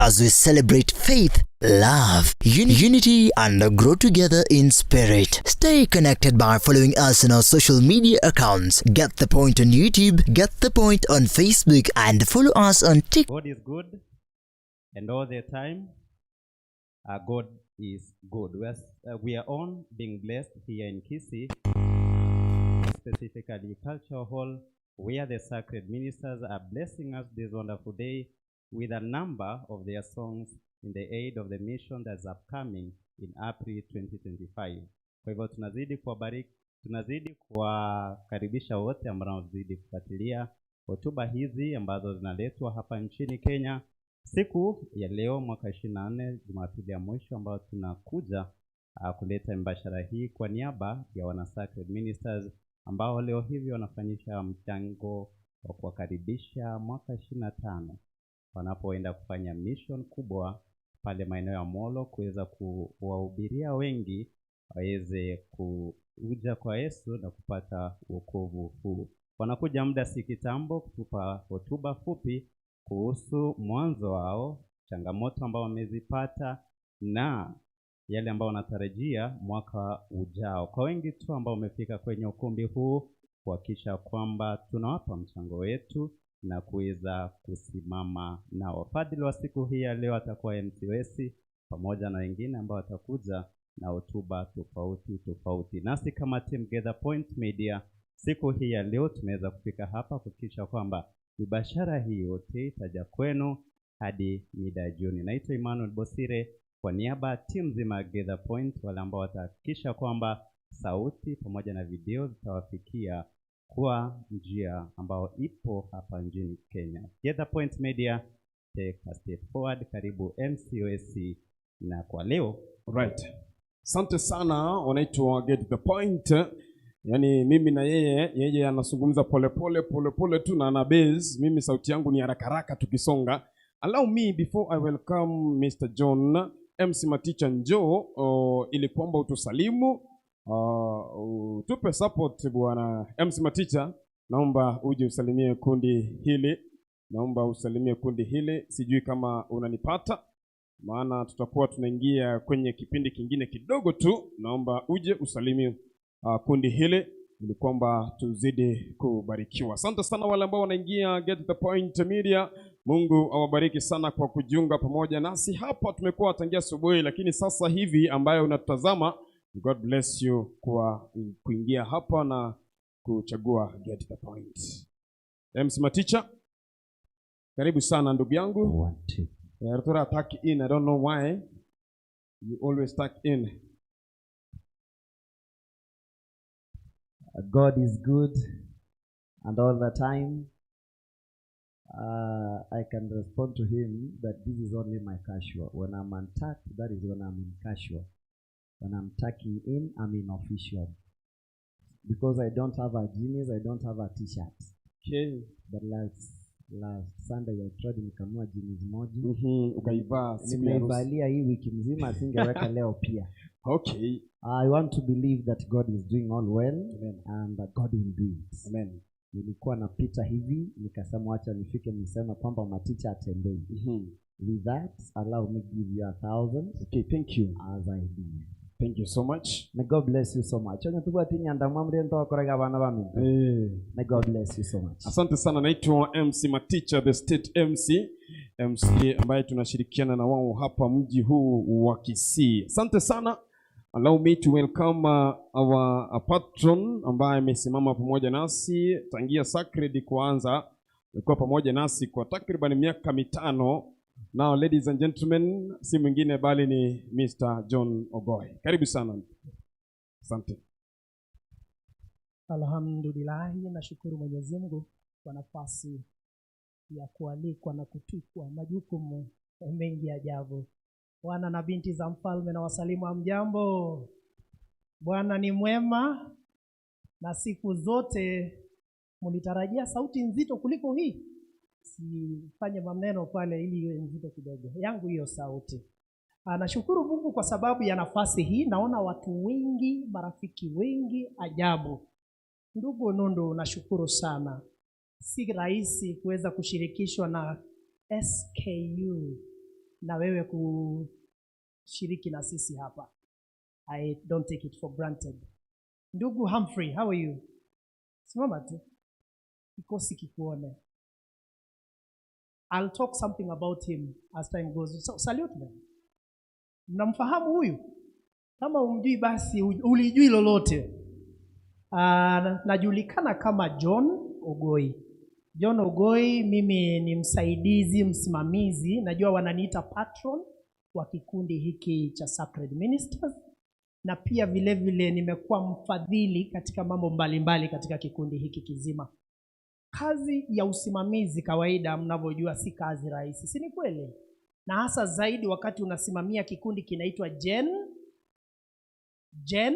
As we celebrate faith, love, unity, and grow together in spirit. Stay connected by following us on our social media accounts. Get the Point on YouTube, Get the Point on Facebook, and follow us on TikTok. God is good, and all the time, God is good. We are on being blessed here in Kisii, specifically Cultural Hall, where the sacred ministers are blessing us this wonderful day with a number of their songs in the aid of the mission that's upcoming in April 2025. Kwa hivyo tunazidi kuwabariki, tunazidi kuwakaribisha wote ambao wanazidi kufuatilia hotuba hizi ambazo zinaletwa hapa nchini Kenya siku ya leo mwaka 24, Jumapili ya mwisho ambayo tunakuja kuleta mbashara hii kwa niaba ya wana Sacred Ministers ambao leo hivi wanafanyisha mchango wa kuwakaribisha mwaka 25 wanapoenda kufanya mission kubwa pale maeneo ya Molo kuweza kuwahubiria wengi waweze kuja kwa Yesu na kupata wokovu huu. Wanakuja muda si kitambo kutupa hotuba fupi kuhusu mwanzo wao, changamoto ambao wamezipata na yale ambao wanatarajia mwaka ujao. Kwa wengi tu ambao wamefika kwenye ukumbi huu, kuhakikisha kwamba tunawapa mchango wetu na kuweza kusimama nao. Fadhili wa siku hii ya leo atakuwa MC Wesi pamoja na wengine ambao watakuja na hotuba tofauti tofauti. Nasi kama team Get The Point Media siku hii ya leo tumeweza kufika hapa kuhakikisha kwamba mibashara hii yote itaja kwenu hadi mida ya jioni. Naitwa Emmanuel Bosire kwa niaba ya timu nzima ya Get The Point, wale ambao watahakikisha kwamba sauti pamoja na video zitawafikia kwa njia ambayo ipo hapa nchini Kenya. Get The Point Media, take a step forward. Karibu MCOSC na kwa leo. Right. Asante sana, wanaitwa Get the Point. Yaani mimi na yeye, yeye anazungumza polepole polepole tu na ana base, mimi sauti yangu ni haraka haraka tukisonga. Allow me before I welcome Mr. John MC Maticha, njoo ili kwamba utusalimu, utupe support bwana MC Maticha, naomba uje usalimie kundi hili, naomba usalimie kundi hili, sijui kama unanipata, maana tutakuwa tunaingia kwenye kipindi kingine kidogo tu. Naomba uje usalimie kundi hili ili kwamba tuzidi kubarikiwa. Asante sana wale ambao wanaingia Get the Point Media. Mungu awabariki sana kwa kujiunga pamoja nasi hapa. Tumekuwa tangia asubuhi, lakini sasa hivi ambayo unatutazama, God bless you kwa kuingia hapa na kuchagua Get the Point. MC Maticha, karibu sana ndugu yangu. One, two. Yeah, tuck in. I don't know why you always tuck in. God is good and all the time. I can respond to him that this is only my casual. When I'm untucked, that is when I'm in casual. When I'm tucking in, I'm in official. Because I don't have a jeans, I don't have a T-shirt. But last Sunday I tried, nikanunua jeans moja. Ukaivaa siku ya harusi. Nimeivalia hii wiki mzima, singeweka leo pia. I want to believe that God is doing all well. Amen. And that God will do it. Amen. Nilikuwa napita hivi nikasema wacha nifike niseme kwamba Maticha atembei. With that, allow me give you 1,000 Okay, thank you. As I leave. Thank you so much. May God bless you so much. Onye tubwati nyanda mwamrie ntokorega bana ba minto. May God bless you so much. Asante sana, naitwa MC Maticha, the state MC, MC ambaye tunashirikiana na wao hapa mji huu wa Kisii. Asante sana. Allow me to welcome our patron ambaye amesimama pamoja nasi tangia Sacred kuanza, amekuwa pamoja nasi kwa takriban miaka 5. Now ladies and gentlemen, si mwingine bali ni Mr. John Ogoy. Karibu sana. Asante. Alhamdulillahi, nashukuru Mwenyezi Mungu kwa nafasi ya kualikwa na kutwikwa majukumu mengi ajabu. Wana na binti za mfalme na wasalimu, hamjambo? Bwana ni mwema na siku zote. Mlitarajia sauti nzito kuliko hii? Sifanye maneno pale ili iwe nzito kidogo, yangu hiyo sauti. Nashukuru Mungu kwa sababu ya nafasi hii. Naona watu wengi, marafiki wengi ajabu. Ndugu Nundu, nashukuru sana. Si rahisi kuweza kushirikishwa na SKU. na wewe kushiriki na sisi hapa. I don't take it for granted. Ndugu Humphrey, how are you? Simama tu, kikosi kikuone. I'll talk something about him as time goes. So, salute them. Mnamfahamu huyu? Kama umjui basi ulijui lolote. Najulikana kama John Ogoi. John Ogoi, mimi ni msaidizi, msimamizi, najua wananiita patron wa kikundi hiki cha Sacred Ministers, na pia vile vile nimekuwa mfadhili katika mambo mbalimbali katika kikundi hiki kizima. Kazi ya usimamizi kawaida, mnavyojua, si kazi rahisi, si ni kweli? Na hasa zaidi wakati unasimamia kikundi kinaitwa Gen,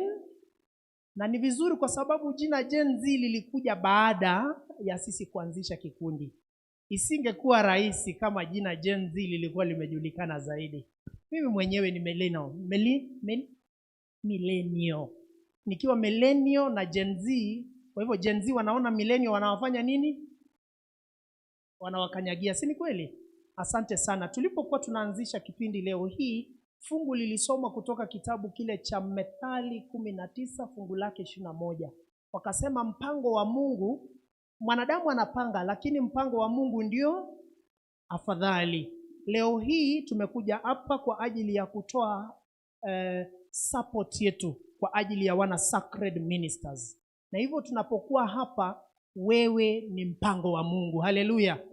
na ni vizuri kwa sababu jina Gen Z lilikuja baada ya sisi kuanzisha kikundi. Isingekuwa rahisi kama jina Gen Z lilikuwa limejulikana zaidi. Mimi mwenyewe ni millennial, millennial. Nikiwa millennial na Gen Z, kwa hivyo Gen Z wanaona millennial wanawafanya nini? Wanawakanyagia, si ni kweli? Asante sana. Tulipokuwa tunaanzisha kipindi leo hii, fungu lilisomwa kutoka kitabu kile cha Methali 19 fungu lake 21. Wakasema mpango wa Mungu, mwanadamu anapanga, lakini mpango wa Mungu ndio afadhali. Leo hii tumekuja hapa kwa ajili ya kutoa support yetu kwa ajili ya wana Sacred Ministers. Na hivyo tunapokuwa hapa, wewe ni mpango wa Mungu. Haleluya.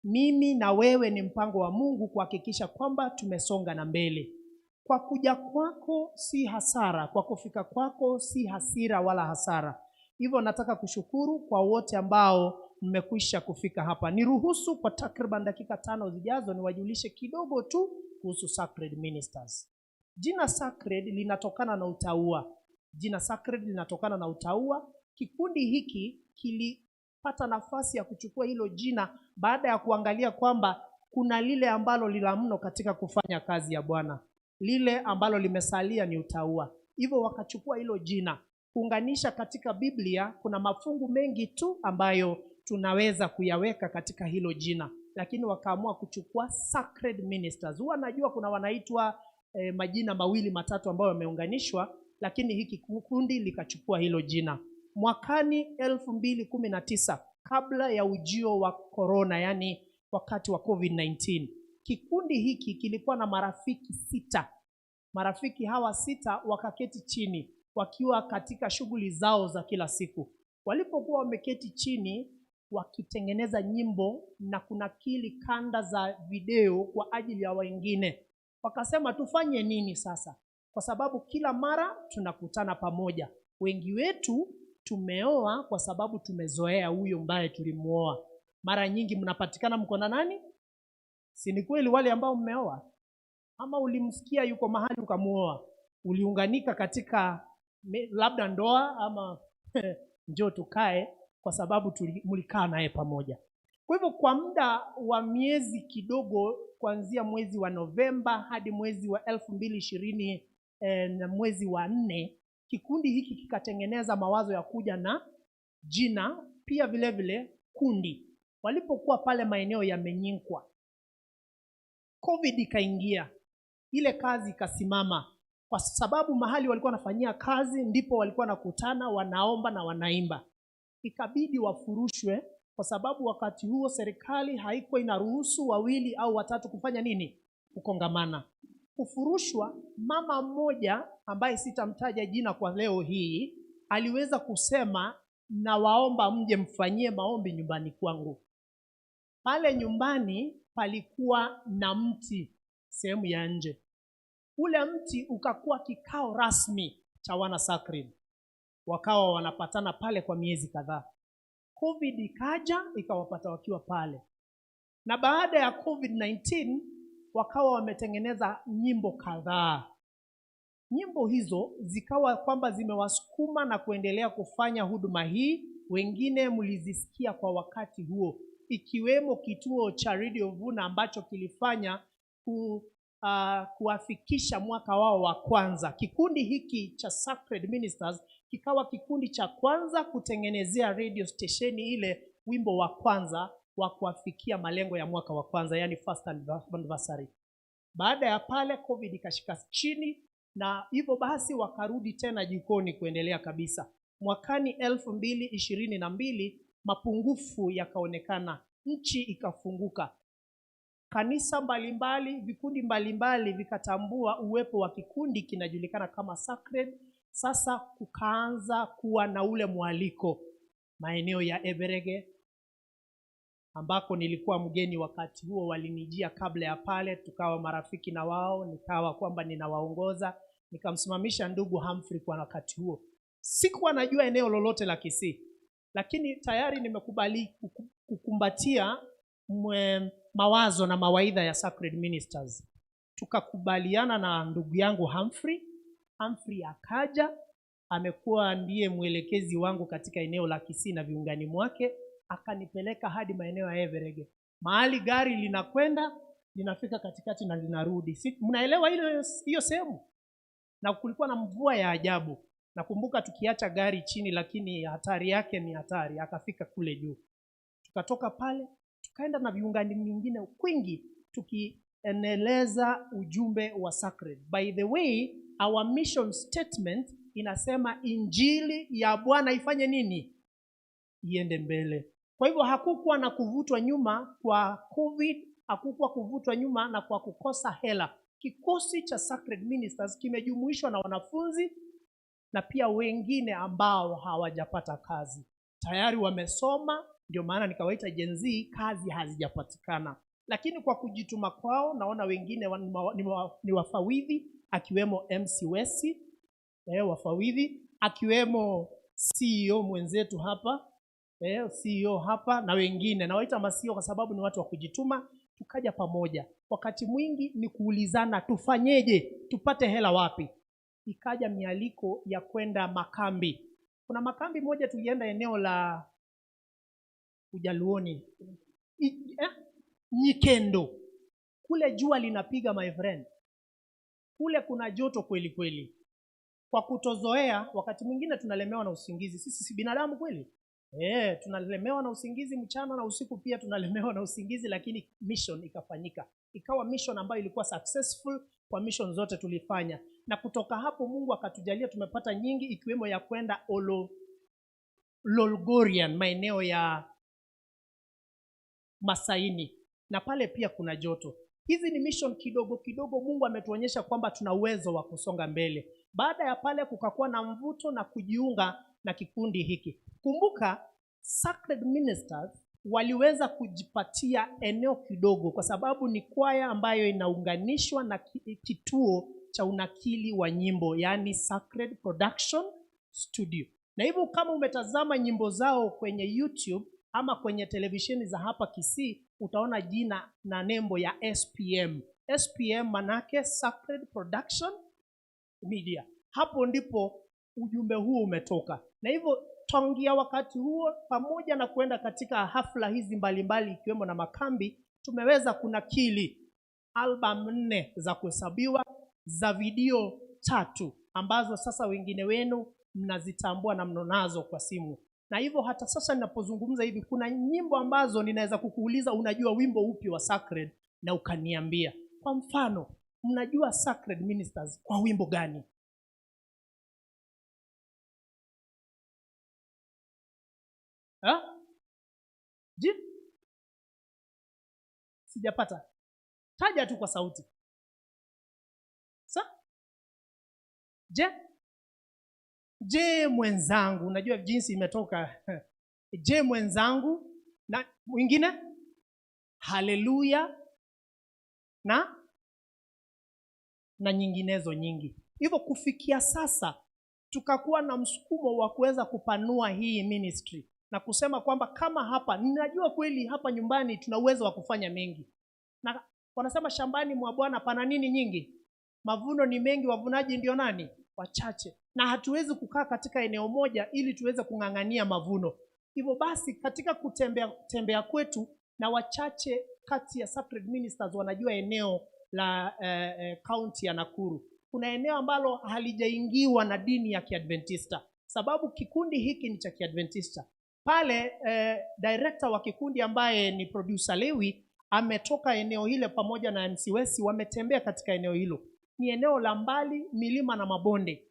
Mimi na wewe ni mpango wa Mungu kuhakikisha kwamba tumesonga na mbele. Kwa kuja kwako si hasara, kwa kufika kwako si hasira wala hasara. Hivyo nataka kushukuru kwa wote ambao mmekwisha kufika hapa. Niruhusu kwa takriban dakika 5 zijazo niwajulishe kidogo tu kuhusu Sacred Ministers. Jina Sacred linatokana na utaua. Jina Sacred linatokana na utaua. Kikundi hiki kilipata nafasi ya kuchukua hilo jina baada ya kuangalia kwamba kuna lile ambalo lila mno katika kufanya kazi ya Bwana. Lile ambalo limesalia ni utaua. Hivyo wakachukua hilo jina. Kuunganisha katika Biblia kuna mafungu mengi tu ambayo tunaweza kuyaweka katika hilo jina, lakini wakaamua kuchukua Sacred Ministers. Huwa najua kuna wanaitwa majina mawili matatu ambayo yameunganishwa, lakini hiki kundi likachukua hilo jina. Mwakani 2019, kabla ya ujio wa corona, yani wakati wa COVID-19, kikundi hiki kilikuwa na marafiki 6. Marafiki hawa 6 wakaketi chini wakiwa katika shughuli zao za kila siku. Walipokuwa wameketi chini wakitengeneza nyimbo na kunakili kanda za video kwa ajili ya wengine, wakasema tufanye nini sasa? Kwa sababu kila mara tunakutana pamoja. Wengi wetu tumeoa kwa sababu tumezoea huyo ambaye tulimuoa. Mara nyingi mnapatikana mko na nani? Si ni kweli wale ambao mmeoa? Ama ulimsikia yuko mahali ukamuoa? Uliunganika katika labda ndoa ama njoo tukae kwa sababu mlikaa naye pamoja. Kwa hivyo kwa muda wa miezi kidogo, kuanzia mwezi wa Novemba hadi mwezi wa 2020, na mwezi wa 4, kikundi hiki kikatengeneza mawazo ya kuja na jina pia vile vile kundi. Walipokuwa pale maeneo ya Menyinkwa, COVID ikaingia, ile kazi ikasimama. Kwa sababu mahali walikuwa wanafanyia kazi ndipo walikuwa wanakutana, wanaomba na wanaimba. Ikabidi wafurushwe kwa sababu wakati huo serikali haikuwa inaruhusu 2 au 3 kufanya nini? Kukongamana. Kufurushwa, mama mmoja ambaye sitamtaja jina kwa leo hii aliweza kusema, nawaomba mje mfanyie maombi nyumbani kwangu. Pale nyumbani palikuwa na mti sehemu ya nje. Ule mti ukakuwa kikao rasmi cha wana Sacred. Wakawa wanapatana pale kwa miezi kadhaa. COVID ikaja ikawapata wakiwa pale. Na baada ya COVID-19 wakawa wametengeneza nyimbo kadhaa. Nyimbo hizo zikawa kwamba zimewasukuma na kuendelea kufanya huduma hii. Wengine mlizisikia kwa wakati huo, ikiwemo kituo cha Radio Vuna ambacho kilifanya kuafikisha mwaka wao wa kwanza. Kikundi hiki cha Sacred Ministers kikawa kikundi cha kwanza kutengenezea radio station ile wimbo wa kwanza wa kuafikia malengo ya mwaka wa kwanza, yani first anniversary. Baada ya pale COVID ikashika chini, na hivyo basi wakarudi tena jikoni kuendelea kabisa. Mwakani 2022 mapungufu yakaonekana, nchi ikafunguka, kanisa mbalimbali, vikundi mbalimbali vikatambua uwepo wa kikundi kinajulikana kama Sacred. Sasa kukaanza kuwa na ule mwaliko maeneo ya Everege ambako nilikuwa mgeni wakati huo. Walinijia kabla ya pale, tukawa marafiki na wao, nikawa kwamba ninawaongoza, nikamsimamisha ndugu Humphrey kwa wakati huo. Sikuwa najua eneo lolote la Kisii, lakini tayari nimekubali kukumbatia mawazo na mawaidha ya Sacred Ministers. Tukakubaliana na ndugu yangu Humphrey. Humphrey akaja, amekuwa ndiye mwelekezi wangu katika eneo la Kisii na viungani mwake, akanipeleka hadi maeneo ya Everege, mahali gari linakwenda linafika katikati na linarudi. Si mnaelewa hiyo sehemu? Na kulikuwa na mvua ya ajabu. Nakumbuka tukiacha gari chini, lakini hatari yake ni hatari, akafika kule juu. Tukatoka pale tukaenda na viungani mingine kwingi, tukieneleza ujumbe wa Sacred. By the way, our mission statement inasema injili ya Bwana ifanye nini? Iende mbele. Kwa hivyo hakukuwa na kuvutwa nyuma kwa COVID, hakukuwa kuvutwa nyuma na kwa kukosa hela. Kikosi cha Sacred Ministers kimejumuishwa na wanafunzi na pia wengine ambao hawajapata kazi, tayari wamesoma, ndio maana nikawaita Gen Z, kazi hazijapatikana. Lakini kwa kujituma kwao, naona wengine ni wafawidhi, akiwemo MC Wesi, wafawidhi, akiwemo CEO mwenzetu hapa, CEO hapa na wengine. Nawaita ma-CEO kwa sababu ni watu wa kujituma. Tukaja pamoja, wakati mwingi ni kuulizana tufanyeje, tupate hela wapi. Ikaja mialiko ya kwenda makambi. Kuna makambi moja tulienda eneo la Ujaluoni, Nyikendo. Kule jua linapiga my friend, kule kuna joto kweli kweli. Kwa kutozoea, wakati mwingine tunalemewa na usingizi. Sisi si binadamu kweli? Tunalemewa na usingizi mchana na usiku pia tunalemewa na usingizi, lakini mission ikafanyika. Ikawa mission ambayo ilikuwa successful kwa mission zote tulifanya. Na kutoka hapo Mungu akatujalia tumepata nyingi, ikiwemo ya kwenda Lolgorian, maeneo ya Masaini, na pale pia kuna joto. Hizi ni mission kidogo kidogo, Mungu ametuonyesha kwamba tuna uwezo wa kusonga mbele. Baada ya pale kukakuwa na mvuto na kujiunga na kikundi hiki. Kumbuka Sacred Ministers waliweza kujipatia eneo kidogo kwa sababu ni kwaya ambayo inaunganishwa na kituo cha unakili wa nyimbo, yani Sacred Production Studio. Na hivyo kama umetazama nyimbo zao kwenye YouTube ama kwenye televisheni za hapa Kisii, utaona jina na nembo ya SPM. SPM manake Sacred Production Media. Hapo ndipo ujumbe huo umetoka. Na hivyo tangia wakati huo, pamoja na kuenda katika hafla hizi mbalimbali ikiwemo na makambi, tumeweza kunakili album 4 za kuhesabiwa za video 3 ambazo sasa wengine wenu mnazitambua na mnazo kwa simu. Na hivyo hata sasa ninapozungumza hivi, kuna nyimbo ambazo ninaweza kukuuliza unajua wimbo upi wa Sacred na ukaniambia. Kwa mfano, mnajua Sacred Ministers kwa wimbo gani? Ha? Ji? Sijapata. Taja tu kwa sauti. Sa? Je? Je mwenzangu, unajua jinsi imetoka. Je mwenzangu, na mwingine? Haleluya na nyinginezo nyingi. Hivyo kufikia sasa tukakuwa na msukumo wa kuweza kupanua hii ministry na kusema kwamba kama hapa, ninajua kweli hapa nyumbani tuna uwezo wa kufanya mengi. Na wanasema shambani mwa Bwana pana nini nyingi? Mavuno ni mengi, wavunaji ndio nani? Wachache. Na hatuwezi kukaa katika eneo moja ili tuweze kung'ang'ania mavuno. Hivyo basi katika kutembea kwetu, na wachache kati ya Sacred Ministers wanajua eneo la county ya Nakuru. Kuna eneo ambalo halijaingiwa na dini ya Kiadventista, sababu kikundi hiki ni cha Kiadventista. Pale director wa kikundi ambaye ni producer Lewi Ametoka eneo hile pamoja na MC Wesi, wametembea katika eneo hilo. Ni eneo la mbali, milima na mabonde.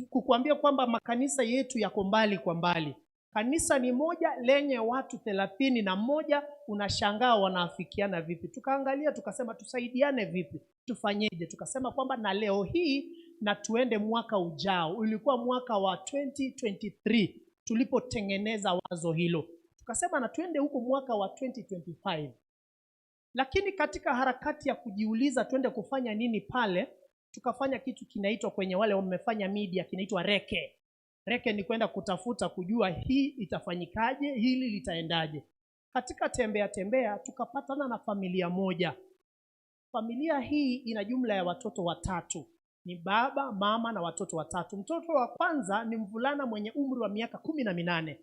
Kukuambia kwamba makanisa yetu yako mbali kwa mbali. Kanisa ni moja lenye watu 31, unashangaa wanaafikiana vipi. Tukaangalia tukasema tusaidiane vipi, tufanyeje? Tukasema kwamba na leo hii na tuende mwaka ujao. Ulikuwa mwaka wa 2023 tulipotengeneza wazo hilo. Tukasema na tuende huko mwaka wa 2025. Lakini katika harakati ya kujiuliza tuende kufanya nini pale, tukafanya kitu kinaitwa, kwenye wale wamefanya media, kinaitwa reke. Reke ni kwenda kutafuta kujua hii itafanyikaje, hili litaendaje. Katika tembea tembea tukapatana na familia moja. Familia hii ina jumla ya watoto watatu. Ni baba, mama na watoto watatu. Mtoto wa kwanza ni mvulana mwenye umri wa miaka 18.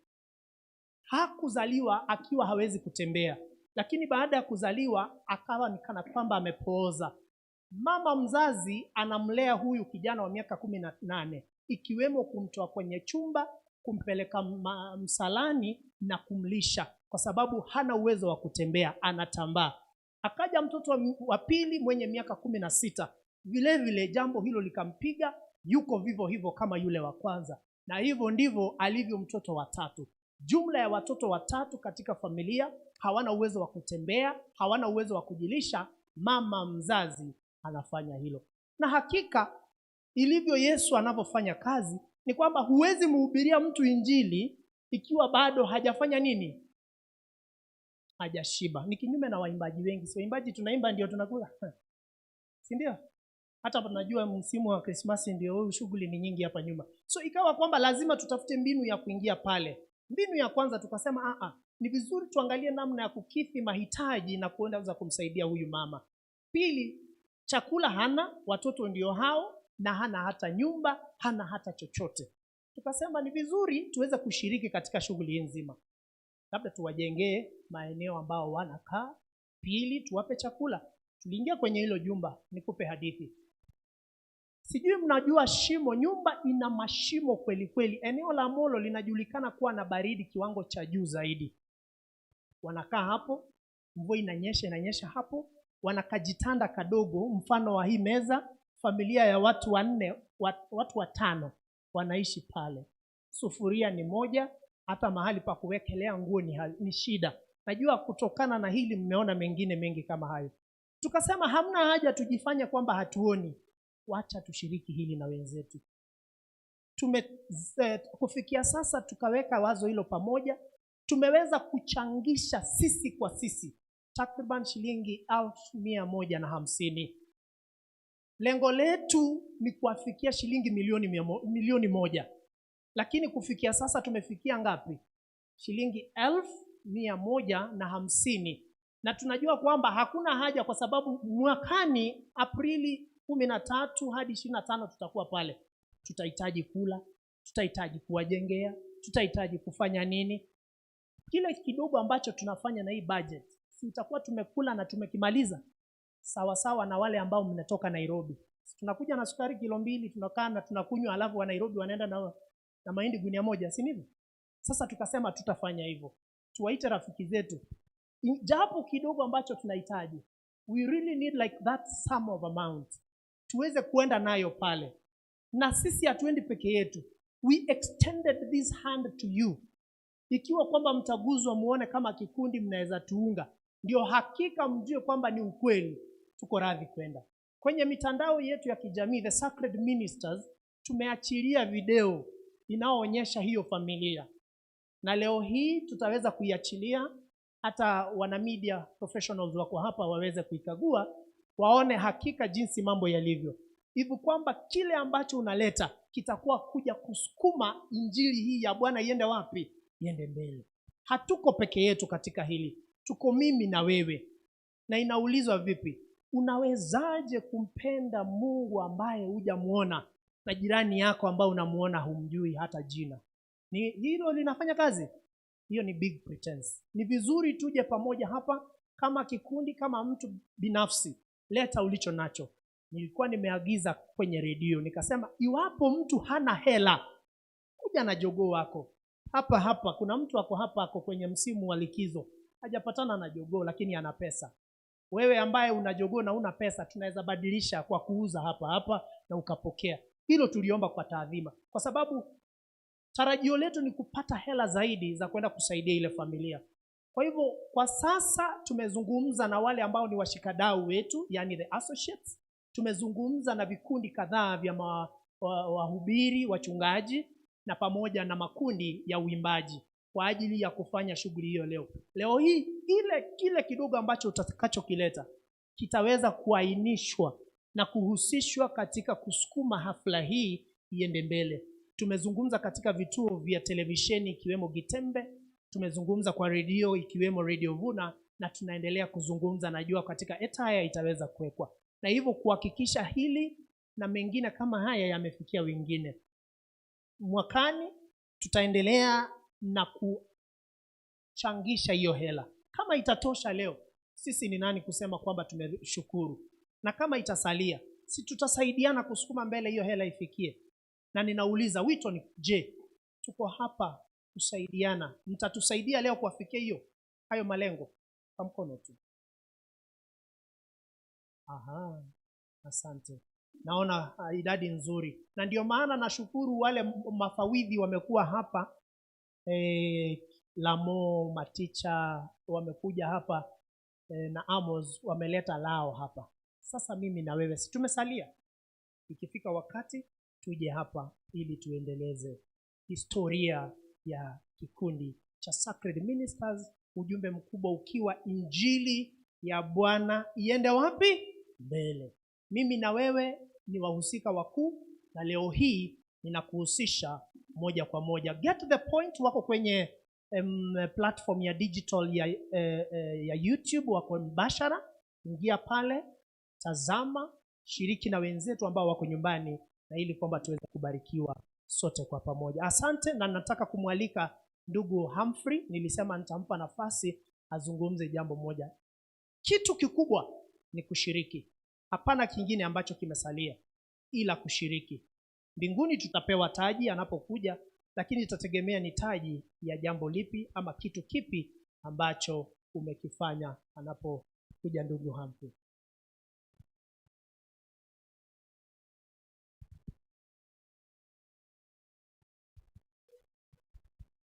Hakuzaliwa akiwa hawezi kutembea, lakini baada ya kuzaliwa akawa ni kana kwamba amepooza. Mama mzazi anamlea huyu kijana wa miaka 18, ikiwemo kumtoa kwenye chumba, kumpeleka msalani na kumlisha, kwa sababu hana uwezo wa kutembea, anatambaa. Akaja mtoto wa pili mwenye miaka 16, vile vile jambo hilo likampiga, yuko vivyo hivyo kama yule wa kwanza. Na hivyo ndivyo alivyo mtoto wa tatu. Jumla ya watoto watatu katika familia hawana uwezo wa kutembea, hawana uwezo wa kujilisha. Mama mzazi anafanya hilo. Na hakika ilivyo Yesu anavyofanya kazi ni kwamba huwezi mhubiria mtu injili ikiwa bado hajafanya nini? Hajashiba. Ni kinyume na waimbaji wengi. Si waimbaji tunaimba ndio tunakula. Si ndio? Hata tunajua msimu wa Krismasi ndio shughuli ni nyingi hapa nyuma. So ikawa kwamba lazima tutafute mbinu ya kuingia pale. Mbinu ya kwanza tukasema ni vizuri tuangalie namna ya kukidhi mahitaji na kuenda kumsaidia huyu mama. Pili, chakula hana, watoto ndio hao, na hana hata nyumba, hana hata chochote. Tukasema ni vizuri tuweze kushiriki katika shughuli hii nzima. Labda tuwajengee maeneo ambao wanakaa. Pili, tuwape chakula. Tuliingia kwenye hilo jumba, nikupe hadithi. Sijui mnajua shimo, nyumba ina mashimo kweli kweli. Eneo la Molo linajulikana kuwa na baridi kiwango cha juu zaidi. Wanakaa hapo, mvua inanyesha hapo, wanakajitanda kadogo mfano wa hii meza, familia ya watu wanne, watu watano wanaishi pale. Sufuria ni moja, hata mahali pa kuwekelea nguo ni shida. Najua kutokana na hili mmeona mengine mengi kama hayo. Tukasema hamna haja tujifanye kwamba hatuoni. Wacha tushiriki hili na wenzetu. Kufikia sasa tukaweka wazo hilo pamoja. Tumeweza kuchangisha sisi kwa sisi takriban shilingi 1,150. Lengo letu ni kuafikia shilingi milioni 1,000,000. Lakini kufikia sasa tumefikia ngapi? Shilingi 1,150. Na tunajua kwamba hakuna haja, kwa sababu mwakani Aprili 13 hadi 25 tutakuwa pale. Tutahitaji kula, tutahitaji kuwajengea, tutahitaji kufanya nini? Kile kidogo ambacho tunafanya na hii budget, si itakuwa tumekula na tumekimaliza? Sawa sawa na wale ambao mnatoka Nairobi. Tunakuja na sukari kilo 2, tunakaa na tunakunywa, alafu wa Nairobi wanaenda na mahindi gunia 1, si ndivyo? Sasa tukasema tutafanya hivyo. Tuwaite rafiki zetu. Japo kidogo ambacho tunahitaji. We really need like that sum of amount. Tuweze kuenda nayo pale. Na sisi hatuendi peke yetu. We extended this hand to you. Ikiwa kwamba mtaguzwa muone kama kikundi mnaweza tuunga, ndio hakika mjue kwamba ni ukweli, tuko radhi kwenda. Kwenye mitandao yetu ya kijamii, The Sacred Ministers, tumeachilia video inayoonyesha hiyo familia. Na leo hii tutaweza kuiachilia, hata wana media professionals wako hapa waweze kuikagua, waone hakika jinsi mambo yalivyo. Hivi kwamba kile ambacho unaleta kitakuwa kuja kusukuma injili hii ya Bwana iende wapi? Iende mbele. Hatuko peke yetu katika hili. Tuko mimi na wewe. Na inaulizwa vipi? Unawezaje kumpenda Mungu ambaye hujamuona na jirani yako ambaye unamuona humjui hata jina? Ni hilo linafanya kazi? Hiyo ni big pretense. Ni vizuri tuje pamoja hapa kama kikundi, kama mtu binafsi. Leta ulicho nacho. Nilikuwa nimeagiza kwenye redio nikasema iwapo mtu hana hela, kuja na jogoo wako. Hapa hapa kuna mtu ako hapa, ako kwenye msimu wa likizo. Hajapatana na jogoo lakini ana pesa. Wewe ambaye una jogoo na una pesa, tunaweza badilisha kwa kuuza hapa hapa na ukapokea. Hilo tuliomba kwa taadhima, kwa sababu tarajio letu ni kupata hela zaidi za kwenda kusaidia ile familia. Kwa hivyo kwa sasa tumezungumza na wale ambao ni washikadau wetu, yani the associates. Tumezungumza na vikundi kadhaa vya wahubiri, wachungaji na pamoja na makundi ya uimbaji kwa ajili ya kufanya shughuli hiyo leo. Leo hii ile kile kidogo ambacho utakachokileta kitaweza kuainishwa na kuhusishwa katika kusukuma hafla hii iende mbele. Tumezungumza katika vituo vya televisheni ikiwemo Gitembe, tumezungumza kwa redio ikiwemo Radio Vuna, na tunaendelea kuzungumza, najua katika etaya itaweza kuwekwa, na hivyo kuhakikisha hili na mengine kama haya yamefikia wengine. Mwakani tutaendelea na kuchangisha hiyo hela. Kama itatosha leo, sisi ni nani kusema kwamba tumeshukuru? Na kama itasalia, si tutasaidiana kusukuma mbele hiyo hela ifikie? Na ninauliza, wito ni je, tuko hapa kusaidiana? Mtatusaidia leo kuwafikia hayo malengo? Kwa mkono tu. Aha, asante. Naona idadi nzuri, na ndio maana nashukuru wale mafawidhi wamekuwa hapa, Lamo, Maticha wamekuja hapa, na Amos wameleta lao hapa. Sasa mimi na wewe si tumesalia? Ikifika wakati tuje hapa ili tuendeleze historia ya kikundi cha Sacred Ministers, ujumbe mkubwa ukiwa injili ya Bwana iende wapi? Mbele. Mimi na wewe ni wahusika wakuu, na leo hii ninakuhusisha moja kwa moja. Get the Point wako kwenye platform ya digital ya YouTube, wako mbashara. Ingia pale, tazama, shiriki na wenzetu ambao wako nyumbani, na ili kwamba tuweze kubarikiwa sote kwa pamoja. Asante, na nataka kumwalika ndugu Humphrey. Nilisema nitampa nafasi azungumze jambo moja. Kitu kikubwa ni kushiriki. Hapana kingine ambacho kimesalia ila kushiriki. Mbinguni tutapewa taji anapokuja, lakini itategemea ni taji ya jambo lipi ama kitu kipi ambacho umekifanya anapokuja ndugu Humphrey.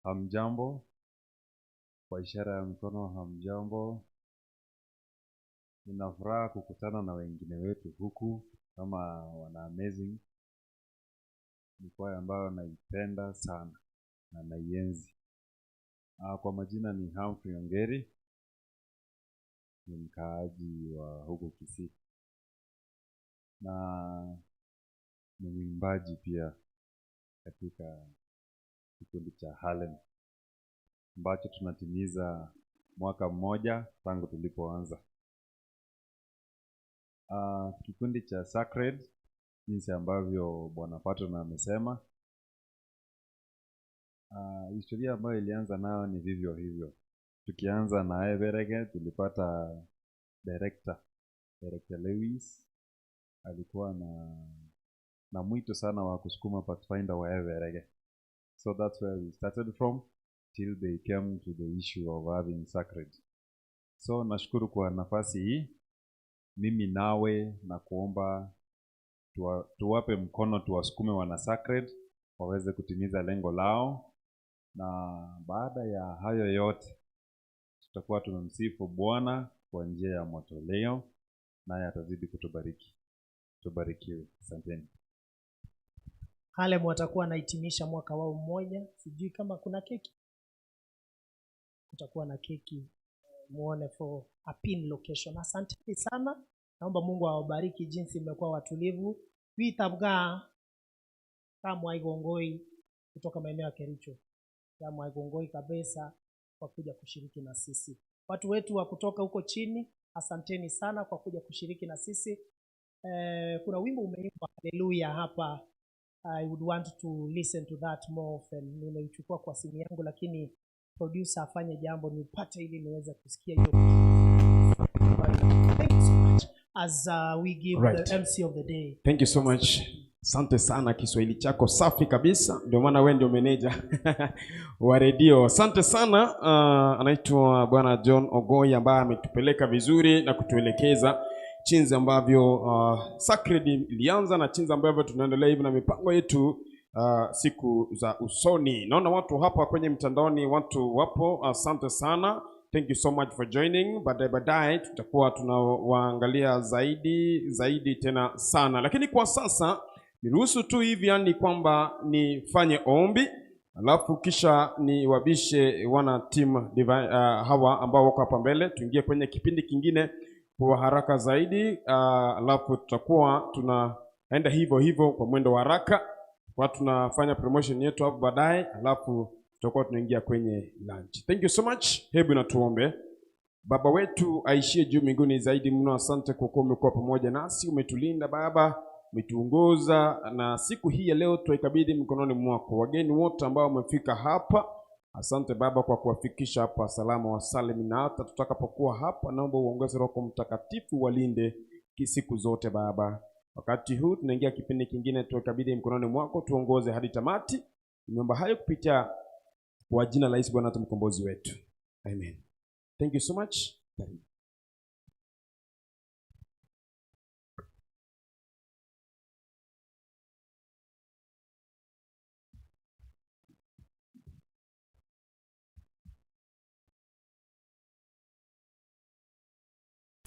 Hamjambo, kwa ishara ya mkono hamjambo. Nina furaha kukutana na wengine wetu huku kama wana Amazing. Ni kwaya ambayo naipenda sana na naienzi. Kwa majina ni Humphrey Ongeri, ni mkaaji wa huku Kisii na ni mwimbaji pia katika kikundi cha Harlem ambacho tunatimiza mwaka mmoja tangu tulipoanza. Kikundi cha Sacred, jinsi ambavyo Bwana Patton amesema, historia ambayo ilianza nayo ni vivyo hivyo. Tukianza na Everege tulipata director Lewis alikuwa na mwito sana wa kusukuma Pathfinder wa Everege. So that's where we started from till they came to the issue of having Sacred. So nashukuru kwa nafasi hii. Mimi nawe na kuomba tuwape mkono, tuwasukume wana Sacred waweze kutimiza lengo lao, na baada ya hayo yote tutakuwa tumemsifu Bwana kwa njia ya matoleo, naye atazidi kutubariki. Tubarikiwe. Asanteni. Harlem watakuwa wanahitimisha mwaka wao mmoja. Sijui kama kuna keki. Kutakuwa na keki, muone for a pin location. Asanteni sana. Naomba Mungu awabariki jinsi mmekuwa watulivu. Witabga kama Igongoi kutoka maeneo ya Kericho. Kama Igongoi kabisa kwa kuja kushiriki na sisi. Watu wetu wa kutoka huko chini, asanteni sana kwa kuja kushiriki na sisi. Kuna wimbo umeimbwa Haleluya hapa. I would want to listen to that more often. Nimeichukua kwa simu yangu, lakini producer afanye jambo nipate ili niweze kusikia hiyo. Thank you so much as we give the MC of the day. Thank you so much. Asante sana, Kiswahili chako safi kabisa, ndio maana wewe ndio meneja wa redio. Asante sana. Anaitwa Bwana John Ogoi ambaye ametupeleka vizuri na kutuelekeza jinsi ambavyo Sacred ilianza na jinsi ambavyo tunaendelea hivi na mipango yetu siku za usoni. Naona watu hapa kwenye mtandaoni, watu wapo. Asante sana. Thank you so much for joining. Baadaye baadaye tutakuwa tunawaangalia zaidi zaidi tena sana, lakini kwa sasa niruhusu tu hivi, yani kwamba nifanye ombi alafu kisha niwabishe wana team divine, hawa ambao wako hapa mbele, tuingie kwenye kipindi kingine kwa haraka zaidi, alafu tutakuwa tunaenda hivyo hivyo kwa mwendo wa haraka, kwa tunafanya promotion yetu hapo baadaye, alafu tutakuwa tunaingia kwenye lunch. Thank you so much. Hebu na tuombe. Baba wetu aishie juu mbinguni zaidi mno, asante kwa kuwa umekuwa pamoja nasi, umetulinda Baba, umetuongoza, na siku hii ya leo twaikabidhi mikononi mwako. Wageni wote ambao wamefika hapa, asante Baba kwa kuwafikisha hapa salama wasalimi, na hata tutakapokuwa hapa, naomba uongoze Roho Mtakatifu walinde siku zote Baba. Wakati huu tunaingia kipindi kingine, tuikabidhi mikononi mwako, tuongoze hadi tamati. Niomba hayo kupitia kwa jina la Yesu Bwana na mkombozi wetu. Amen. Thank you so much. Karibu.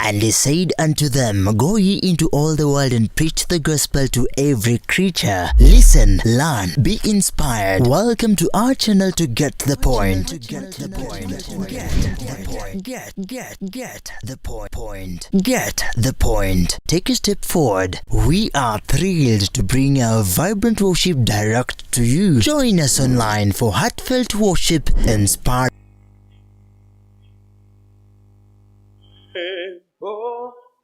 And he said unto them, Go ye into all the world and preach the gospel to every creature. Listen, learn, be inspired. Welcome to our channel to get the point. Get the point. Get the point. Get the point. Get the point. Take a step forward. We are thrilled to bring our vibrant worship direct to you. Join us online for heartfelt worship, inspired.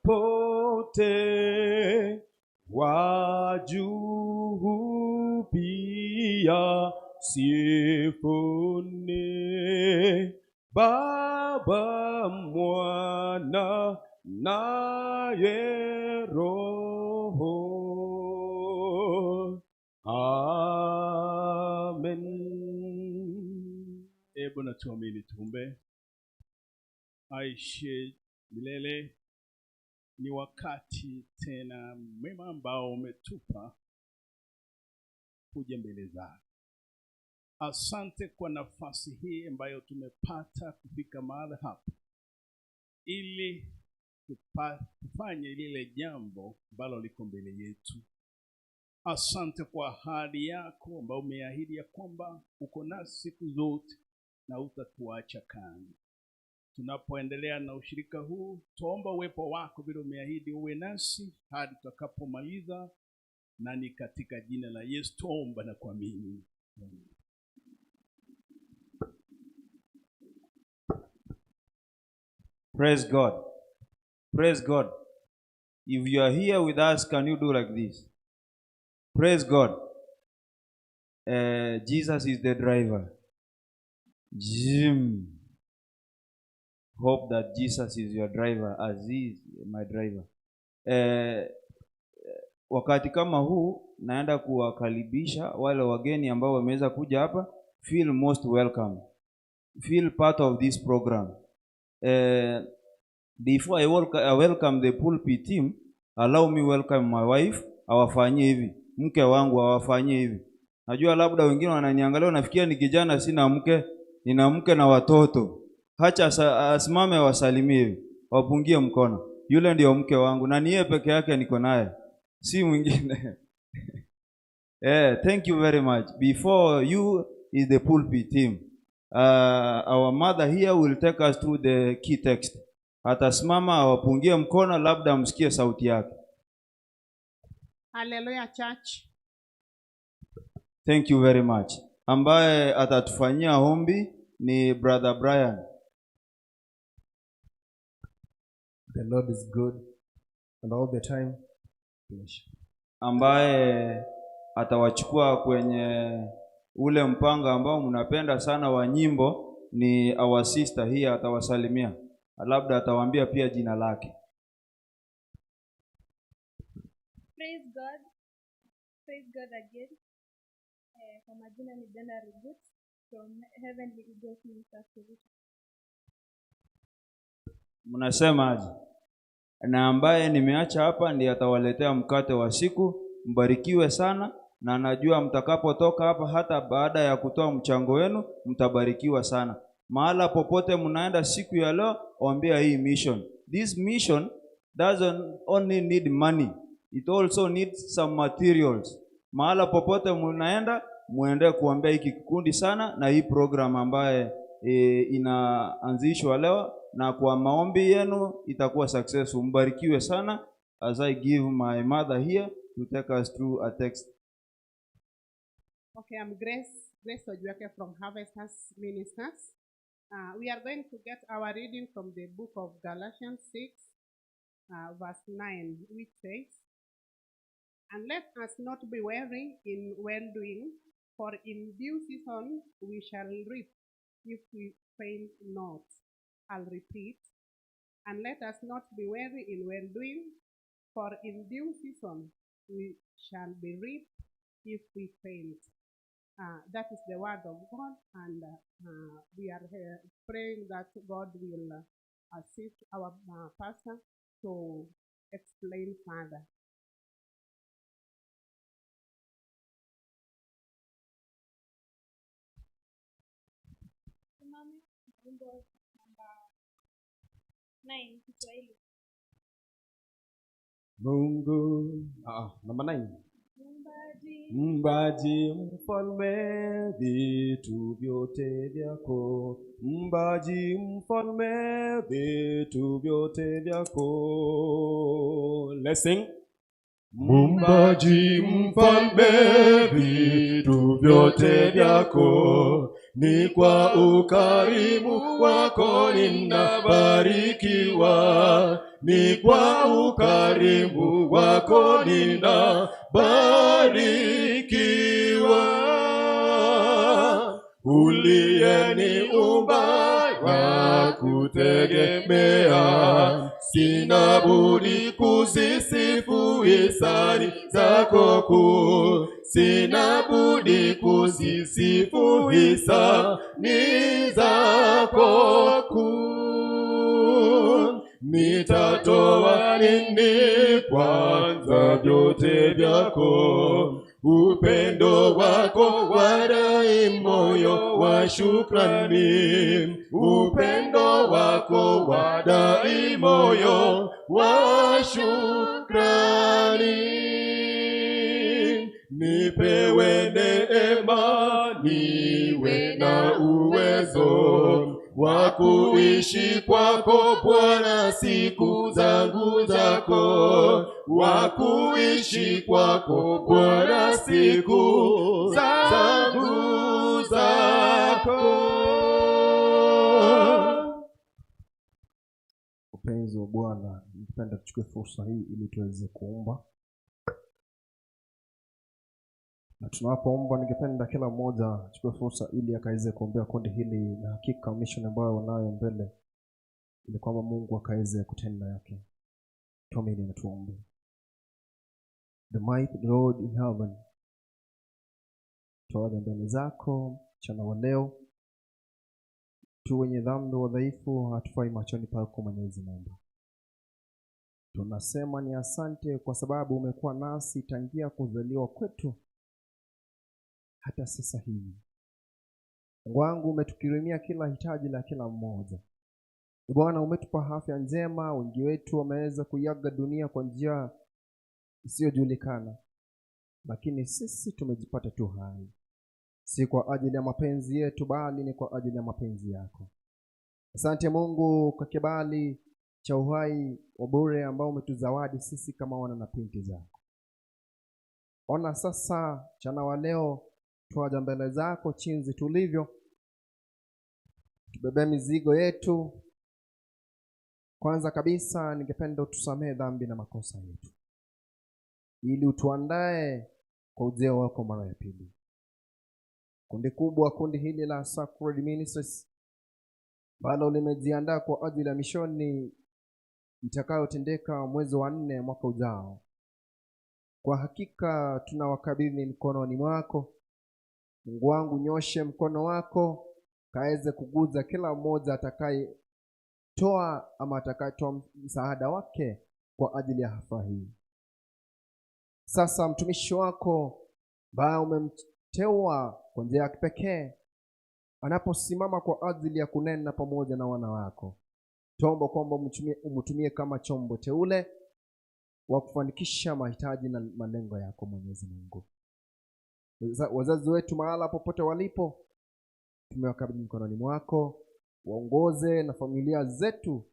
Popote wa juu pia sifuni Baba, Mwana naye Roho. Amen. Hebu na tuamini, tuombe. Aishie milele, ni wakati tena mwema ambao umetupa kuja mbele zako. Asante kwa nafasi hii ambayo tumepata kufika mahali hapa ili tufanye lile jambo ambalo liko mbele yetu. Asante kwa ahadi yako ambayo umeahidi ya kwamba uko nasi siku zote na hutatuacha kando. Tunapoendelea na ushirika huu, tuomba uwepo wako vile umeahidi uwe nasi hadi tutakapomaliza, na ni katika jina la Yesu tuomba na kuamini. Amen. Praise God. Praise God. If you are here with us, can you do like this? Praise God. Jesus is the driver. Jim. Hope that Jesus is your driver as he is my driver. Wakati kama huu naenda kuwakaribisha wale wageni ambao wameweza kuja hapa. Feel most welcome. Feel part of this program. Before I welcome the pulpit team, allow me welcome my wife. Awafanyie hivi, mke wangu awafanyie hivi. Najua labda wengine wananiangalia wanafikiria ni kijana, sina mke. Nina mke na watoto. Hacha asimame wasalimie hivi, wapungie mkono. Yule ndio mke wangu na ni yeye peke yake niko naye, si mwingine. Thank you very much. Before you is the pulpit team. Our mother here will take us through the key text. Atasimama awapungie mkono, labda msikie sauti yake. Hallelujah, church. Thank you very much. Ambaye atatufanyia ombi ni Brother Brian. The Lord is good and all the time. Ambaye atawachukua kwenye ule mpango ambao mnapenda sana wa nyimbo ni our sister here, atawasalimia. Labda atawaambia pia jina lake. Praise God. Praise God again. Kwa majina ni Brenda Rugut from Heavenly Eagles Ministers Kericho. Mnasema aje? Na ambaye nimeacha hapa ndiye atawaletea mkate wa siku. Mbarikiwe sana, na najua mtakapotoka hapa, hata baada ya kutoa mchango wenu, mtabarikiwa sana. Mahala popote mnaenda siku ya leo, ombea hii mission. This mission doesn't only need money, it also needs some materials. Mahala popote mnaenda, muende kuombea hiki kikundi sana na hii program ambaye inaanzishwa leo, na kwa maombi yenu itakuwa successful. Mbarikiwe sana as I give my mother here to take us through a text. Okay, I'm Grace Ojuake from Harvesters Ministers. We are going to get our reading from the book of Galatians 6, verse 9, which says, "And let us not be weary in well-doing, for in due season we shall reap if we faint not." I'll repeat. "And let us not be weary in well-doing, for in due season we shall be reap if we faint." That is the word of God, and we are praying that God will assist our pastor to explain further. Simame, wimbo namba 9 Kiswahili. Mungu, namba 9. Muumbaji, Mbaji mfalme vitu vyote vyako, mbaji mfalme vitu vyote vyako. Let's sing. Muumbaji mfalme vitu vyote vyako, ni kwa ukarimu wako ninabarikiwa, ni kwa ukarimu wako ninabarikiwa. Uliyeniumba na kutegemea, sina budi kuzisifu hisani zako kuu, sina budi kuzisifu hisani zako kuu. Nitatoa nini kwanza vyote vyako, upendo wako wadai moyo wa shukrani, upendo wako wadai moyo wa shukrani. Nipewe neema, niwe na uwezo wa kuishi kwako Bwana siku zangu zako, wa kuishi kwako Bwana siku zangu zako. Upenzi wa Bwana, ningependa tuchukue fursa hii ili tuweze kuomba. Na tunapoomba, ningependa kila mmoja achukue fursa ili akaweze kuombea kundi hili na hakika mission ambayo wanayo mbele, ili kwamba Mungu akaweze kutenda yake. Tuamini na tuombe. The mighty Lord in heaven, tuaje mbele zako mchana wa leo, tu wenye dhambi wadhaifu, hatufai machoni pako Mwenyezi Mungu. Tunasema ni asante kwa sababu umekuwa nasi tangia kuzaliwa kwetu hata sasa hivi. Mungu wangu, umetukirimia kila hitaji la kila mmoja. Bwana, umetupa afya njema, wengi wetu wameweza kuiaga dunia kwa njia isiyojulikana, lakini sisi tumejipata tu hai, si kwa ajili ya mapenzi yetu, bali ni kwa ajili ya mapenzi yako. Asante Mungu kwa kibali cha uhai wa bure ambao umetuzawadi sisi kama wana na binti zako. Ona sasa mchana wa leo tuaja mbele zako chinzi tulivyo, tubebe mizigo yetu. Kwanza kabisa ningependa utusamehe dhambi na makosa yetu, ili utuandae kwa ujio wako mara ya pili. Kundi kubwa, kundi hili la Sacred Ministries bado limejiandaa kwa ajili ya mishoni itakayotendeka mwezi wa 4 mwaka ujao. Kwa hakika tunawakabidhi mkononi mwako. Mungu wangu, nyoshe mkono wako kaweze kuguza kila mmoja atakayetoa ama atakayetoa msaada wake kwa ajili ya hafla hii. Sasa mtumishi wako ambaye umemteua kwa njia ya kipekee anaposimama kwa ajili ya kunena pamoja na wana wako, tuombe kwamba umtumie kama chombo teule wa kufanikisha mahitaji na malengo yako Mwenyezi Mungu. Wazazi wetu mahala popote walipo, tumewakabidhi mkononi mwako, waongoze na familia zetu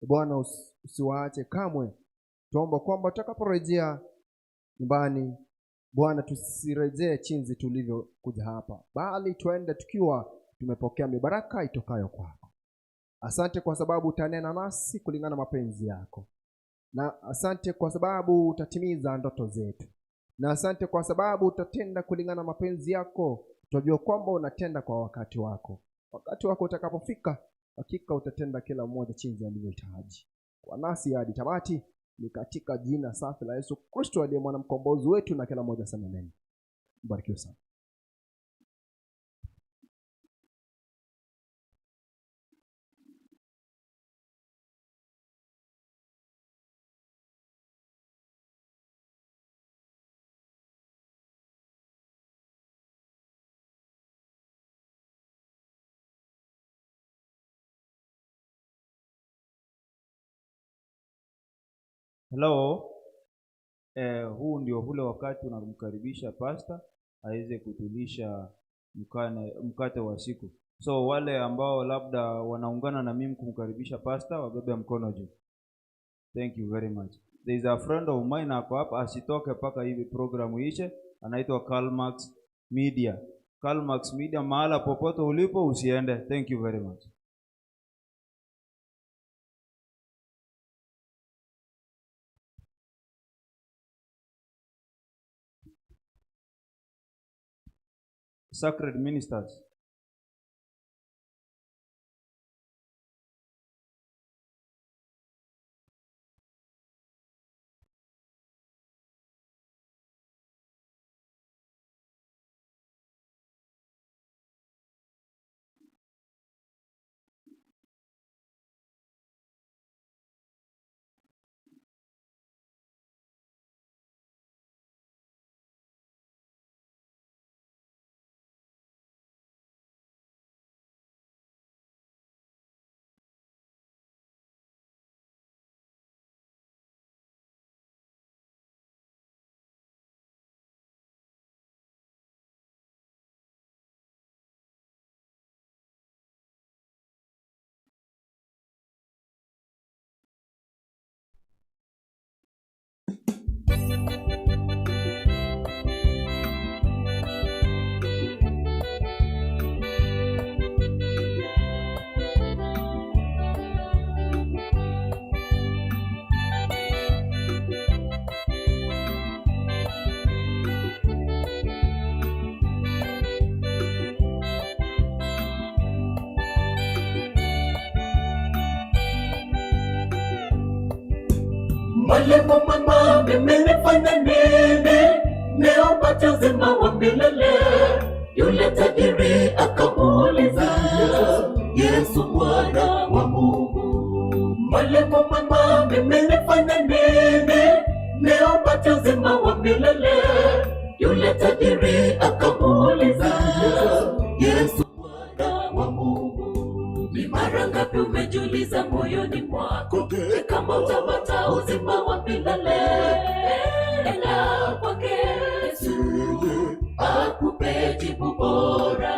Bwana, usiwaache kamwe. Tuomba kwamba tutakaporejea nyumbani Bwana, tusirejee chinzi tulivyokuja hapa, bali tuende tukiwa tumepokea mibaraka itokayo kwako. Asante kwa sababu utanena nasi kulingana na mapenzi yako, na asante kwa sababu utatimiza ndoto zetu, na asante kwa sababu utatenda kulingana na mapenzi yako. Tunajua kwamba unatenda kwa wakati wako. Wakati wako utakapofika, hakika utatenda kila mmoja chinzi alivyohitaji. Kwa nasi hadi tamati, ni katika jina safi la Yesu Kristo aliye mwana mkombozi wetu, na kila mmoja aseme amen. Mbarikiwe sana. Hello. Huu ndio ule wakati unamkaribisha pastor aweze kutulisha mkate wa siku. So wale ambao labda wanaungana na mimi kumkaribisha pastor wabebe mkono juu. Thank you very much. There is a friend of mine ako hapa, asitoke mpaka hivi programu ishe. Anaitwa Karl Marx Media. Karl Marx Media, mahala popote ulipo usiende. Thank you very much. Sacred ministers. Mwalimu mwema, mimi nifanye nini niupate uzima wa milele? Yule tajiri akamuuliza Yesu, Bwana wa Mungu. Mwalimu mwema, mimi nifanye nini niupate uzima wa milele? Yule tajiri akamuuliza Yesu, Bwana wa Mungu. Ni mara ngapi umejiuliza moyoni mwako, je, kama utapata uzima wa milele? Enda kwake Yesu akupe jibu bora.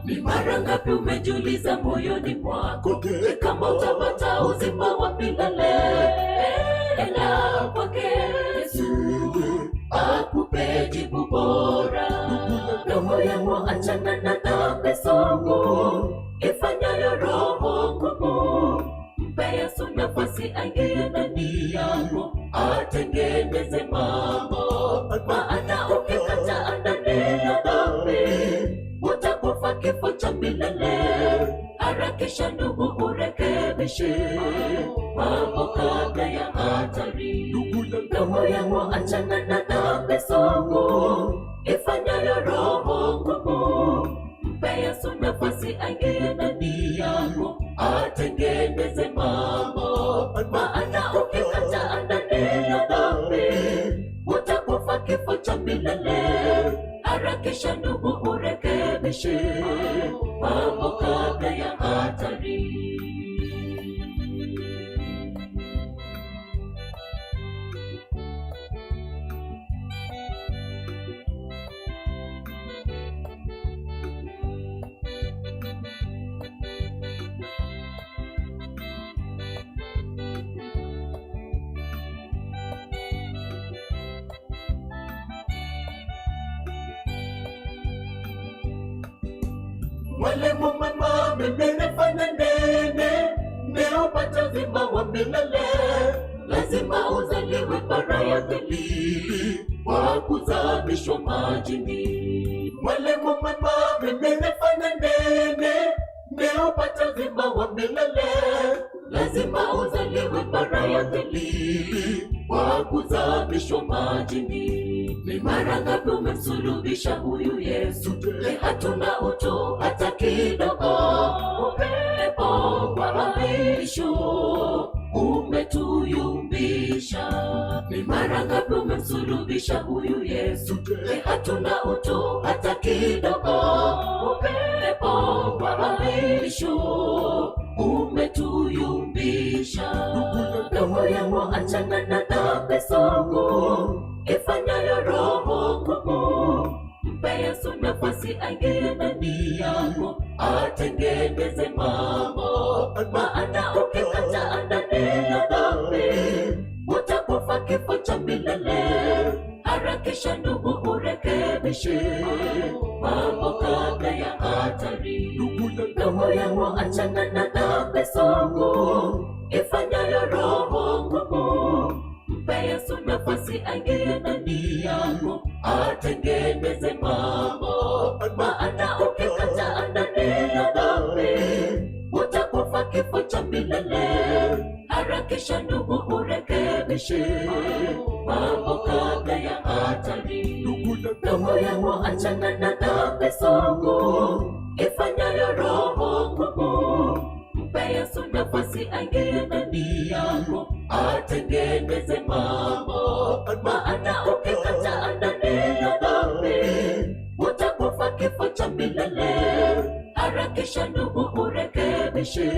Ni mara ngapi umejiuliza moyoni mwako, je, kama utapata uzima wa milele? Enda kwake Yesu akupe jibu bora. Roho yako achana na dhambi sugu ifanyayo roho ngumu. Mpe Yesu nafasi aingie ndani yako, atengeneze mambo. Maana ukikataa ndani ya dhambi, utakufa kifo cha milele. Harakisha ndugu, urekebishe mambo kabla ya hatari. Roho Ndugu yangu, achana na dhambi sugu ifanyayo roho ngumu. Mpe Yesu nafasi aingie ndani yako, atengeneze mambo. Maana ukikataa ndani ya dhambi, utakufa kifo cha milele. Harakisha ndugu, urekebishe mambo kabla ya hatari. Mwalimu mwema, mimi nifanye nini niupate uzima wa milele? Lazima uzaliwe mara ya pili kwa kuzamishwa majini. Mwalimu mwema, mimi nifanye nini niupate uzima wa milele? Lazima uzaliwe mara ya pili kwa kuzamishwa majini. Ni mara ngapi umemsulubisha huyu Yesu? Je, hatuna utu hata kidogo? Upepo wa mabisho umetuyumbisha. Ni mara ngapi umemsulubisha huyu Yesu? Je, hatuna utu hata kidogo? Upepo wa mabisho umetuyumbisha. Ndugu yangu, achana na dhambi sugu ifanyayo roho ngumu. Mpe Yesu nafasi aingie ndani yako, atengeneze mambo. Maana ukikataa ndani ya dhambi, utakufa kifo cha milele. Harakisha ndugu, urekebishe mambo kabla ya hatari. Ndugu yangu, achana na dhambi sugu ifanyayo roho ngumu. Mpe Yesu nafasi aingie ndani yako, atengeneze mambo. Maana ukikataa ndani ya dhambi, utakufa kifo cha milele. Harakisha ndugu, urekebishe mambo kabla ya hatari. Ndugu yangu, achana na dhambi sugu ifanyayo roho ngumu. Mpe Yesu nafasi aingie ndani yako, atengeneze mambo. Maana ukikataa ndani ya dhambi, utakufa kifo cha milele. Harakisha ndugu, urekebishe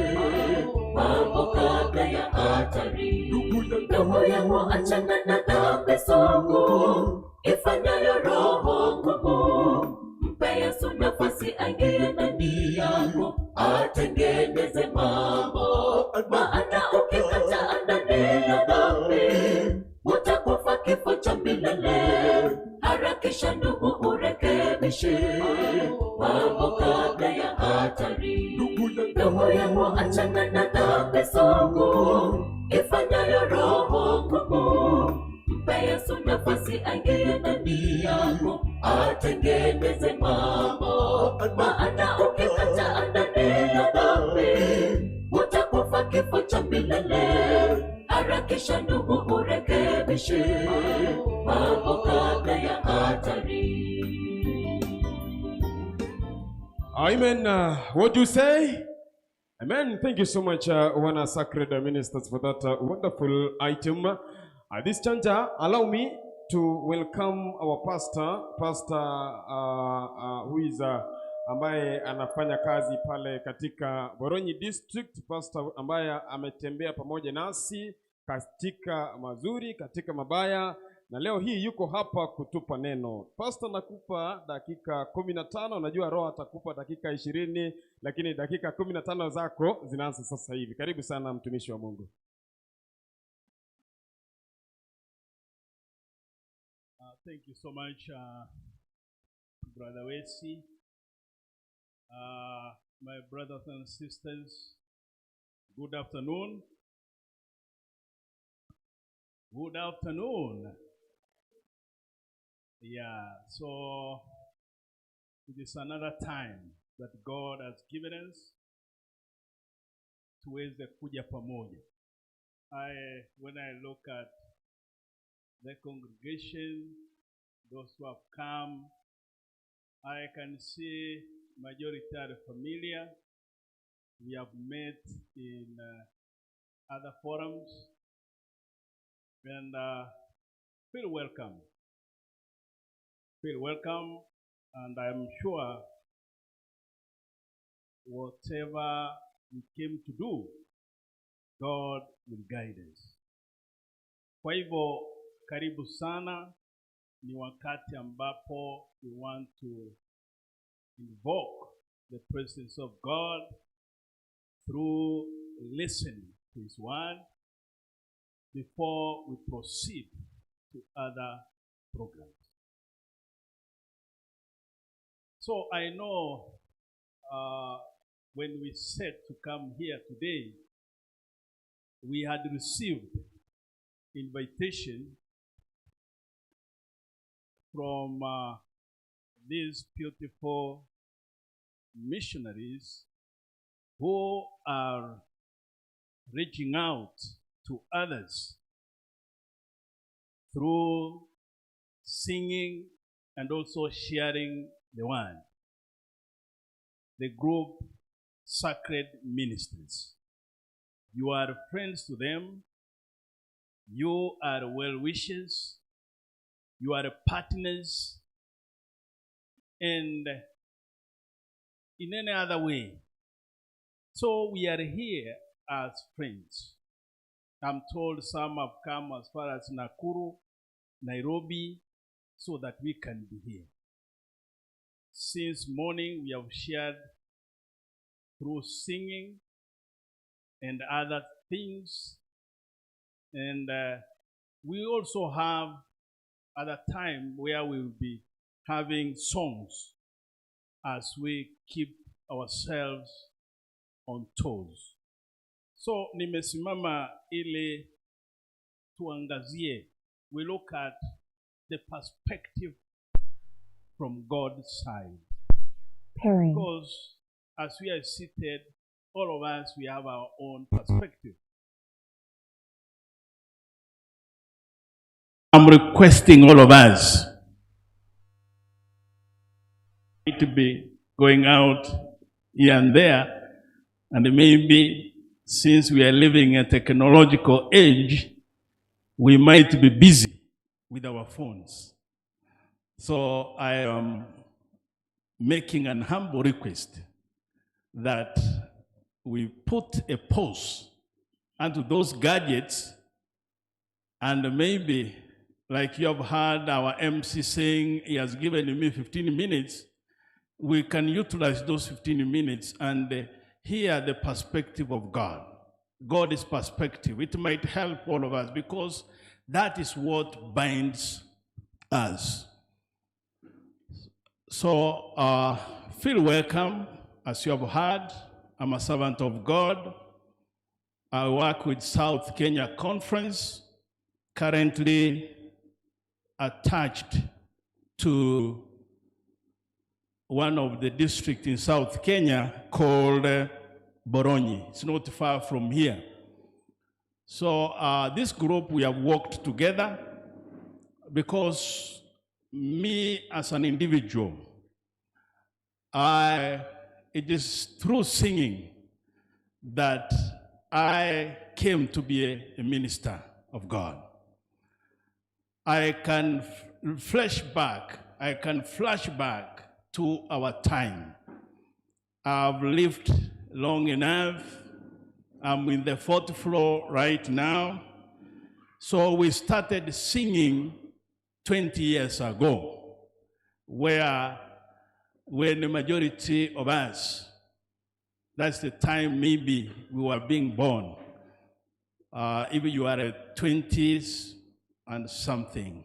mambo kabla ya hatari. Ndugu yangu, achana na dhambi sugu ifanyayo roho ngumu. Mpe Yesu nafasi aingie ndani yako, atengeneze mambo. Maana ukikataa ndani ya dhambi, utakufa kifo cha milele. Harakisha ndugu, urekebishe mambo kabla ya hatari. Ndugu yangu, achana na dhambi sugu ifanyayo roho ngumu. Mpe Yesu nafasi aingie ndani yako, atengeneze mambo. Maana ukikataa ndani ya dhambi, utakufa kifo cha milele. Harakisha ndugu, urekebishe mambo kabla ya hatari. Amen. What do you say? Amen. Thank you so much, Wana Sacred Ministers, for that wonderful item. At this juncture, allow me to welcome our pastor, Pastor who is ambaye anafanya kazi pale katika Boronyi District, pastor ambaye ametembea pamoja nasi katika mazuri, katika mabaya, na leo hii yuko hapa kutupa neno. Pastor, nakupa dakika 15. Najua Roho atakupa dakika 20, lakini dakika 15 zako zinaanza sasa hivi. Karibu sana mtumishi wa Mungu. Thank you so much, Brother Wesi. My brothers and sisters, good afternoon. Good afternoon. Yeah, so it is another time that God has given us tuweze kuja pamoja. When I look at the congregation, those who have come. I can see majority are familiar. We have met in other forums, and feel welcome. Feel welcome, and I'm sure whatever we came to do, God will guide us. Kwa hivyo karibu sana, ni wakati ambapo we want to invoke the presence of God through listening to His word before we proceed to other programs. So I know when we said to come here today, we had received invitation from these beautiful missionaries who are reaching out to others through singing and also sharing the word. The group Sacred Ministries. You are friends to them. You are well wishers. You are partners. And in any other way. So we are here as friends. I'm told some have come as far as Nakuru, Nairobi, so that we can be here. Since morning, we have shared through singing and other things. And we also have other time where we will be having songs as we keep ourselves on toes. So nimesimama ili tuangazie, we look at the perspective from God's side. Pairing. Because as we are seated, all of us, we have our own perspective. I'm requesting all of us to be going out here and there, and maybe since we are living a technological age, we might be busy with our phones. So I am making an humble request that we put a pause onto those gadgets, and maybe, like you have heard our MC saying, he has given me 15 minutes, we can utilize those 15 minutes and hear the perspective of God. God's perspective. It might help all of us because that is what binds us. So feel welcome. As you have heard, I'm a servant of God. I work with South Kenya Conference, currently attached to one of the districts in South Kenya called Boronyi. It's not far from here. So this group, we have worked together because me as an individual, it is through singing that I came to be a minister of God. I can flash back to our time. I've lived long enough. I'm in the fourth floor right now. So we started singing 20 years ago, where when the majority of us, that's the time maybe we were being born. If you are at 20s and something.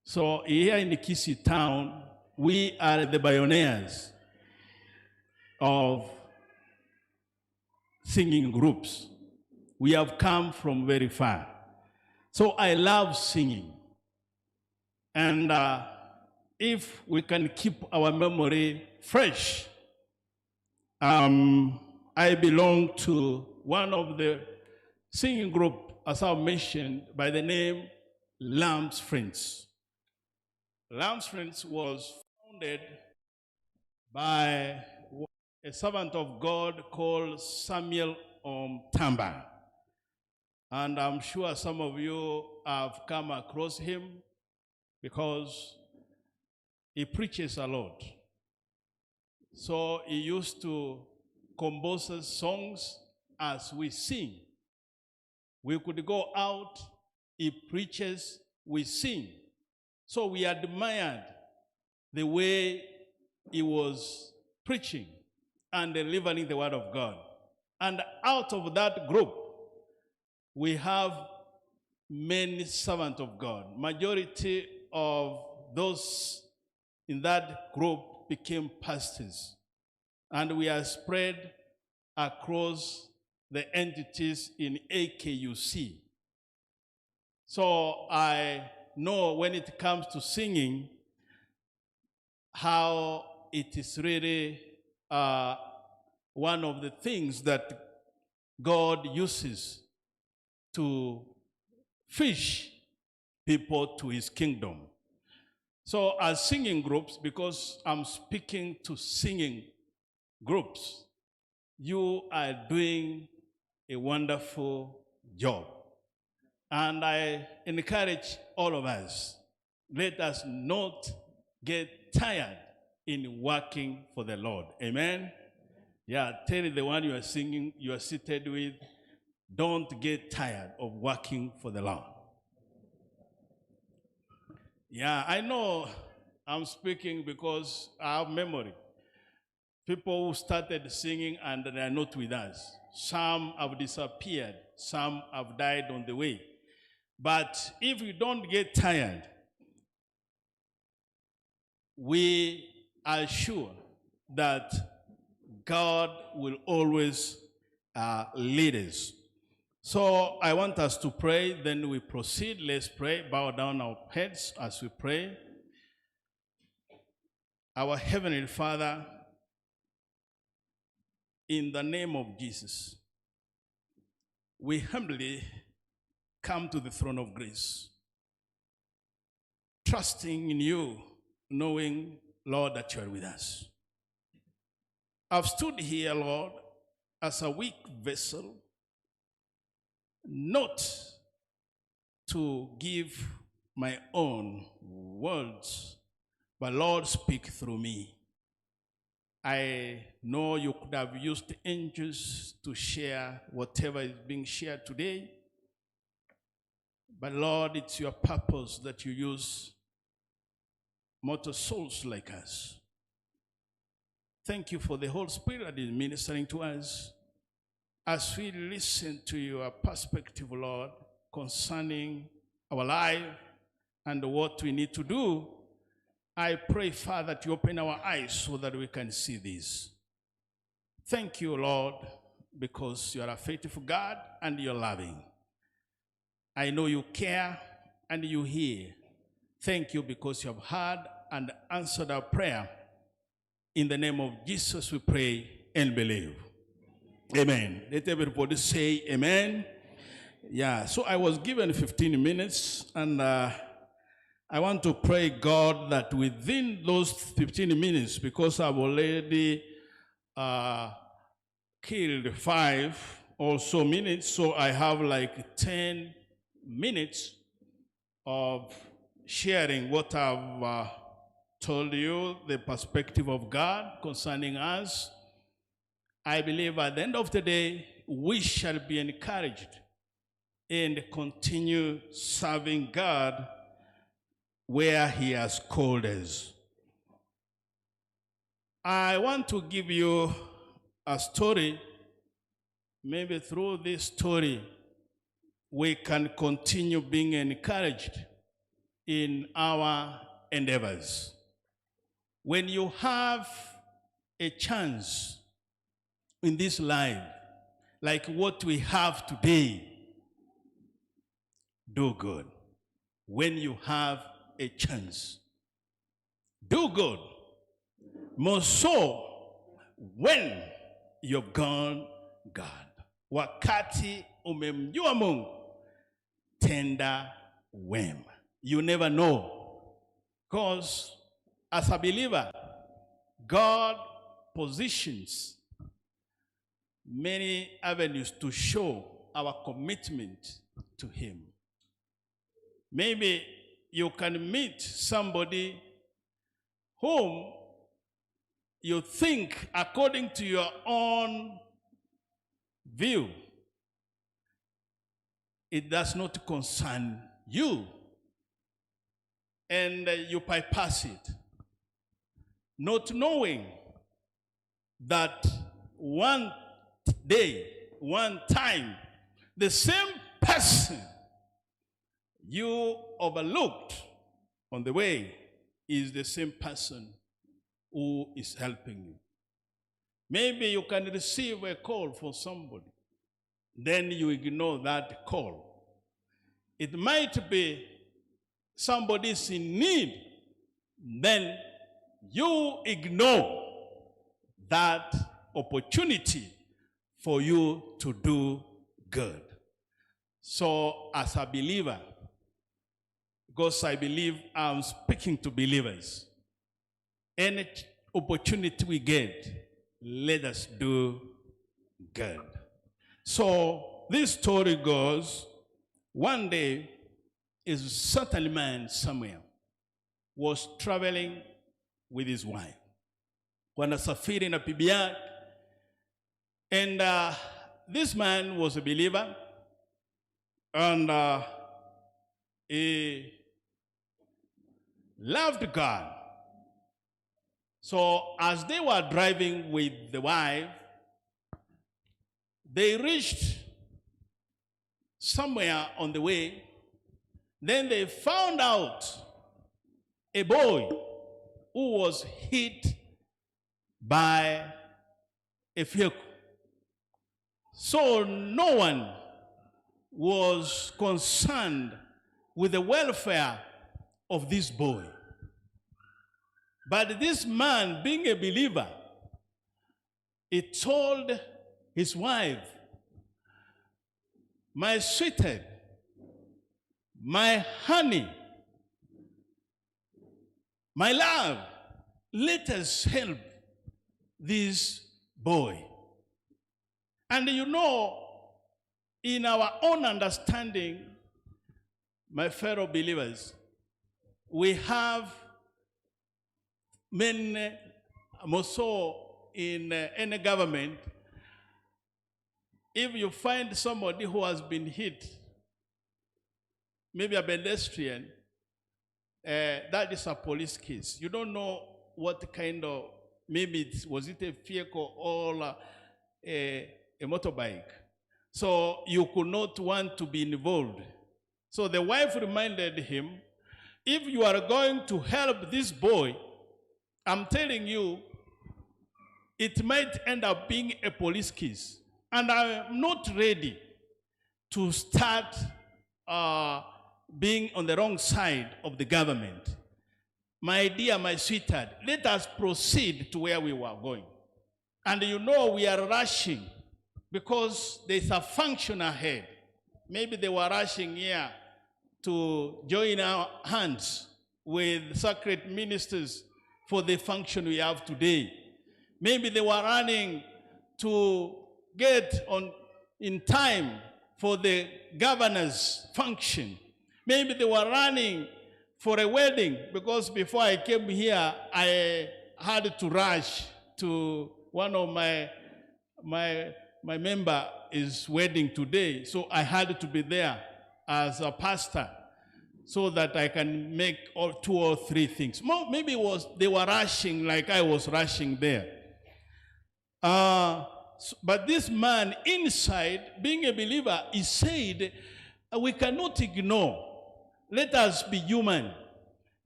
So here in Kisii town, we are the pioneers of singing groups. We have come from very far. So I love singing. And if we can keep our memory fresh, I belong to one of the singing group, as I mentioned, by the name Lamb's Friends. Lamb's Friends was founded by a servant of God called Samuel Tamba. And I'm sure some of you have come across him because he preaches a lot. So he used to compose songs as we sing. We could go out, he preaches, we sing. So we admired the way he was preaching and delivering the word of God. And out of that group, we have many servants of God. Majority of those in that group became pastors. And we are spread across the entities in AKUC. So I know when it comes to singing, how it is really one of the things that God uses to fish people to his kingdom. So as singing groups, because I'm speaking to singing groups, you are doing a wonderful job. And I encourage all of us, let us not get tired in working for the Lord. Amen? Yeah, tell the one you are singing, you are seated with, don't get tired of working for the Lord. Yeah, I know I'm speaking because I have memory. People who started singing and they are not with us. Some have disappeared. Some have died on the way. But if you don't get tired, we are sure that God will always lead us. So I want us to pray, then we proceed. Let's pray. Bow down our heads as we pray. Our Heavenly Father, in the name of Jesus, we humbly come to the throne of grace, trusting in you, knowing, Lord, that you are with us. I've stood here, Lord, as a weak vessel, not to give my own words, but Lord, speak through me. I know you could have used angels to share whatever is being shared today, but Lord, it's your purpose that you use mortal souls like us. Thank you for the Holy Spirit that is ministering to us as we listen to your perspective, Lord, concerning our life and what we need to do. I pray, Father, that you open our eyes so that we can see this. Thank you, Lord, because you are a faithful God and you're loving. I know you care and you hear. Thank you because you have heard and answered our prayer. In the name of Jesus, we pray and believe. Amen. Let everybody say amen. Yeah, so I was given 15 minutes, and I want to pray, God, that within those 15 minutes, because I've already killed 5 or so minutes, so I have like 10 minutes of sharing what I've told you, the perspective of God concerning us. I believe at the end of the day, we shall be encouraged and continue serving God where he has called us. I want to give you a story. Maybe through this story, we can continue being encouraged in our endeavors. When you have a chance in this life, like what we have today, do good. When you have a chance, do good. More so when you've gone God. Wakati umemjua Mungu, tenda wema. You never know. Because as a believer, God positions many avenues to show our commitment to Him. Maybe you can meet somebody whom you think, according to your own view, it does not concern you, and you bypass it, not knowing that one day, one time, the same person you overlooked on the way is the same person who is helping you. Maybe you can receive a call for somebody, then you ignore that call. It might be somebody's in need, then you ignore that opportunity for you to do good. So as a believer, because I believe I'm speaking to believers, any opportunity we get, let us do good. So this story goes, one day, a certain man somewhere was traveling with his wife. Wanasafiri na bibi yake. And this man was a believer, and he loved God. So as they were driving with the wife, they reached somewhere on the way. Then they found out a boy who was hit by a vehicle. So no one was concerned with the welfare of this boy. But this man, being a believer, he told his wife, "My sweetheart, my honey, my love, let us help this boy." And you know, in our own understanding, my fellow believers, we have many, more so in any government, if you find somebody who has been hit, maybe a pedestrian, that is a police case. You don't know what kind of, maybe it, was it a vehicle or a motorbike. So you could not want to be involved. So the wife reminded him, if you are going to help this boy, I'm telling you, it might end up being a police case. And I'm not ready to start being on the wrong side of the government. My dear, my sweetheart, let us proceed to where we were going. And you know we are rushing because there's a function ahead. Maybe they were rushing here to join our hands with sacred ministers for the function we have today. Maybe they were running to get on in time for the governor's function. Maybe they were running for a wedding, because before I came here, I had to rush to one of my member is wedding today, so I had to be there as a pastor so that I can make all two or three things. Maybe it was they were rushing like I was rushing there. But this man inside, being a believer, he said, we cannot ignore. Let us be human.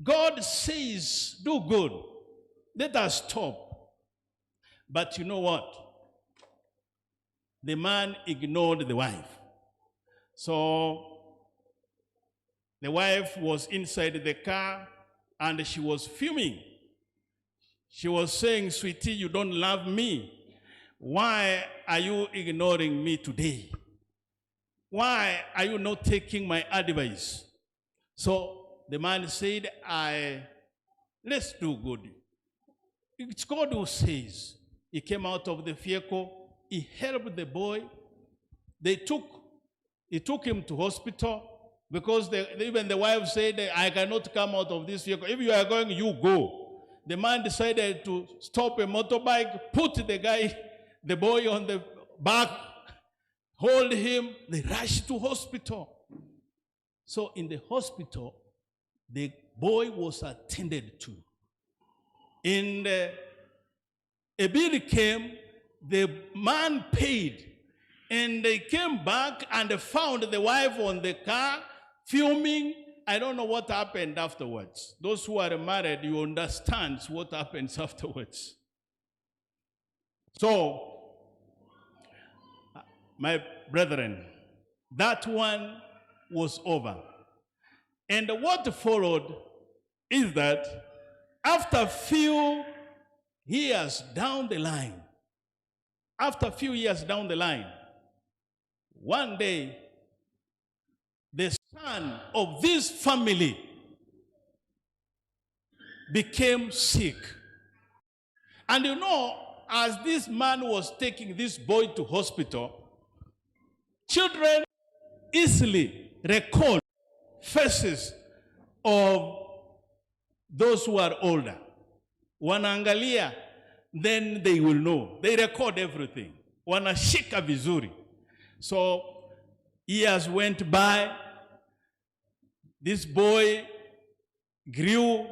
God says, do good. Let us stop. But you know what? The man ignored the wife. So the wife was inside the car and she was fuming. She was saying, sweetie, you don't love me. Why are you ignoring me today? Why are you not taking my advice? So the man said, I let's do good. It's God who says. He came out of the vehicle, he helped the boy. They took he took him to hospital because even the wife said, I cannot come out of this vehicle. If you are going, you go. The man decided to stop a motorbike, put the guy, the boy on the back, hold him. They rushed to hospital. So in the hospital, the boy was attended to. In the, a bill came, the man paid, and they came back and they found the wife on the car filming. I don't know what happened afterwards. Those who are married, you understand what happens afterwards. So, my brethren, that one was over. And what followed is that after few years down the line, after a few years down the line, one day, the son of this family became sick. And you know, as this man was taking this boy to hospital, children easily record faces of those who are older. Wanaangalia, then they will know. They record everything. Wanashika vizuri. So years went by. This boy grew,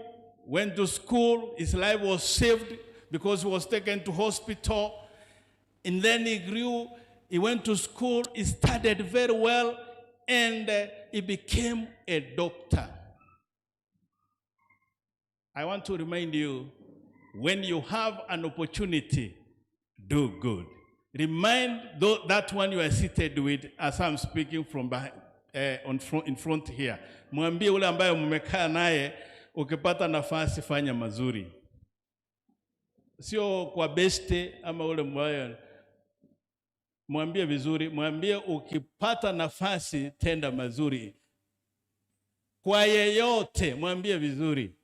went to school. His life was saved because he was taken to hospital. And then he grew, he went to school, he studied very well, and he became a doctor. I want to remind you when you have an opportunity, do good. Remind that one you are seated with as I'm speaking from behind, in front here. Mwambie ule ambaye mmekaa naye, ukipata nafasi fanya mazuri, sio kwa beste ama ule mbaya. Mwambie vizuri, mwambie ukipata nafasi tenda mazuri kwa yeyote, mwambie vizuri.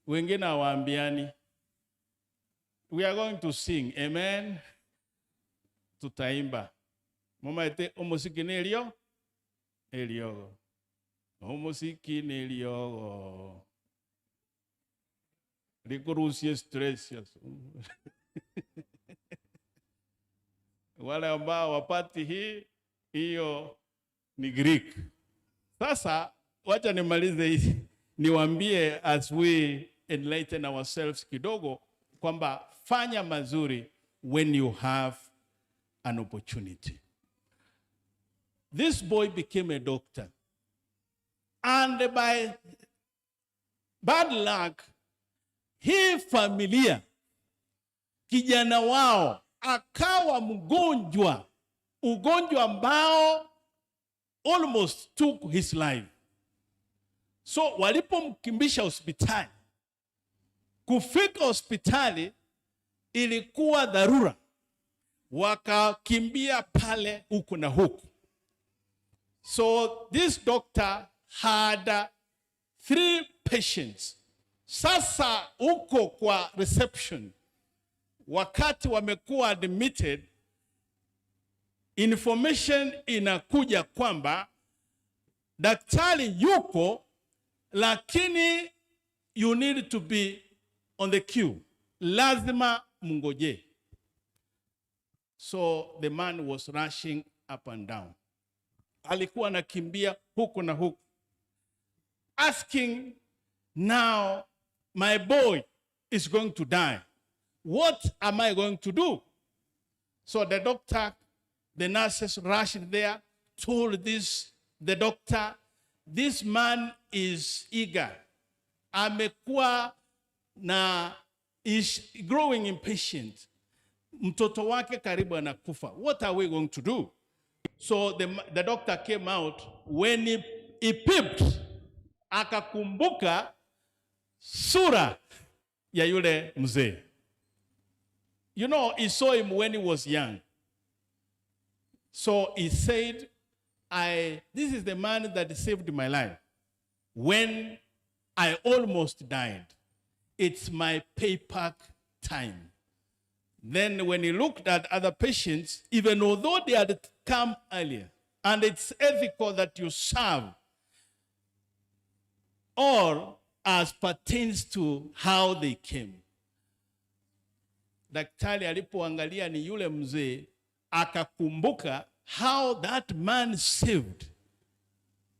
Wengine hawaambiani. We are going to sing, amen. Tutaimba. Mumaete omosiki nelio eliogo. Omosiki neliogo. Likurusie stress. Wale ambao wapati hii, hiyo ni Greek. Sasa wacha nimalize hizi, niwaambie as we enlighten ourselves kidogo kwamba fanya mazuri when you have an opportunity. This boy became a doctor. And by bad luck, hii familia kijana wao akawa mgonjwa, ugonjwa ambao almost took his life. So walipomkimbisha hospitali, kufika hospitali ilikuwa dharura, wakakimbia pale huku na huku. So this doctor had three patients. Sasa huko kwa reception, wakati wamekuwa admitted, information inakuja kwamba daktari yuko, lakini you need to be on the queue, lazima mngoje. So the man was rushing up and down, alikuwa anakimbia huku na huku, asking, now my boy is going to die. What am I going to do? So the doctor, the nurses rushed there, told this, the doctor, this man is eager. Amekuwa na is growing impatient. Mtoto wake karibu anakufa. What are we going to do? So the doctor came out. When he peeped, akakumbuka sura ya yule mzee. He saw him when he was young. So he said, this is the man that saved my life. when I almost died. It's my payback time. Then when he looked at other patients, even although they had come earlier, and it's ethical that you serve or as pertains to how they came. Daktari alipoangalia ni yule mzee, akakumbuka how that man saved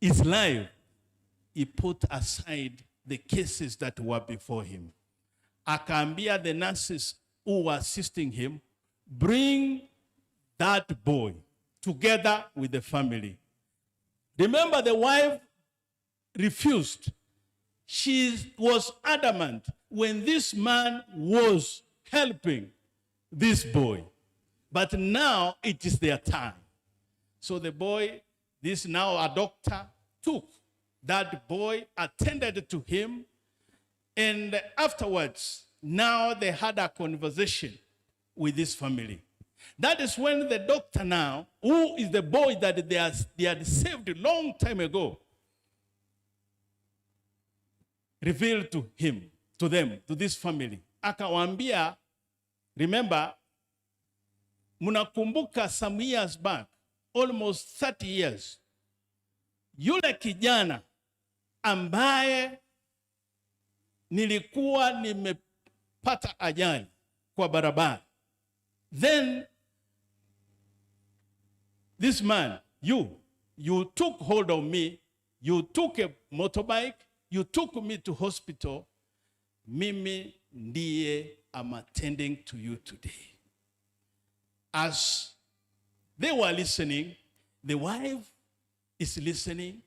his life. He put aside the cases that were before him. Akaambia the nurses who were assisting him, "Bring that boy together with the family." Remember, the wife refused. She was adamant when this man was helping this boy. But now it is their time. So the boy, this now a doctor, took that boy, attended to him, and afterwards, now they had a conversation with this family. That is when the doctor now, who is the boy that they had saved a long time ago, revealed to him, to them, to this family. Akawaambia, "Remember, mnakumbuka some years back, almost 30 years, yule kijana ambaye nilikuwa nimepata ajali kwa barabara. Then this man, you took hold of me, you took a motorbike, you took me to hospital. Mimi ndiye I'm attending to you today." As they were listening, the wife is listening,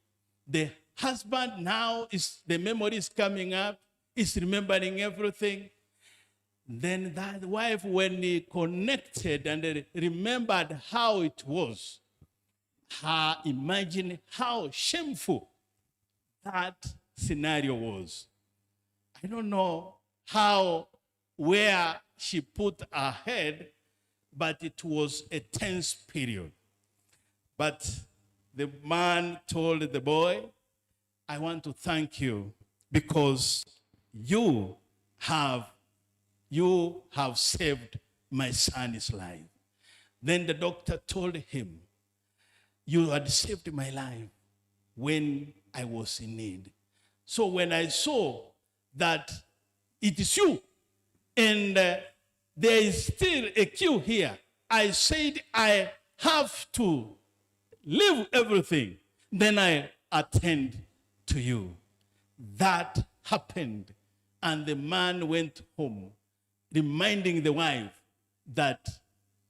the husband now is, the memory is coming up, is remembering everything. Then that wife, when he connected and remembered how it was, her imagine how shameful that scenario was. I don't know how, where she put her head, but it was a tense period. But the man told the boy, "I want to thank you because you have saved my son's life." Then the doctor told him, "You had saved my life when I was in need. So when I saw that it is you and there is still a queue here, I said I have to leave everything. Then I attend to you." That happened. And the man went home, reminding the wife that,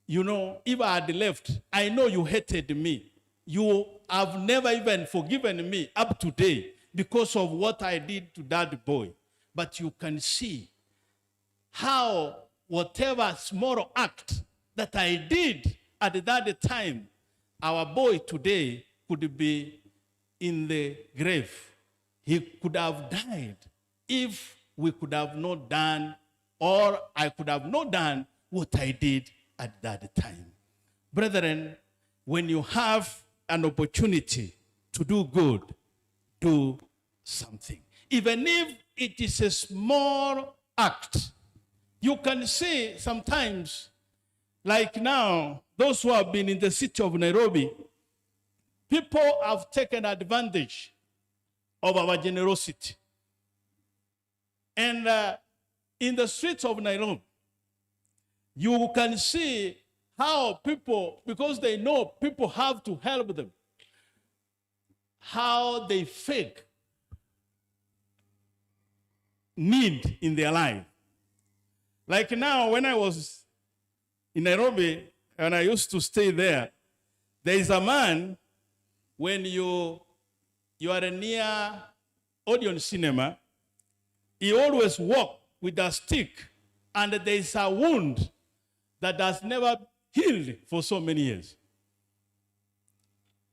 "If I had left, I know you hated me. You have never even forgiven me up to today because of what I did to that boy. But you can see how whatever small act that I did at that time, our boy today could be in the grave. He could have died if we could have not done, or I could have not done what I did at that time." Brethren, when you have an opportunity to do good, do something. Even if it is a small act. You can see sometimes, like now, those who have been in the city of Nairobi, people have taken advantage of our generosity. And in the streets of Nairobi, you can see how people, because they know people have to help them, how they fake need in their life. Like now, when I was in Nairobi and I used to stay there, there is a man, when you are near Odeon Cinema, he always walk with a stick, and there is a wound that has never healed for so many years.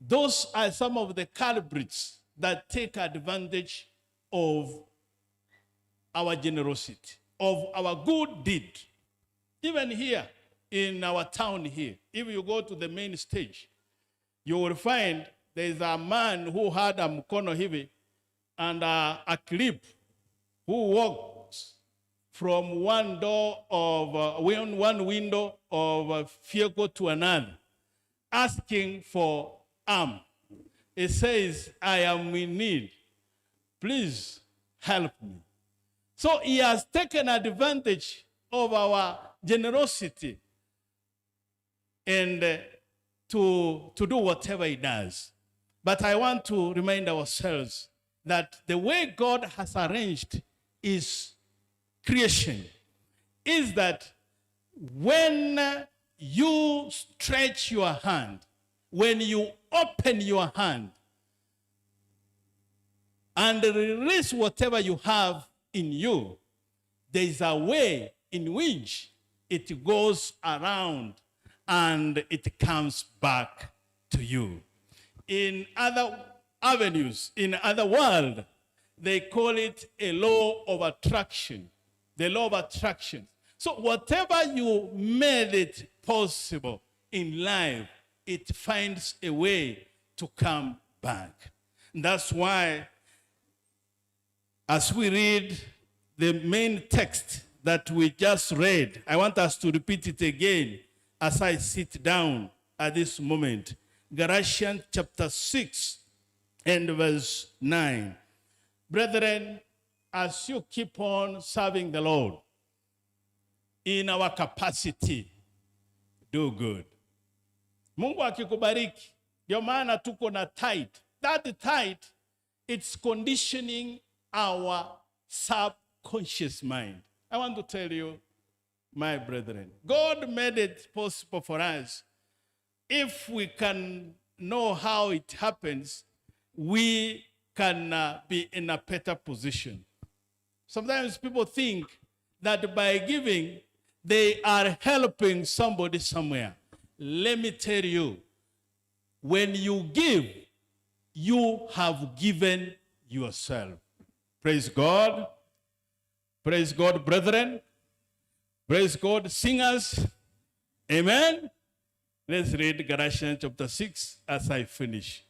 Those are some of the culprits that take advantage of our generosity, of our good deed. Even here in our town here, if you go to the main stage, you will find there is a man who had a mkono hivi. and a clip who walks from one door of one window of a vehicle to another, asking for arm. He says, "I am in need. Please help me." So he has taken advantage of our generosity and to do whatever he does. But I want to remind ourselves that the way God has arranged his creation is that when you stretch your hand, when you open your hand and release whatever you have in you, there is a way in which it goes around and it comes back to you. In other avenues, in other world, they call it a law of attraction. The law of attraction. So whatever you made it possible in life, it finds a way to come back. And that's why, as we read the main text that we just read, I want us to repeat it again as I sit down at this moment. Galatians chapter 6 and verse 9. Brethren, as you keep on serving the Lord in our capacity, do good. Mungu akikubariki, ndio maana tuko na tithe. That tithe, it's conditioning our subconscious mind. I want to tell you, my brethren, God made it possible for us. If we can know how it happens, we can be in a better position. Sometimes people think that by giving, they are helping somebody somewhere. Let me tell you, when you give, you have given yourself. Praise God. Praise God, brethren. Praise God, singers. Amen. Let's read Galatians chapter 6 as I finish.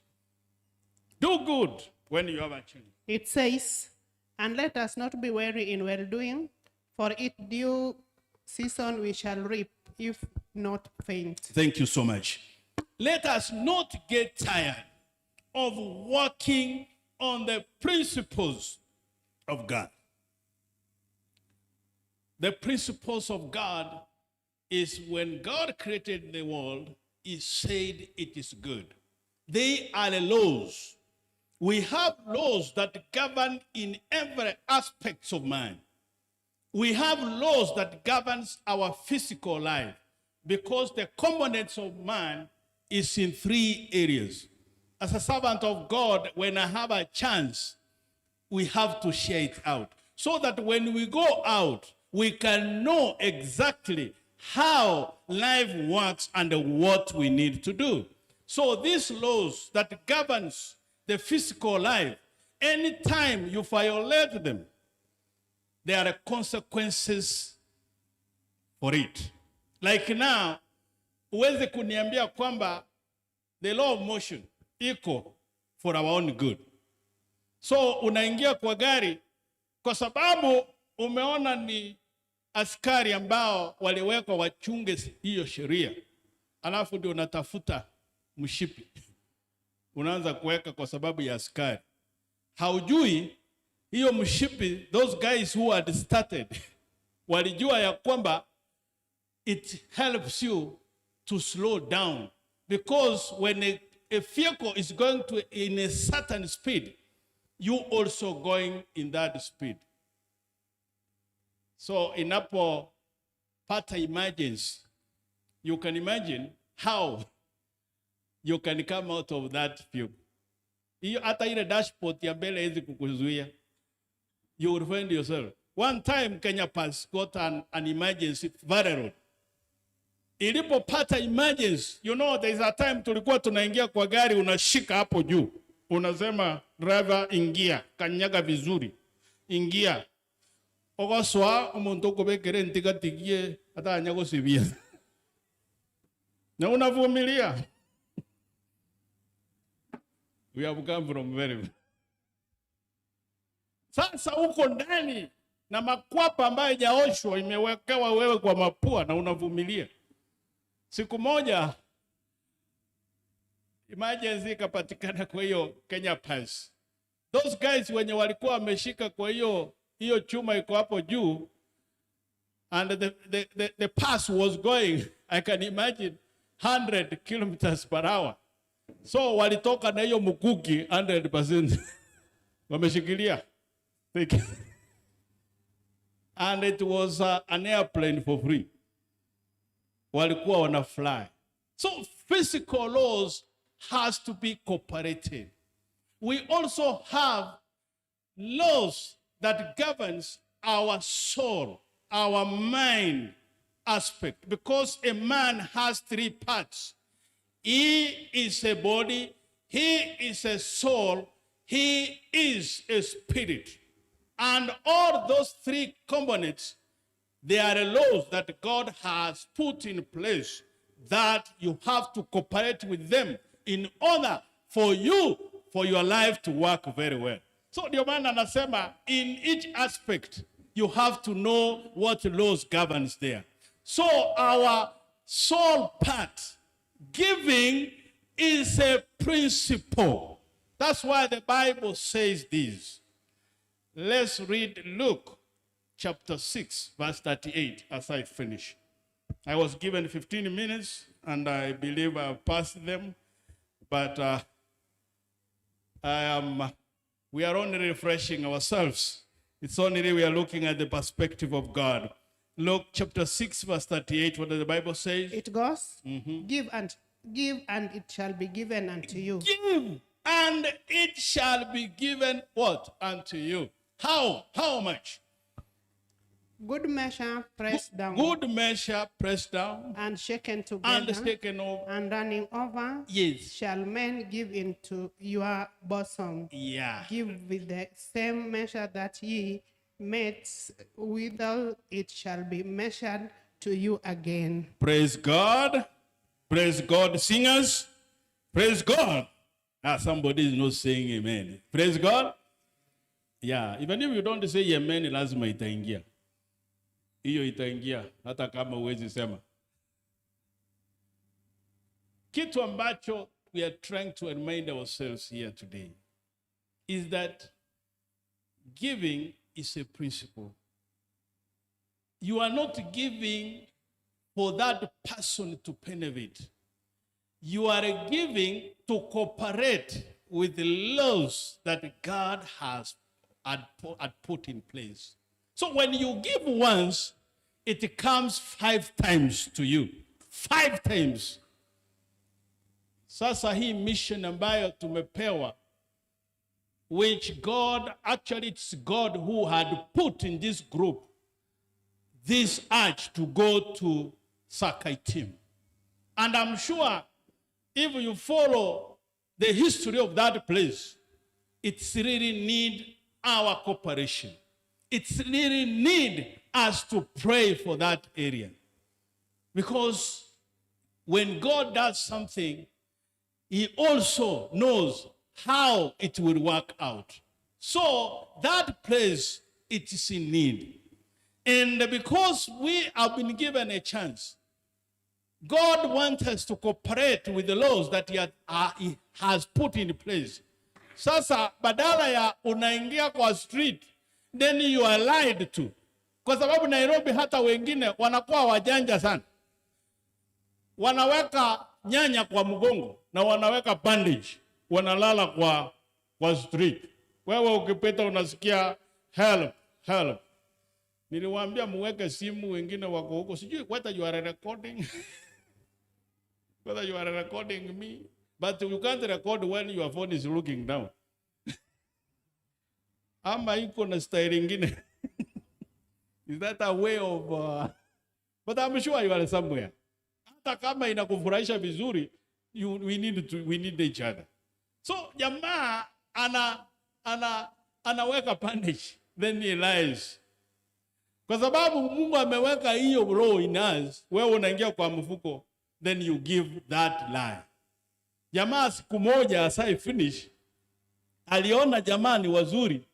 Do good when you have a chance. It says, "And let us not be weary in well doing, for in due season we shall reap, if not faint." Thank you so much. Let us not get tired of working on the principles of God. The principles of God is when God created the world, He said it is good. They are the laws. We have laws that govern in every aspect of man. We have laws that governs our physical life because the components of man is in three areas. As a servant of God, when I have a chance, we have to share it out so that when we go out, we can know exactly how life works and what we need to do. So these laws that governs the physical life, anytime you violate them, there are consequences for it. Like now, huwezi kuniambia kwamba the law of motion iko for our own good. So unaingia kwa gari kwa sababu umeona ni askari ambao waliwekwa wachunge hiyo sheria, alafu ndio unatafuta mshipi unaanza kuweka kwa sababu ya askari. Haujui hiyo mshipi, those guys who had started walijua ya kwamba it helps you to slow down because when a vehicle is going to in a certain speed, you also going in that speed. So inapopata emergency, you can imagine how you can come out of that vehicle. Hiyo hata ile dashboard ya mbele haiwezi kukuzuia. You will find yourself. One time Kenya Pass got an emergency Valley Road. Ilipopata emergency, there is a time tulikuwa tunaingia kwa gari, unashika hapo juu, unasema, "Driver, ingia, kanyaga vizuri, ingia." Ogoswa omuntu okobekere ntigatigie atanya gosibia na unavumilia. We have come from very Sasa uko ndani na makwapa ambayo haijaoshwa imewekewa wewe kwa mapua na unavumilia. Siku moja emergency ikapatikana kwa hiyo Kenya Pass. Those guys wenye walikuwa wameshika kwa hiyo chuma iko hapo juu and the pass was going, I can imagine, 100 kilometers per hour. So walitoka na hiyo mkuki 100% wameshikilia. And it was an airplane for free. Walikuwa wana fly. So physical laws has to be cooperated. We also have laws that governs our soul, our mind aspect, because a man has three parts. He is a body, he is a soul, he is a spirit. And all those three components, they are laws that God has put in place that you have to cooperate with them in order for you, for your life to work very well. So ndio maana anasema in each aspect, you have to know what laws governs there. So our soul part, giving is a principle. That's why the Bible says this. Let's read Luke chapter 6, verse 38 as I finish. I was given 15 minutes and I believe I've passed them, but we are only refreshing ourselves. It's only we are looking at the perspective of God. Luke chapter 6, verse 38, what does the Bible say? It goes, "Give and give, and it shall be given unto you." Give, and it shall be given what? Unto you. How? How much? Good measure, pressed down. Good measure, pressed down. And shaken together. And shaken over. And running over. Yes. Shall men give into your bosom. Give with the same measure that ye mete withal, it shall be measured to you again. Praise God. Praise God, singers. Praise God. Ah, somebody is not saying amen. Praise God. Yeah, even if you don't say amen, lazima itaingia. Hiyo itaingia hata kama huwezi sema. Kitu ambacho we are trying to remind ourselves here today is that giving is a principle. You are not giving for that person to benefit. You are giving to cooperate with the laws that God has had put in place. So when you give once, it comes five times to you. Five times. Sasa hii mission ambayo tumepewa, which God, actually it's God who had put in this group this urge to go to Sakai team. And I'm sure if you follow the history of that place, it's really need our cooperation. It's really need us to pray for that area. Because when God does something, he also knows how it will work out. So that place, it is in need. And because we have been given a chance, God wants us to cooperate with the laws that he has put in place. Sasa badala ya unaingia kwa street, then you are lied to. Kwa sababu Nairobi hata wengine wanakuwa wajanja sana. Wanaweka nyanya kwa mgongo na wanaweka bandage, wanalala kwa street. Wewe ukipita unasikia "Help, help." Niliwaambia muweke simu, wengine wako huko, sijui whether you are recording whether you are recording me, but you can't record when your phone is looking down. Ama iko na style ingine. Is that a way of but I'm sure you are somewhere. Hata kama inakufurahisha vizuri, we need each other. So jamaa anaweka bandage, then he lies. Kwa sababu Mungu ameweka hiyo law in us, wewe unaingia kwa mfuko, then you give that lie. Jamaa siku moja as I finish, aliona jamaa ni wazuri,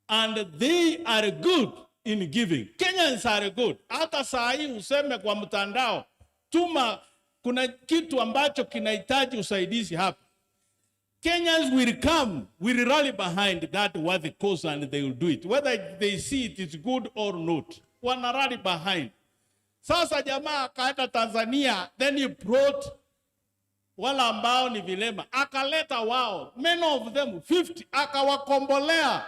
And they are good in giving. Kenyans are good. Hata saa hii useme kwa mtandao, tuma, kuna kitu ambacho kinahitaji usaidizi hapa. Kenyans will come, will rally behind that worthy cause, and they will do it. Whether they see it is good or not. Wana rally behind. Sasa jamaa akaenda Tanzania, then he brought wale ambao ni vilema, akaleta wao, many of them 50, akawakombolea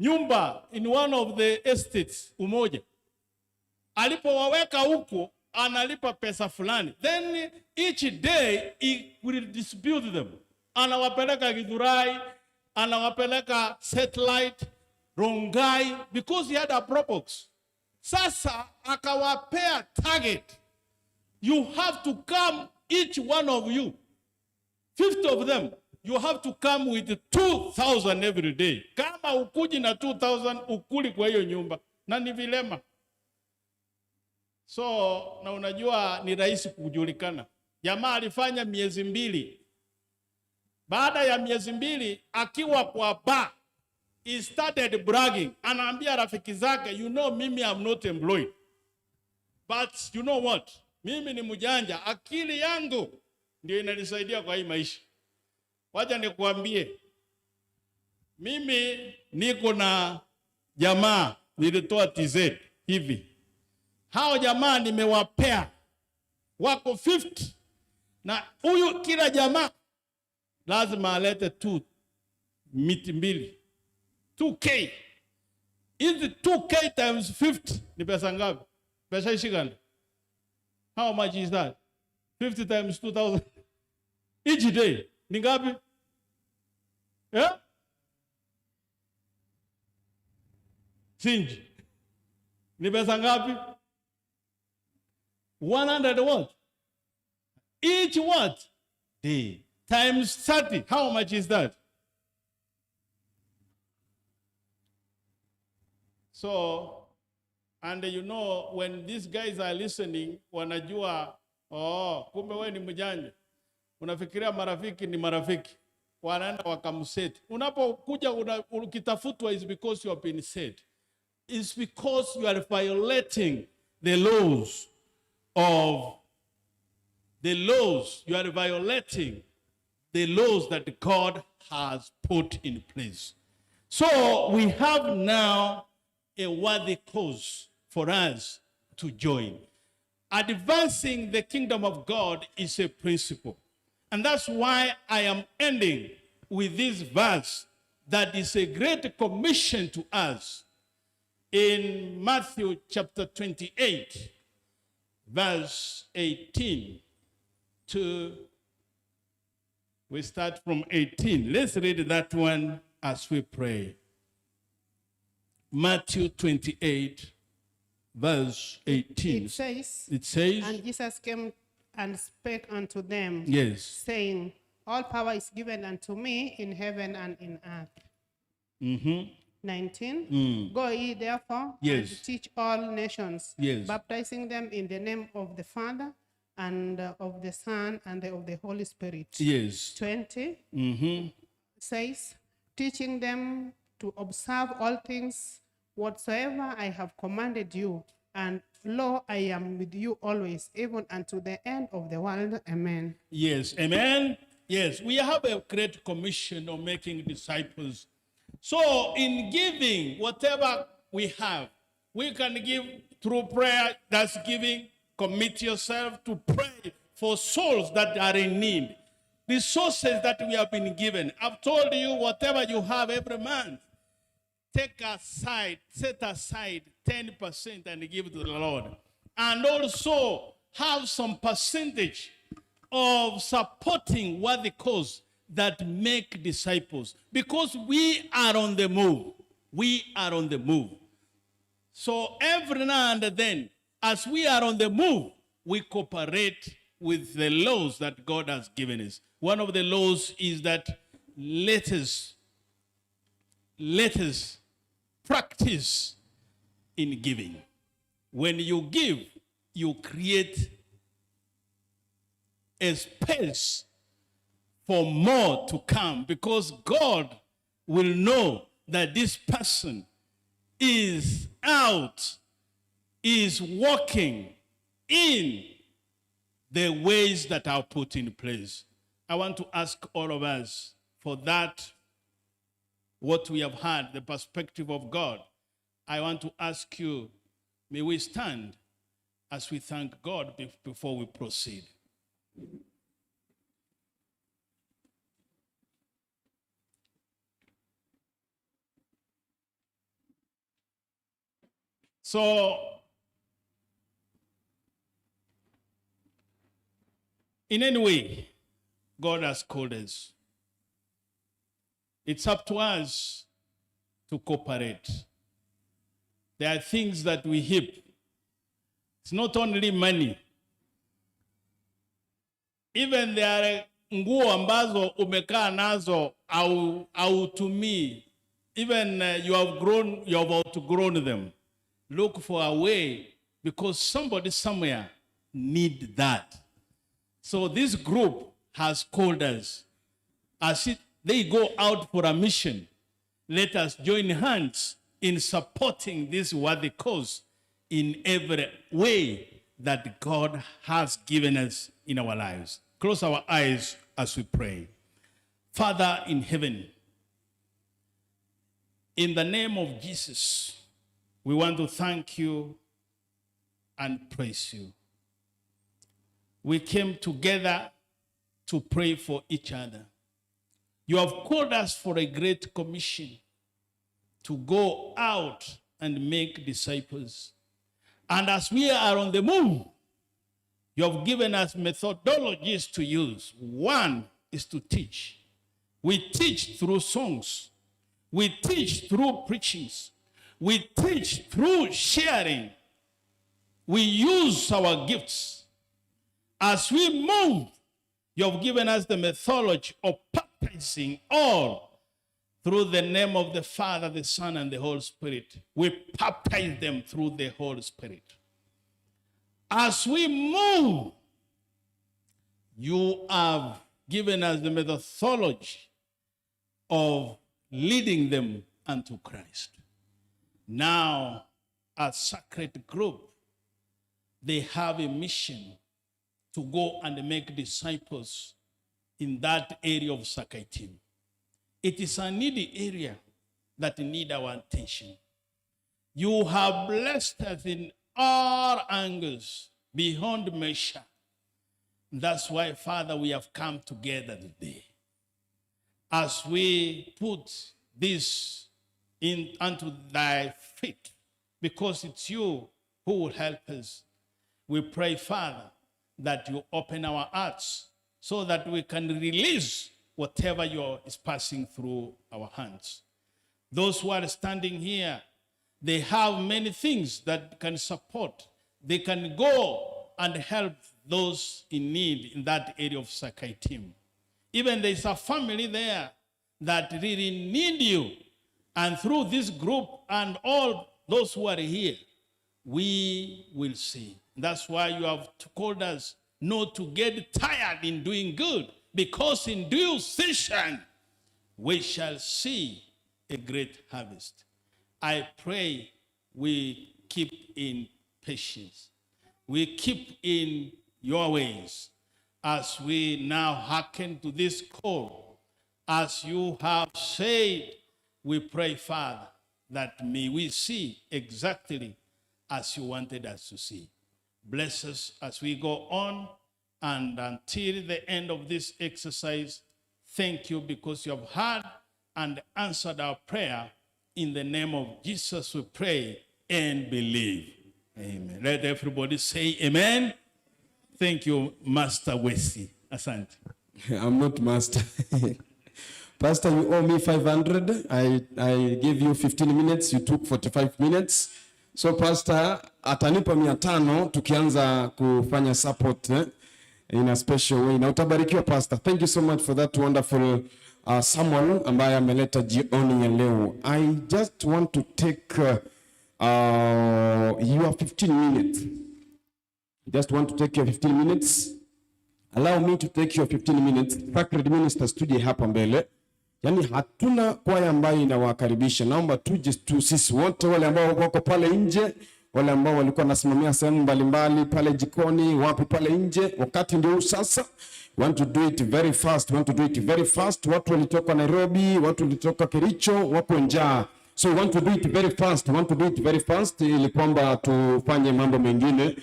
nyumba in one of the estates Umoja. Alipowaweka huko, analipa pesa fulani, then each day he will distribute them, anawapeleka Githurai, anawapeleka Satellite, Rongai, because he had a Probox. Sasa akawapea target, you have to come, each one of you, 50 of them, you have to come with 2000 every day. Kama hukuji na 2000, hukuli kwa hiyo nyumba, na ni vilema. So na unajua ni rahisi kujulikana. Jamaa alifanya miezi 2. Baada ya miezi 2, akiwa kwa bar, he started bragging. Anaambia rafiki zake, "You know, mimi am not employed. But you know what? Mimi ni mjanja, akili yangu ndio inanisaidia kwa hii maisha. Wacha nikuambie, mimi niko na jamaa nilitoa TZ hivi. Hao jamaa nimewapea wako 50, na huyu kila jamaa lazima alete tu miti mbili 2K. Hizi 2K times 50 ni pesa ngapi? Pesa ishiganda. How much is that? 50 times 2000 each day ni ngapi? Yeah? Sinji. Ni pesa ngapi? 100 what? Each what? Day. Times 30. How much is that? So, and you know, when these guys are listening, wanajua, oh, kumbe wewe ni mjanja. Unafikiria marafiki ni marafiki. Wanaenda wakamset. Unapokuja ukitafutwa is because you have been set. It's because you are violating the laws of the laws. You are violating the laws that God has put in place. So we have now a worthy cause for us to join. Advancing the kingdom of God is a principle. And that's why I am ending with this verse that is a great commission to us in Matthew chapter 28, verse 18 to, we start from 18. Let's read that one as we pray. Matthew 28, verse 18. It says, It says, "And Jesus came and spake unto them, saying, All power is given unto me in heaven and in earth." 19. "Go ye therefore and teach all nations, baptizing them in the name of the Father and of the Son and of the Holy Spirit." 20 says, "Teaching them to observe all things whatsoever I have commanded you. And lo, I am with you always, even unto the end of the world. Amen." Yes, amen. Yes, we have a great commission of making disciples. So, in giving whatever we have, we can give through prayer. That's giving. Commit yourself to pray for souls that are in need. Resources that we have been given. I've told you, whatever you have every month, take aside, set aside 10% and give to the Lord. And also have some percentage of supporting worthy cause that make disciples. Because we are on the move. We are on the move. So every now and then, as we are on the move, we cooperate with the laws that God has given us. One of the laws is that let us practice in giving. When you give, you create a space for more to come, because God will know that this person is out, is walking in the ways that are put in place. I want to ask all of us for that, what we have had, the perspective of God. I want to ask you, may we stand as we thank God before we proceed. So, in any way, God has called us. It's up to us to cooperate. There are things that we heap. It's not only money. Even there are nguo ambazo umekaa nazo au hautumii. Even you have outgrown them. Look for a way, because somebody somewhere need that. So this group has called us. As they go out for a mission, let us join hands in supporting this worthy cause in every way that God has given us in our lives. Close our eyes as we pray. Father in heaven, in the name of Jesus, we want to thank you and praise you. We came together to pray for each other. You have called us for a great commission to go out and make disciples. And as we are on the move, you have given us methodologies to use. One is to teach. We teach through songs. We teach through preachings. We teach through sharing. We use our gifts. As we move, you have given us the methodology of baptizing all through the name of the Father, the Son, and the Holy Spirit. We baptize them through the Holy Spirit. As we move, you have given us the methodology of leading them unto Christ. Now, a sacred group, they have a mission to go and make disciples in that area of Sakaitim. It is a needy area that need our attention. You have blessed us in all angles, beyond measure. That's why, Father, we have come together today. As we put this in unto thy feet, because it's you who will help us. We pray, Father, that you open our hearts so that we can release whatever is passing through our hands. Those who are standing here, they have many things that can support. They can go and help those in need in that area of Sakaitim. Even there is a family there that really need you. And through this group and all those who are here, we will see. That's why you have called us not to get tired in doing good, because in due season we shall see a great harvest. I pray we keep in patience. We keep in your ways as we now hearken to this call. As you have said, we pray, Father, that may we see exactly as you wanted us to see. Bless us as we go on and until the end of this exercise. Thank you because you have heard and answered our prayer. In the name of Jesus, we pray and believe. Amen. Let everybody say amen. Thank you, Master Wesi. Asante. I'm not master. Pastor, you owe me 500. I gave you 15 minutes. You took 45 minutes. So Pastor, atanipa 500 tukianza kufanya support in a special way. Na utabarikiwa, Pastor. Thank you so much for that wonderful sermon ambaye ameleta jioni ya leo. I just want to take your 15 minutes. Just want to take your 15 minutes. Allow me to take your 15 minutes. Sacred Ministers, tuje hapa mbele. Yaani hatuna kwaya ambayo inawakaribisha. Naomba tuje tu sisi wote, wale ambao wako pale nje, wale ambao walikuwa wanasimamia sehemu mbalimbali pale jikoni, wapi pale nje, wakati ndio huu sasa. We want to do it very fast, we want to do it very fast. Watu walitoka Nairobi, watu walitoka Kericho, wako njaa. So we want to do it very fast, we want to do it very fast ili kwamba tufanye mambo mengine.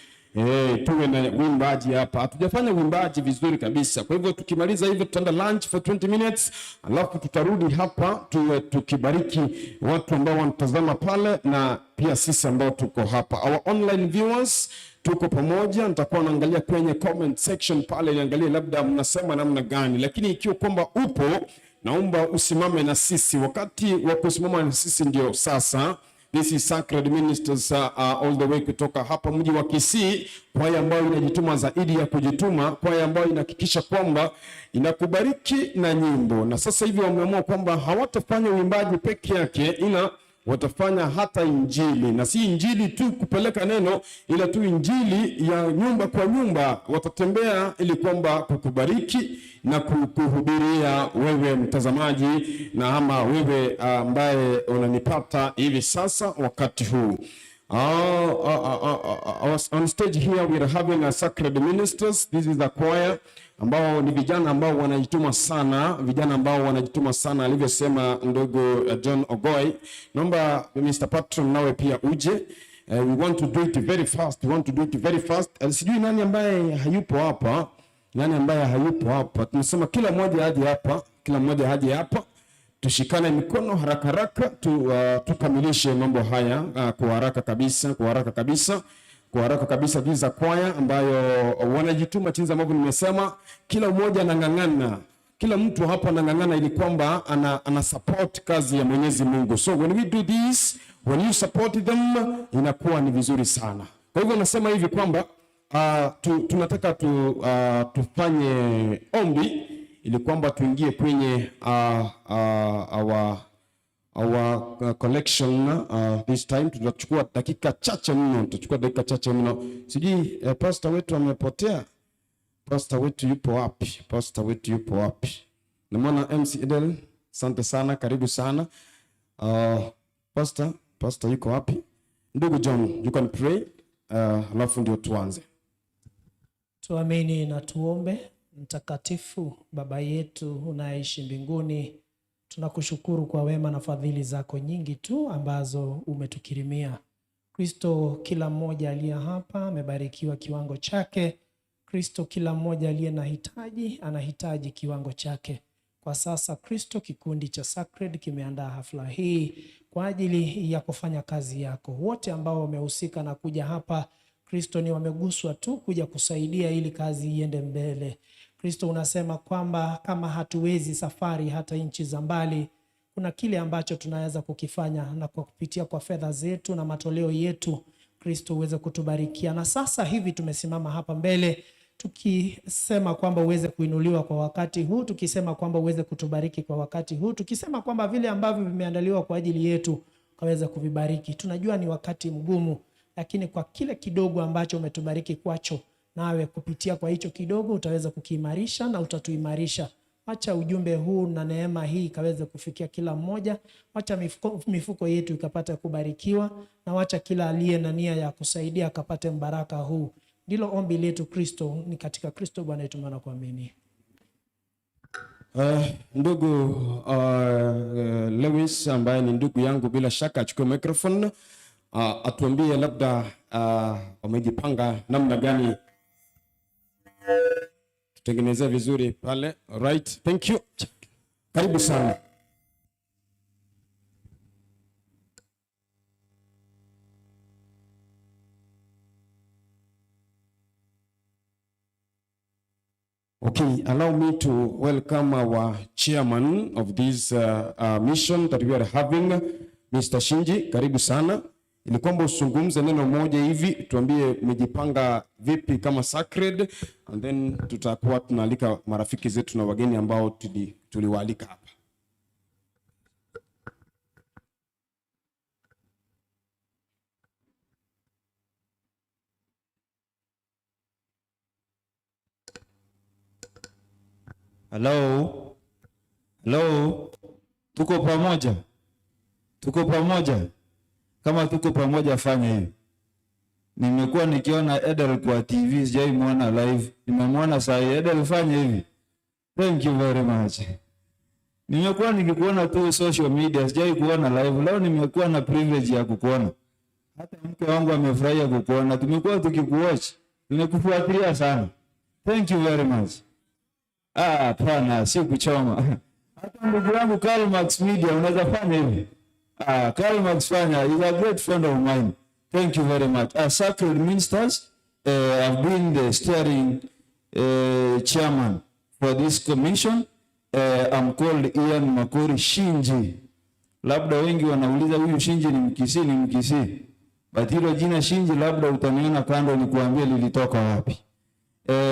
Tuwe na uimbaji hapa. Hatujafanya uimbaji vizuri kabisa. Kwa hivyo tukimaliza hivyo tutaenda lunch for 20 minutes, alafu tutarudi hapa tuwe tukibariki watu ambao wanatazama pale na pia sisi ambao tuko hapa. Our online viewers tuko pamoja, nitakuwa naangalia kwenye comment section pale niangalie labda mnasema namna gani, lakini ikiwa kwamba upo, naomba usimame na sisi. Wakati wa kusimama na sisi ndio sasa. This is Sacred Ministers all the way kutoka hapa mji wa Kisii, kwaya ambayo inajituma zaidi ya kujituma, kwaya ambayo inahakikisha kwamba inakubariki na nyimbo. Na sasa hivi wameamua kwamba hawatafanya uimbaji peke yake, ila watafanya hata injili, na si injili tu kupeleka neno, ila tu injili ya nyumba kwa nyumba. Watatembea ili kwamba kukubariki na kuhubiria wewe mtazamaji na ama wewe ambaye unanipata hivi sasa wakati huu. On stage here we are having a Sacred Ministers. This is the choir ambao ni vijana ambao wanajituma sana, vijana ambao wanajituma sana alivyosema ndugu John Ogoi. Naomba Mr. Patron nawe pia uje. We want to do it very fast. We want to do it very fast. Sijui nani ambaye hayupo hapa. Nani ambaye hayupo hapa? Tunasema kila mmoja aje hapa, kila mmoja aje hapa. Tushikane mikono haraka haraka tukamilishe mambo haya kwa haraka kabisa, kwa haraka kabisa, kwa haraka kabisa. This is a choir ambayo wanajituma jinsi ambavyo nimesema, kila mmoja anang'ang'ana, kila mtu hapa anang'ang'ana ili kwamba ana support kazi ya Mwenyezi Mungu. So when we do this, when you support them, inakuwa ni vizuri sana. Kwa hivyo nasema hivi kwamba tunataka tufanye ombi ili kwamba tuingie kwenye our collection this time. Tutachukua dakika chache mno, tutachukua dakika chache mno. Sijui pastor wetu amepotea. Pastor wetu yupo wapi? Pastor wetu yupo wapi? Namwona MC Edel, asante sana, karibu sana. Pastor yuko wapi? Ndugu John, you can pray, alafu ndio tuanze. Tuamini na tuombe. Mtakatifu Baba yetu unayeishi mbinguni, tunakushukuru kwa wema na fadhili zako nyingi tu ambazo umetukirimia. Kristo, kila mmoja aliye hapa amebarikiwa kiwango chake. Kristo, kila mmoja aliye na hitaji anahitaji kiwango chake. Kwa sasa Kristo, kikundi cha Sacred kimeandaa hafla hii kwa ajili ya kufanya kazi yako. Wote ambao wamehusika na kuja hapa, Kristo, ni wameguswa tu kuja kusaidia ili kazi iende mbele. Kristo, unasema kwamba kama hatuwezi safari hata nchi za mbali, kuna kile ambacho tunaweza kukifanya, na kwa kupitia kwa fedha zetu na matoleo yetu, Kristo uweze kutubarikia. Na sasa hivi tumesimama hapa mbele tukisema kwamba uweze kuinuliwa kwa wakati huu, tukisema kwamba uweze kutubariki kwa wakati huu, tukisema kwamba vile ambavyo vimeandaliwa kwa ajili yetu ukaweza kuvibariki. Tunajua ni wakati mgumu, lakini kwa kile kidogo ambacho umetubariki kwacho, nawe kupitia kwa hicho kidogo utaweza kukiimarisha na utatuimarisha. Wacha ujumbe huu na neema hii ikaweze kufikia kila mmoja. Wacha mifuko yetu ikapata kubarikiwa, na wacha kila aliye na nia ya kusaidia akapate mbaraka huu. Ndilo ombi letu Kristo, ni katika Kristo Bwana yetu maana kuamini. Ndugu Lewis ambaye ni ndugu yangu, bila shaka achukue microphone atuambie labda wamejipanga namna gani tutengenezee vizuri pale. Right, thank you. Karibu sana. Okay, allow me to welcome our chairman of this mission that we are having, Mr. Shinji. Karibu sana. Ili kwamba usungumze neno moja hivi, tuambie umejipanga vipi kama Sacred, and then tutakuwa tunaalika marafiki zetu na wageni ambao tuliwaalika hapa. Hello? Hello? Tuko pamoja, tuko pamoja. Kama tuko pamoja, fanya hivi. Nimekuwa nikiona Edel kwa TV, sijai muona live. Nimemwona saa hii. Edel, fanya hivi. Thank you very much. Nimekuwa nikikuona tu social media, sijai kuona live. Leo nimekuwa na privilege ya kukuona. Hata mke wangu amefurahia kukuona. Tumekuwa tukikuwatch, tumekufuatilia sana. Thank you very much. Ah, hapana, si kuchoma. Hata ndugu yangu Karl Max Media unaweza fanya hivi. Ah, Karl Max fanya, he's a great friend of mine. Thank you very much. As sacred ministers, I've been the steering chairman for this commission. I'm called Ian Makori Shinji. Labda wengi wanauliza huyu Shinji ni Mkisii, ni Mkisii. But hilo jina Shinji labda utaniona kando nikuambie lilitoka wapi.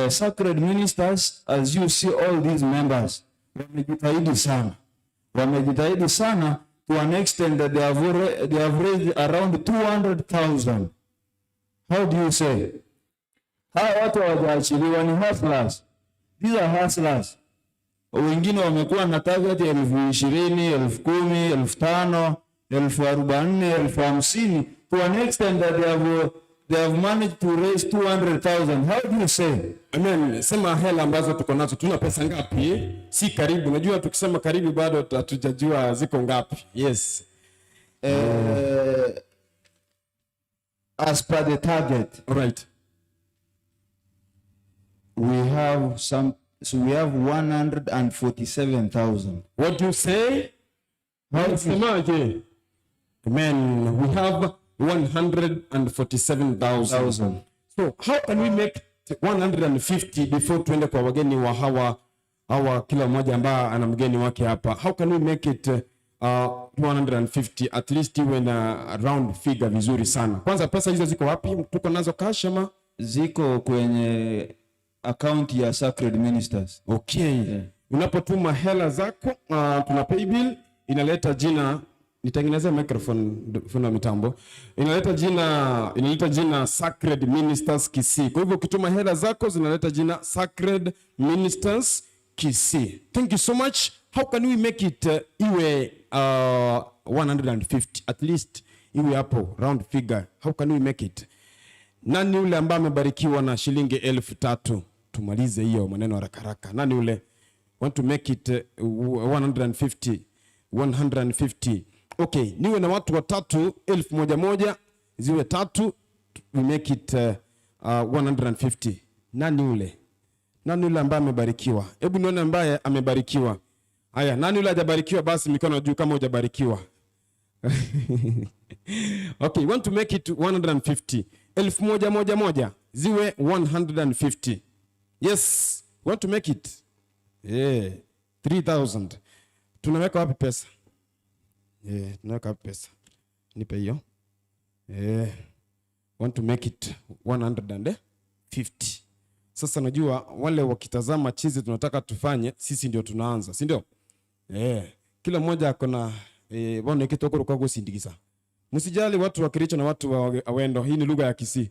Sacred ministers, as you see all these members, wamejitahidi sana. Wamejitahidi sana to an extent that they have raised around 200,000. How do you say? Hawa watu hawajaachiliwa, ni hustlers. These are hustlers. Wengine wamekuwa na target 20,000, 10,000, 5,000, 44,000, 50,000 to an extent that they have managed to raise 200,000. How do you say? Amen. Sema hela ambazo tuko nazo, tuna pesa ngapi? Si karibu. Unajua tukisema karibu bado hatujajua ziko ngapi. Yes. As per the target. Right. We have some, so we have 147,000. What do you say? Semaje? Amen. We have 147,000. So how can we make 150 before tuende kwa wageni wa hawa kila mmoja ambaye ana mgeni wake hapa? How can we make it 250 at least, iwe na round figure vizuri sana? Kwanza pesa hizo ziko wapi? Tuko nazo cash ama? Ziko kwenye account ya Sacred Ministers. Okay. Yeah. Unapotuma hela zako, tuna paybill inaleta jina, nitengeneze microphone, fundi wa mitambo, inaleta jina Sacred Ministers Kisii. Kwa hivyo ukituma hela zako zinaleta jina Sacred Ministers Kisii. Thank you so much. How can we make it iwe 150 at least, iwe hapo round figure? How can we make it? Nani yule ambaye amebarikiwa na shilingi 3,000? Tumalize hiyo maneno haraka haraka. Nani yule? Want to make it 150, 150. Okay, niwe na watu watatu 1,000 moja, ziwe tatu, we make it 150. Nani yule? Nani yule ambaye amebarikiwa? Hebu nione ambaye amebarikiwa. Haya, nani yule hajabarikiwa? Basi mikono juu kama hujabarikiwa. Okay, want to make it 150. 1,000 moja moja ziwe 150. Yes, want to make it. Yeah, 3000. Tunaweka wapi pesa? Yeah, tunaweka wapi pesa? Nipe hiyo. Yeah. Want to make it 150. Sasa najua wale wakitazama chizi tunataka tufanye, sisi ndio tunaanza, si ndio? Yeah. Kila mmoja ako na bwana kitokoro kwa gusindikiza. Msijali watu wa Kericho na watu wa Awendo, hii ni lugha ya Kisii.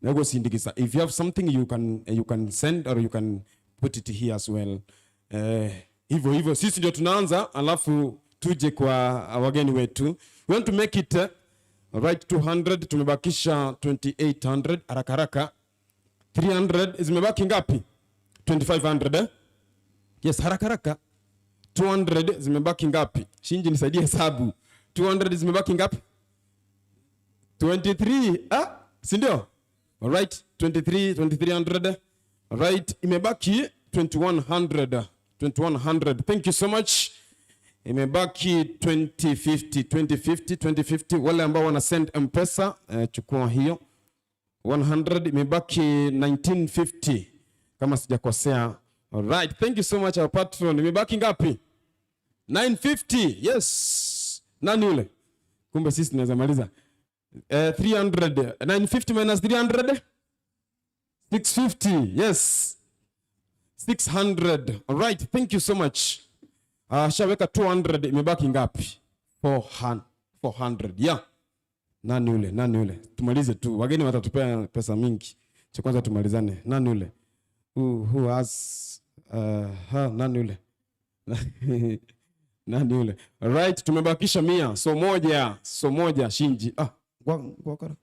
Na gusindikiza. If you have something you can send or you can put it here as well. Hivyo hivyo sisi ndio tunaanza, alafu tuje kwa wageni wetu. We want to make it right 200, tumebakisha 2800 haraka haraka. 300 zimebaki ngapi? 2500, eh? Yes, haraka haraka. 200 zimebaki ngapi? Shinji, nisaidie hesabu. 200 zimebaki ngapi? 23, ah, si ndio? Alright, 23, 2300. Alright, imebaki 2100. 2100. Thank you so much. Imebaki 2050, 2050, 2050. Wale ambao wana send M-Pesa, chukua hiyo. 100 imebaki 1950 kama sijakosea. Alright, thank you so much, our patron. Imebaki ngapi? 950. Yes. Nani yule? Kumbe sisi tunaweza maliza. 300. 950 minus 300? 650. Yes. 600. Alright, thank you so much. Shaweka 200, imebaki ngapi? 400. 400. Yeah. Nani yule? Nani yule? Tumalize tu. Wageni watatupea pesa mingi. Cha kwanza tumalizane. Nani yule? Who has ha, nani yule? Nani yule? Right, tumebakisha 100. So moja, so moja Shinji. Ah, ngwa.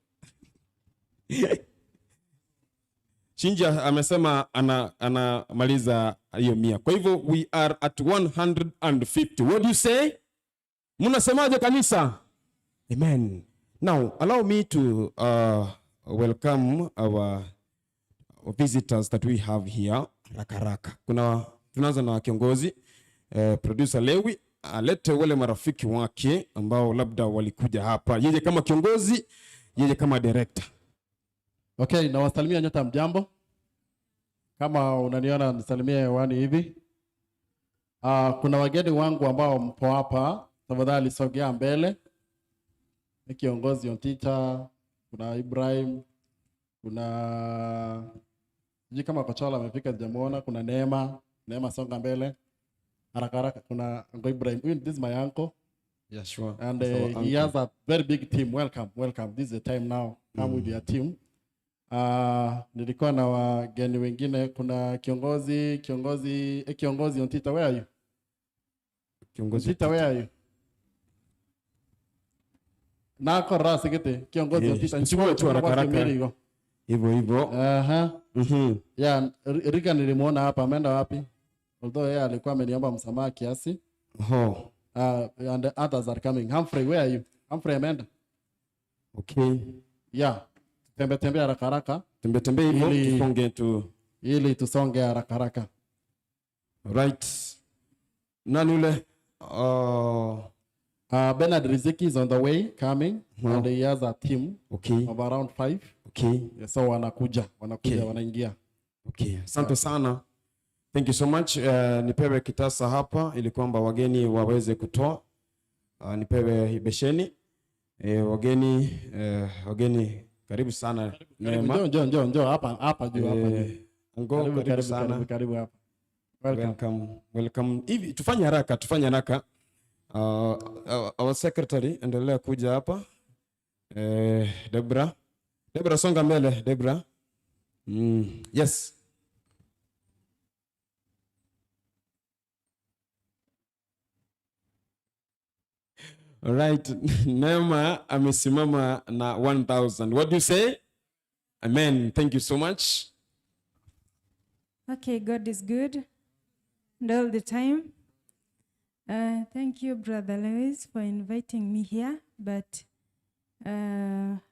Shinji amesema anamaliza hiyo 100. Kwa hivyo we are at 150. What do you say? Mnasemaje kanisa? Amen. Now, allow me to welcome our visitors that we have here. Haraka haraka. Kuna tunaanza na kiongozi producer Lewi alete wale marafiki wake ambao labda walikuja hapa, yeye kama kiongozi, yeye kama director. Okay, nawasalimia nyota, mjambo. Kama unaniona nisalimie hewani hivi. Kuna wageni wangu ambao mpo hapa, tafadhali sogea mbele. Ni kiongozi Ontita, kuna Ibrahim, kuna sijui kama Kochola amefika, sijamuona. Kuna Neema, Neema songa mbele haraka haraka. Kuna Uncle Ibrahim, huyu, this is my uncle. Yeah, sure. And That's our he uncle. has a very big team. Welcome, welcome. This is the time now. Come with your team. Nilikuwa na wageni wengine. Kuna kiongozi Ontita, where are you? Kiongozi Ontita, where are you? Nako rasigete kiongozi Ontita. Tuchukue tu haraka haraka. Hivyo hivyo. Aha. Yeah, Rika nilimuona hapa, ameenda wapi? Although yeye alikuwa ameniomba msamaha kiasi. Oh. And the others are coming. Humphrey, where are you? Humphrey ameenda. Okay. Yeah. Tembe tembe haraka haraka. Tembe tembe hivyo tusonge tu. Ili tusonge haraka haraka. Right. Nani ule? Bernard Riziki is on the way coming Wow. and he has a team of around 5. Yeah, so wanakuja, wanaingia. Okay. Asante sana. Thank you so much. Nipewe kitasa hapa ili kwamba wageni waweze kutoa. Nipewe besheni. Wageni karibu sana. Neema. Njoo, njoo, njoo, njoo hapa, hapa juu, hapa juu. Ngo, Karibu, karibu karibu, sana. karibu, karibu hapa. Welcome. Welcome. Welcome. Hivi tufanye haraka, tufanye haraka. Our secretary endelea kuja hapa. Debra. Debra songa mbele, Debra. Yes. All right. Neema amesimama na 1000. What do you say? Amen. Thank you so much. Okay, God is good and all the time. Thank you, Brother Lewis, for inviting me here, but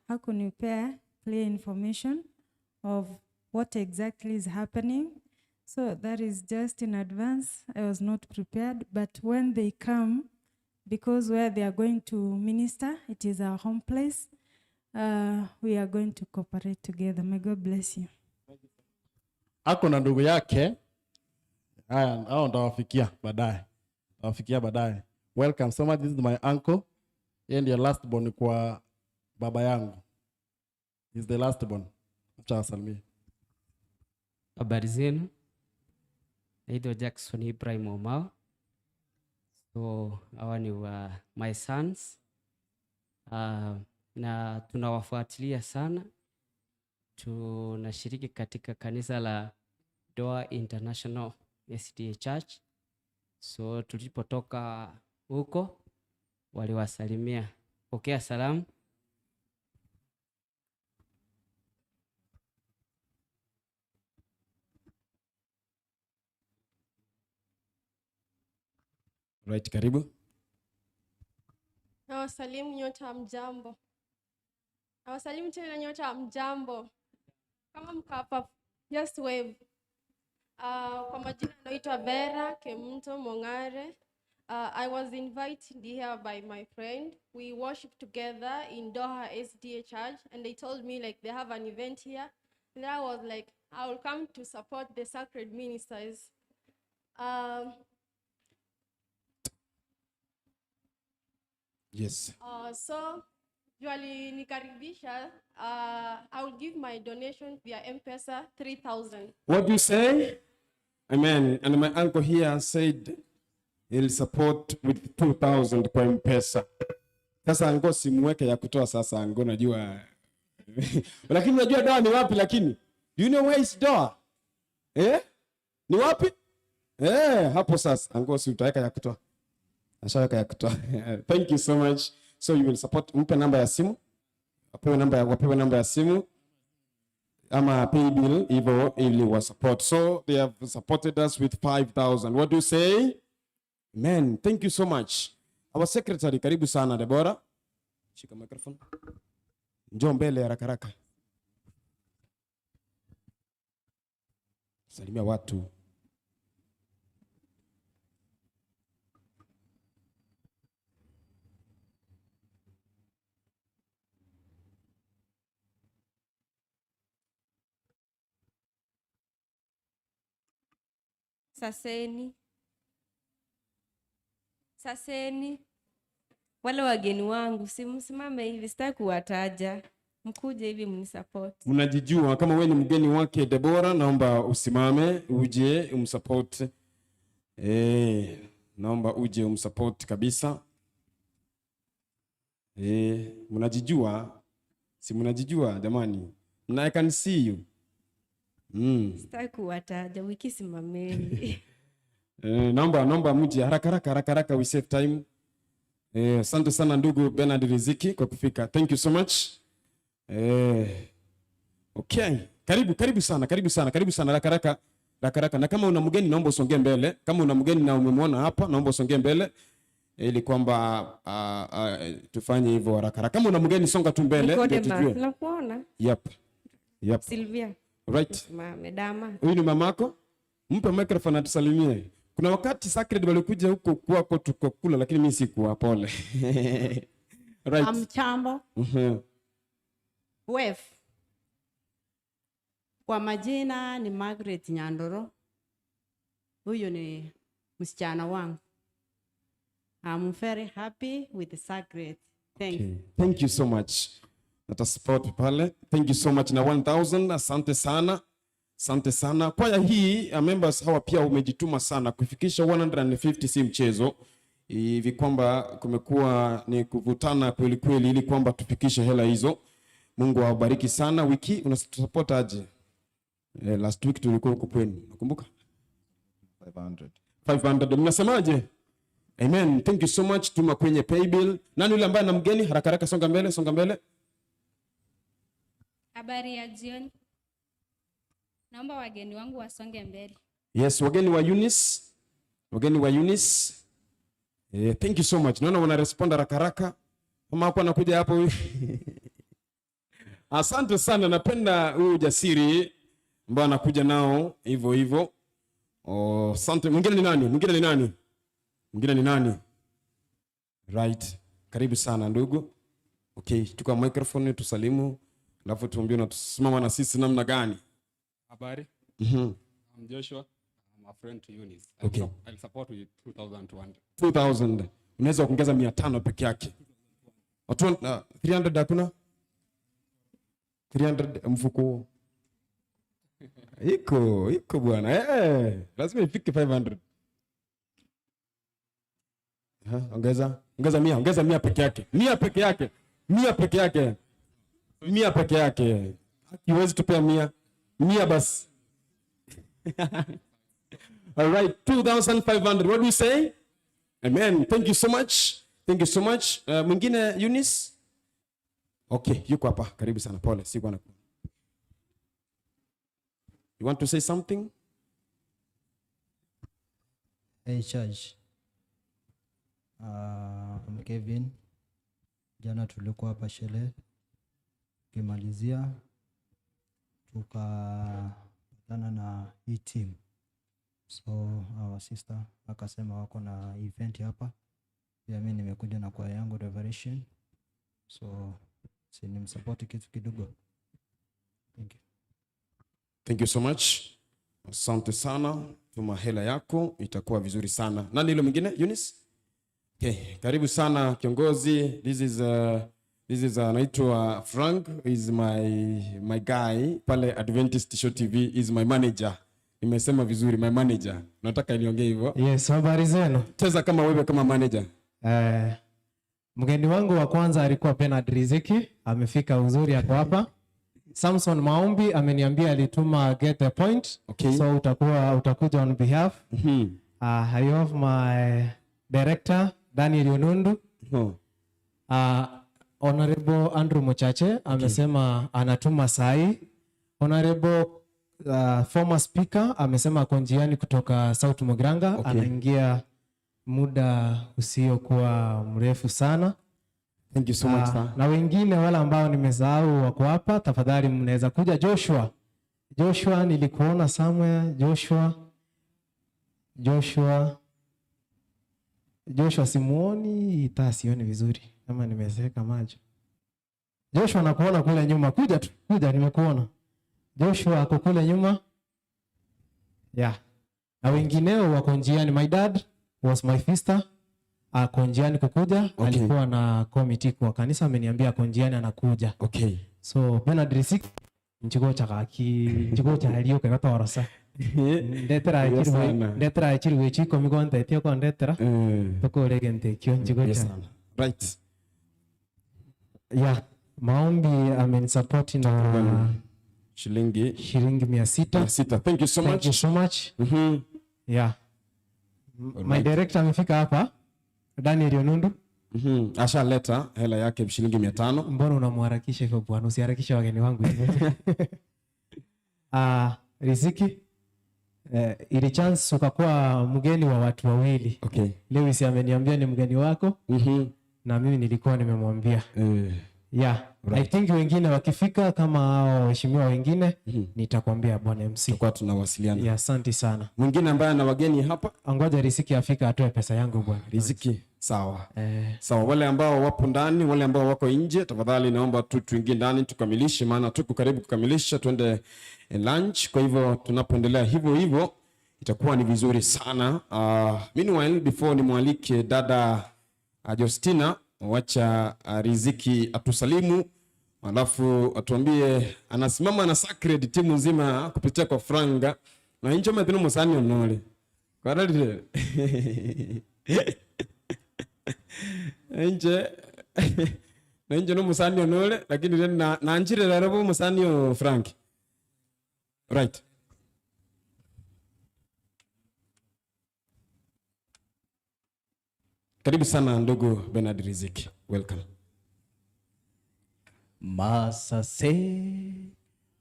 hakunipea clear information of what exactly is happening. So that is just in advance. I was not prepared, but when they come, because where they are going to minister, it is our home place, we are going to cooperate together. May God bless you. Ako na ndugu yake. Haya, hao ndawafikia baadaye. Ndawafikia baadaye. Welcome so much. This is my uncle. Yeye ndiye last born kwa baba yangu. He's the last born. Acha asalimie. Habari zenu. Naitwa Jackson Ibrahim Omao. So hawa ni wa my sons. Na tunawafuatilia sana. Tunashiriki katika kanisa la Doa International SDA Church. So tulipotoka huko waliwasalimia. Pokea salamu. Right, karibu. Nawasalimu nyota mjambo. Nawasalimu tena nyota mjambo. Kama mko hapa, just wave. Kwa majina naitwa Vera Kemunto Mongare. I was invited here by my friend. We worship together in Doha SDA Church, and they told me they have an event here. And I was like, I will come to support the sacred ministers. Yes. So walinikaribisha, I will give my donation via M-Pesa 3,000. What do you say? Amen. And my uncle here said he'll support with 2,000 kwa M-Pesa. Sasa ango simuweke ya kutoa sasa ango najua. Lakini unajua Doa ni wapi lakini? Do you know where is Doa? Ni wapi? Hapo sasa ango si utaweka ya kutoa. Ashaweka ya kutoa. Thank you so much. So you will support, mpe namba ya simu. Wapewe namba ya simu ama pay bill hivyo ili wa support. So they have supported us with 5000. What do you say? Amen. Thank you so much. Our secretary, karibu sana Deborah. Shika microphone. Njoo mbele haraka haraka. Salimia watu. Saseni. Saseni. Wale wageni wangu, simsimame hivi, sitaki kuwataja. Mkuje hivi mnisupport. Mnajijua kama wewe ni mgeni wake Deborah, naomba usimame uje umsupport. Naomba uje umsupport kabisa. Mnajijua? Si mnajijua jamani? Na I can see you. Sitaki kuwataja, wiki simameni. Naomba mje haraka haraka haraka haraka, we save time. Asante sana ndugu Bernard Riziki kwa kufika. Thank you so much. Okay. Karibu, karibu sana, karibu sana, karibu sana haraka haraka, haraka haraka. Na kama una mgeni naomba usongee mbele. Kama una mgeni na umemwona hapa naomba usongee mbele ili kwamba tufanye hivyo haraka haraka. Kama una mgeni songa tu mbele ndio tujue. Nakuona. Yep. Yep. Sylvia. Right. Mama, dama. Huyu ni mamako? Mpe microphone atusalimie. Kuna wakati Sacred walikuja huko kwako tukakula, lakini mimi sikuwa, pole. Right. Amchambo. Wef. Kwa majina ni Margaret Nyandoro. Huyu ni msichana wangu. I'm very happy with the Sacred. Thanks. Okay. Thank you so much. Nata support pale. Thank you so much na 1000. Asante sana. Asante sana. Kwaya hii members hawa pia umejituma sana kufikisha 150 si mchezo. Hivi kwamba kumekuwa ni kuvutana kweli kweli ili kwamba tufikishe hela hizo. Mungu awabariki sana. Wiki unasupport aje? Last week tulikuwa huko kwenu. Nakumbuka? 500. 500. Mnasemaje? Amen. Thank you so much. Tuma kwenye paybill. Nani yule ambaye ana mgeni? Haraka haraka songa mbele, songa mbele. Habari ya jioni. Naomba wageni wangu wasonge mbele. Yes, wageni wa Eunice. Wageni wa Eunice. Thank you so much. Naona wana respond haraka haraka. Mama hapo anakuja hapo. Asante sana, napenda huyu ujasiri ambao anakuja nao hivyo hivyo. Oh, asante. Mwingine ni nani? Mwingine ni nani? Mwingine ni nani? Right. Karibu sana ndugu. Okay, chukua microphone tusalimu. Alafu tuambie unatusimama na sisi namna gani? Habari. I'm Joshua. I'm a friend to Eunice. Okay. I'll support with 2200. 2000. Unaweza kuongeza 500 peke yake. Watu 300 hakuna? 300 mfuko. Iko bwana. Lazima ifike 500. Ongeza, ongeza 100, ongeza 100 peke yake. 100 peke yake. 100 peke yake. 100 peke yake. Huwezi tupea 100. 100 basi. All right, 2500. What do you say? Amen. Thank you so much. Thank you so much. Mwingine Eunice? Okay, yuko hapa. Karibu sana. Pole, sikuwa na. You want to say something? Hey church. I'm Kevin. Jana tulikuwa hapa shele. Tukimalizia tukapatana na hii team. So our sister akasema wako na event hapa. Pia mimi nimekuja na kwaya yangu Revelation. So si nimsupport kitu kidogo. Thank you. Thank you so much. Asante sana. Tuma hela yako itakuwa vizuri sana. Nani yule mwingine? Eunice? Okay, karibu sana kiongozi. This is anaitwa Frank, is my guy pale Adventist Show TV, is my manager. Nimesema vizuri, my manager. Nataka niongee hivyo. Yes, habari zenu. Cheza kama wewe kama manager. Mgeni wangu wa kwanza alikuwa Bernard Riziki, amefika uzuri hapo hapa. Samson Maombi ameniambia alituma get the point. Okay. So utakuja on behalf. I have my director Daniel Onundu. Honorable Andrew Mochache amesema anatuma sahi. Honorable former speaker amesema ako njiani kutoka South Mugirango. Anaingia muda usiokuwa mrefu sana. Thank you so much, sir. Na wengine wale ambao nimesahau wako hapa, tafadhali mnaweza kuja. Joshua, Joshua nilikuona somewhere. Joshua, Joshua, Joshua simuoni, ita sioni vizuri kama nimezeeka macho. Joshua nakuona kule nyuma, kuja tu, kuja, nimekuona. Joshua ako kule nyuma. Yeah. Na wengineo wako njiani. My dad was my sister. Ako njiani kukuja. Alikuwa na committee kwa kanisa, ameniambia ako njiani anakuja. So Bernard Riziki nchigo chakaki nchigo cha alio kegatorosa ndetera Yes, chirwe sana. Ndetera chirwe chiko migonte ko ndetera tukorege ntekio nchigo Yes, cha sana. Right. Yeah, maombi amenisupport na shilingi 600. 600. Thank you so Thank much. you so much. Yeah. My director amefika hapa, Daniel Onundu. Ashaleta hela yake shilingi 500. Mbona unamharakisha hivyo bwana? Usiharakishe wageni wangu hivyo. Riziki, ili chance ukakuwa mgeni wa watu wawili. Lewis ameniambia ni mgeni wako. Na mimi nilikuwa nimemwambia. Yeah. I think wengine wakifika kama hao waheshimiwa wengine nitakwambia bwana MC. Tutakuwa tunawasiliana. Yeah, asante sana. Mwingine ambaye ana wageni hapa? Angoja Riziki afika atoe pesa yangu bwana. Riziki, sawa. Sawa, wale ambao wapo ndani, wale ambao wako nje, tafadhali naomba tu tuingie ndani tukamilishe, maana tuko karibu kukamilisha, tuende lunch. Kwa hivyo tunapoendelea hivyo hivyo itakuwa ni vizuri sana. Meanwhile, before nimwalike dada Justina, wacha Riziki atusalimu, alafu atuambie anasimama na Sacred timu nzima kupitia kwa franga na incho methino musani onole kwaralire nje na inje no musani onole, lakini na nanjire rero musani o Frank. Right. Karibu sana ndugu Bernard Riziki. Welcome. Masase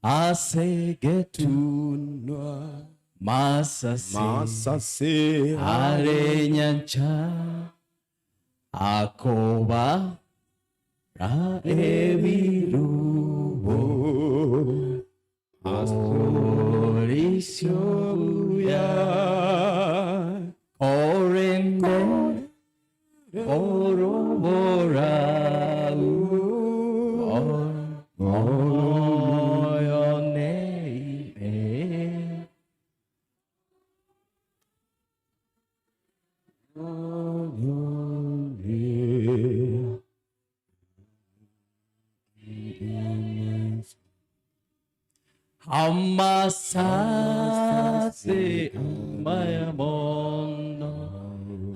asegetunwa masase Masase are nyancha akoba ra ebirubo asorisyobuya orende orobora oyoneime. Amasase amayamono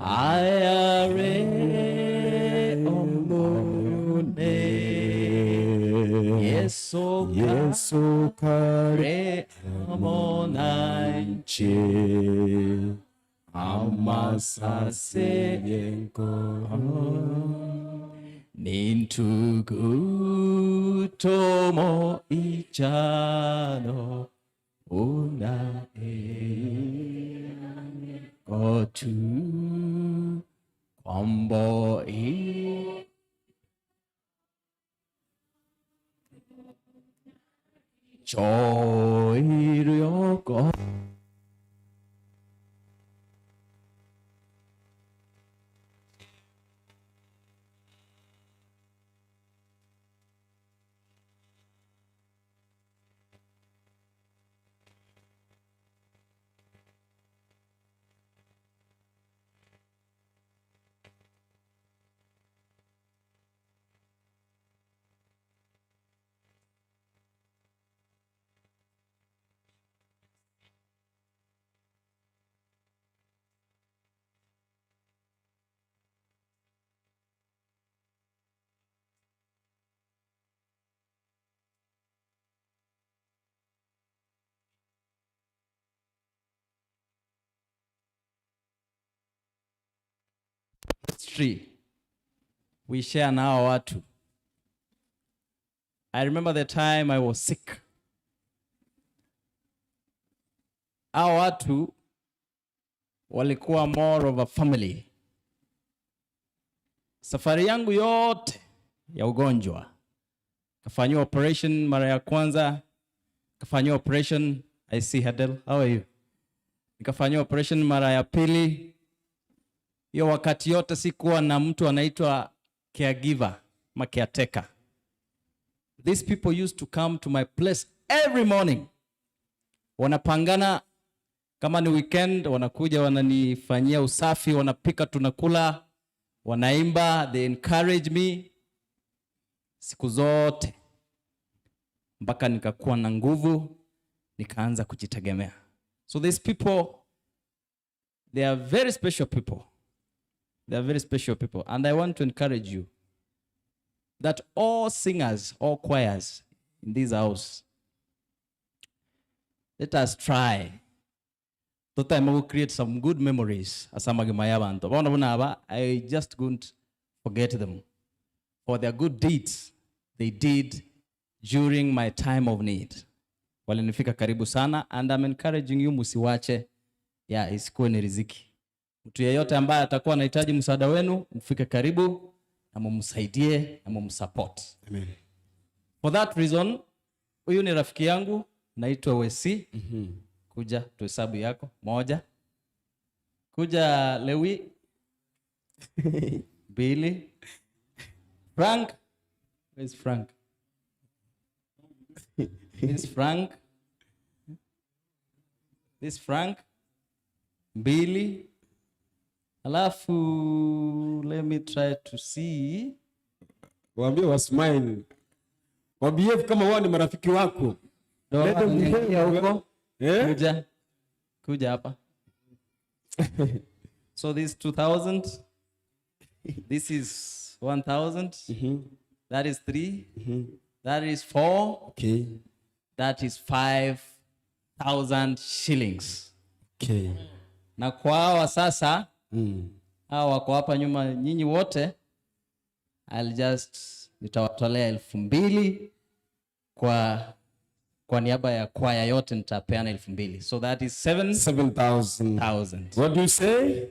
ayare omone Yesu Yesu kare amonanche amasase nintugutomo ichano una e kotu kwambo i choiryoko. ministry we share na hawa watu. I remember the time I was sick. Hawa watu walikuwa more of a family. Safari yangu yote ya ugonjwa, kafanyiwa operation mara ya kwanza, kafanyiwa operation, I see Hadel, how are you? Nikafanyiwa operation mara ya pili. Hiyo wakati yote sikuwa na mtu anaitwa caregiver ama caretaker. These people used to come to my place every morning. Wanapangana kama ni weekend, wanakuja wananifanyia usafi, wanapika, tunakula, wanaimba, they encourage me siku zote mpaka nikakuwa na nguvu, nikaanza kujitegemea. So these people, they are very special people. They are very special people. And I want to encourage you that all singers, all choirs in this house, let us try totime will create some good memories asamagima y'abantu bona bunaba. I just couldn't forget them for their good deeds they did during my time of need. Walinifika karibu sana, and I'm encouraging you, musiwache ya isikuwe ni riziki. Mtu yeyote ambaye atakuwa anahitaji msaada wenu, mfike karibu na mumsaidie na mumsupport. Amen. For that reason, huyu ni rafiki yangu naitwa Wesi. Kuja tuhesabu yako moja. Kuja Lewi. Mbili. Frank. Where's Frank? This Frank. This Frank. Mbili. Alafu let me try to see. Waambie wa smile. Wabehave kama wao ni marafiki wako. Ndio, Let them wanaingia behave. huko. Eh? Kuja. Kuja hapa. So this 2000, this is 1000, that is 3, that is 4, Okay. that is 5000 shillings. Okay. Na kwa hawa sasa, hawa wako hapa nyuma, nyinyi wote, I'll just nitawatolea 2000 kwa niaba ya kwaya yote nitapeana 2000. So that is seven 7,000. thousand. What do you say?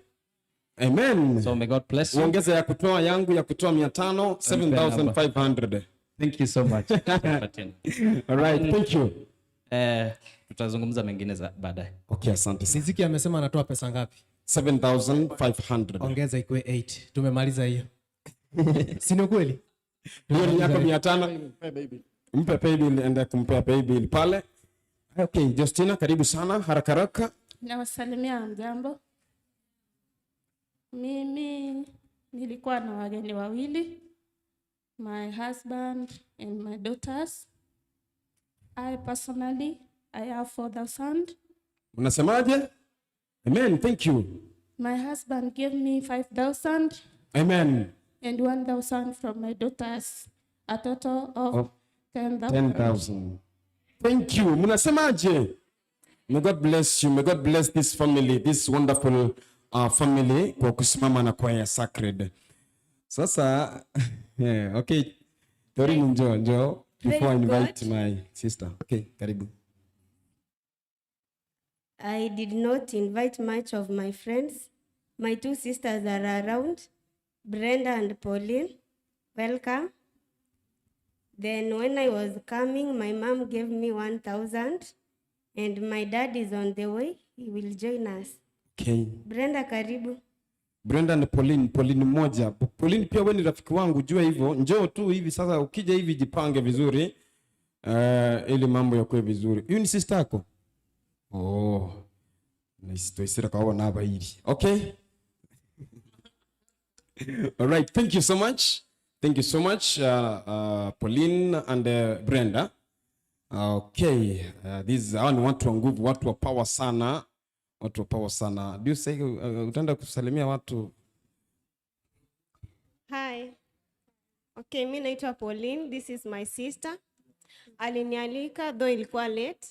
Amen. So may God bless you. Uongeze ya kutoa yangu ya kutoa 500, 7,500. Thank you so much. All right, thank you. Tutazungumza mengine za baadaye. Okay, asante sana. Riziki amesema anatoa pesa ngapi? 7,500. Ongeza ikuwe 8. Tumemaliza hiyo. Si ni kweli? Hiyo ni yako 500. Mpe paybill, enda kumpea paybill pale. Okay, Justina, karibu sana haraka haraka. Nawasalimia, mjambo. Mimi nilikuwa na wageni wawili, my husband and my daughters. I personally, I have 4,000. Unasemaje? Amen, thank you. My husband gave me 5,000 Amen. And 1,000 from my daughters, a total of Of 10,000. 10,000. Thank you. Mnasemaje? May God bless you. May God bless this family, this wonderful family kwa kusimama na kwaya sacred. Sasa, yeah, okay. Doreen, njoo, njoo before I Praise invite God. my sister. Okay, karibu. I did not invite much of my friends. My two sisters are around, Brenda and Pauline. Welcome. Then when I was coming, my mom gave me 1,000 and my dad is on the way. He will join us. Okay. Brenda, karibu. Brenda na Pauline, Pauline moja. Pauline pia wewe ni rafiki wangu, jua hivyo. Njoo tu hivi sasa, ukija hivi jipange vizuri. Ili mambo yakuwe vizuri. Huyu ni sister yako? Oh. Nice to see na hapa hili. Okay. All right, thank you so much. Thank you so much, Pauline and Brenda. Okay, these hawa ni watu wa nguvu, watu wa power sana. Watu wa power sana. Do you say utaenda kusalimia watu? Hi. Okay, mi naitwa Pauline. This is my sister. Alinialika though ilikuwa late.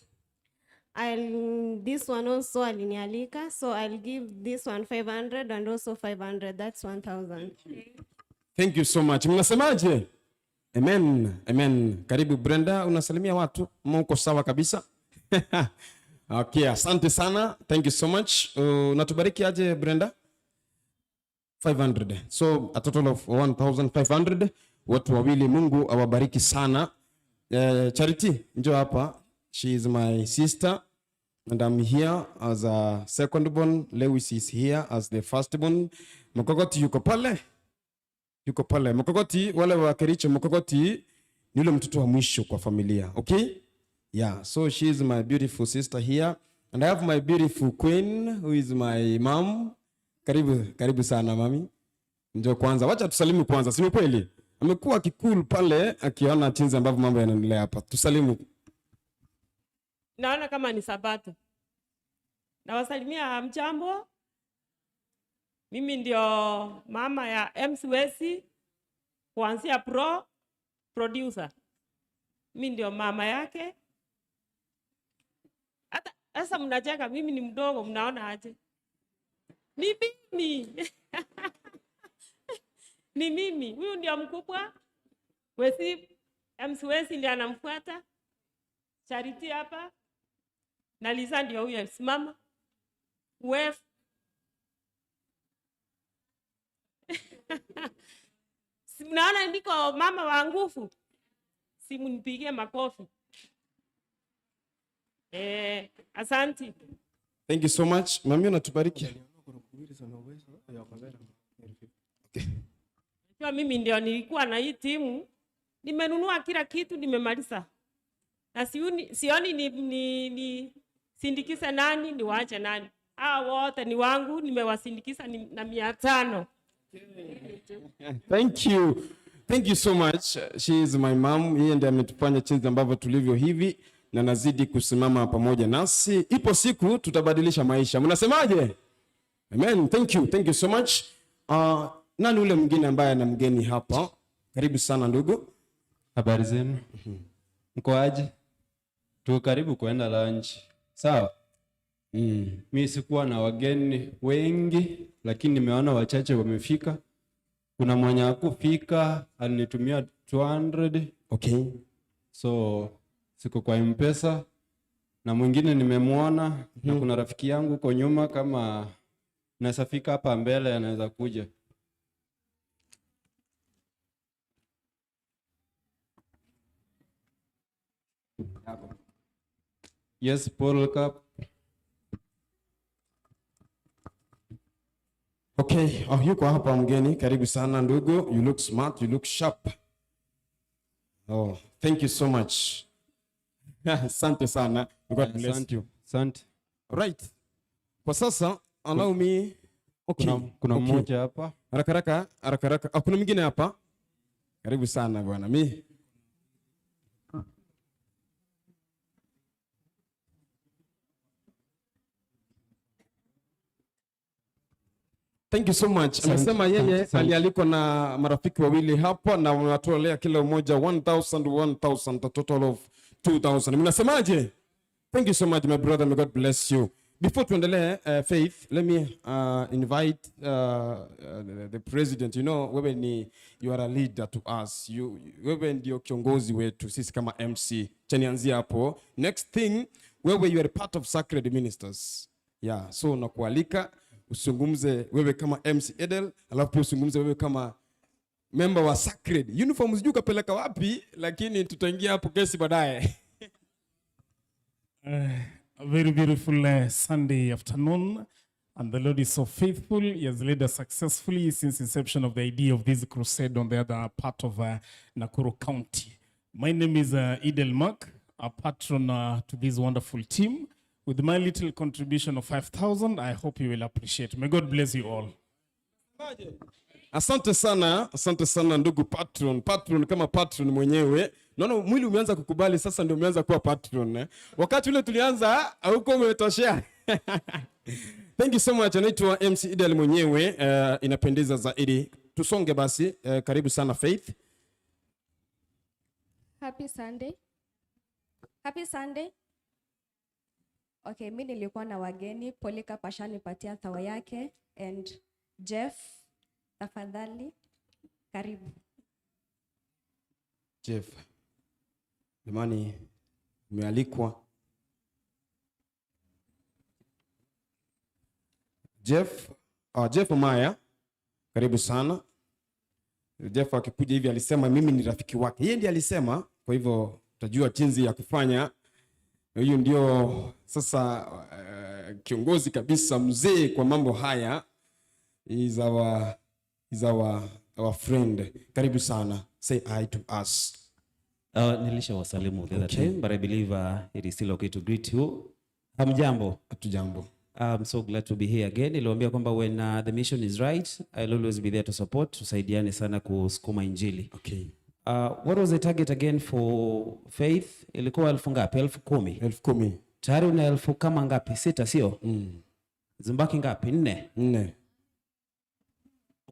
I'll, this one also alinialika, so I'll give this one 500 and also 500. That's 1,000. Thank you so much. Mnasemaje? Amen. Amen. Karibu Brenda, unasalimia watu. Mko sawa kabisa? Okay, asante sana. Thank you so much. Natubariki aje Brenda? 500. So a total of 1500. Watu wawili, Mungu awabariki sana. Charity, njoo hapa. She is my sister and I'm here as a second born. Lewis is here as the first born. Mkokoti yuko pale. Yuko pale. Mkokoti, wale wa Kericho, Mkokoti ni yule mtoto wa mwisho kwa familia. Okay? Yeah, so she is my beautiful sister here. And I have my beautiful queen who is my mom. Karibu, karibu sana mami. Njoo kwanza. Wacha tusalimu kwanza, si ni kweli? Amekuwa akikul pale akiona jinsi ambavyo mambo yanaendelea hapa. Tusalimu. Naona kama ni Sabato. Nawasalimia, mjambo. Mimi ndio mama ya MC Wesi kuanzia producer. Mimi ndio mama yake. Hata sasa mnacheka, mimi ni mdogo, mnaona aje? Ni mimi. Ni mimi. Huyu ndio mkubwa. Wesi, MC Wesi ndiye anamfuata. Charity hapa. Na Lisa ndio huyo simama. Wef. Si mnaona niko mama wa nguvu? Si mnipigie makofi. Asante. Thank you so much. Mami, unatubariki. Najua mimi ndio nilikuwa na hii timu. Nimenunua kila kitu, nimemaliza. Na sioni ni sindikize nani, niwaache nani. Hawa wote ni wangu, nimewasindikiza na 500. Thank you. Thank you so much. She is my mom. Yeye ndiye ametufanya jinsi ambavyo tulivyo hivi na nazidi kusimama pamoja nasi. Ipo siku tutabadilisha maisha. Mnasemaje? Amen. Thank you. Thank you so much. Nani ule mwingine ambaye ana mgeni hapa? Karibu sana ndugu. Habari zenu? Mko aje? Tuko karibu kuenda lunch. Sawa? Mi sikuwa na wageni wengi, lakini nimeona wachache wamefika. Kuna mwenye hakufika, alinitumia 200. Okay. So siko kwa M-Pesa. Na mwingine nimemwona, na kuna rafiki yangu huko nyuma, kama naweza fika hapa mbele anaweza kuja. Yes, Paul Cup. Okay, oh, yuko hapa mgeni. Karibu sana ndugu. You look smart, you look sharp. Oh, thank you so much. Asante sana. God bless Asante. you. Asante. Right. Kwa sasa allow me. Okay. Kuna Okay. mmoja hapa. Haraka haraka, haraka haraka. Ah, kuna mwingine hapa. Karibu sana bwana. Mi Thank you so much. Asante, Amesema yeye asante. alialikwa na marafiki wawili hapa na wanatolea kila mmoja 1000 1000, a total of 2000. Mnasemaje? Thank you so much my brother, may God bless you. Before tuendelee, Faith, let me invite the president. You know, wewe ni, you are a leader to us. You, wewe ndio kiongozi wetu sisi kama MC. Acha nianzie hapo. Next thing, wewe you are part of Sacred Ministers. Yeah, so nakualika usungumze wewe kama MC Edel, alafu pia usungumze wewe kama member wa Sacred. Uniform sijui ukapeleka wapi, lakini tutaingia hapo kesi baadaye. A very beautiful Sunday afternoon, and the Lord is so faithful. He has led us successfully since inception of the idea of this crusade on the other part of Nakuru County. My name is Edel Mark, a patron to this wonderful team. With my little contribution of 5,000, I hope you will appreciate. May God bless you all. Asante sana, asante sana ndugu patron. Patron kama patron mwenyewe. Naona mwili umeanza kukubali sasa, ndio umeanza kuwa patron, eh. Wakati ule tulianza huko umetoshea. Thank you so much. Anaitwa MC Idel mwenyewe. Inapendeza zaidi. Tusonge basi. Karibu sana Faith. Happy Sunday. Happy Sunday. Okay, mi nilikuwa na wageni. Polycarp ashanipatia thawa yake and Jeff, tafadhali karibu. Jeff, jamani, umealikwa. Jeff Omaya, karibu sana. Jeff akikuja hivi alisema mimi ni rafiki wake. Yeye ndiye alisema, kwa hivyo utajua jinsi ya kufanya. Huyu ndio sasa kiongozi kabisa, mzee kwa mambo haya. He is our friend. Karibu sana. Say hi to us. Nilisha wasalimu the other time, but I believe it is still okay to greet you. Hamjambo. Hatujambo. I'm so glad to be here again. Niliwaambia kwamba when the mission is right, I'll always be there to support. Tusaidiane sana kusukuma injili. Okay. What was the target again for Faith? Ilikuwa 1000 ngapi? 10,000. 10,000. Tayari una 1000 kama ngapi? 6, sio? Zimbaki ngapi? 4. 4.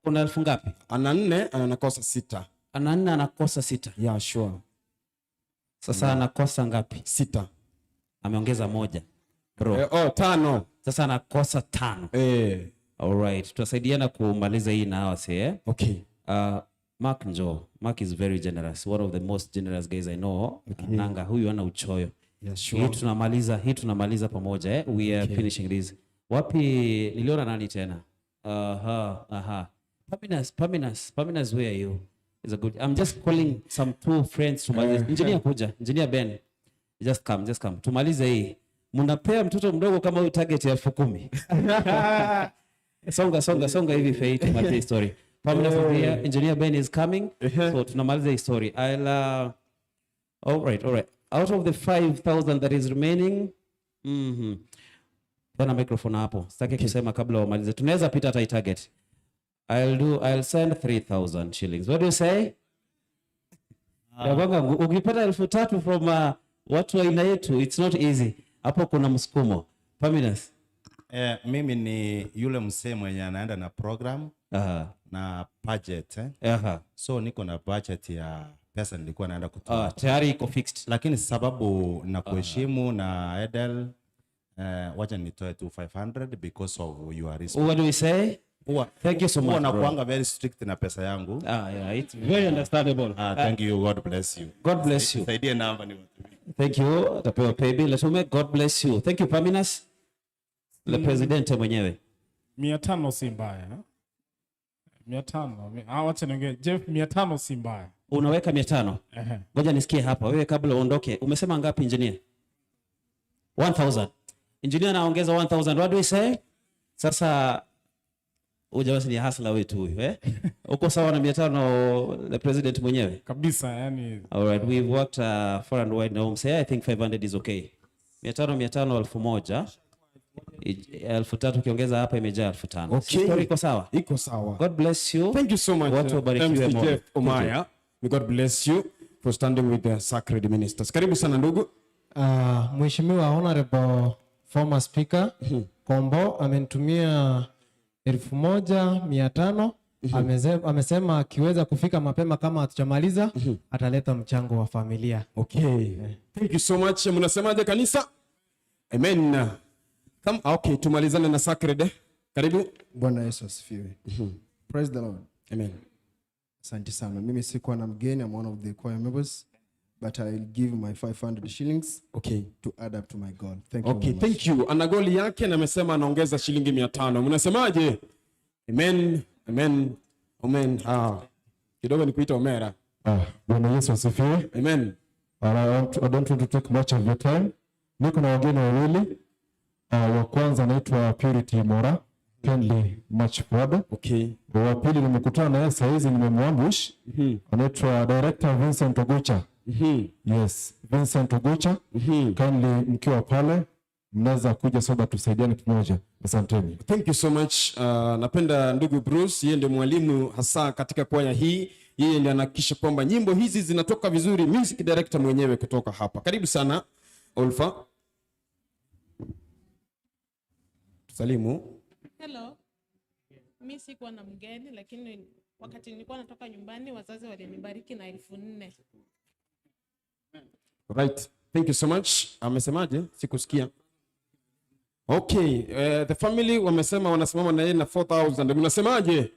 Kuna 1000 ngapi? Ana 4, anakosa 6. Ana 4, anakosa 6. Yeah, sure. Sasa anakosa ngapi? 6. Ameongeza 1. Bro. 5. Sasa anakosa 5. All right. Tutasaidiana kumaliza hii na hawa si, eh? Okay. Mark njoo. Mark is very generous. One of the most generous guys I know. Okay. Nanga huyu ana uchoyo. Yeah, sure. Hii tunamaliza pamoja, eh? We are finishing this. Wapi niliona nani tena? Aha. Paminas, where are you? Is a good. I'm just calling some two friends to malize. Engineer kuja, Engineer Ben. Just come. Tumalize hii. Mnapea mtoto mdogo kama huyu target ya 10,000. Songa hivi Faith, tumalize story. Paminas is here, Engineer Ben is coming. So tunamaliza hii story. I'll all right. Out of the 5,000 that is remaining, Bana microphone hapo. Sitaki kusema kabla wamalize. Tunaweza pita hata hii target. I'll send 3,000 shillings. What do you say? Nakwanga, ukipata 3,000 from watu wa aina yetu, it's not easy. Hapo kuna msukumo. Paminas. Mimi ni yule msee mwenye anaenda na program na budget, eh? So niko na budget ya pesa nilikuwa naenda kutoa. Tayari iko fixed. Lakini sababu na kuheshimu na Edel, wacha nitoe tu 500 because of your respect. What do we say? Thank you so much, Huwa bro. nakuanga very strict na pesa yangu. Yeah, it's very understandable. Thank you. God bless you. God bless you. Saidie namba ni watumie. Thank you. Atapewa paybill. Let's God bless you. Thank you, Paminas. Le presidente mwenyewe. 500 si mbaya. 500. Wacha niongee. Jeff, 500 si mbaya. Unaweka 500? Ngoja nisikie hapa. Wewe kabla uondoke, umesema ngapi engineer? 1000. Engineer anaongeza 1000. What do we say? Sasa huyu ni hustler wetu huyu, eh? Uko sawa na 500 the president mwenyewe? Kabisa, yani. All right, we've worked far and wide now. Say I think 500 is okay. 500 500 1000. 3,000 ukiongeza hapa imejaa 5,000. Okay. Story iko sawa? Iko sawa. God bless you. Thank you so much. Watu wabarikiwe MC Mungu. Jeff Omaya. May God bless you for standing with the sacred ministers. Karibu sana ndugu. Mheshimiwa Honorable former Speaker Kombo amenitumia 1,500. Amesema akiweza kufika mapema kama hatujamaliza ataleta mchango wa familia. Okay. Thank you so much. Mnasemaje kanisa? Amen. Come, okay, tumalizane na sacred. Karibu. Bwana Yesu asifiwe. Praise the Lord. Amen. Asante sana. Mimi sikuwa na mgeni, I'm one of the choir members, but I'll give my 500 shillings to add up to my goal. Thank you Okay, very much. thank you. Ana goli yake na amesema anaongeza shilingi 500. Mnasemaje? Amen. Amen. Amen. Kidogo nikuita Omera. Bwana Yesu asifiwe. Amen. I don't want to take much of your time. Niko na wageni wawili. Wa kwanza anaitwa Purity Mora, kindly much forward. Okay. Wa pili nimekutana naye saa hizi, nimemwambush. Anaitwa Director Vincent Ogucha. Yes, Vincent Ogucha. Kindly mkiwa pale mnaweza kuja soda tusaidiane pamoja. Asanteni. Thank you so much. Napenda ndugu Bruce, yeye ndiye mwalimu hasa katika kwaya hii. Yeye ndiye anahakikisha kwamba nyimbo hizi zinatoka vizuri, music director mwenyewe kutoka hapa. Karibu sana Olfa. Salimu. Hello. Mimi sikuwa na mgeni, lakini wakati nilikuwa natoka nyumbani wazazi walinibariki na 4,000. Right. Thank you so much. Amesemaje? Sikusikia. Okay, the family wamesema wanasimama na yeye na 4000. Mnasemaje?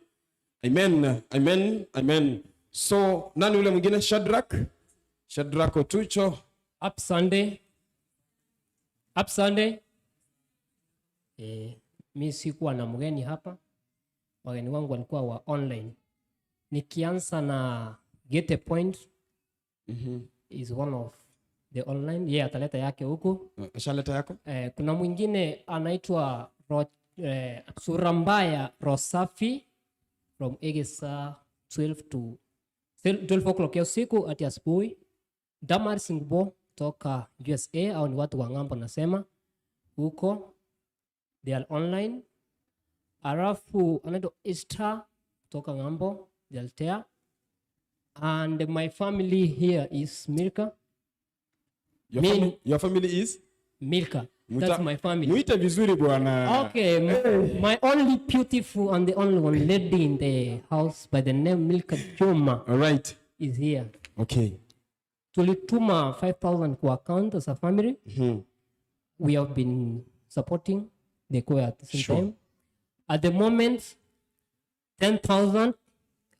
Amen, amen, amen. So nani yule mwingine? Shadrack? Shadrack Otucho. Up Sunday. Up Sunday. Mi sikuwa na mgeni hapa, wageni wangu walikuwa wa online. Nikianza na Get a Point is one of the online. Yeye ataleta yake huku. Ashaleta yako? Kuna mwingine anaitwa Surambaya Rosafi from Egesa 12 to 12 o'clock ya usiku hadi asubuhi. Damar Singbo toka USA, au ni watu wa ng'ambo nasema huko, they are online. Alafu anaitwa Esther kutoka ng'ambo, they are there. And my family here is Milka. Your family is? Milka. That's my family. Muite vizuri bwana. Okay, my only beautiful and the only one lady in the house by the name Milka Juma. All right. Is here. Okay. Tulituma 5,000 kwa account as a family. We have been supporting the choir at the same time. At the moment, 10,000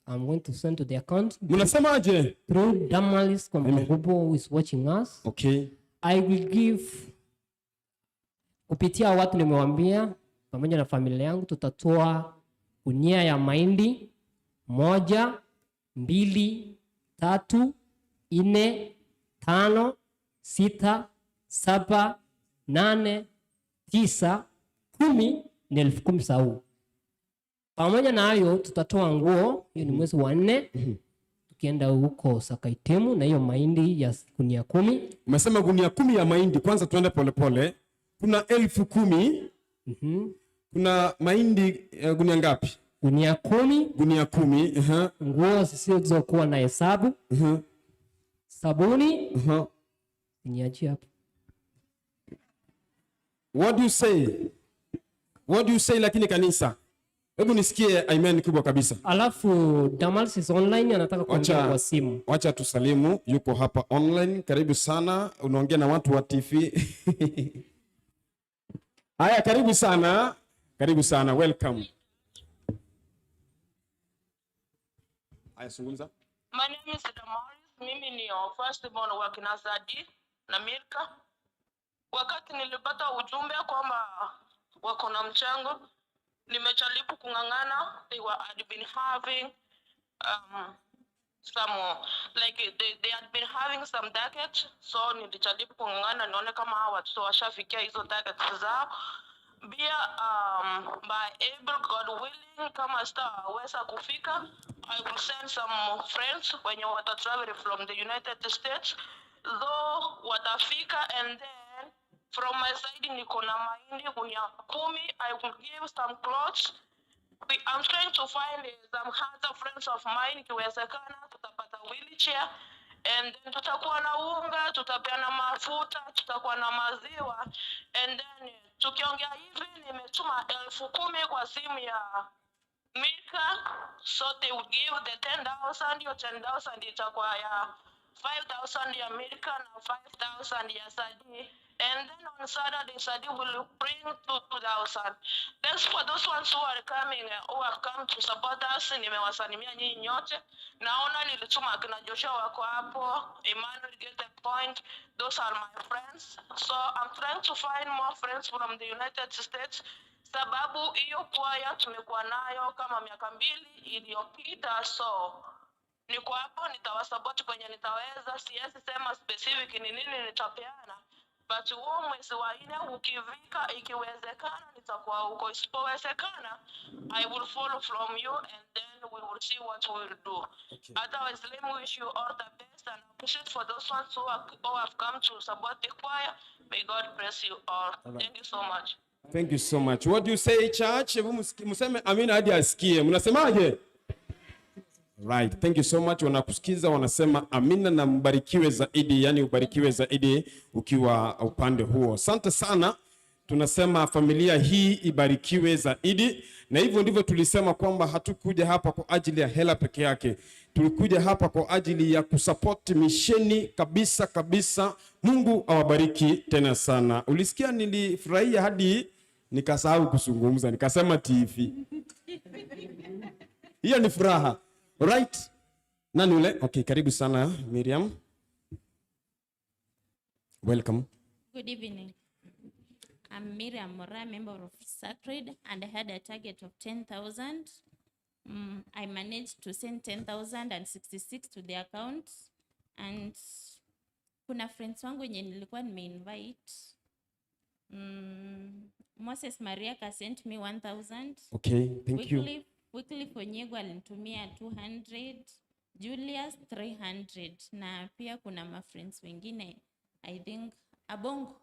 I'm going to send to the account. Mnasemaje? Through Damalis Kombagubo who is watching us. Okay. I will give kupitia watu nimewambia pamoja na familia yangu tutatoa gunia ya mahindi 1, 2, 3, 4, 5, 6, 7, 8, 9, 10 ni 10,000 sau. Pamoja na hayo tutatoa nguo, hiyo ni mwezi wa 4. Tukienda huko Sakaitemu na hiyo mahindi ya gunia 10. Umesema gunia 10 ya mahindi, kwanza tuende polepole. Kuna 10,000. Kuna mahindi gunia ngapi? Gunia 10. Gunia 10. Nguo zisizokuwa na hesabu. Sabuni. Niachie hapo. What do you say? What do you say lakini kanisa? Hebu nisikie amen kubwa kabisa. Alafu Damaris is online, anataka kuongea kwa simu. Wacha tusalimu, yuko hapa online. Karibu sana, unaongea na watu wa TV. Haya, karibu sana. Karibu sana, welcome. Haya, zungumza. My name is Damaris, mimi ni your first born wa kina Sadi na Milka. Wakati nilipata ujumbe kwamba wako na mchango, nimejaribu kung'ang'ana. They were had been having some like they had been having some targets, so nilijaribu kung'ang'ana nione kama hawa watoto washafikia hizo targets zao. Pia by able God willing, kama sitaweza kufika, I will send some friends wenye wata travel from the United States, though watafika. And then from my side niko na mahindi gunia 10. I will give some clothes. I'm trying to find some other friends of mine, ikiwezekana tutapata wheelchair, and then tutakuwa na unga, tutapeana mafuta, tutakuwa na maziwa. And then tukiongea hivi nimetuma 10,000 kwa simu ya Mika, so they will give the 10,000. Hiyo 10,000 itakuwa ya 5,000 ya Milka na 5,000 ya Sadi. And then on Saturday, Sadi will bring 2,000. Thanks for those ones who are coming, who have come to support us. Nimewasalimia nyinyi nyote. Naona nilituma akina Joshua wako hapo, Emmanuel get the point. Those are my friends. So I'm trying to find more friends from the United States. Sababu hiyo kwaya tumekuwa nayo kama miaka 2 iliyopita, so niko hapo, nitawasupport kwenye nitaweza. Siwezi sema specific ni nini nitapeana, but huo mwezi wa 4 ukifika, ikiwezekana nitakuwa huko, isipowezekana I will follow from you and then we will see what we will do. Okay. Otherwise, let me wish you all the best and appreciate for those ones who have come to support the choir. May God bless you all. All right. Thank you so much. Thank you so much. What do you say, church? Hebu mseme amina hadi asikie. Mnasemaje? Right. Thank you so much. Wanakusikiza wanasema amina na mbarikiwe zaidi, yani ubarikiwe zaidi ukiwa upande huo. Asante sana. Tunasema familia hii ibarikiwe zaidi, na hivyo ndivyo tulisema kwamba hatukuja hapa kwa ajili ya hela peke yake. Tulikuja hapa kwa ajili ya kusupport misheni kabisa kabisa. Mungu awabariki tena sana. Ulisikia nilifurahia hadi Nikasahau kuzungumza, nikasema TV. Hiyo ni furaha. Alright. Nani ule? Okay, karibu sana Miriam. Welcome. Good evening. I'm Miriam Mora, member of Sacred, and I had a target of 10,000. I managed to send 10,066 to the account, and kuna friends wangu wenye nilikuwa nimeinvite. Moses Mariaka sent me 1,000. Okay, thank you. Wycliffe Onyego alinitumia 200, Julius 300, na pia kuna ma friends wengine, I think Abongo.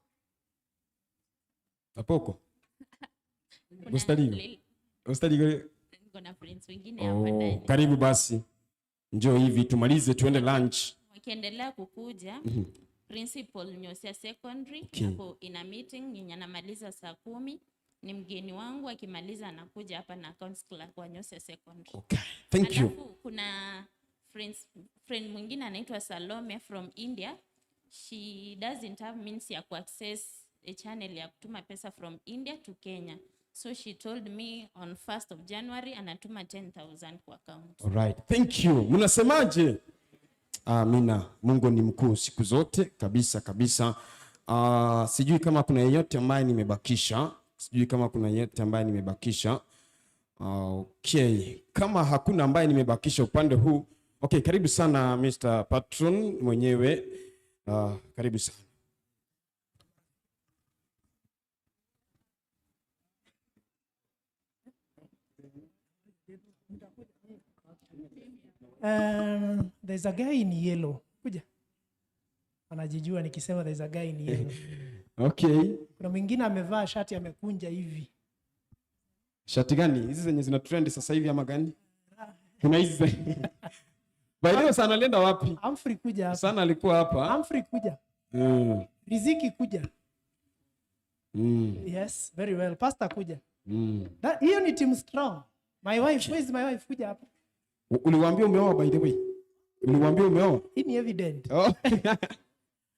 Apoko. Kuna Ustadigo. Ustadigo. Kuna friends wengine hapa ndani. Oh, karibu basi. Njoo hivi tumalize tuende lunch. Wakiendelea kukuja, Principal Nyosia Secondary hapo ina meeting yenye anamaliza saa 10. Ni mgeni wangu, akimaliza anakuja hapa na accounts clerk wa Nyosia Secondary. Okay. Thank you. Alafu kuna friend mwingine anaitwa Salome from India. She doesn't have means ya kuaccess a channel ya kutuma pesa from India to Kenya. So she told me on 1st of January anatuma 10,000 kwa account. All right. Thank you. Mnasemaje? Amina. Mungu ni mkuu siku zote kabisa kabisa. Sijui kama kuna yeyote ambaye nimebakisha. Okay. Kama hakuna ambaye nimebakisha upande huu. Okay, karibu sana Mr. Patron mwenyewe. Karibu sana. There's a guy in yellow. Kuja. Anajijua nikisema there's a guy in yellow. Okay. Kuna mwingine amevaa shati amekunja hivi. Shati gani? Hizi zenye zina trend sasa hivi ama gani? Kuna hizi. By the way, sana alienda wapi? Humphrey kuja hapa. Sana alikuwa hapa. Humphrey kuja. Riziki kuja. Yes, very well. Pastor kuja. Hiyo ni team strong. My wife, where is my wife? Kuja hapa. Uliwaambia umeoa by the way? Uliwaambia umeoa? Hii ni evident. Oh.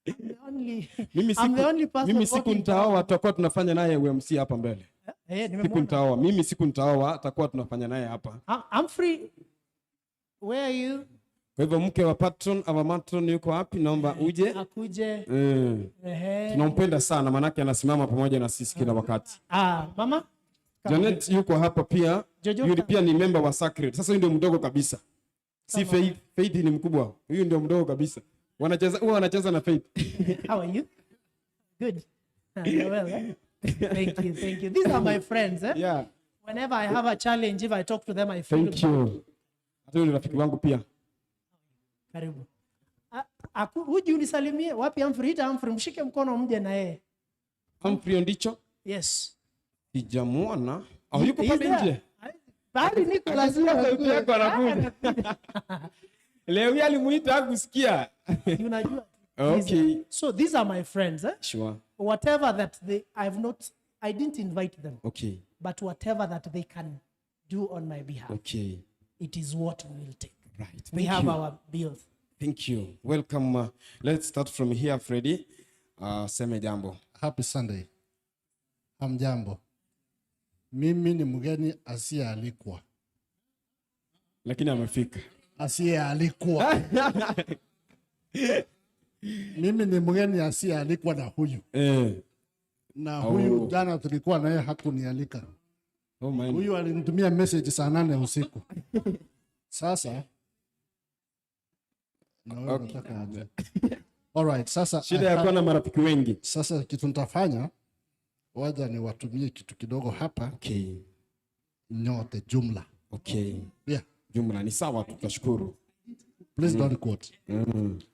I'm the only person. Mimi siku nitaoa tutakuwa tunafanya naye UMC hapa mbele. Siku nitaoa. Mimi siku nitaoa tutakuwa tunafanya naye hapa. Humphrey, where are you? Kwa hivyo mke wa patron ama matron yuko wapi? Naomba uje. Akuje. Tunampenda sana manake anasimama pamoja na sisi kila wakati. Mama? Janet yuko hapa pia. Yule pia ni member wa Sacred. Sasa huyu ndio mdogo kabisa. Si Faith, Faith ni mkubwa. Huyu ndio mdogo kabisa. Wanacheza, huwa wanacheza na Faith. How are you? Good. You're well, eh? Thank you, thank you. These are my friends, eh? Yeah. Whenever I have a challenge, if I talk to them, I feel Thank you. Hata yule rafiki wangu pia. Karibu. Huji unisalimie. Wapi Humphrey? Ita Humphrey, mshike mkono mje na yeye. Humphrey Ondicho? Yes. Sijamuona. Au yuko pale nje? Bali niko lazima sauti yako anakuja. Leo yeye alimuita hakusikia. Unajua. Okay. So these are my friends, eh? Sure. Whatever that they I didn't invite them. Okay. But whatever that they can do on my behalf. Okay. It is what we will take. Right. We have our bills. Thank you. Welcome. Let's start from here, Freddy. Seme jambo. Happy Sunday. Hamjambo. Mimi ni mgeni asiyealikwa. Lakini amefika. Asiyealikwa. Mimi ni mgeni asiyealikwa na huyu. Na huyu jana tulikuwa naye hakunialika. Oh my. Huyu alinitumia message saa 8 usiku. Sasa na wewe unataka aje? All right, sasa shida ya kuwa na marafiki wengi. Sasa kitu nitafanya, waja niwatumie kitu kidogo hapa. Okay. Nyote jumla. Okay. Yeah. Jumla ni sawa, tutashukuru. Please don't quote.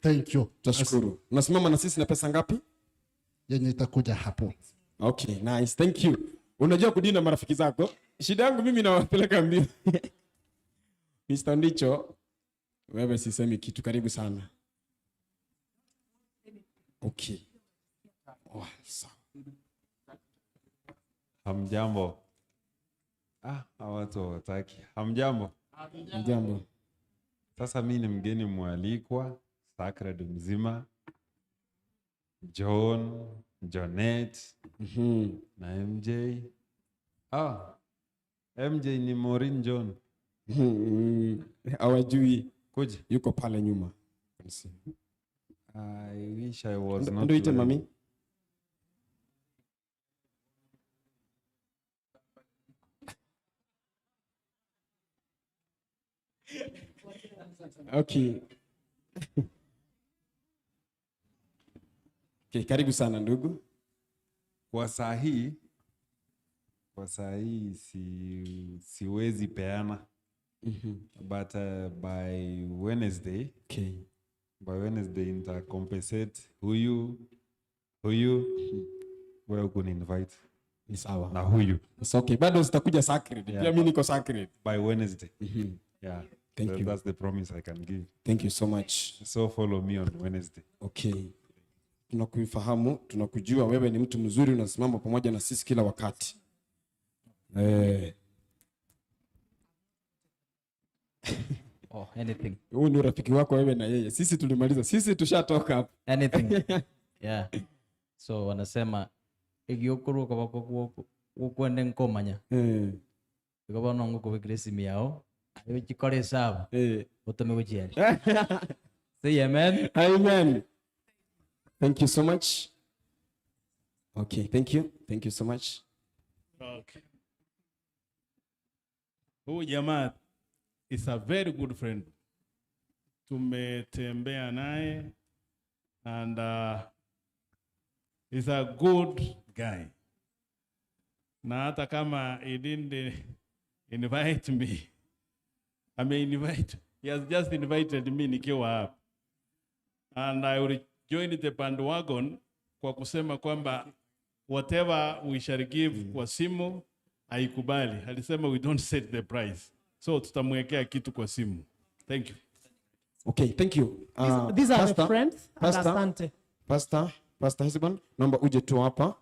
Thank you. Tutashukuru. Unasimama na sisi na pesa ngapi? Yenye itakuja hapo. Okay, nice. Thank you. Unajua kudina marafiki zako? Shida yangu mimi nawapeleka mbio. Mr. Ndicho, wewe sisemi kitu, karibu sana. Okay. Oh, sawa. Hamjambo. Hawa watu hawataki. Hamjambo. Hamjambo. Sasa mimi ni mgeni mwalikwa, Sacred mzima. John, Janet, na MJ. Ah, MJ ni Maureen John. Hawajui. Kuja. Yuko pale nyuma. I wish I was not. Ndio ite lying. mami. Okay. Okay, karibu sana ndugu. Kwa saa hii siwezi peana. But by Wednesday, okay. By Wednesday nita compensate huyu wewe kuni-invite. Ni sawa. Na huyu. It's okay. Bado zitakuja sacred. Yeah. Pia mimi niko sacred. By Wednesday. Yeah. Thank you. That's the promise I can give. Thank you so much. So follow me on Wednesday. Okay. Tunakufahamu, tunakujua wewe ni mtu mzuri, unasimama pamoja na sisi kila wakati. Oh, anything. Huyu ni rafiki wako wewe na yeye. Sisi tulimaliza. Sisi tushatoka hapo. Anything. Yeah. So wanasema igiokuru kwa kwende nkomanya. Ikoba nongo kubikira simu yao. Ayo chikore sawa. Utome kujiari. Say amen. Amen. Thank you so much. Okay, thank you. Thank you so much. Okay. Huyu jamaa is a very good friend. Tumetembea naye and he's a good guy. Na hata kama he didn't invite me, I mean invite, he has just invited me nikiwa hapa. And I will join the bandwagon kwa kusema kwamba whatever we shall give kwa simu haikubali. Alisema we don't set the price. So tutamwekea kitu kwa simu. Thank you. Okay, thank you. These are Pastor, the friends. Pastor, Asante. Pastor Hesbon, naomba uje tu hapa.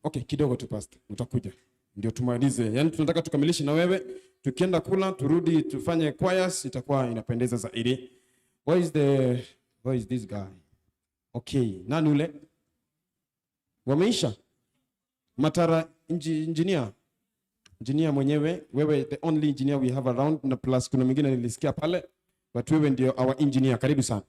Okay, kidogo tu pastor, utakuja. Ndio tumalize. Yaani tunataka tukamilishe na wewe. Tukienda kula, turudi tufanye choirs, itakuwa inapendeza zaidi. Where is this guy? Okay, nani ule? Wameisha? Matara engineer. Engineer mwenyewe, wewe the only engineer we have around, na plus kuna mwingine nilisikia pale, but wewe ndio our engineer. Karibu sana.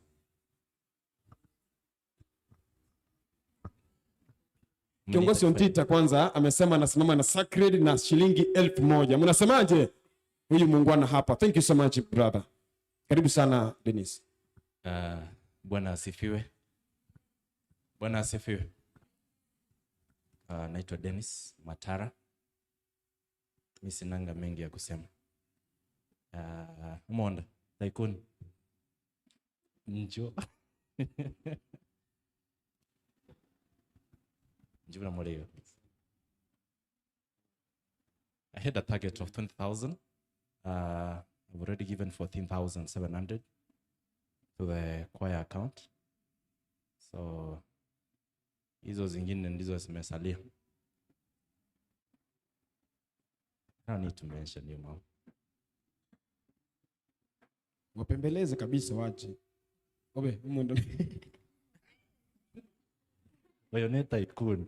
Kiongozi Ontita kwanza amesema anasimama na sacred na shilingi 1,000. Mnasemaje? Huyu muungwana hapa. Thank you so much brother. Karibu sana Dennis. Bwana asifiwe. Bwana asifiwe. Naitwa Dennis Matara. Mimi sinanga mengi ya kusema. Umeona tycoon. Njo. Njoo na. I had a target of 20,000. I've already given 14,700 to the choir account. So hizo zingine ndizo zimesalia. I don't need to mention you, mom. Wapembeleze kabisa wache. Obe, mundo. Bayoneta tycoon.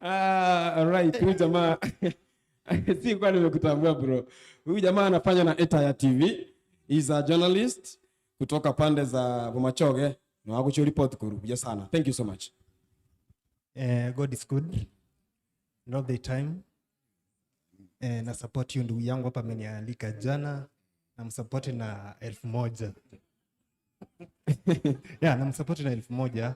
All right, huyu jamaa si kwa nimekutambua bro. Huyu jamaa anafanya na Etaya TV. He's a journalist kutoka pande za Bomachoge na wako report kurudia sana. Thank you so much. God is good. Not the time. Na support you ndugu yangu hapa amenialika jana. Namsupport na 1,000. Yeah, namsupport na 1,000.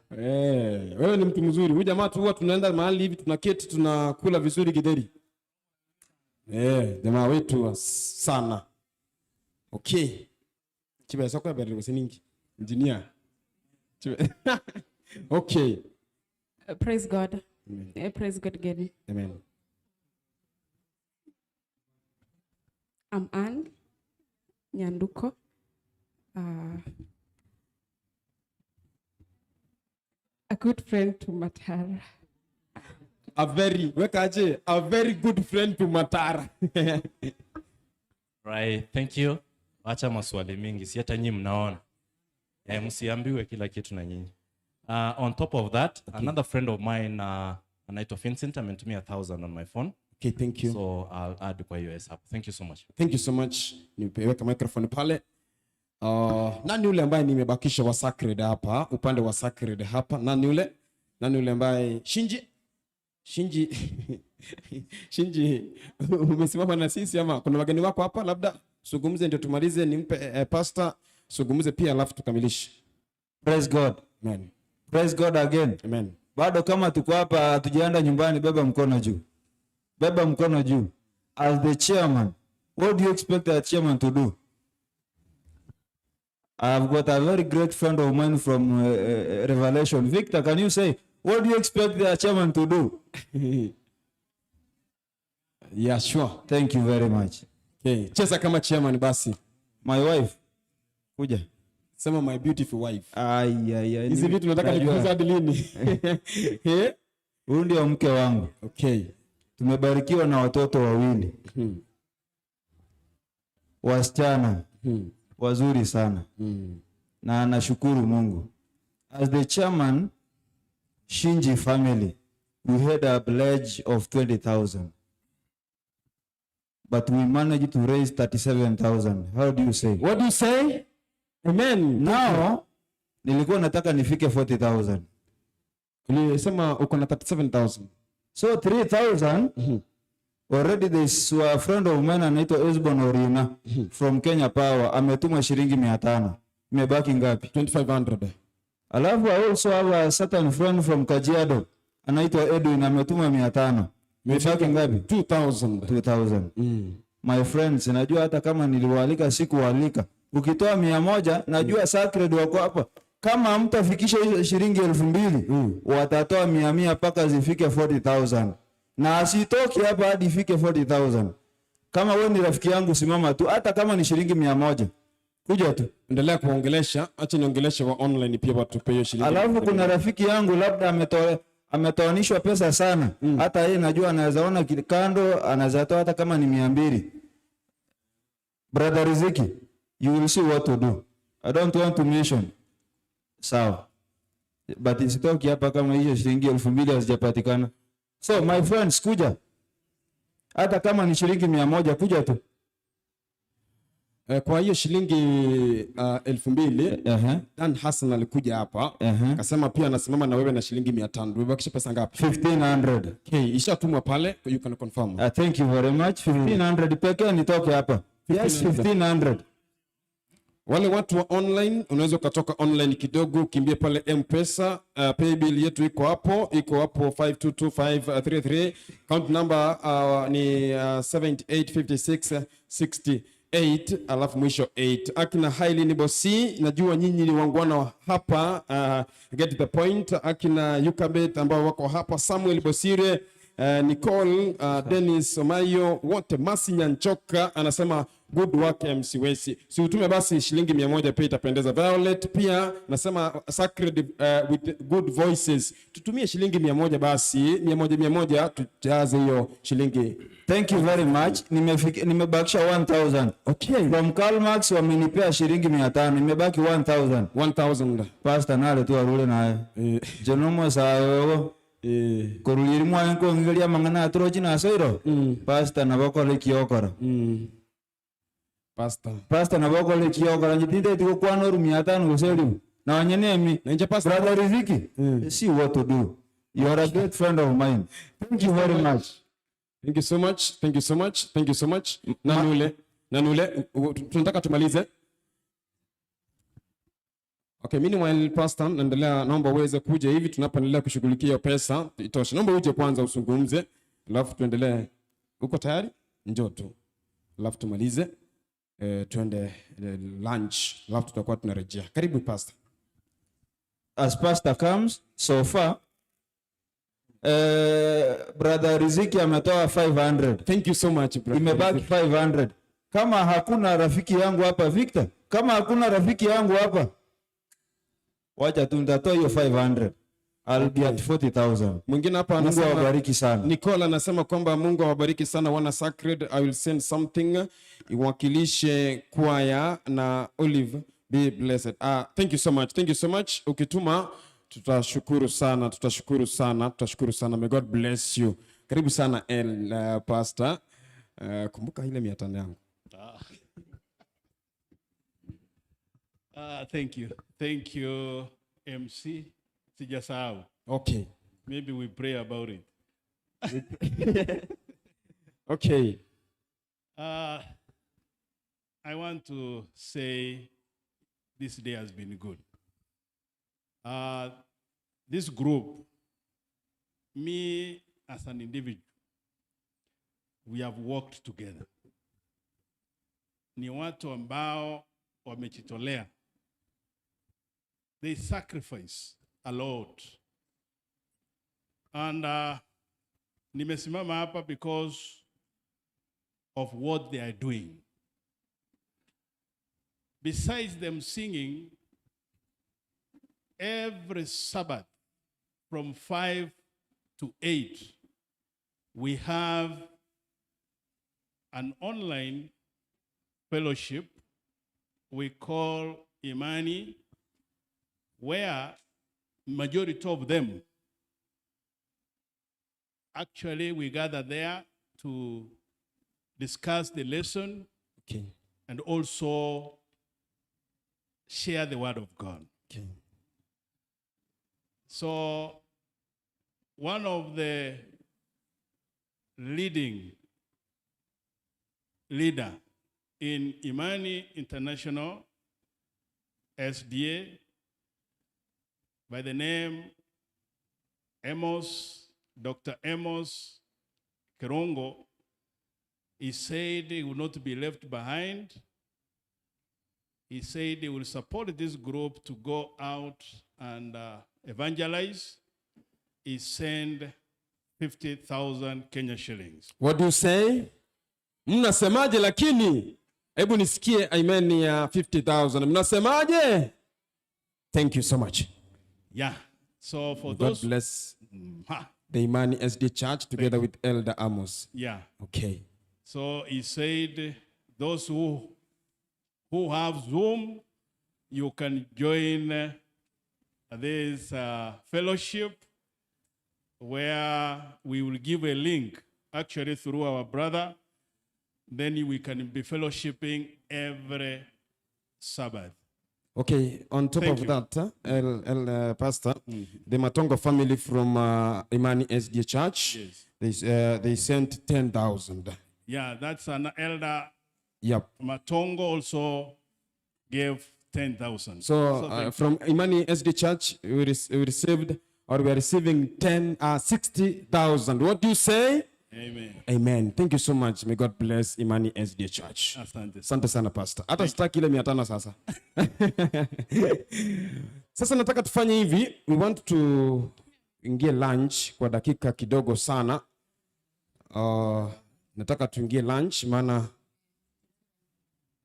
Wewe ni mtu mzuri. Huyu jamaa tu huwa tunaenda mahali hivi tunaketi tunakula vizuri githeri. Jamaa wetu sana. Okay. Chibesa kwa bado siningi. Engineer. Okay. Praise God. Amen. Praise God again. Amen. I'm Anne Nyanduko. A good friend to Matara. A very good friend to Matara. Right, thank you. Acha maswali mingi, si hata nyinyi mnaona. Msiambiwe kila kitu na nyinyi. On top of that, okay. Another friend of mine Anaitwa Vincent, amenitumia 1000 on my phone. Okay, thank you. So I'll add kwa hiyo hesabu. Thank you so much. Thank you so much. Nimeweka microphone pale. Nani yule ambaye nimebakisha wa Sacred hapa, upande wa Sacred hapa? Nani yule? Nani yule ambaye Shinji? Shinji Shinji, umesimama na sisi ama kuna wageni wako hapa? Labda zungumze ndio tumalize, nimpe pastor zungumze pia alafu tukamilishe. Praise God. Amen. Praise God again. Amen. Bado kama tuko hapa hatujaenda nyumbani, beba mkono juu. Beba mkono juu. As the chairman, what do you expect the chairman to do? I've got a very great friend of mine from Revelation. Victor, can you say, what do you expect the chairman to do? Yeah, sure. Thank you very much. Okay. Cheza kama chairman basi. My wife. Kuja. Sema my beautiful wife. Ai, ai, ai. Hizi vitu nataka Najua. nikuulize hadi lini? Huyu ndio mke wangu. Okay. Tumebarikiwa na watoto wawili. Wasichana. Wazuri sana. Na nashukuru Mungu. As the chairman, Shinji family, we had a pledge of 20,000. But we managed to raise 37,000. How do you say? What do you say? Amen. Now, nilikuwa nataka nifike 40,000. Ulisema uko na 37,000. So 3,000, already this a friend of mine anaitwa Esbon Orina from Kenya Power ametuma shilingi 500. Imebaki ngapi? 2,500. Alafu I also have a certain friend from Kajiado anaitwa Edwin ametuma 500. Imebaki ngapi? 2,000. 2,000. My friends, najua hata kama niliwaalika sikuwaalika. Ukitoa 100 najua Sacred wako hapa. Kama hamtafikisha hizo shilingi 2,000, watatoa 100 mpaka zifike 40,000. Na asitoki hapa hadi ifike 40,000. Kama wewe ni rafiki yangu simama tu, hata kama ni shilingi 100. Kuja tu. Endelea kuongelesha, acha niongeleshe wa online pia watupe hiyo shilingi. Alafu kuna rafiki yangu labda ametoanishwa pesa sana. Hata yeye najua anaweza ona kando, anaweza toa hata kama ni 200. Brother Riziki, you will see what to do. I don't want to mention. Sawa. But isitoki hapa kama hiyo shilingi 2,000 hazijapatikana. So my friends, kuja. Hata kama ni shilingi 100 kuja tu. Kwa hiyo shilingi 2,000, Dan Hassan alikuja hapa, akasema pia anasimama na wewe na shilingi 500. Umebakisha pesa ngapi? 1,500. Okay, ishatumwa pale, you can confirm. Thank you very much. 1,500 pekee nitoke hapa. Yes, 1,500. Wale watu wa online, unaweza ukatoka online kidogo, ukimbie pale M-Pesa, paybill yetu iko hapo, iko hapo 522533. Account number ni 785668, alafu mwisho 8. Akina Haili ni bosi, najua nyinyi ni wangwana hapa, get the point. Akina Yukabet ambao wako hapa, Samuel Bosire, Nicole, Dennis Omayo, wote. Masi Nyanchoka anasema good work MC Wesi. Si utume basi shilingi 100 pia itapendeza. Violet pia nasema sacred with good voices. Tutumie shilingi 100 basi, 100 100 tujaze hiyo shilingi. Thank you very much. Nimebakisha 1,000. Okay. From Karl Marx wamenipea shilingi 500. Nimebaki 1,000. 1,000. Pastor nale tu arule naye. Jenomo sayo. Koruliri mwa nko ngilia mangana atroji na soiro. Pastor na boko le kiokora. Pastor. Pastor na boko le kiokora njitinde tiko kwa noru 500 goseli. Na wanyene mi. Na nje pastor. Brother Riziki. See what to do. You are a great friend of mine. Thank you very much. Thank you so much. Thank you so much. Thank you so much. Nanule. Nanule. Tunataka tumalize. Okay, meanwhile pastor, naendelea, naomba uweze kuja hivi tunapoendelea kushughulikia hiyo pesa itoshe. Naomba uje kwanza usungumze, alafu tuendelee. Uko tayari? Njoo tu. Alafu tumalize. Tuende lunch, alafu tutakuwa tunarejea. Karibu pastor. As pastor comes, so far brother Riziki ametoa 500. Thank you so much brother. Imebaki 500. Kama hakuna rafiki yangu hapa Victor, kama hakuna rafiki yangu hapa, wacha tu nitatoa hiyo 500. I'll be at 40,000. Mwingine hapa Mungu anasema, awabariki sana. Nicole anasema kwamba Mungu awabariki sana wana Sacred. I will send something iwakilishe kwaya na Olive. Be blessed. Thank you so much. Thank you so much. Ukituma Tutashukuru sana, tutashukuru sana, tutashukuru sana. May God bless you. Karibu sana El Pastor. Kumbuka ile 500 yangu. Ah. Thank you. Thank you, MC. Sijasahau. Okay. Maybe we pray about it. Okay. I want to say this day has been good. This group, me as an individual, we have worked together. Ni watu ambao wamejitolea. They sacrifice a lot. And nimesimama hapa because of what they are doing. Besides them singing, every Sabbath from 5 to 8, we have an online fellowship we call Imani, where majority of them, actually we gather there to discuss the lesson. Okay. And also share the word of God. Okay. So one of the leading leader in Imani International SDA by the name Amos, Dr. Amos Kerongo, he said he will not be left behind. He said he will support this group to go out and evangelize. He sent 50,000 Kenya shillings. What do you say? Mnasemaje lakini? Hebu nisikie amen ya 50,000. Mnasemaje? Thank you so much. Yeah. So for God those bless the Imani SD Church together with Elder Amos. Yeah. Okay. So he said, those who have Zoom, you can join this fellowship where we will give a link, actually through our brother. Then we can be fellowshipping every Sabbath. Okay, on top Thank of you. that, Pastor, the Matongo family from Imani SDA Church, Yes. they sent 10,000. Yeah, that's an elder. Yep. Matongo also gave 10,000. So, thank you. from Imani SD Church, we received, or we are receiving 60,000. What do you say? Amen. Amen. Thank you so much. May God bless Imani SDA Church. Asante. Asante sana Pastor. Hata sitaki ile 500 sasa. Sasa nataka tufanye hivi. We want to ingie lunch kwa dakika kidogo sana. Nataka tuingie lunch maana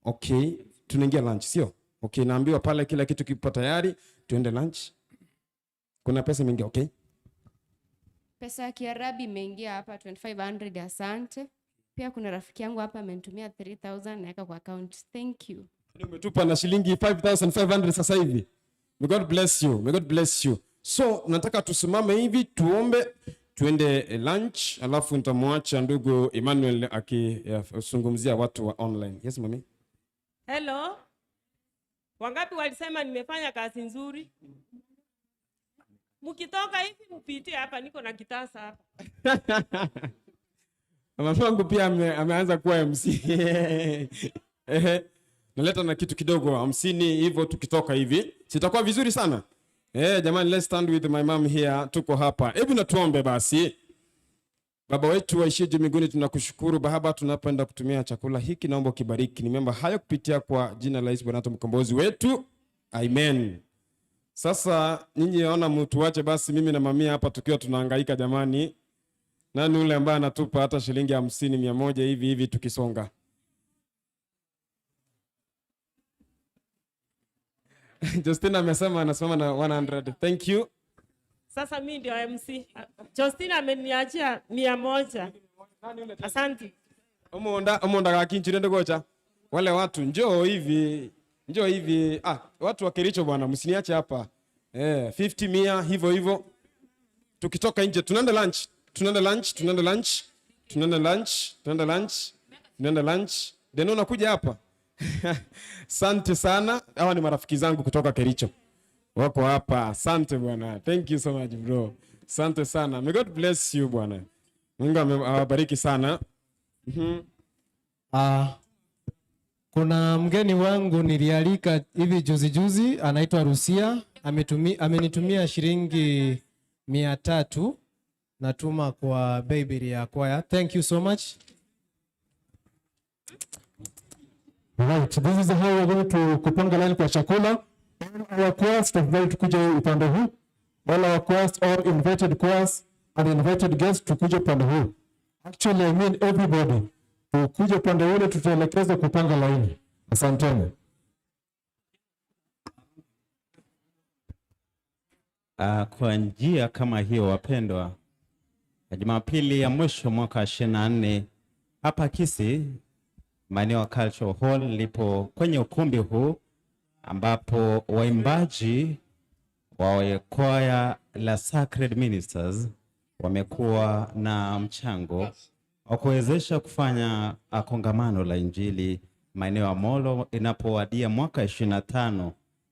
okay, tunaingia lunch sio? Okay, naambiwa pale kila kitu kipo tayari, tuende lunch. Kuna pesa mingi, okay? Pesa ya Kiarabi imeingia hapa 2500, asante. Pia kuna rafiki yangu hapa amenitumia 3000 naweka kwa account. Thank you. Umetupa na shilingi 5500 sasa hivi. May God bless you. May God bless you. So nataka tusimame hivi tuombe tuende lunch, alafu nitamwacha ndugu Emmanuel akizungumzia watu wa online. Yes, mami. Hello. Wangapi walisema nimefanya kazi nzuri? Mkitoka hivi mpitie hapa, niko na kitasa hapa. Mama wangu pia ameanza kuwa MC. Naleta na kitu kidogo 50 hivyo tukitoka hivi. Sitakuwa vizuri sana. Jamani, let's stand with my mom here. Tuko hapa. Hebu na tuombe basi. Baba wetu waishie juu mbinguni, tunakushukuru Baba, tunapenda kutumia chakula hiki, naomba ukibariki. Nimeomba hayo kupitia kwa jina la Yesu Bwana wetu mkombozi wetu. Amen. Sasa nyinyi naona mtu wache basi mimi na mamia hapa tukiwa tunahangaika jamani. Nani yule ambaye anatupa hata shilingi 50 100 hivi hivi tukisonga? Justina amesema anasema na 100. Thank you. Sasa mimi ndio MC. Justina ameniachia 100. Asante. Umonda gakinchire ndogocha. Wale watu njoo hivi. Njoo hivi. Watu wa Kericho bwana, msiniache hapa. 50 100 hivyo hivyo. Tukitoka nje tunaenda lunch, tunaenda lunch, tunaenda lunch, tunaenda lunch, tunaenda lunch, tunaenda lunch. Then unakuja hapa. Asante sana. Hawa ni marafiki zangu kutoka Kericho. Wako hapa. Asante bwana. Thank you so much, bro. Asante sana. May God bless you, bwana. Mungu awabariki sana. Kuna mgeni wangu nilialika hivi juzi juzi, anaitwa Rusia, amenitumia shilingi 300, natuma kwa paybill ya kwaya. Thank you so much. Right, this is how we're going to kupanga line kwa chakula. All our choirs, tafadhali tukuje upande huu. All our choirs, all invited choirs and invited guests, tukuje upande huu. Actually, I mean everybody. Tukuje upande ule, tutaelekeza kupanga laini. Asanteni. Kwa njia kama hiyo wapendwa, Jumapili ya mwisho mwaka 24 hapa Kisii, maeneo ya Cultural Hall, lipo kwenye ukumbi huu ambapo waimbaji wa kwaya la Sacred Ministers wamekuwa na mchango wa kuwezesha kufanya kongamano la Injili maeneo ya Molo inapowadia mwaka 25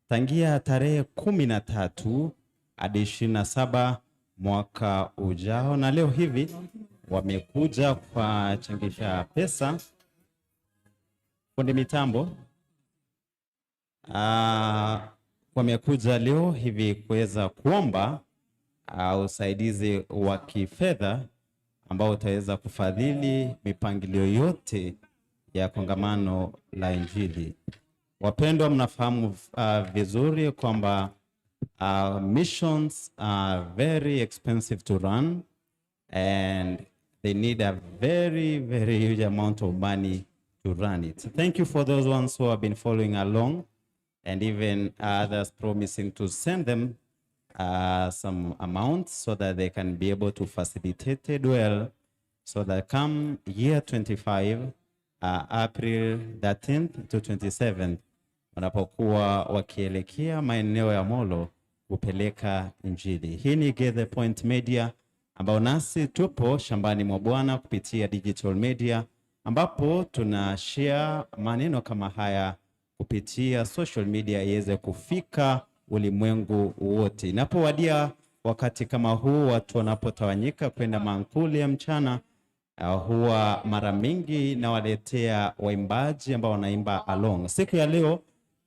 tangia tarehe 13 hadi 27 mwaka ujao, na leo hivi wamekuja kuchangisha pesa. Fundi mitambo wamekuja leo hivi kuweza kuomba usaidizi wa kifedha ambao utaweza kufadhili mipangilio yote ya kongamano la Injili. Wapendwa, mnafahamu vizuri kwamba missions are very expensive to run and they need a very, very huge amount of money to run it. So thank you for those ones who have been following along and even others promising to send them some amounts so that they can be able to facilitate it well, so that come year 25, April 13th to 27th, wanapokuwa wakielekea maeneo ya Molo kupeleka Injili. Hii ni Get the Point Media, ambao nasi tupo shambani mwa Bwana kupitia digital media, ambapo tuna share maneno kama haya kupitia social media iweze kufika ulimwengu wote. Inapowadia wakati kama huu, watu wanapotawanyika kwenda mankuli ya mchana, huwa mara mingi nawaletea waimbaji ambao wanaimba along. Siku ya leo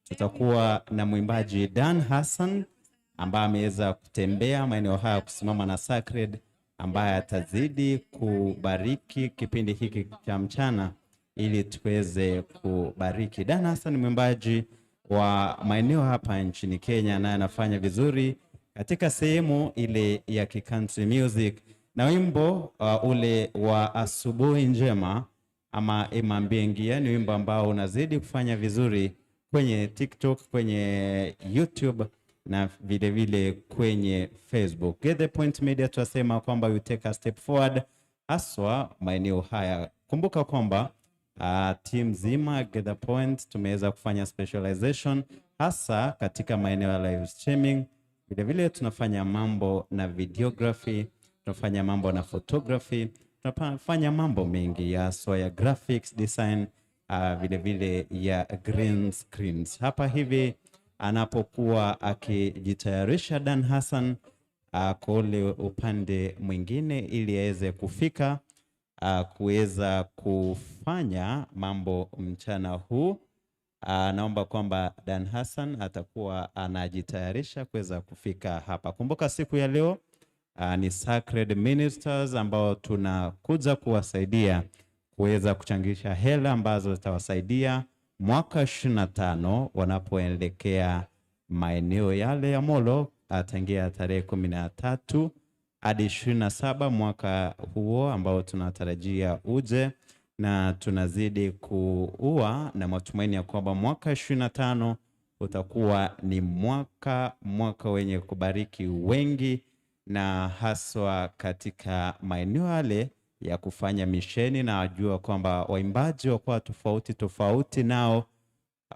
tutakuwa na mwimbaji Dan Hassan ambaye ameweza kutembea maeneo haya kusimama na Sacred, ambaye atazidi kubariki kipindi hiki cha mchana ili tuweze kubariki. Dan Hassan ni mwimbaji wa maeneo hapa nchini Kenya, naye anafanya vizuri katika sehemu ile ya country music na wimbo ule wa asubuhi njema ama Emambengia ni wimbo ambao unazidi kufanya vizuri kwenye TikTok, kwenye YouTube na vile vile kwenye Facebook. Get the Point Media tunasema kwamba you take a step forward haswa maeneo haya. Kumbuka kwamba team zima Get the Point tumeweza kufanya specialization hasa katika maeneo ya live streaming. Vile vile tunafanya mambo na videography, tunafanya mambo na photography, tunafanya mambo mengi ya haswa ya graphics design, vile vile ya green screens. Hapa hivi anapokuwa akijitayarisha Dan Hassan kwa ule upande mwingine ili aweze kufika kuweza kufanya mambo mchana huu. Naomba kwamba Dan Hassan atakuwa anajitayarisha kuweza kufika hapa. Kumbuka siku ya leo ni Sacred Ministers ambao tunakuja kuwasaidia kuweza kuchangisha hela ambazo zitawasaidia mwaka 25 wanapoelekea maeneo yale ya Molo tangia tarehe 13 hadi 27 mwaka huo ambao tunatarajia uje, na tunazidi kuua na matumaini ya kwamba mwaka 25 utakuwa ni mwaka wenye kubariki wengi, na haswa katika maeneo yale ya kufanya misheni. Na wajua kwamba waimbaji wakuwa tofauti tofauti nao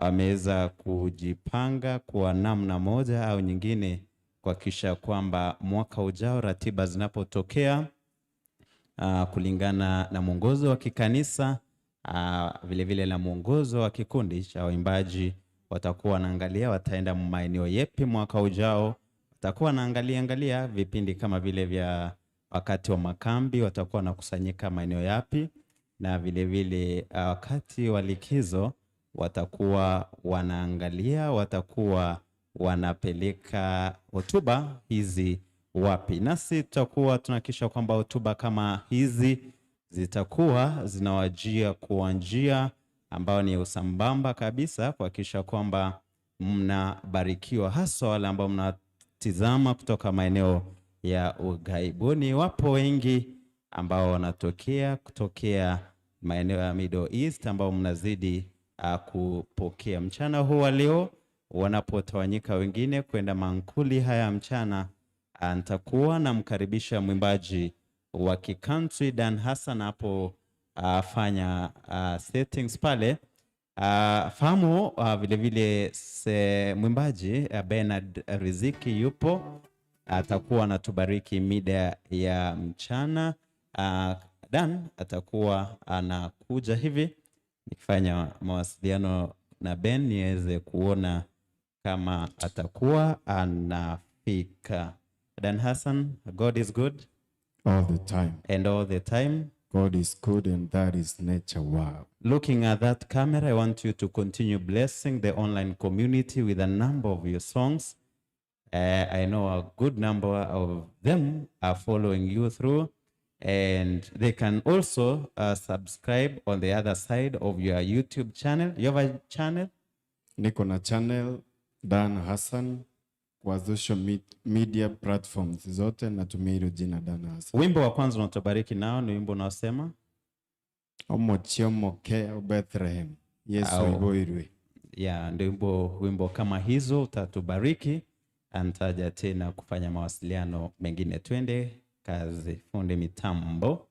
wameweza kujipanga kwa namna moja au nyingine kuhakikisha kwamba mwaka ujao ratiba zinapotokea kulingana na mwongozo wa kikanisa, vile vile na mwongozo wa kikundi cha waimbaji, watakuwa wanaangalia wataenda maeneo yepi mwaka ujao. Watakuwa wanaangalia angalia vipindi kama vile vya wakati wa makambi, watakuwa wanakusanyika maeneo yapi, na vile vile wakati wa likizo watakuwa wanaangalia, watakuwa wanapeleka hotuba hizi wapi. Nasi tutakuwa tunahakikisha kwamba hotuba kama hizi zitakuwa zinawajia kwa njia ambayo ni usambamba kabisa, kuhakikisha kwamba mnabarikiwa, haswa wale ambao mnatizama kutoka maeneo ya ughaibuni. Wapo wengi ambao wanatokea kutokea maeneo ya Middle East ambao mnazidi kupokea mchana huu wa leo. Wanapotawanyika wengine kwenda mankuli haya mchana, nitakuwa namkaribisha mwimbaji wa kikantri Dan Hassan hapo fanya settings pale. Fahamu vile vile mwimbaji Bernard Riziki yupo, atakuwa anatubariki mida ya mchana. Dan atakuwa anakuja hivi, nikifanya mawasiliano na Ben niweze kuona kama atakuwa anafika. Dan Hassan, God is good all the time. And all the time. God is good, and that is nature. Wow. Looking at that camera, I want you to continue blessing the online community with a number of your songs. I know a good number of them are following you through, and they can also subscribe on the other side of your YouTube channel. You have a channel? Niko na channel Dan Hassan kwa social media platforms zote natumia hilo jina Dan Hassan. Wimbo wa kwanza unatubariki nao ni wimbo unaosema Omochiomoke Bethlehem, Yesu aiboirwe. Yeah, ndio wimbo kama hizo utatubariki. Antaja tena kufanya mawasiliano mengine. Twende kazi, fundi mitambo.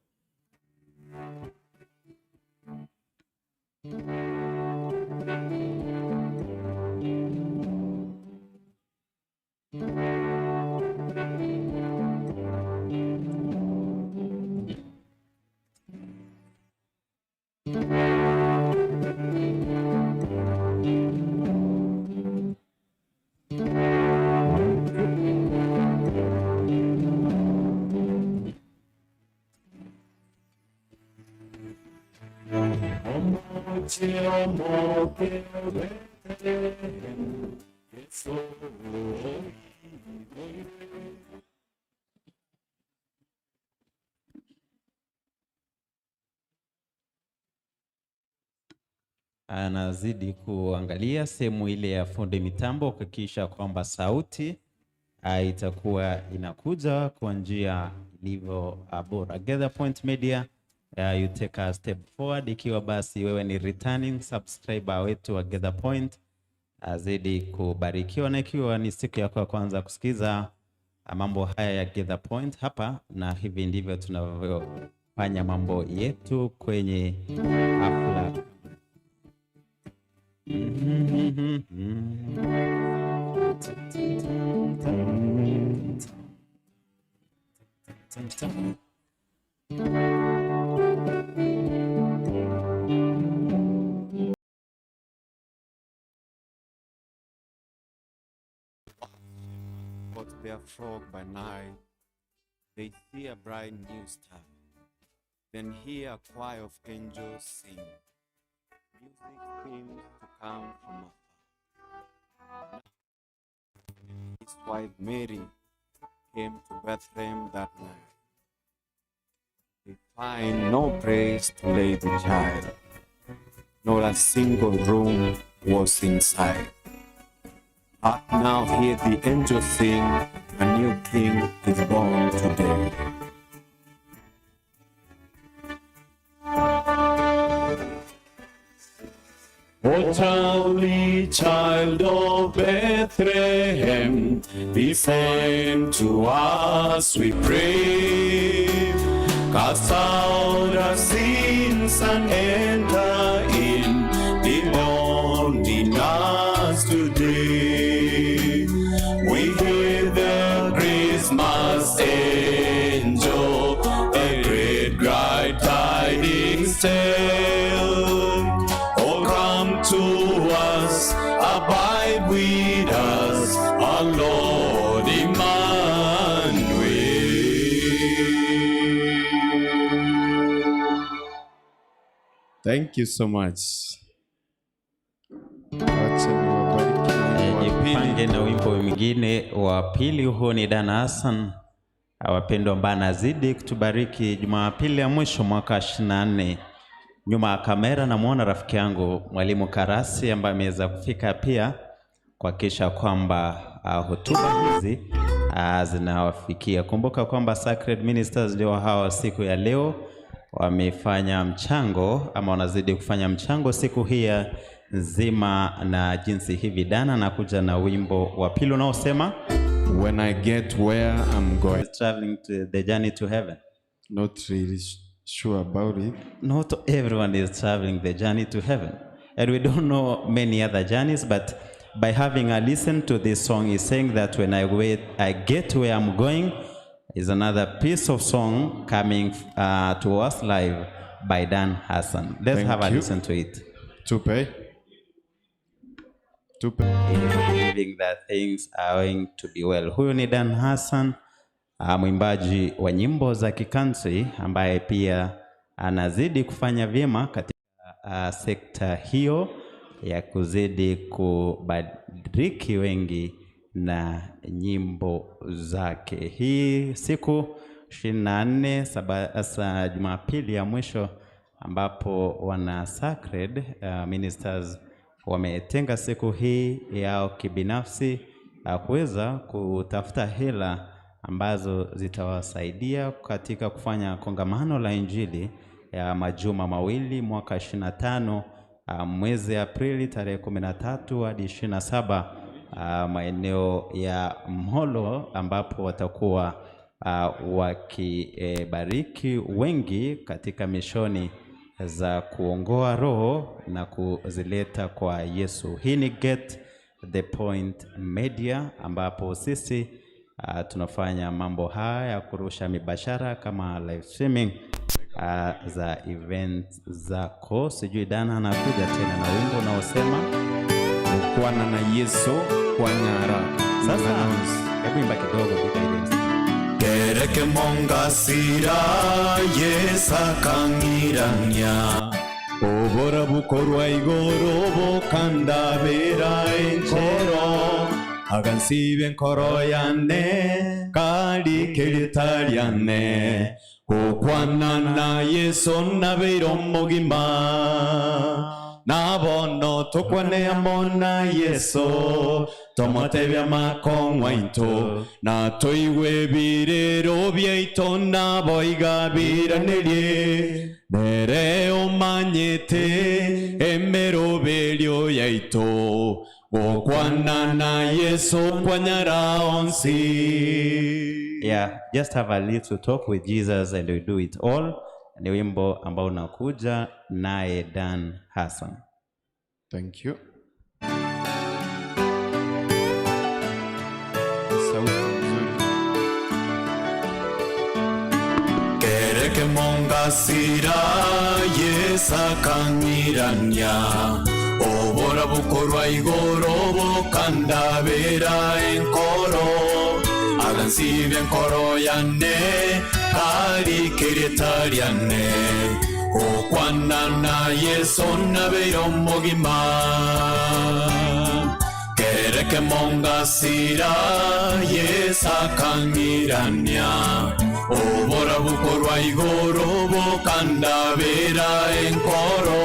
Anazidi kuangalia sehemu ile ya fundi mitambo kuhakikisha kwamba sauti itakuwa inakuja kwa njia ilivyo bora. Gather Point Media, you take a step forward. Ikiwa basi wewe ni returning subscriber wetu wa Gather Point, azidi kubarikiwa, na ikiwa ni siku yako ya kwanza kusikiza mambo haya ya Gather Point hapa, na hivi ndivyo tunavyofanya mambo yetu kwenye hafla. But their frog by night, they see a bright new star, then hear a choir of angels sing. Music seems to come from afar. His wife Mary came to Bethlehem that night. They find no place to lay the child, not a single room was inside. But now hear the angels sing, a new king is born today. O holy child of Bethlehem, descend to us, we pray. Cast out our sins and enter in, be born in us today. We hear the Christmas angel, the great glad tidings tell. Oh, come to us, abide with us, our Lord Emmanuel. Thank you so much. Wacha niwabariki na wimbo wa pili. Jipange na wimbo mwingine wa pili. Huu ni Dana Hassan, wapendwa, ambaye anazidi kutubariki Jumapili ya mwisho mwaka 24. Nyuma ya kamera namwona rafiki yangu Mwalimu Karasi ambaye ameweza kufika pia kuhakikisha kwamba hotuba hizi zinawafikia. Kumbuka kwamba Sacred Ministers ndio hawa siku ya leo wamefanya mchango ama wanazidi kufanya mchango siku hii ya nzima, na jinsi hivi Dana anakuja na wimbo wa pili unaosema When I get where I'm going. Traveling to the journey to heaven. Not really sure about it. Not everyone is traveling the journey to heaven. And we don't know many other journeys, but by having a listen to this song is saying that when I wait, I get where I'm going is another piece of song coming to us live by Dan Hassan. Let's Thank have a you. listen to it. Tupe. Tupe. Believing that things are going to be well. Huyu ni Dan Hassan, mwimbaji wa nyimbo za kikantri ambaye pia anazidi kufanya vyema katika sekta hiyo ya kuzidi kubariki wengi na nyimbo zake. Hii siku 24 Jumapili ya mwisho ambapo wana Sacred Ministers wametenga siku hii yao kibinafsi kuweza kutafuta hela ambazo zitawasaidia katika kufanya kongamano la Injili ya majuma mawili mwaka 25 mwezi Aprili tarehe 13 hadi 27 maeneo ya Mholo ambapo watakuwa wakibariki wengi katika mishoni za kuongoa roho na kuzileta kwa Yesu. Hii ni Get the Point Media ambapo sisi tunafanya mambo haya ya kurusha mibashara kama live streaming za event zako. Sijui Dana anakuja tena na wimbo unaosema Kwana na Yesu kwa nyara. Sasa hebu imba kidogo guidance. Kereke mongasira yesakangirania obora bukorwa igoro bokandabera enkoro agansibe enkoro yane kali keritariane gokwana na Yesu nabeire omogima nabono tokwane amo na Yesu tomotebia makong'wa into na toigwe birero biaito naboiga biranerie nere omanyete emeroberio yaito gokwana na Yesu kwanyara onsi. Yeah, just have a little talk with Jesus and we do it all. Ni wimbo ambao unakuja naye Dan Hassan. Thank you. Sauti nzuri. Kereke mongasira yesakangirania obora bukorwa igoro bokandabera enkoro agansibe enkoro yane kari keretariane okwana na Yesu nabeire omogima kereke mongasira yesakangirania obora bukorwa igoro bokandabera enkoro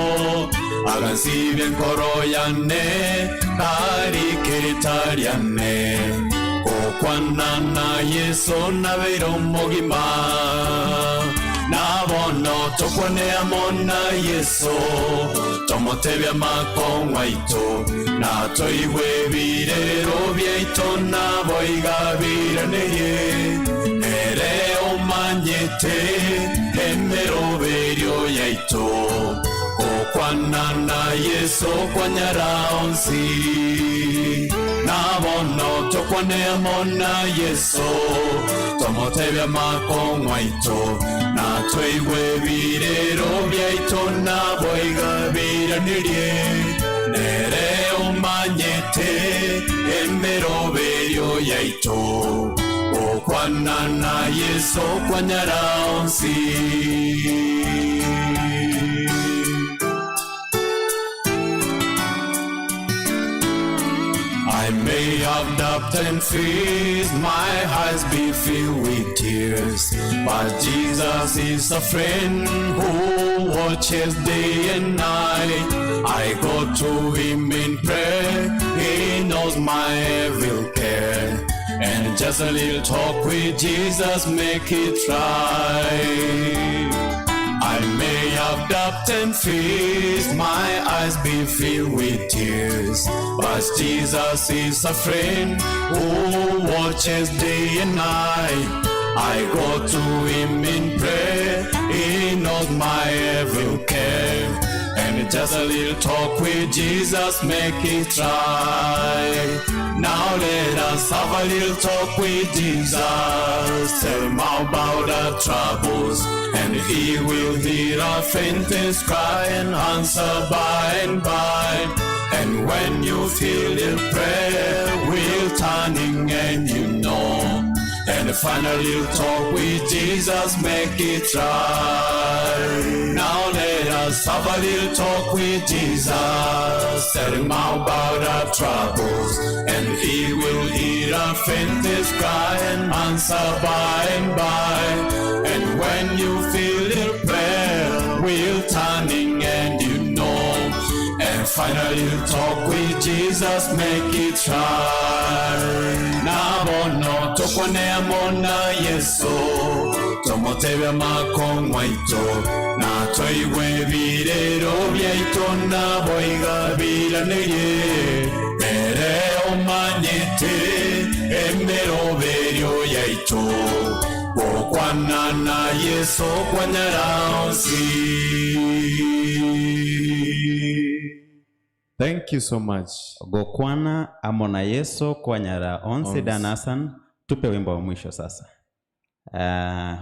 agansibe enkoro yane kari keretariane okwana na Yesu nabeire omogima nabono tokwane amo na Yesu tomotebia makong'wa aito na toigwe birero biaito naboiga biranerie nere omanyete emeroberio yaito. Gokwana na Yesu kwanyara onsi Nabono tokwane amona Yesu Tomotebya makong'waito Na tweigwe birero byaito Naboiga biranirie Nere omanyete Emeroberio yaito Gokwana na Yesu kwanyara onsi. I may have doubt and fears, my eyes be filled with tears, but Jesus is a friend who watches day and night. I go to him in prayer, he knows my every care, and just a little talk with Jesus make it right. I may have doubt and fears, my eyes be filled with tears, but Jesus is a friend who watches day and night. I go to him in prayer, he knows my every care, and just a little talk with Jesus make it right. Now let us have a little talk with Jesus, tell him about our troubles, and he will hear our faintest cry and answer by and by. And when you feel the prayer wheel turning and you know, and finally talk with Jesus, make it right. Now let us have a little talk with Jesus, tell him about our troubles, and he will hear our faintest cry and answer by and by. And when you feel the prayer wheel turning and you know, and finally talk with Jesus, make it right. Nabono tokwane amona Yesu, tomotebya makong'waito, na toigwe birero byaito, naboiga biraneye, mere omanyete emeroberio yaito, gokwana na Yesu kwanyara onsi. Thank you so much. Gokwana amona Yesu kwanyara onsi. Dan Hassan, tupe wimbo wa mwisho sasa.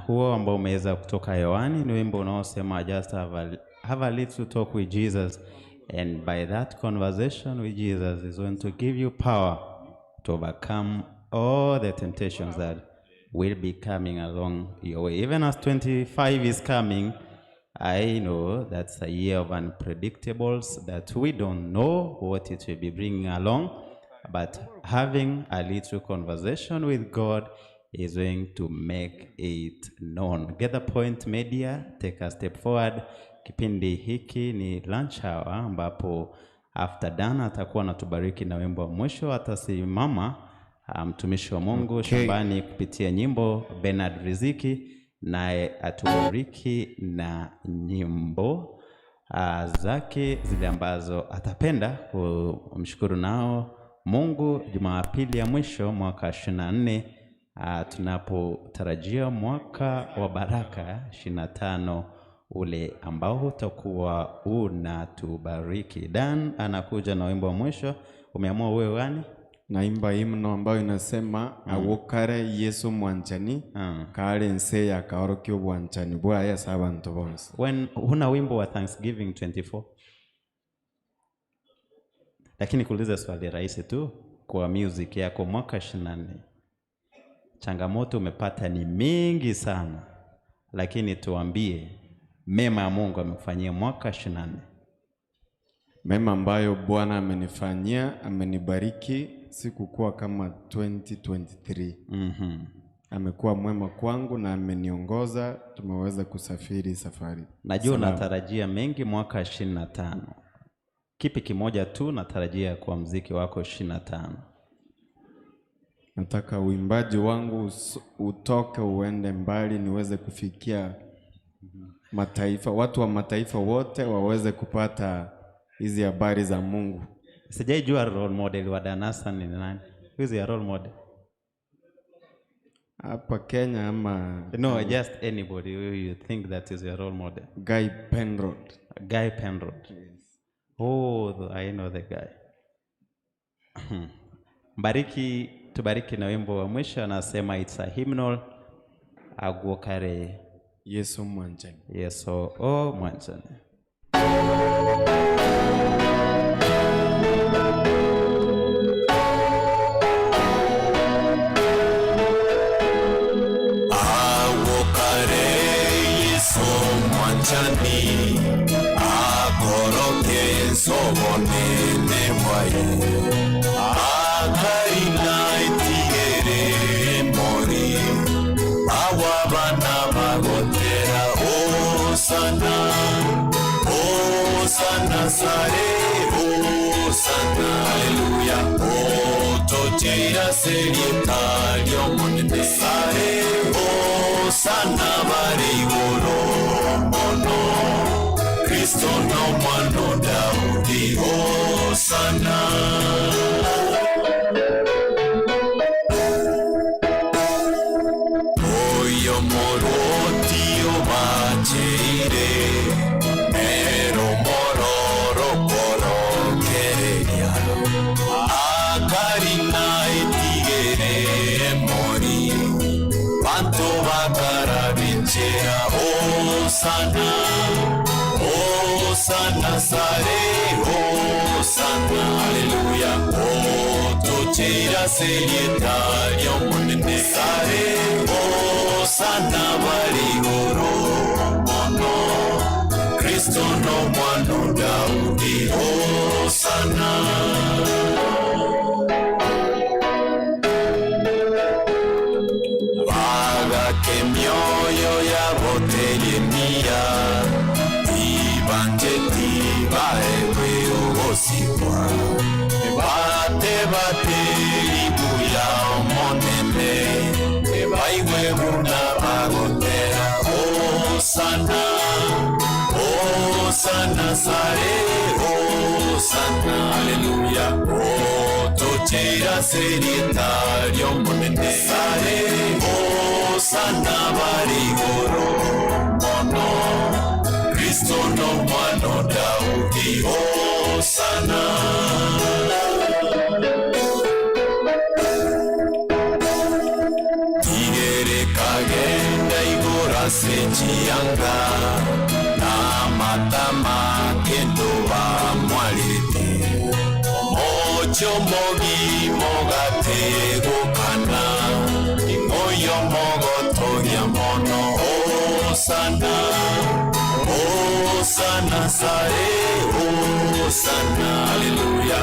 Huo ambao umeweza kutoka hewani ni wimbo unaosema just have a little talk with Jesus, and by that conversation with Jesus is going to give you power to overcome all the temptations that will be coming along your way. Even as 25 is coming, I know that's a year of unpredictables that we don't know what it will be bringing along, but having a little conversation with God is going to make it known. Get the Point Media, take a step forward. Kipindi hiki ni lunch hour, ambapo after Dan atakuwa anatubariki na wimbo wa mwisho. Atasimama mtumishi wa Mungu shambani kupitia nyimbo Bernard Riziki, naye atubariki na nyimbo zake zile ambazo atapenda kumshukuru nao Mungu. Jumapili ya mwisho mwaka 24, tunapotarajia mwaka wa baraka 25 ule ambao utakuwa unatubariki. Dan anakuja na wimbo wa mwisho. Umeamua wewe gani? Naimba himno ambayo inasema awokare Yesu mwanchani kale nse ya kaorokio bwanchani bwaya sabantu bonse. When huna wimbo wa Thanksgiving 24? Lakini kuuliza swali rahisi tu kwa music yako mwaka 24. Changamoto umepata ni mingi sana, lakini tuambie mema ya Mungu amekufanyia mwaka 24. Mema ambayo Bwana amenifanyia, amenibariki, sikukuwa kama 2023. Amekuwa mwema kwangu na ameniongoza, tumeweza kusafiri safari. Najua unatarajia mengi mwaka 25. Kipi kimoja tu natarajia kwa mziki wako 25? Nataka uimbaji wangu utoke uende mbali, niweze kufikia mataifa, watu wa mataifa wote waweze kupata hizi habari za Mungu. Sijaijua role model wa Dan Hassan ni nani? Who is your role model? Hapa Kenya ama? No, just anybody who you think that is your role model. Guy Penrod. Guy Penrod. Yes. Oh, I know the guy. Mbariki, tubariki na wimbo wa mwisho anasema it's a hymnal. Aguokare Yesu mwanjani. Yesu o mwanjani. Awokare Yesu mwanjani, akoroke sobonene mwaye, akarina itigere mori, awabana bagotera osana, osana sare, osana, haleluya, otocheira serietario monene sare, osana bare igoro mono, Kristo no mwano Daudi, osana. Oyo moroti obacheire, ero mororo korokereria, akarina etigere mori, banto bakarabichera, osana, osana sare, osana, haleluya, otocheira serietario monene sare, osana barigoro mono, Kristo no mwano Daudi, osana. Bagake mioyo yabo teremia, ibanjeti baewe ogosikwa, bate bate ibuya omonene, baiwe buna bagotera, osana, osana sare, osana, haleluya, otocheira serietario monene sare, osana barigoro mono, Kristo no mwano Daudi, osana. Tigere kagenda igora sechianga, na matama kendo bamwalete, mocho mogi mogate gokana, moyo mogotogia mono, osana, osana sare, osana, haleluya,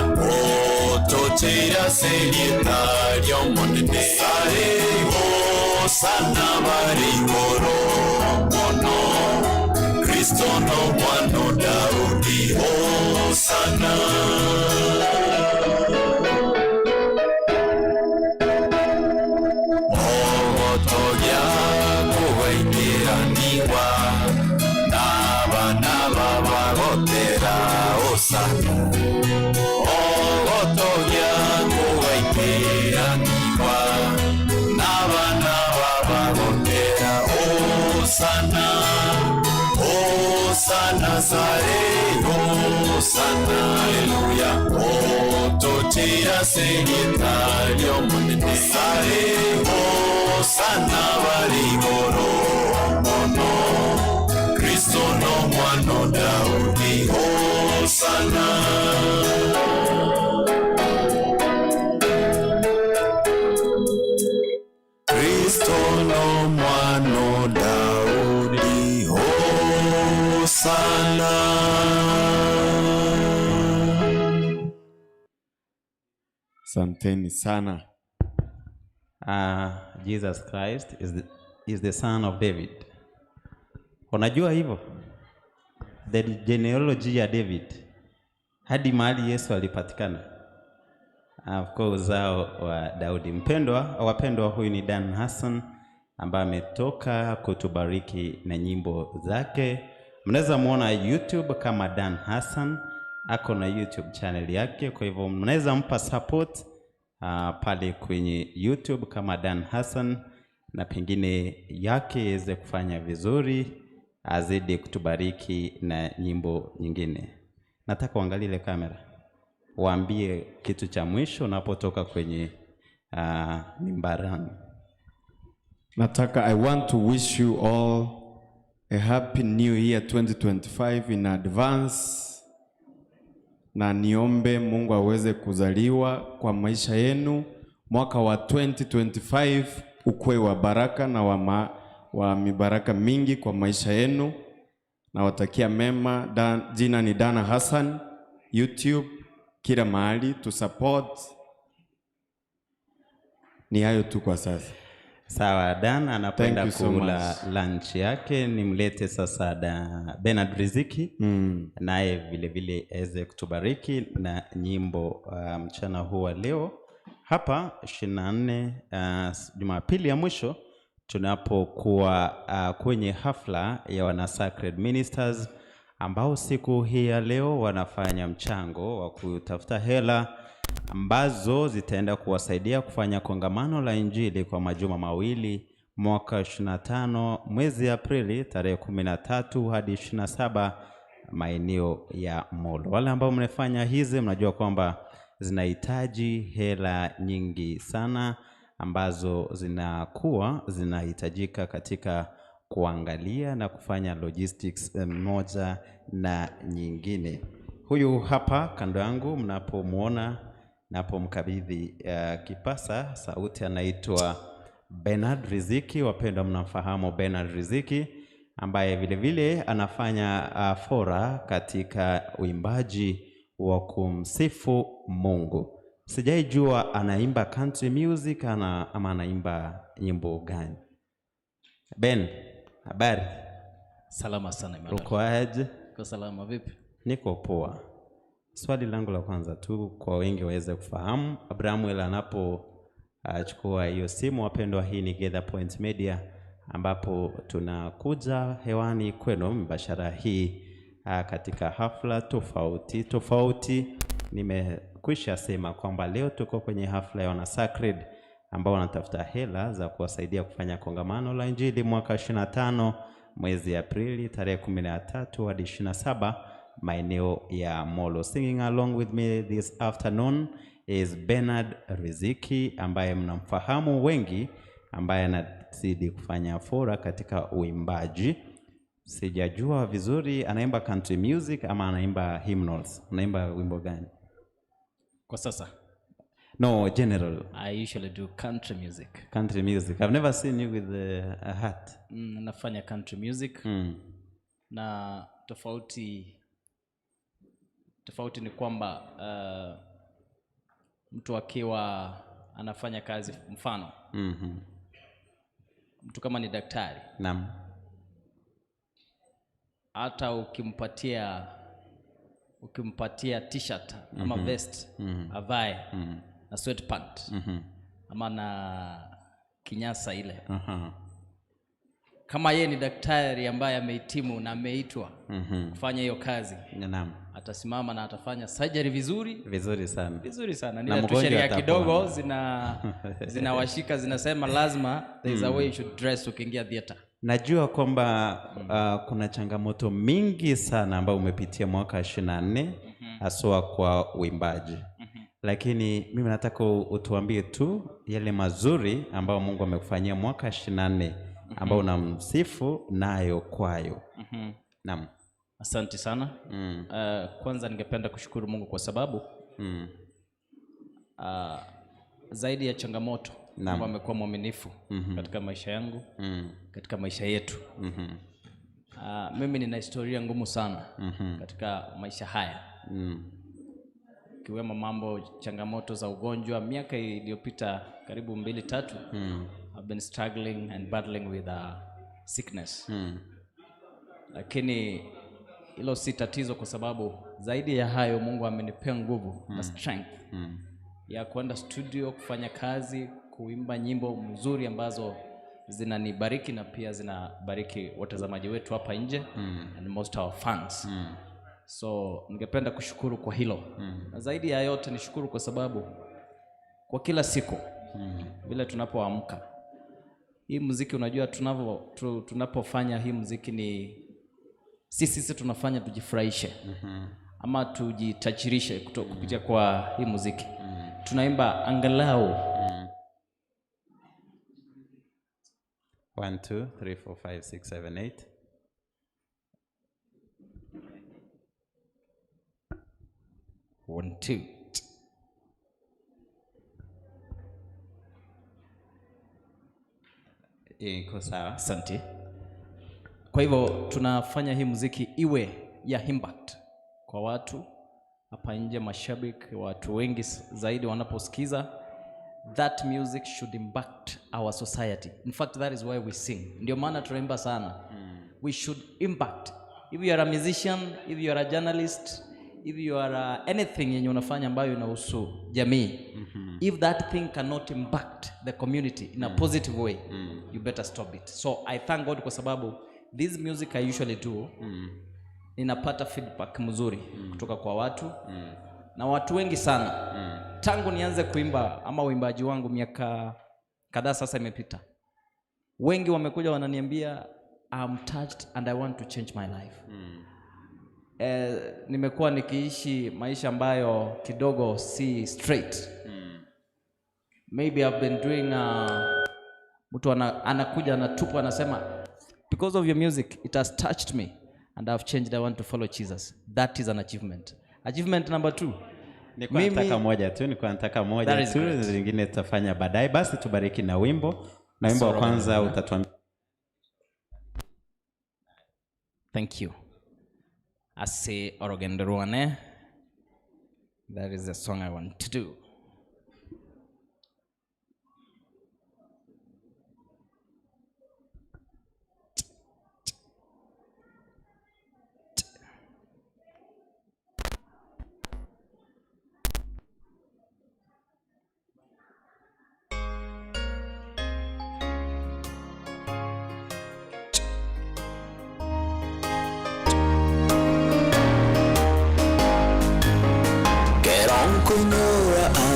otocheira serietario monene sare, osana barigoro mono, Kristo no mwano Daudi, osana. Ogotogia kugaikiraniwa, nabana babagotera, osana. Ogotogia kugaikiraniwa, nabana babagotera, osana, osana sare, osana, haleluya, otocheira serietario monene sare, osana barigoro mono, Kristo no mwano Daudi, osana. Kristo no mwano Daudi, osana. Asanteni sana. Jesus Christ is the son of David. Unajua hivyo? The genealogy ya David hadi mahali Yesu alipatikana. Of course uzao wa Daudi. Wapendwa, huyu ni Dan Hassan ambaye ametoka kutubariki na nyimbo zake. Mnaweza muona YouTube kama Dan Hassan, ako na YouTube channel yake, kwa hivyo mnaweza mpa support pale kwenye YouTube kama Dan Hassan. na pengine yake iweze kufanya vizuri, azidi kutubariki na nyimbo nyingine. Nataka uangalie ile kamera, waambie kitu cha mwisho unapotoka kwenye mimbarani. Nataka, I want to wish you all a happy new year 2025 in advance, na niombe Mungu aweze kuzaliwa kwa maisha yenu. Mwaka wa 2025 ukuwe wa baraka na wa mibaraka mingi kwa maisha yenu. Nawatakia mema. Jina ni Dana Hassan, YouTube kila mahali to support. Ni hayo tu kwa sasa. Sawa, Dan anapoenda Thank you so kula much. Lunch yake, nimlete sasa da Bernard Riziki naye vile vile aweze kutubariki na nyimbo mchana huu wa leo hapa 24 Jumapili ya mwisho tunapokuwa kwenye hafla ya wana Sacred Ministers ambao siku hii ya leo wanafanya mchango wa kutafuta hela ambazo zitaenda kuwasaidia kufanya kongamano la Injili kwa majuma mawili mwaka 25 mwezi Aprili tarehe 13 hadi 27 maeneo ya Molo. Wale ambao mnafanya hizi mnajua kwamba zinahitaji hela nyingi sana ambazo zinakuwa zinahitajika katika kuangalia na kufanya logistics moja na nyingine. Huyu hapa kando yangu mnapomuona, napomkabidhi kipasa sauti, anaitwa Bernard Riziki. Wapendwa, mnamfahamu Bernard Riziki ambaye vile vile anafanya fora katika uimbaji wa kumsifu Mungu. Sijaijua anaimba country music ama anaimba nyimbo gani. Ben, habari? Salama sana, Emmanuel. Uko aje? Uko salama vipi? Niko poa. Swali langu la kwanza tu kwa wengi waweze kufahamu, Abrahamuel anapo chukua hiyo simu, wapendwa, hii ni Gather Point Media ambapo tunakuja hewani kwenu mbashara hii katika hafla tofauti tofauti. Nimekwisha sema kwamba leo tuko kwenye hafla ya wana Sacred ambao wanatafuta hela za kuwasaidia kufanya kongamano la Injili mwaka 25 mwezi Aprili tarehe 13 hadi 27 maeneo ya Molo. Singing along with me this afternoon is Bernard Riziki ambaye mnamfahamu wengi, ambaye anazidi kufanya fora katika uimbaji. Sijajua vizuri anaimba country music ama anaimba hymnals. Unaimba wimbo gani? Kwa sasa? No, general. I usually do country music. Country music. I've never seen you with a hat. Nafanya country music. Na tofauti ni kwamba mtu akiwa anafanya kazi, mfano mtu kama ni daktari, hata ukimpatia t-shirt ama vest avae na sweatpant ama na kinyasa ile, kama yeye ni daktari ambaye amehitimu na ameitwa kufanya hiyo kazi, atasimama na atafanya surgery vizuri. Vizuri sana. Vizuri sana. Na Ni tu mgonjwa sheria atapona. kidogo zinawashika, zinasema lazima there is a way you should dress ukiingia theater. Najua kwamba kuna changamoto mingi sana ambayo umepitia mwaka 24 haswa kwa uimbaji. Lakini mimi nataka utuambie tu yale mazuri ambayo Mungu amekufanyia mwaka 24 ambao unamsifu nayo kwayo. Naam. Asante sana. Kwanza ningependa kushukuru Mungu kwa sababu zaidi ya changamoto, Mungu amekuwa mwaminifu katika maisha yangu, katika maisha yetu. Mimi nina historia ngumu sana katika maisha haya. Ikiwemo mambo changamoto za ugonjwa miaka iliyopita karibu 2-3. I've been struggling and battling with a sickness. Lakini hilo si tatizo kwa sababu zaidi ya hayo Mungu amenipea nguvu na strength ya kwenda studio kufanya kazi, kuimba nyimbo mzuri ambazo zinanibariki na pia zinabariki watazamaji wetu hapa nje and most our fans. So ningependa kushukuru kwa hilo. Na zaidi ya yote nishukuru kwa sababu kwa kila siku vile tunapoamka Hii muziki unajua tunapofanya hii muziki ni sisi tunafanya tujifurahishe. Ama tujitajirishe kupitia kwa hii muziki. Tunaimba angalau 1 2 3 4 5 6 7 8. 1 2. Iko sawa. Asante. Kwa hivyo tunafanya hii muziki iwe ya impact kwa watu hapa nje, mashabiki, watu wengi zaidi wanaposikiza. That music should impact our society. In fact, that is why we sing. Ndio maana tunaimba sana. We should impact. If you are a musician, if you are a journalist, if you are anything yenye unafanya ambayo inahusu jamii, if that thing cannot impact the community in a positive way, you better stop it. So I thank God kwa sababu this music I usually do, ninapata feedback mzuri kutoka kwa watu na watu wengi sana. Tangu nianze kuimba ama uimbaji wangu miaka kadhaa sasa imepita, wengi wamekuja wananiambia I'm touched and I want to change my life. Nimekuwa nikiishi maisha ambayo kidogo si straight. Maybe I've been doing mtu anakuja anatupa anasema because of your music it has touched me and I've changed, I want to follow Jesus. That is an achievement. Achievement number 2. Nilikuwa nataka moja tu, nilikuwa nataka moja tu, zingine tutafanya baadaye. Basi tubariki na wimbo. Na wimbo wa kwanza utatuambia. Thank you. Ase Orogenderuane. That is the song I want to do.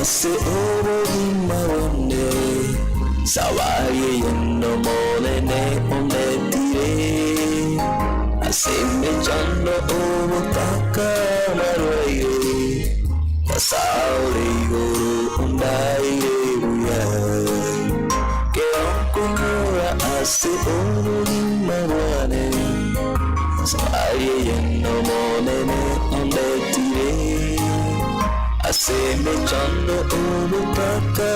Ase obogima bonde sabari yendo monene ondetire ase mechando obotaka marwaire tasaure igoro ondaire buya keronkonyora ase obogima bwane sabari yendo monene ondetire asemechando obutaka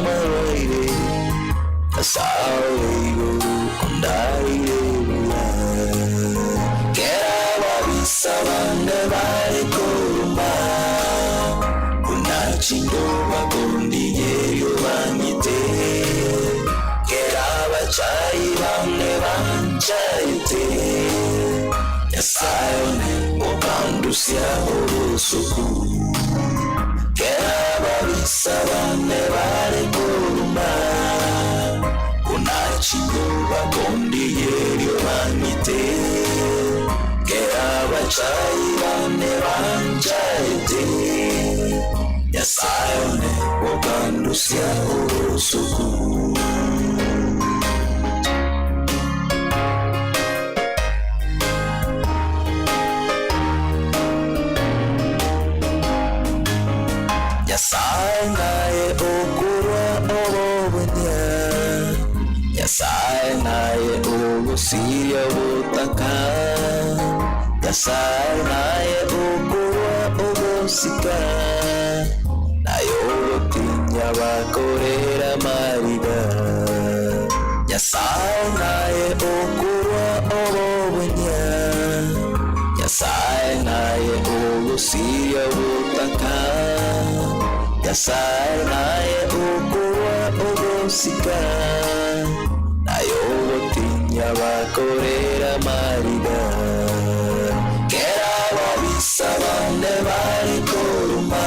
marwaire asaure igoro ondaire buya kera ababisa bande bari kuruma unachindo bakondiyerio banyite kera abachayi bamwe banchayite Nyasaye okandusia obusuku kera ababisa bane bari kuruma unachindo bakondiyerio banyite kera abachayi bane banchayite Nyasaye okandusia obusuku. Nyasaye naye okurwa obobwenya Nyasaye naye ogusiria obutaka Nyasaye naye okurwa obosika naye ogotinya bakorera mariga Nyasaye naye okurwa obobwenya Nyasaye naye ogusiria obutaka Nyasaye naye okurwa obosika naye ogotinya bakorera mariga kera ababisa bane bari kuruma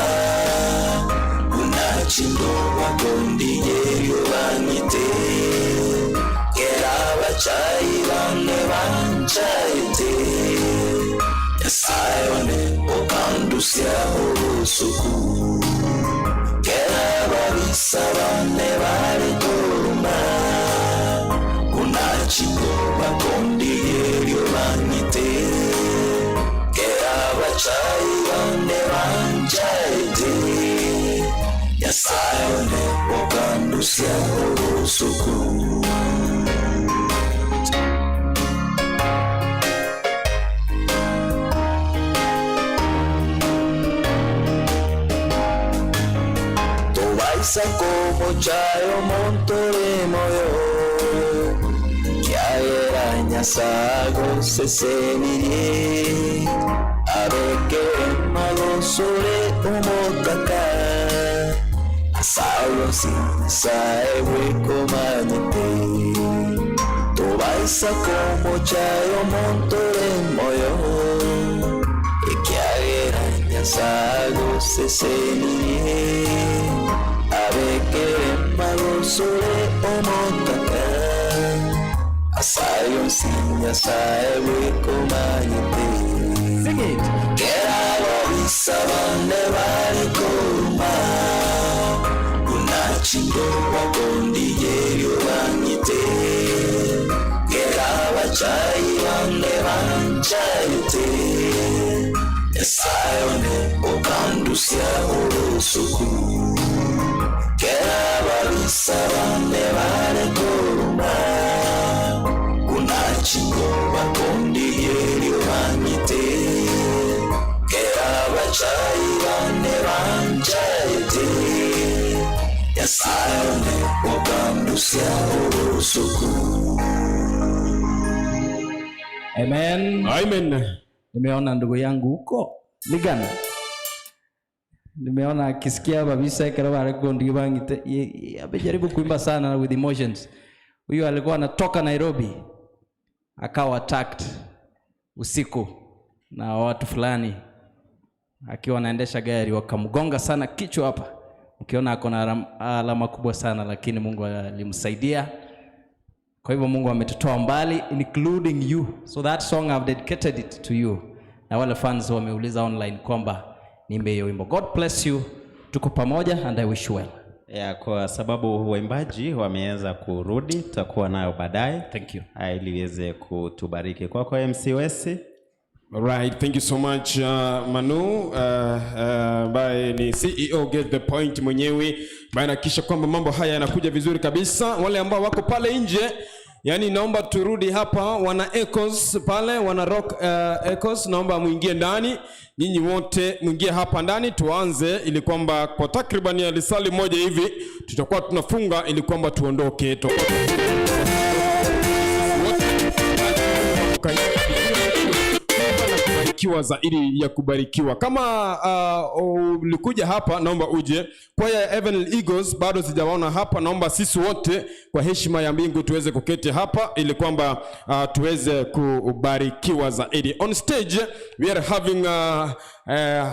unachindo bakondiyerio banyite kera abachayi bane banchayite Nyasaye okandusia obusuku kera ababisa bane bari kuruma Unachingo bakondigerio banyite Kera bachai bane banchaite Nyasaye one okandusia obusuku. Tobaisa como chayo montore moyo Kiagera nyasago sesenirie Abeke mago sore umotaka Asago sin sae manyete Tobaisa como chayo montore moyo Kiagera nyasago sesenirie Abeke mago sore omotaka Asayo sin nyasaye manyete Sing it. Kera bisa bane bari kuruma Unachingo bakondigerio banyite Kera bachai bane banchaite Nyasaye one okandusia orusuku Kera babisa bane bari kuruma Unachingo bakondigerio banyite Kera bachai bane banchaite Nyasaye one okandusia orusuku. Amen. Amen. Nimeona ndugu yangu huko Ligana. Nimeona akisikia babisa kero barekondi bangite amejaribu kuimba sana with emotions. Huyu alikuwa anatoka Nairobi akawa attacked usiku na watu fulani akiwa anaendesha gari, wakamgonga sana kichwa hapa. Ukiona ako na alama kubwa sana, lakini Mungu alimsaidia. Kwa hivyo Mungu ametutoa mbali, including you. So that song I've dedicated it to you. Na wale fans wameuliza online kwamba niimbe hiyo wimbo. God bless you. Tuko pamoja and I wish you well. Ya, kwa sababu waimbaji wameanza kurudi, tutakuwa nayo baadaye. Thank you. Ili iweze kutubariki. Kwako MC Wesi. Alright, thank you so much Manu ambaye ni CEO Get the Point mwenyewe, ambaye anahakikisha kwamba mambo haya yanakuja vizuri kabisa. Wale ambao wako pale nje, yani naomba turudi hapa, wana Echoes pale, wana Rock Echoes, naomba muingie ndani. Nyinyi wote muingie hapa ndani tuanze, ili kwamba kwa takriban ya lisali moja hivi tutakuwa tunafunga, ili kwamba tuondoke kubarikiwa zaidi ya kubarikiwa. Kama ulikuja hapa, naomba uje. Kwaya Heavenly Eagles bado sijawaona hapa, naomba sisi wote kwa heshima ya mbingu tuweze kuketi hapa ili kwamba tuweze kubarikiwa zaidi. On stage we are having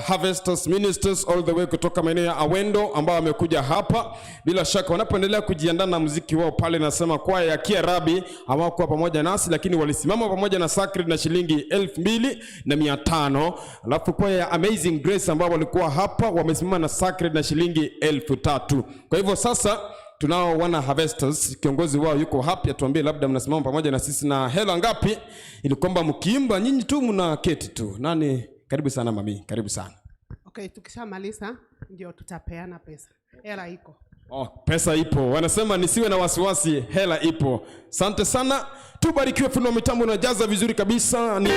harvesters ministers all the way kutoka maeneo ya Awendo ambao wamekuja hapa. Bila shaka wanapoendelea kujiandaa na muziki wao pale, nasema kwaya ya Kiarabi hawakuwa pamoja nasi, lakini walisimama pamoja na Sacred na shilingi 2,500. Alafu kwaya ya Amazing Grace ambao walikuwa hapa wamesimama na Sacred na shilingi 3,000. Kwa hivyo sasa tunao wana harvesters, kiongozi wao yuko hapa, atuambie labda mnasimama pamoja na sisi na hela ngapi, ili kwamba mkiimba nyinyi tu mnaketi tu. Nani? Karibu sana mami, karibu sana. Okay, tukishamaliza ndio tutapeana pesa. Hela iko. Oh, pesa ipo. Wanasema nisiwe na wasiwasi, hela ipo. Asante sana. Tubarikiwe, fundi wa mitambo unajaza vizuri kabisa. Ni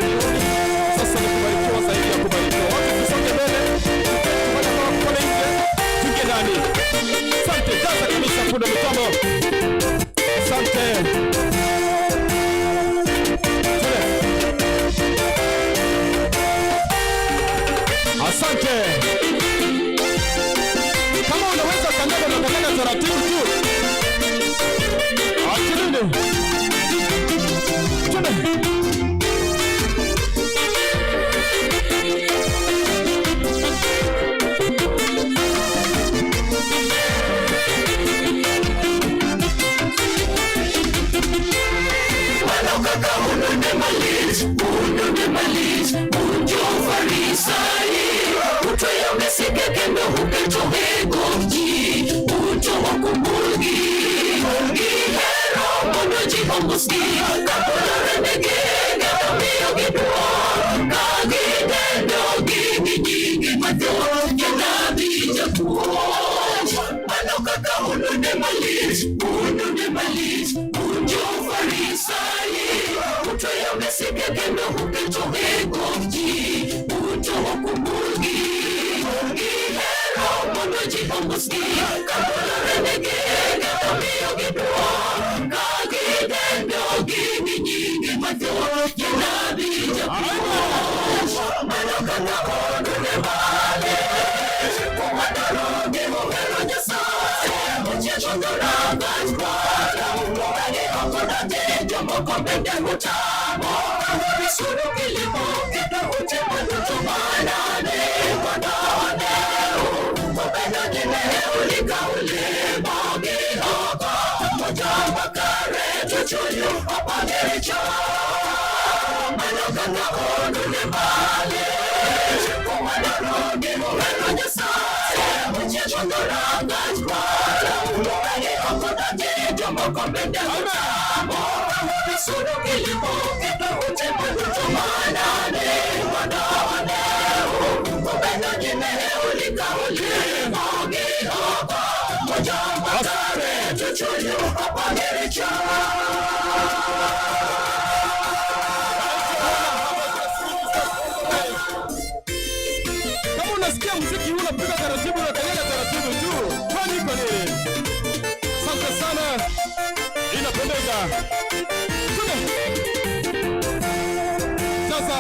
sasa ni kubarikiwa zaidi ya kubarikiwa. Watu tusonge mbele. Pale nje, tuingie ndani. Asante, jaza kabisa fundi wa mitambo. Asante. Asante. Kama unaweza kanyaga na kanyaga taratibu tu. Achilini. Twende. Manokaka unune malit, unune malit, unjo farisai. Utoya mesike kendo huketo hegoji, uto wakumulgi. Gihero mondo ji omosgi Kapolorenegi Kamiyogi duong' Ka gidendogi gi nyinge mathoth Jonabi japuonj Mano kaka unune malich, unune malich, un jo-Farisai. Utoyo mesike kendo uketo e gok ji, un to ok umulgi. Gihero mondo ji omosgi, kapolorenegi kendo miyogi duong'. Ka gidendogi gi nyinge mathoth, jonabi japuonj. Mano kaka unune malich, kumadorogi mohero Nyasaye. Ochieko dhorangach kwara, mokage ok odonje, jomoko bende utamo. Misuru kilimo kendo utimo duto manane mondo oneu. Obedo ni ne ulika ulimo gi oko, to joma kare to chunyu opong' gi richo. Mano kaka unune malich, kumadorogi mohero Nyasaye. Ochieko dhorangach kwara, mokage ok odonje, jomoko bende utamo. Misuru kilimo kendo utimo duto manane mondo oneu. Obedo ni ne ulika ulimo gi oko, to joma kare to chunyu opong' gi richo. Kama unasikia muziki huu unapiga taratibu na kanyaga taratibu tu. Kwani iko nini? Asante sana. Inapendeza. Tume. Sasa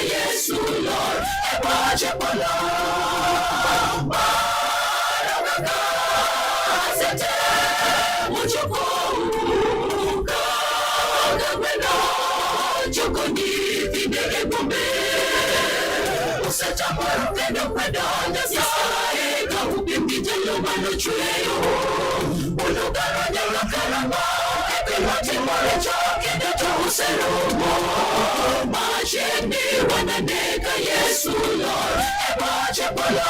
Yesu Lord, epache polo, baraka sete muchokoka kagweno chokonyithinde gombe osechamoro kendo kwedo Nyasaye ka upimgi jalo manochweyo unugaro nyalo karang'o e piny matimore cho kendo to userumo machiegni wanane ka Yesu lor e boche polo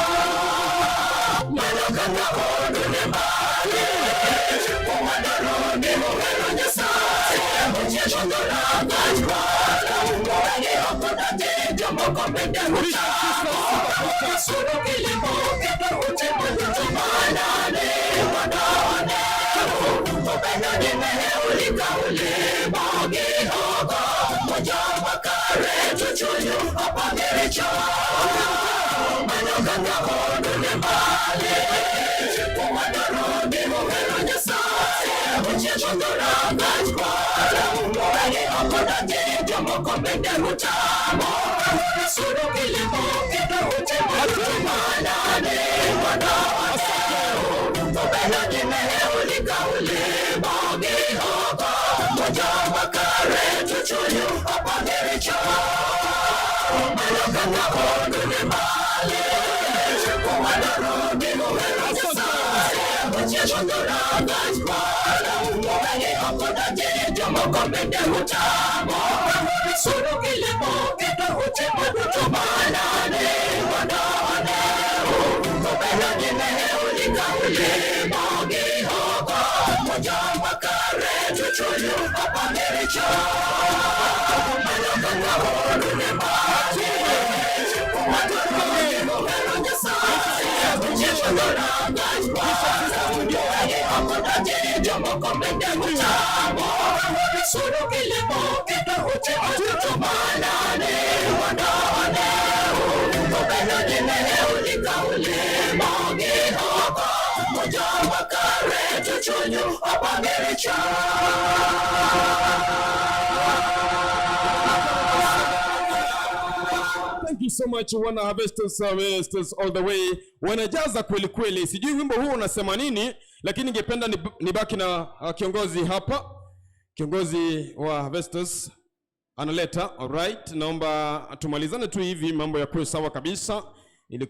mano kaka odune malich kumadoroni mohero Nyasaye ochieko dhorangach kwara mowegi ok odonje jomoko bende utamo Suru kilimo kendo utimo duto manane mondo oneu obedo ni ne ulika ulimo gi oko to joma kare to chunyu opong' gi richo mano kaka odune malich kumadoroni mohero Nyasaye ochieko dhorangach kwara mowegi ok odonje jomoko bende utamo Suru kilimo kendo utimo duto manane mondo oneu obedo ni ne ulika ulimo gi oko to joma kare to chunyu opong' gi richo mano kaka odune malich kumadoroni mohero Nyasaye ochieko dhorangach kwara mowegi ok odonje jomoko bende utamo Suru kilimo kendo utimo duto manane mondo oneu obedo ni ne ulika ulimo gi oko to joma kare to chunyu opong' gi richo mano kaka odune malich kumadoroni mohero Nyasaye ochieko dhorangach kwara mowegi ok odonje jomoko bende utamo Suru kilimo kendo utimo duto manane mondo oneu obedo ni ne ulika ulimo gi oko to joma kare to chunyu opong' gi richo. Thank you so much wana Harvesters, Harvesters all the way. Wanajaza kweli kweli. Sijui wimbo huu unasema nini, lakini ningependa nibaki na kiongozi hapa. Kiongozi wa Harvesters analeta. Alright, naomba tumalizane tu hivi mambo ya kuwe sawa kabisa, ili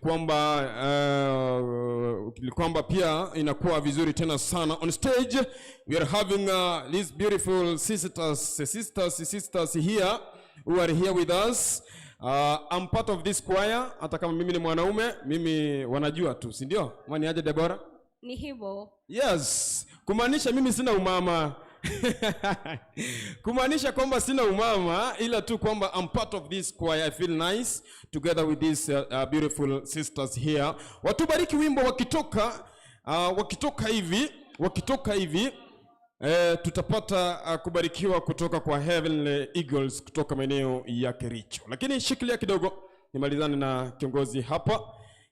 kwamba pia inakuwa vizuri tena sana. On stage we are having these beautiful sisters here who are here with us. I'm part of this choir. Hata kama mimi ni mwanaume, mimi wanajua tu, si ndio? Ama ni aje Deborah? Ni hivyo. Yes, kumaanisha mimi sina umama. Kumaanisha kwamba sina umama, ila tu kwamba I'm part of this choir. I feel nice together with these beautiful sisters here. Watubariki wimbo wakitoka hivi tutapata kubarikiwa kutoka kwa Heavenly Eagles kutoka maeneo ya Kericho. Lakini shikilia kidogo nimalizane na kiongozi hapa.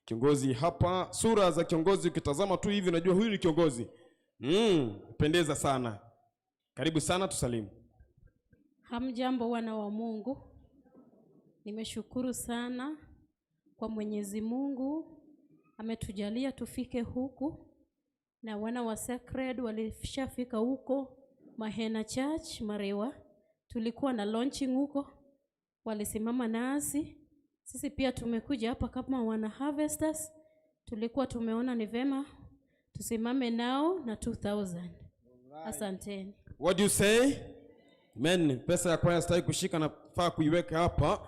Kiongozi hapa, sura za kiongozi ukitazama tu hivi unajua huyu ni kiongozi. Pendeza sana. Karibu sana, tusalimu. Hamjambo wana wa Mungu. Nimeshukuru sana kwa Mwenyezi Mungu ametujalia tufike huku, na wana wa Sacred walishafika huko Mahena Church Marewa. Tulikuwa na launching huko, walisimama nasi. Sisi pia tumekuja hapa kama wana Harvesters. Tulikuwa tumeona ni vema tusimame nao na 2000. Asanteni. What do you say? Men, pesa ya kwaya sitaki kushika, nafaa kuiweka hapa.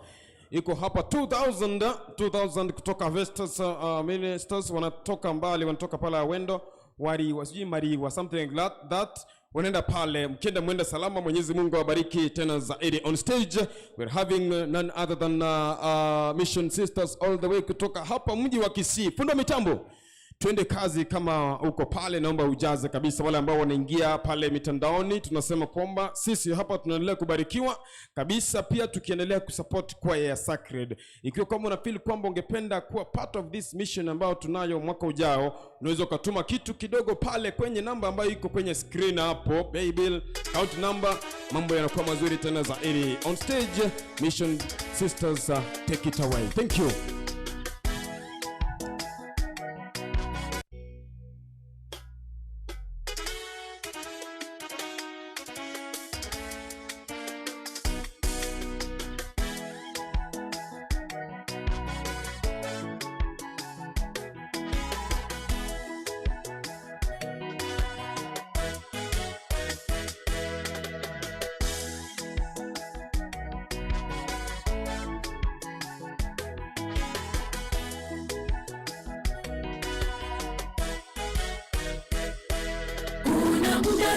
Iko hapa 2000 kutoka Harvesters Ministers, wanatoka mbali, wanatoka pale Awendo, Wariwa, sijui Mariwa, something like that. Wanaenda pale, mkienda mwende salama, Mwenyezi Mungu awabariki tena zaidi. On stage we're having none other than Mission Sisters all the way kutoka hapa mji wa Kisii. Fundo mitambo, twende kazi. Kama uko pale naomba ujaze kabisa. Wale ambao wanaingia pale mitandaoni, tunasema kwamba sisi hapa tunaendelea kubarikiwa kabisa, pia tukiendelea kusupport kwaya ya Sacred. Ikiwa kama una feel kwamba ungependa kuwa part of this mission ambayo tunayo mwaka ujao, unaweza ukatuma kitu kidogo pale kwenye namba ambayo iko kwenye screen hapo, paybill account number. Mambo yanakuwa mazuri tena zaidi. On stage, Mission Sisters, take it away. Thank you.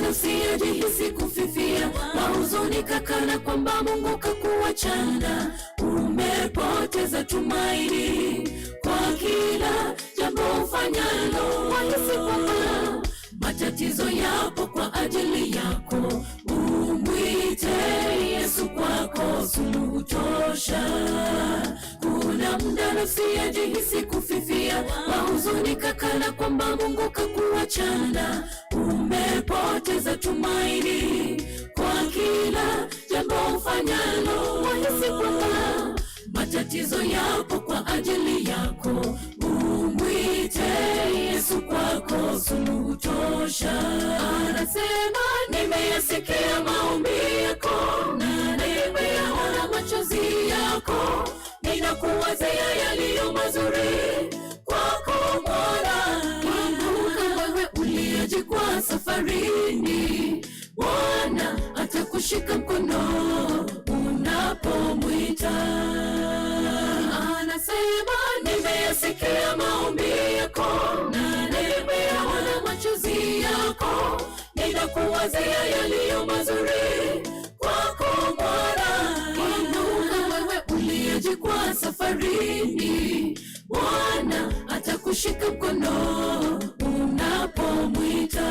Usijihisi kufifia, wahuzunika kana kwamba Mungu kakuachana. Umepoteza tumaini kwa kila jambo ufanyalo, wahisi kwamba matatizo yapo kwa ajili yako. Umwite Yesu kwako suluhu tosha. Kuna muda nafsi yajihisi kufifia, wahuzunika kana kwamba Mungu kakuachana. Umepoteza tumaini kwa kila jambo ufanyalo, wahisi kwamba matatizo yapo kwa ajili yako. Umwite Yesu kwako suluhu tosha. Anasema nimeyasikia maombi yako na nimeyaona machozi yako, ninakuwazia yaliyo mazuri kwako Bwana. Kumbuka wewe uliyejikwaa safarini, Bwana atakushika mkono unapomwita. Anasema nimeyasikia maombi yako na nimeyaona machozi yako, ninakuwazia yaliyo mazuri kwako Bwana. Kumbuka wewe uliyejikwaa safarini, Bwana atakushika mkono unapomwita.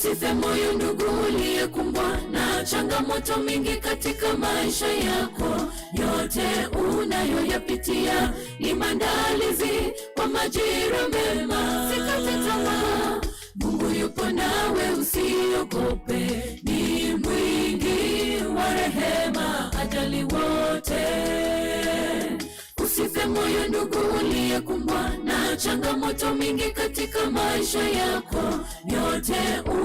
Usife moyo ndugu uliyekumbwa na changamoto mingi katika maisha yako. Yote unayoyapitia ni maandalizi kwa majira mema. Sikate tamaa, Mungu yupo nawe, usiogope. Ni mwingi wa rehema, ajali wote. Usife moyo ndugu uliyekumbwa na changamoto mingi katika maisha yako. Yote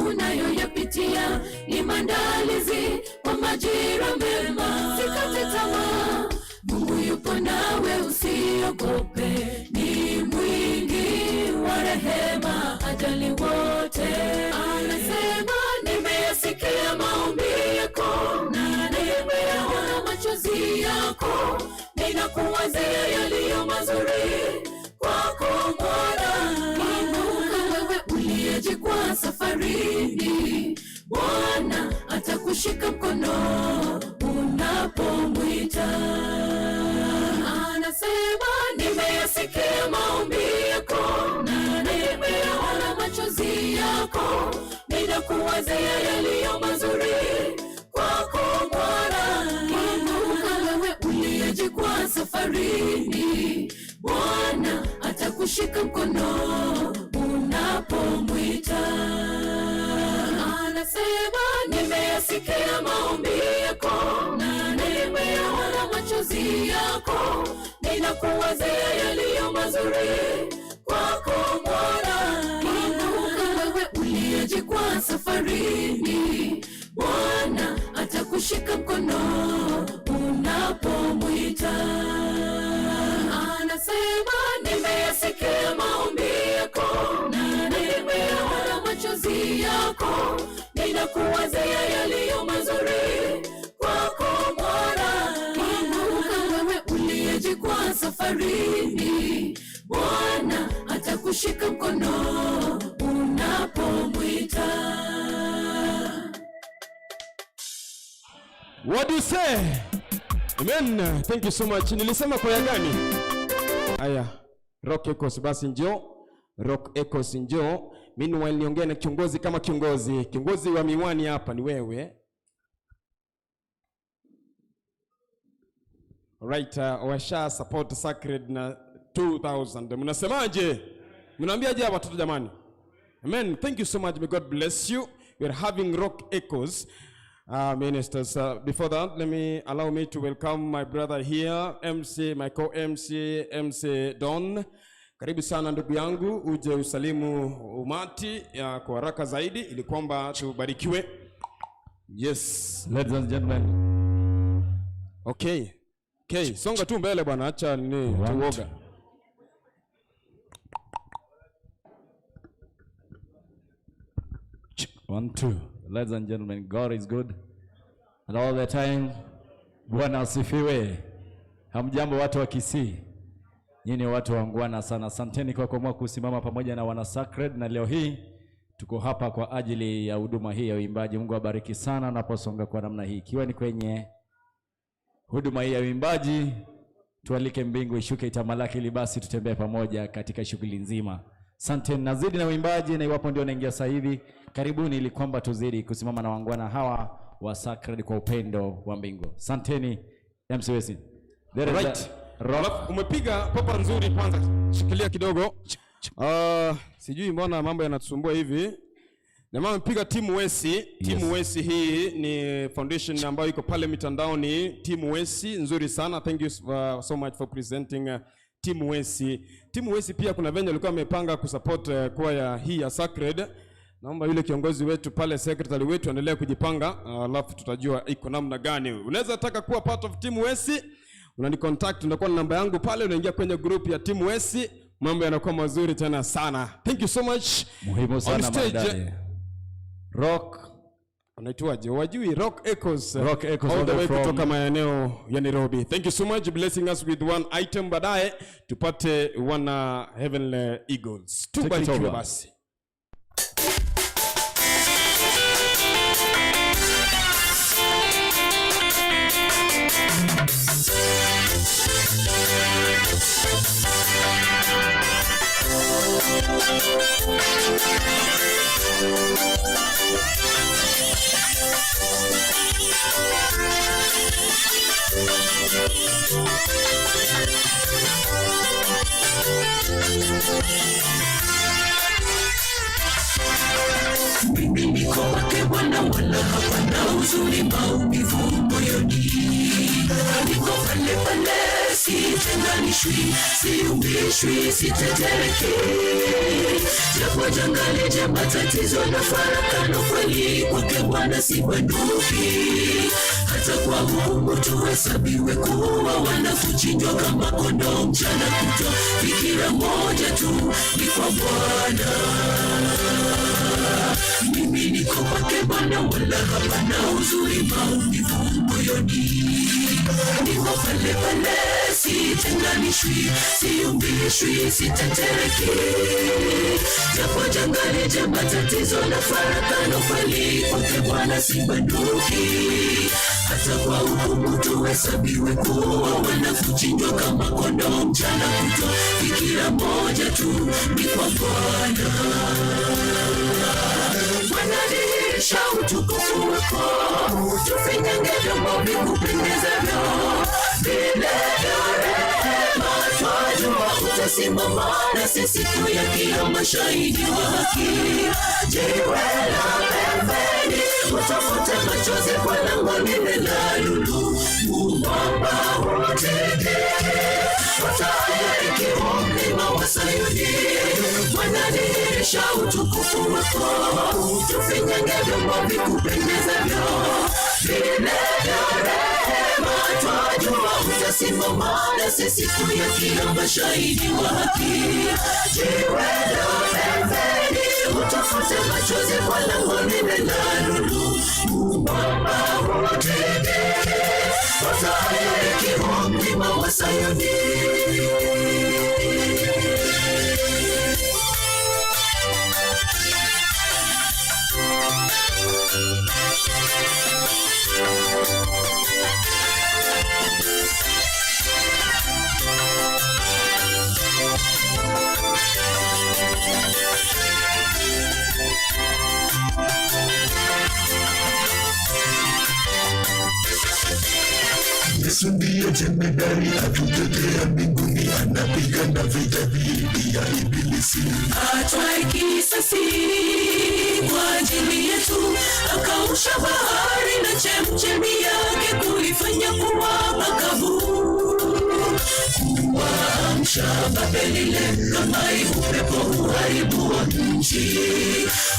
unayoyapitia ni maandalizi kwa majira mema. Sikate tamaa, Mungu yupo nawe, usiogope. Ni mwingi wa rehema, ajali wote. Anasema nimeyasikia maombi yako na nimeyaona machozi yako, ninakuwazia yaliyo mazuri kwako Bwana. Inuka wewe uliyejikwaa safarini, Bwana atakushika mkono unapomwita. Anasema nimeyasikia maombi yako na nimeyaona machozi yako, ninakuwazia yaliyo mazuri kwako Bwana. Inuka wewe uliyejikwaa safarini, Bwana atakushika mkono unapomwita. Anasema nimeyasikia maombi yako na nimeyaona machozi yako, ninakuwazia yaliyo mazuri kwako Bwana. Inuka wewe uliyejikwaa safarini, Bwana atakushika mkono unapomwita. Anasema nimeyasikia maombi yako na nimeyaona machozi yako, ninakuwazia yaliyo mazuri kwako Bwana. Inuka wewe uliyejikwaa safarini, Bwana atakushika mkono unapomwita. What do you say? Amen. Thank you so much. Nilisema kwa ya gani? Aya, Rock Echoes basi njoo. Rock Echoes njoo. Meanwhile niongee na kiongozi kama kiongozi. Kiongozi wa miwani hapa ni wewe. Alright, washa support Sacred na 2000. Mnasemaje? Mnaambiaje hapa watoto jamani? Amen. Thank you so much. May God bless you. We are having Rock Echoes. Ministers, before that, let me allow me to welcome my brother here, MC, my co-MC, MC Don. Karibu sana ndugu yangu, uje usalimu umati ya kwa haraka zaidi ili kwamba tubarikiwe. Yes, ladies and gentlemen. Okay. Okay, songa tu mbele bwana, acha nini tuoga. One, two. Ladies and gentlemen, God is good and all the time. Bwana asifiwe. Hamjambo watu wa Kisii. Nyinyi watu wangwana sana. Asanteni kwa kuamua kusimama pamoja na wana Sacred, na leo hii tuko hapa kwa ajili ya huduma hii ya uimbaji. Mungu awabariki sana unaposonga kwa namna hii. Ikiwa ni kwenye huduma hii ya uimbaji, tualike mbingu ishuke itamalaki ili basi tutembee pamoja katika shughuli nzima. Asante, nazidi na uimbaji, na iwapo ndio naingia sasa hivi, karibuni ili kwamba tuzidi kusimama na wangwana hawa wa Sacred kwa upendo wa mbingu. Asanteni MC Wesi. There is Right. Rock. Umepiga popa nzuri, kwanza shikilia kidogo. Sijui mbona mambo yanatusumbua hivi. Na mama mpiga timu Wesi, timu Wesi hii ni foundation ambayo iko pale mitandaoni, timu Wesi nzuri sana. Thank you so much for presenting timu Wesi. Timu Wesi pia kuna venye walikuwa wamepanga kusupport kwaya hii ya Sacred. Naomba yule kiongozi wetu pale, secretary wetu, aendelee kujipanga, alafu tutajua iko namna gani. Unaweza taka kuwa part of timu Wesi, unanicontact, unakuwa na namba yangu pale, unaingia kwenye group ya timu Wesi, mambo yanakuwa mazuri tena sana. Thank you so much. Muhimu sana On stage, maridadi. Rock anaitwaje? Wajui Rock Echoes. Rock Echoes all the way from kutoka maeneo ya Nairobi. Thank you so much blessing us with one item, baadaye tupate wana Heavenly Eagles. Take it Tubarikiwe over. basi. Thank you. Mimi niko kwake Bwana, wala hapana huzuni, maumivu moyoni. Niko pale pale, sitenganishwi, siumbishwi, sitetereki. Japo janga lije, matatizo na farakano, kweli kwake Bwana sibanduki. Hata kwa hukumu tuhesabiwe kuwa wana kuchinjwa kama kondoo mchana kutwa, fikira moja tu ni kwa Bwana. Mimi niko kwake Bwana, wala hapana huzuni, maumivu moyoni. Niko pale pale, sitenganishwi, siumbishwi, sitetereki. Japo janga lije, matatizo na farakano, kweli kwake Bwana sibanduki. Hata kwa hukumu tuhesabiwe kuwa wana kuchinjwa kama kondoo mchana kutwa, fikira moja tu ni kwa Bwana. Bwana dhihirisha utukufu wako, tufinyange vyombo vikupendezavyo, vile vya rehema. Twajua utasimama nasi siku ya kiyama, shahidi wa haki. Jiwe la pembeni, utafute machozi kwa lango lile la lulu, mwamba uteke utayariki mlima wa Sayuni. Bwana dhihirisha utukufu wako, tufinyange vyombo vikupendezavyo, vile vya rehema. Twajua utasimama nasi siku ya kiyama, shahidi wa haki. Jiwe la pembeni, utafute machozi kwa lango lile la lulu, mwamba uteke utayariki mlima wa Sayuni. Yesu ndiye jemedari atutetea mbinguni, anapigana vita dhidi ya ibilisi. Atwae kisasi kwa ajili yetu, akausha bahari na chemchemi yake kuifanya kuwa makavu. Kuamsha Babeli kama upepo uharibu wa nchi,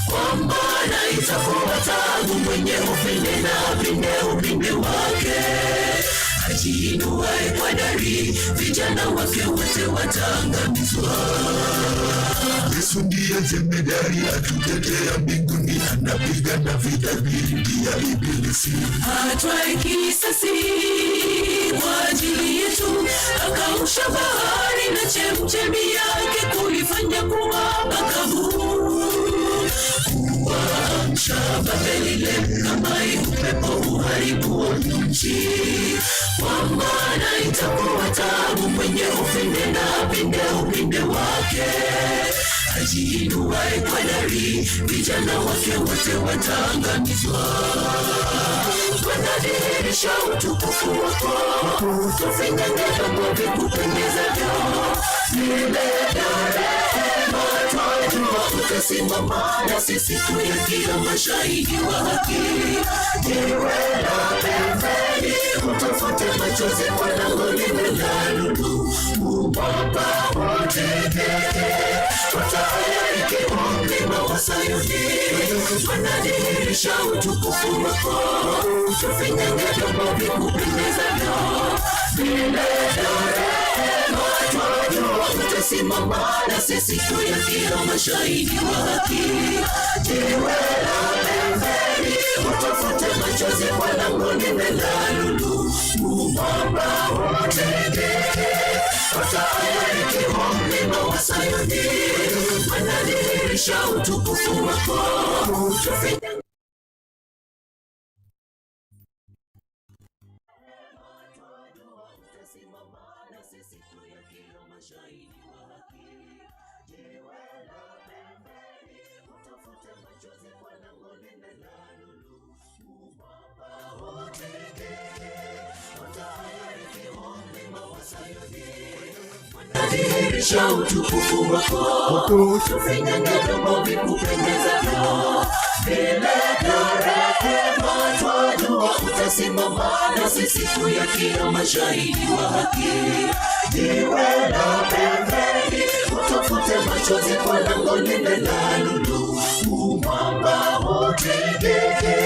kwa maana itakuwa taabu mwenye upinde na apinde upinde wake. Ajiinuaye kwa dari, vijana wake wote wataangamizwa. Yesu ndiye jemedari atutetea mbinguni, anapigana vita dhidi ya ibilisi. Atwae kisasi kwa ajili yetu, akausha bahari na chemchemi yake kuifanya kuwa makavu. Kuamsha Babeli kama upepo uharibu wa nchi, kwa maana itakuwa taabu mwenye upinde na apinde upinde wake. Ajiinuaye kwa dari, vijana wake wote wataangamizwa. Bwana dhihirisha utukufu wako, tufinyange vyombo vikupendezavyo, vile vya rehema. Twajua utasimama nasi siku ya kiyama, shahidi wa haki. Jiwe la pembeni, utafute machozi kwa lango lile la lulu, mwamba uteke utayariki mlima wa Sayuni. Bwana dhihirisha utukufu wako, tufinyange vyombo vikupendezavyo, vile vya rehema. Twajua utasimama nasi siku ya kiyama, shahidi wa haki. Jiwe la pembeni, utafute machozi kwa lango lile la lulu, mwamba uteke utayariki mlima wa Sayuni. Bwana dhihirisha utukufu wako, tufinyange Dhihirisha utukufu wako, tufinyange vyombo vikupendezavyo. Milele rehema, twajua utasimama nasi siku ya kiyama, shahidi wa haki. Jiwe la pembeni, utafute machozi kwa lango lile la lulu, umwamba utegeke,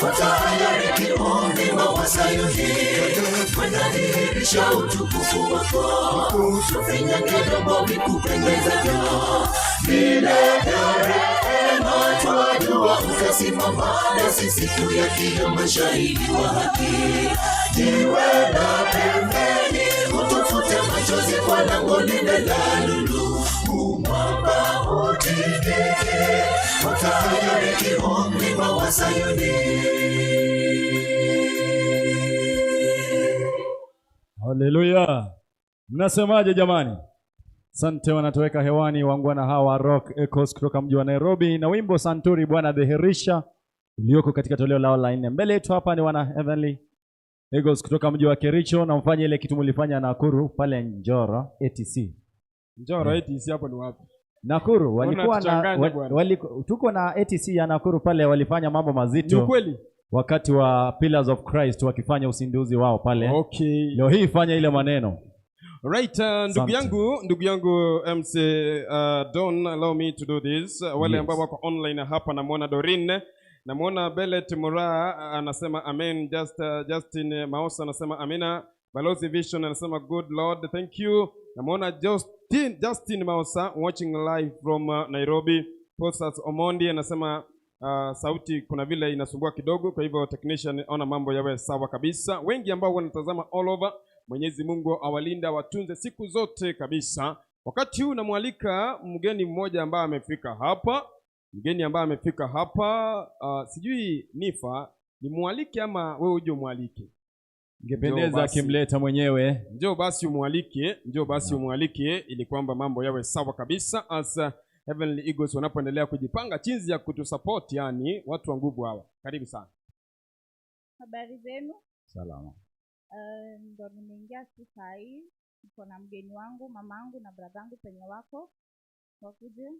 watahayariki mlima wa Sayuni. Wanadhihirisha utukufu wako, tufinyange vyombo vikupendezavyo. Milele rehema, twajua utasimama nasi siku ya kiyama, shahidi wa haki. Jiwe la pembeni, utufute machozi kwa lango lile la lulu, umwamba utegeke, watahayariki mlima wa Sayuni. Haleluya. Mnasemaje jamani? Asante, wanatoweka hewani wangwana hawa Rock Echoes kutoka mji wa Nairobi na wimbo Santuri Bwana Dhihirisha ulioko katika toleo lao la 4. Mbele yetu hapa ni wana Heavenly Eagles kutoka mji wa Kericho, na mfanye ile kitu mlifanya Nakuru pale Njoro ATC. Njoro ATC hapo ni wapi? Nakuru walikuwa na tuko na ATC ya Nakuru pale, walifanya mambo mazito. Ni kweli? Wakati wa Pillars of Christ wakifanya usinduzi wao pale. Okay. Leo hii fanya ile maneno. Right, ndugu yangu MC Don, allow me to do this. Wale ambao wako online hapa, namuona Dorine, namuona Belet Mura anasema amen. Justin Maosa anasema amina. Balozi Vision anasema good Lord, thank you. Namuona Justin Maosa watching live from Nairobi. Posas Omondi anasema sauti kuna vile inasumbua kidogo, kwa hivyo technician ona mambo yawe sawa kabisa. Wengi ambao wanatazama all over, Mwenyezi Mungu awalinda watunze siku zote kabisa. Wakati huu namwalika mgeni mmoja ambaye amefika hapa. Mgeni ambaye amefika hapa, sijui Nifa nimwalike ama wewe uje umwalike? Ingependeza akimleta mwenyewe. Njoo basi umwalike, njoo basi umwalike ili kwamba mambo yawe sawa kabisa as Heavenly Eagles wanapoendelea kujipanga jinsi ya kutusupport, yani watu wa nguvu hawa. Karibu sana. Habari zenu? Salama. Ndo nimeingia tu saa hii. Niko na mgeni wangu, mamangu na brother penye wako. Wakuje.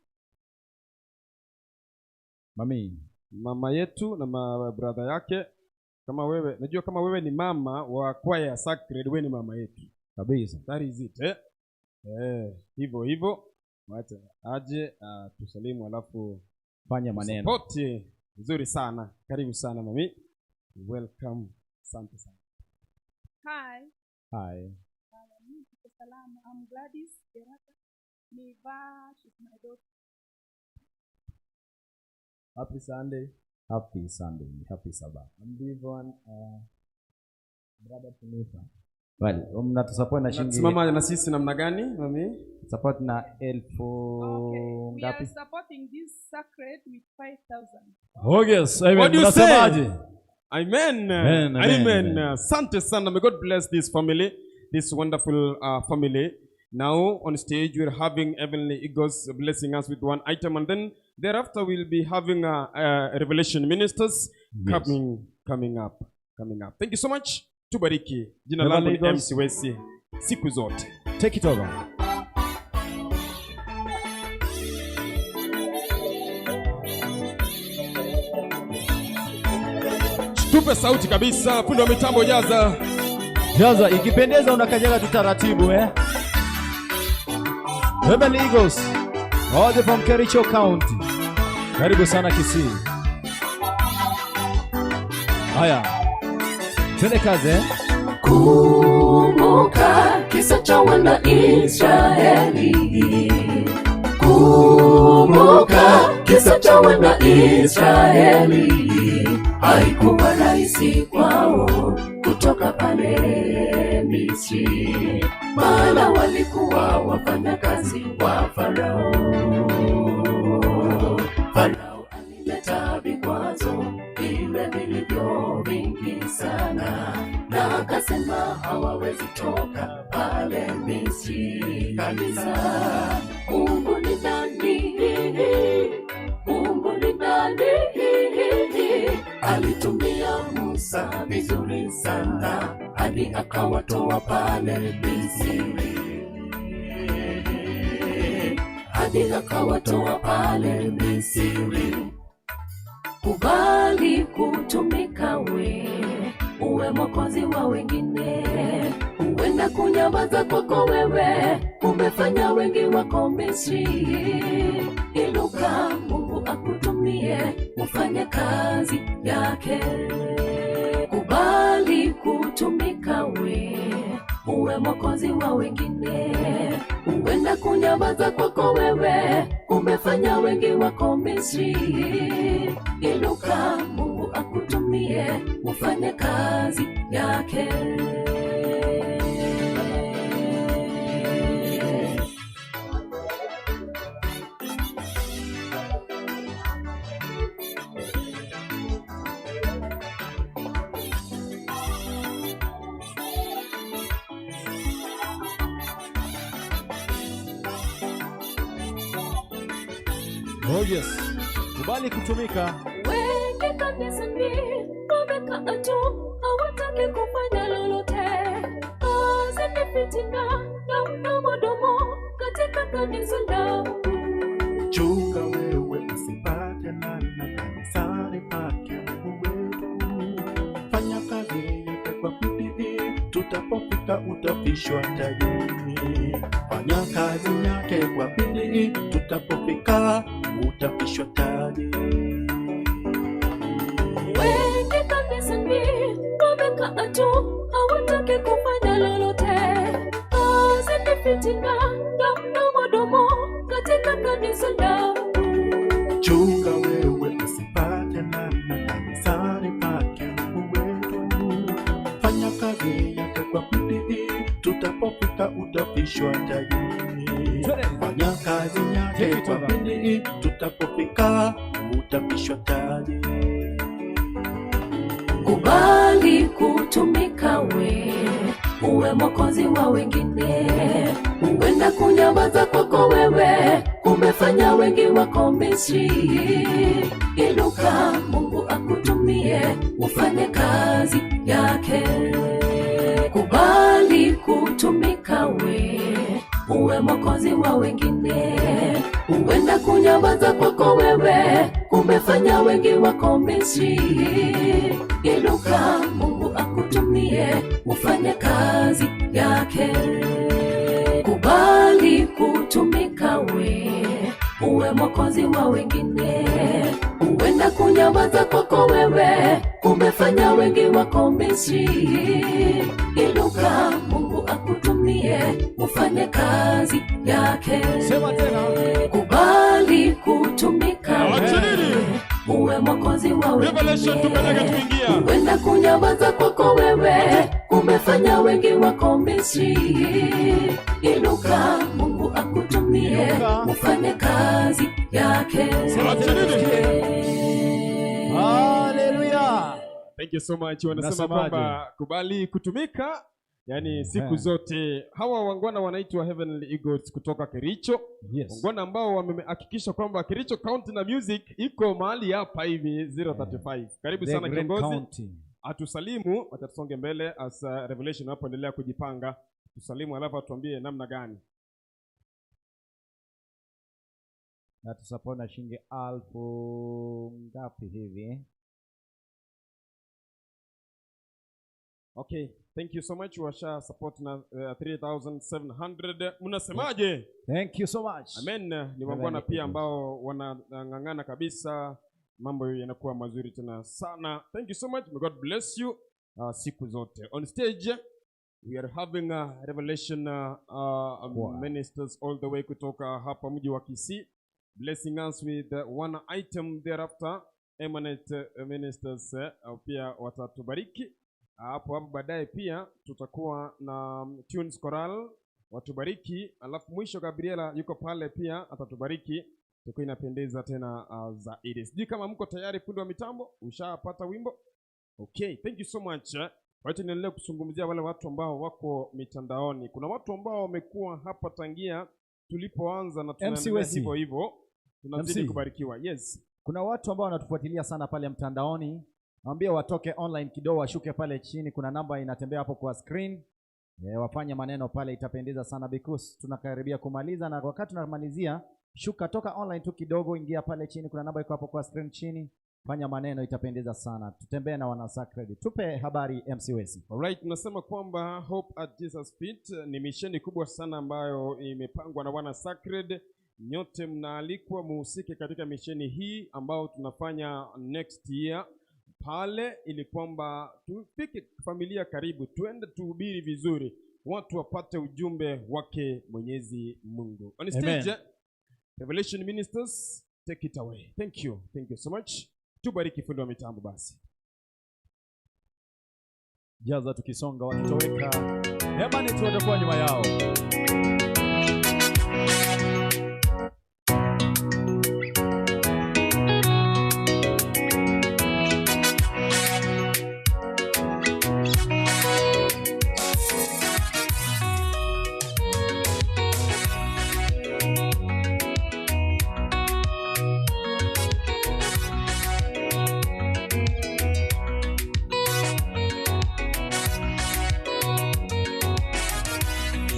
Mami, mama yetu na brother yake. Kama wewe, najua kama wewe ni mama wa kwaya Sacred, wewe ni mama yetu. Kabisa. That is it. Hivyo hivyo. Wacha aje tusalimu alafu fanya maneno. Support nzuri sana. Karibu sana mami. Welcome. Asante sana. Hi. Hi. Salama. I'm Gladys Gerata. Niva, she's my daughter. Happy Sunday. Happy Sunday. Happy Sabbath. I'm Devon, brother to Nifa. Well, mnatusupport na shilingi. Simama na sisi namna gani mami? Support na 1000 ngapi? Okay. We are supporting this sacred with 5,000. Oh yes, amen. What do you say? Amen. Amen. Amen. Asante sana. May God bless this family, this wonderful family. Now on stage we're having Heavenly Eagles blessing us with one item, and then thereafter we'll be having Revelation ministers coming up. Thank you so much. Tubariki. Jina langu ni MC Wesi. Siku zote. Take it over. Tupe sauti kabisa, fundi wa mitambo jaza. Jaza, ikipendeza unakanyaga tu taratibu eh. Heavenly Eagles, all the from Kericho County. Karibu sana Kisii. Haya. Twende kazi eh. Kumbuka kisa cha wana Israeli. Kumbuka kisa cha wana Israeli. Haikuwa rahisi kwao kutoka pale Misri, maana walikuwa wafanyakazi wa Farao. Farao alileta vikwazo vile vilivyo vingi sana, na akasema hawawezi toka pale Misri kabisa. Mungu ni nani? Mungu ni nani? Alitumia Musa vizuri sana. hadi akawatoa pale Misri, hadi akawatoa pale Misri. Kubali kutumika we, uwe mwokozi wa wengine. Huenda kunyamaza kwako wewe umefanya wengi wako Misri. Inuka, Mungu akutumie ufanye kazi yake. Kubali kutumika we, uwe mwokozi wa wengine. Huenda kunyamaza kwako wewe umefanya wengi wako Misri. Inuka, Mungu akutumie ufanye kazi yake. Oh yes. Kubali kutumika. Wengi kanisani wamekaa tu, hawataki kufanya lolote. Kazi ni fitina na mdomo katika kanisa lao. Chunga wewe usipate laana kanisani pake Mungu wetu. Fanya kazi yake kwa bidii, tutapofika utafishwa tajini. Fanya kazi yake kwa bidii, tutapofika utafishwa taji. Wengi kanisani wamekaa tu, hawataki kufanya lolote. Kazi ni fitina na mdomo katika kanisa lao. Chunga wewe usipate laana kanisani pake Mungu wetu. Fanya kazi yake kwa bidii, tutapofika utafishwa tajini. Fanya kazi yake kwa bidii, tutapofika utafishwa taji. Kubali kutumika we, uwe mwokozi wa wengine. Huenda kunyamaza kwako wewe umefanya wengi wako Misri. Inuka, Mungu akutumie ufanye kazi yake. Kubali kutumika we, uwe mwokozi wa wengine. Huenda kunyamaza kwako wewe umefanya wengi wako Misri. Inuka, Mungu akutumie ufanye kazi yake. Kubali kutumika we, uwe mwokozi wa wengine. Huenda kunyamaza kwako wewe umefanya wengi wako Misri. Inuka, Mungu akutumie ufanye kazi yake. Sema tena. Kubali kutumika we, uwe mwokozi wa wengine. Huenda kunyamaza kwako wewe umefanya wengi wako Misri. Inuka, Mungu akutumie ufanye kazi yake. Hallelujah. Thank you so much. Wanasema kwamba kubali kutumika, yani siku zote. Hawa wangwana wanaitwa Heavenly Eagles kutoka Kericho. Yes. Wangwana ambao wamehakikisha kwamba Kericho County na music iko mahali hapa hivi 035. Karibu The sana Great kiongozi. County. Atusalimu, acha tusonge mbele as Revelation hapo endelea kujipanga. Tusalimu alafu atuambie namna gani. Na tusupport na shilingi 1000 ngapi hivi? Okay, thank you so much. Washa support na 3700. Mnasemaje? Thank you so much. Amen. Ni wangwana pia ambao wanang'ang'ana kabisa, mambo yanakuwa mazuri tena sana. Thank you so much. May God bless you siku zote. On stage we are having a Revelation ministers all the way kutoka hapa mji wa Kisii, blessing us with one item. Thereafter eminent ministers pia watatubariki. Hapo hapo baadaye pia tutakuwa na Tunes Choral watubariki, alafu mwisho Gabriela yuko pale pia atatubariki. Itakuwa inapendeza tena zaidi. Sijui kama mko tayari, fundi wa mitambo, ushapata wimbo? Okay, thank you so much. Wacha niendelee kuzungumzia wale watu ambao wako mitandaoni. Kuna watu ambao wamekuwa hapa tangia tulipoanza na tunaendelea hivyo hivyo. Tunazidi kubarikiwa. Yes. Kuna watu ambao wanatufuatilia sana pale mtandaoni. Naambia watoke online kidogo, washuke pale chini, kuna namba inatembea hapo kwa screen. Wafanye maneno pale, itapendeza sana because tunakaribia kumaliza, na wakati tunamalizia, shuka toka online tu kidogo, ingia pale chini, kuna namba iko hapo kwa screen chini, fanya maneno, itapendeza sana. Tutembee na wana Sacred. Tupe habari MC Wesi. Alright, tunasema kwamba Hope at Jesus Feet ni misheni kubwa sana ambayo imepangwa na wana Sacred. Nyote mnaalikwa muhusike katika misheni hii ambayo tunafanya next year pale, ili kwamba tufike familia karibu, tuende tuhubiri vizuri, watu wapate ujumbe wake Mwenyezi Mungu. On stage, Amen. Revelation Ministers, take it away. Thank you. Thank you so much. Tubariki fundi wa mitambo basi. Jaza tukisonga wakitoweka. Hemani tu watakuwa nyuma yao.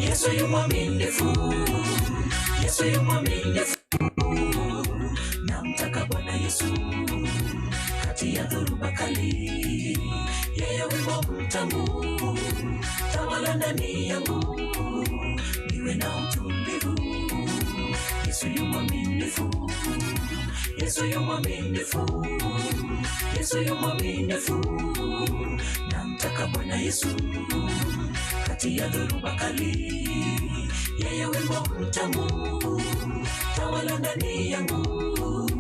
Yesu yu mwaminifu, Yesu yu mwaminifu, namtaka Bwana Yesu kati ya dhoruba kali, yeye wimbo mtamu, tawala ndani yangu, niwe na utulivu. Yesu yu mwaminifu, Yesu yu mwaminifu, Yesu yu mwaminifu, namtaka Bwana Yesu kati ya dhoruba kali, yeye wimbo mtamu, tawala ndani yangu,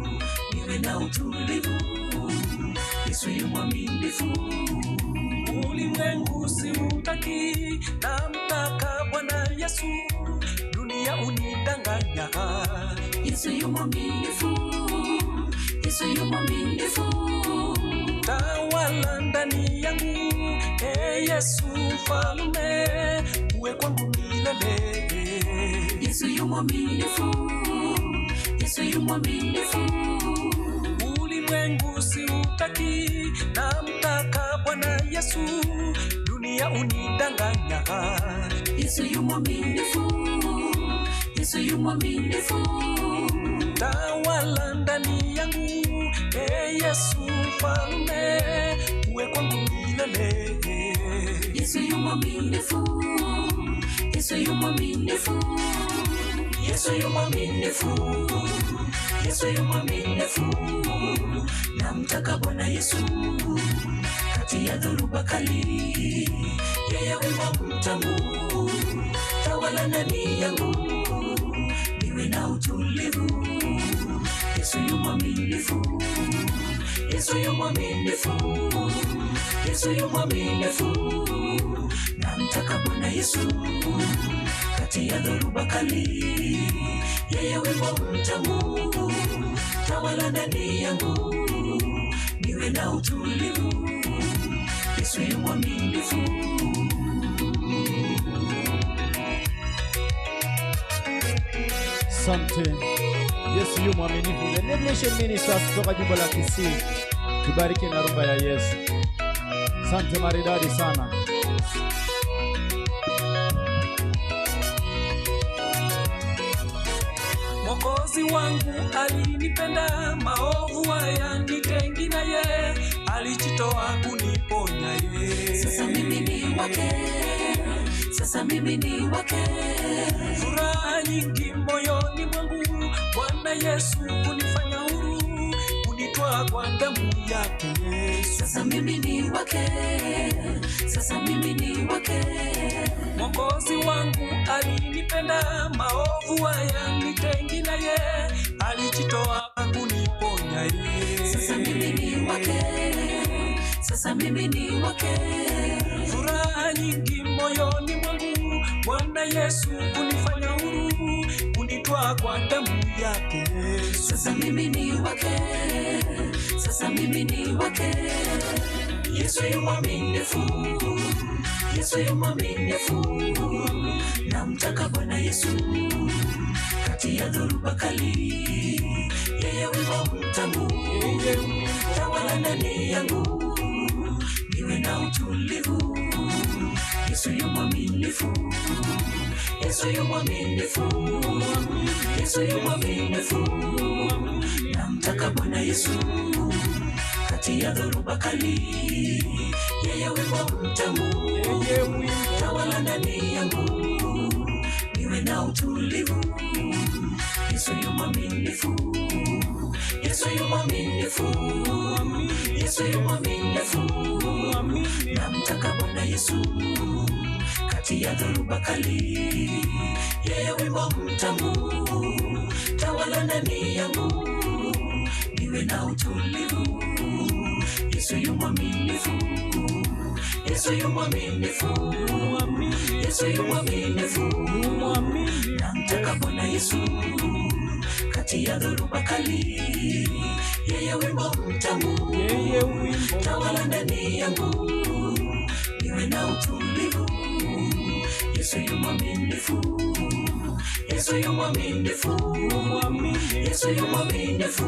niwe na utulivu. Yesu yu mwaminifu. Ulimwengu siutaki, namtaka Bwana Yesu, dunia unidanganya. Yesu yu mwaminifu, Yesu yu mwaminifu, tawala ndani yangu, Yesu mfalme, uwe kwangu milele. Yesu yu mwaminifu, Yesu yu mwaminifu, ulimwengu siutaki, namtaka Bwana Yesu, dunia unidanganya. Yesu yu mwaminifu, Yesu yu mwaminifu, tawala ndani yangu, Yesu mfalme, uwe kwangu milele. Yesu yu mwaminifu, Yesu yu mwaminifu, Yesu yu mwaminifu, Yesu yu mwaminifu, namtaka Bwana Yesu kati ya dhoruba kali, yeye wimbo mtamu, tawala ndani yangu, niwe na utulivu. Yesu yu mwaminifu, Yesu yu mwaminifu, Yesu yu mwaminifu, namtaka Bwana Yesu kati ya dhoruba kali, yeye wimbo mtamu, tawala ndani yangu, niwe na utulivu. Yesu yu mwaminifu. Asante. Yesu yu mwaminifu. The Revelation Ministers kutoka jimbo la Kisii, tubariki na rumba ya Yesu. Asante maridadi sana. Mwokozi wangu alinipenda, maovu hayanitengi naye, alijitoa kuniponya ye. Sasa mimi ni wake, sasa mimi ni wake, furaha nyingi moyoni mwangu, Bwana Yesu kunifanya huru, kunitwaa kwa damu yake Yesu. Sasa mimi ni wake, sasa mimi ni wake, Mwokozi wangu alinipenda, maovu hayanitengi naye, alijitoa kuniponya ye. Sasa mimi ni wake, sasa mimi ni wake, furaha nyingi moyoni mwangu, Bwana Yesu kunifanya huru, kunitwaa kwa damu yake Yesu. Sasa mimi ni wake, sasa mimi ni wake, Yesu yu mwaminifu, Yesu yu mwaminifu, namtaka Bwana Yesu kati ya dhoruba kali, yeye wimbo mtamu, tawala ndani yangu, niwe na utulivu. Yesu yu mwaminifu, Yesu yu mwaminifu, Yesu yu mwaminifu. Namtaka Bwana Yesu kati ya dhoruba kali, yeye wimbo mtamu tawala ndani yangu, niwe na utulivu. Yesu yu mwaminifu, Yesu yu mwaminifu, Yesu yu mwaminifu. Namtaka Bwana Yesu kati ya dhoruba kali, yeye wimbo mtamu tawala ndani yangu, niwe na utulivu. Yesu yu mwaminifu, Yesu yu mwaminifu, Yesu yu mwaminifu. Namtaka Bwana Yesu kati ya dhoruba kali, yeye wimbo mtamu tawala ndani yangu, niwe na utulivu. Yesu yu mwaminifu, Yesu yu mwaminifu, Yesu yu mwaminifu.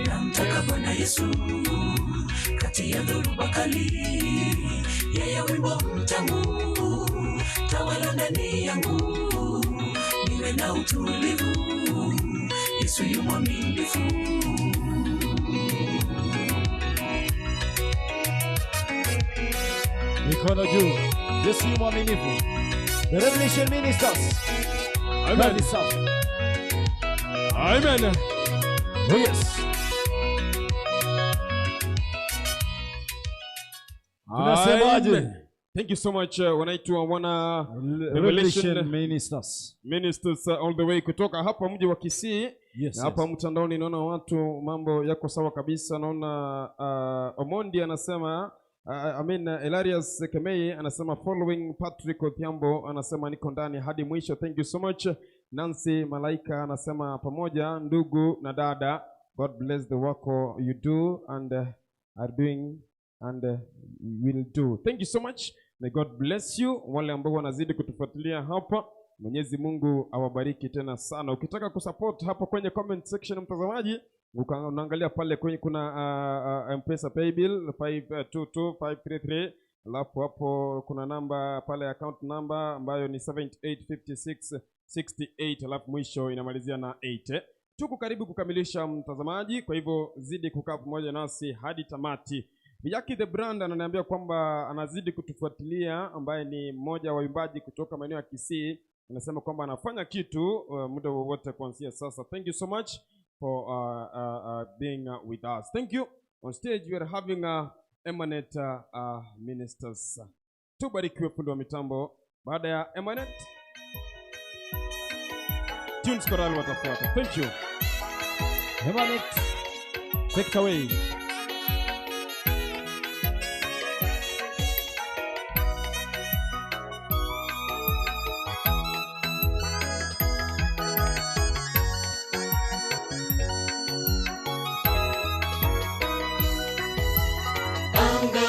Namtaka Bwana Yesu kati ya dhoruba kali, yeye wimbo mtamu tawala ndani yangu, niwe na utulivu. Yesu yu mwaminifu. Mikono juu. Yesu yu mwaminifu. The Revelation Ministers. Amen. Kazi safi. Amen. Oh yes. Tunasemaje? Amen. Thank you so much. Wanaitwa wana Revelation Ministers. Ministers all the way kutoka hapa mji wa Kisii. Yes, na hapa yes. Mtandaoni naona watu mambo yako sawa kabisa. Naona Omondi anasema Elarius Kemei anasema following Patrick Odhiambo anasema niko ndani hadi mwisho. Thank you so much. Nancy Malaika anasema pamoja ndugu na dada, God bless the work you do and are doing and will do. Thank you so much. May God bless you. Wale ambao wanazidi kutufuatilia hapa, Mwenyezi Mungu awabariki tena sana. Ukitaka kusupport hapo kwenye comment section, mtazamaji, unaangalia pale kwenye kuna M-Pesa paybill 522533, alafu hapo kuna namba pale, account number ambayo ni 785668, alafu mwisho inamalizia na 8. Tuko karibu kukamilisha mtazamaji, kwa hivyo zidi kukaa pamoja nasi hadi tamati. Jackie the Brand ananiambia kwamba anazidi kutufuatilia, ambaye ni mmoja wa waimbaji kutoka maeneo ya Kisii. Anasema kwamba anafanya kitu muda wowote kuanzia sasa. Thank you so much for being with us. Thank you. On stage we are having Emanate Ministers. Tubarikiwe fundi wa mitambo. Baada ya Emanate, Tunes Choral watafuata. Thank you. Emanate, take it away.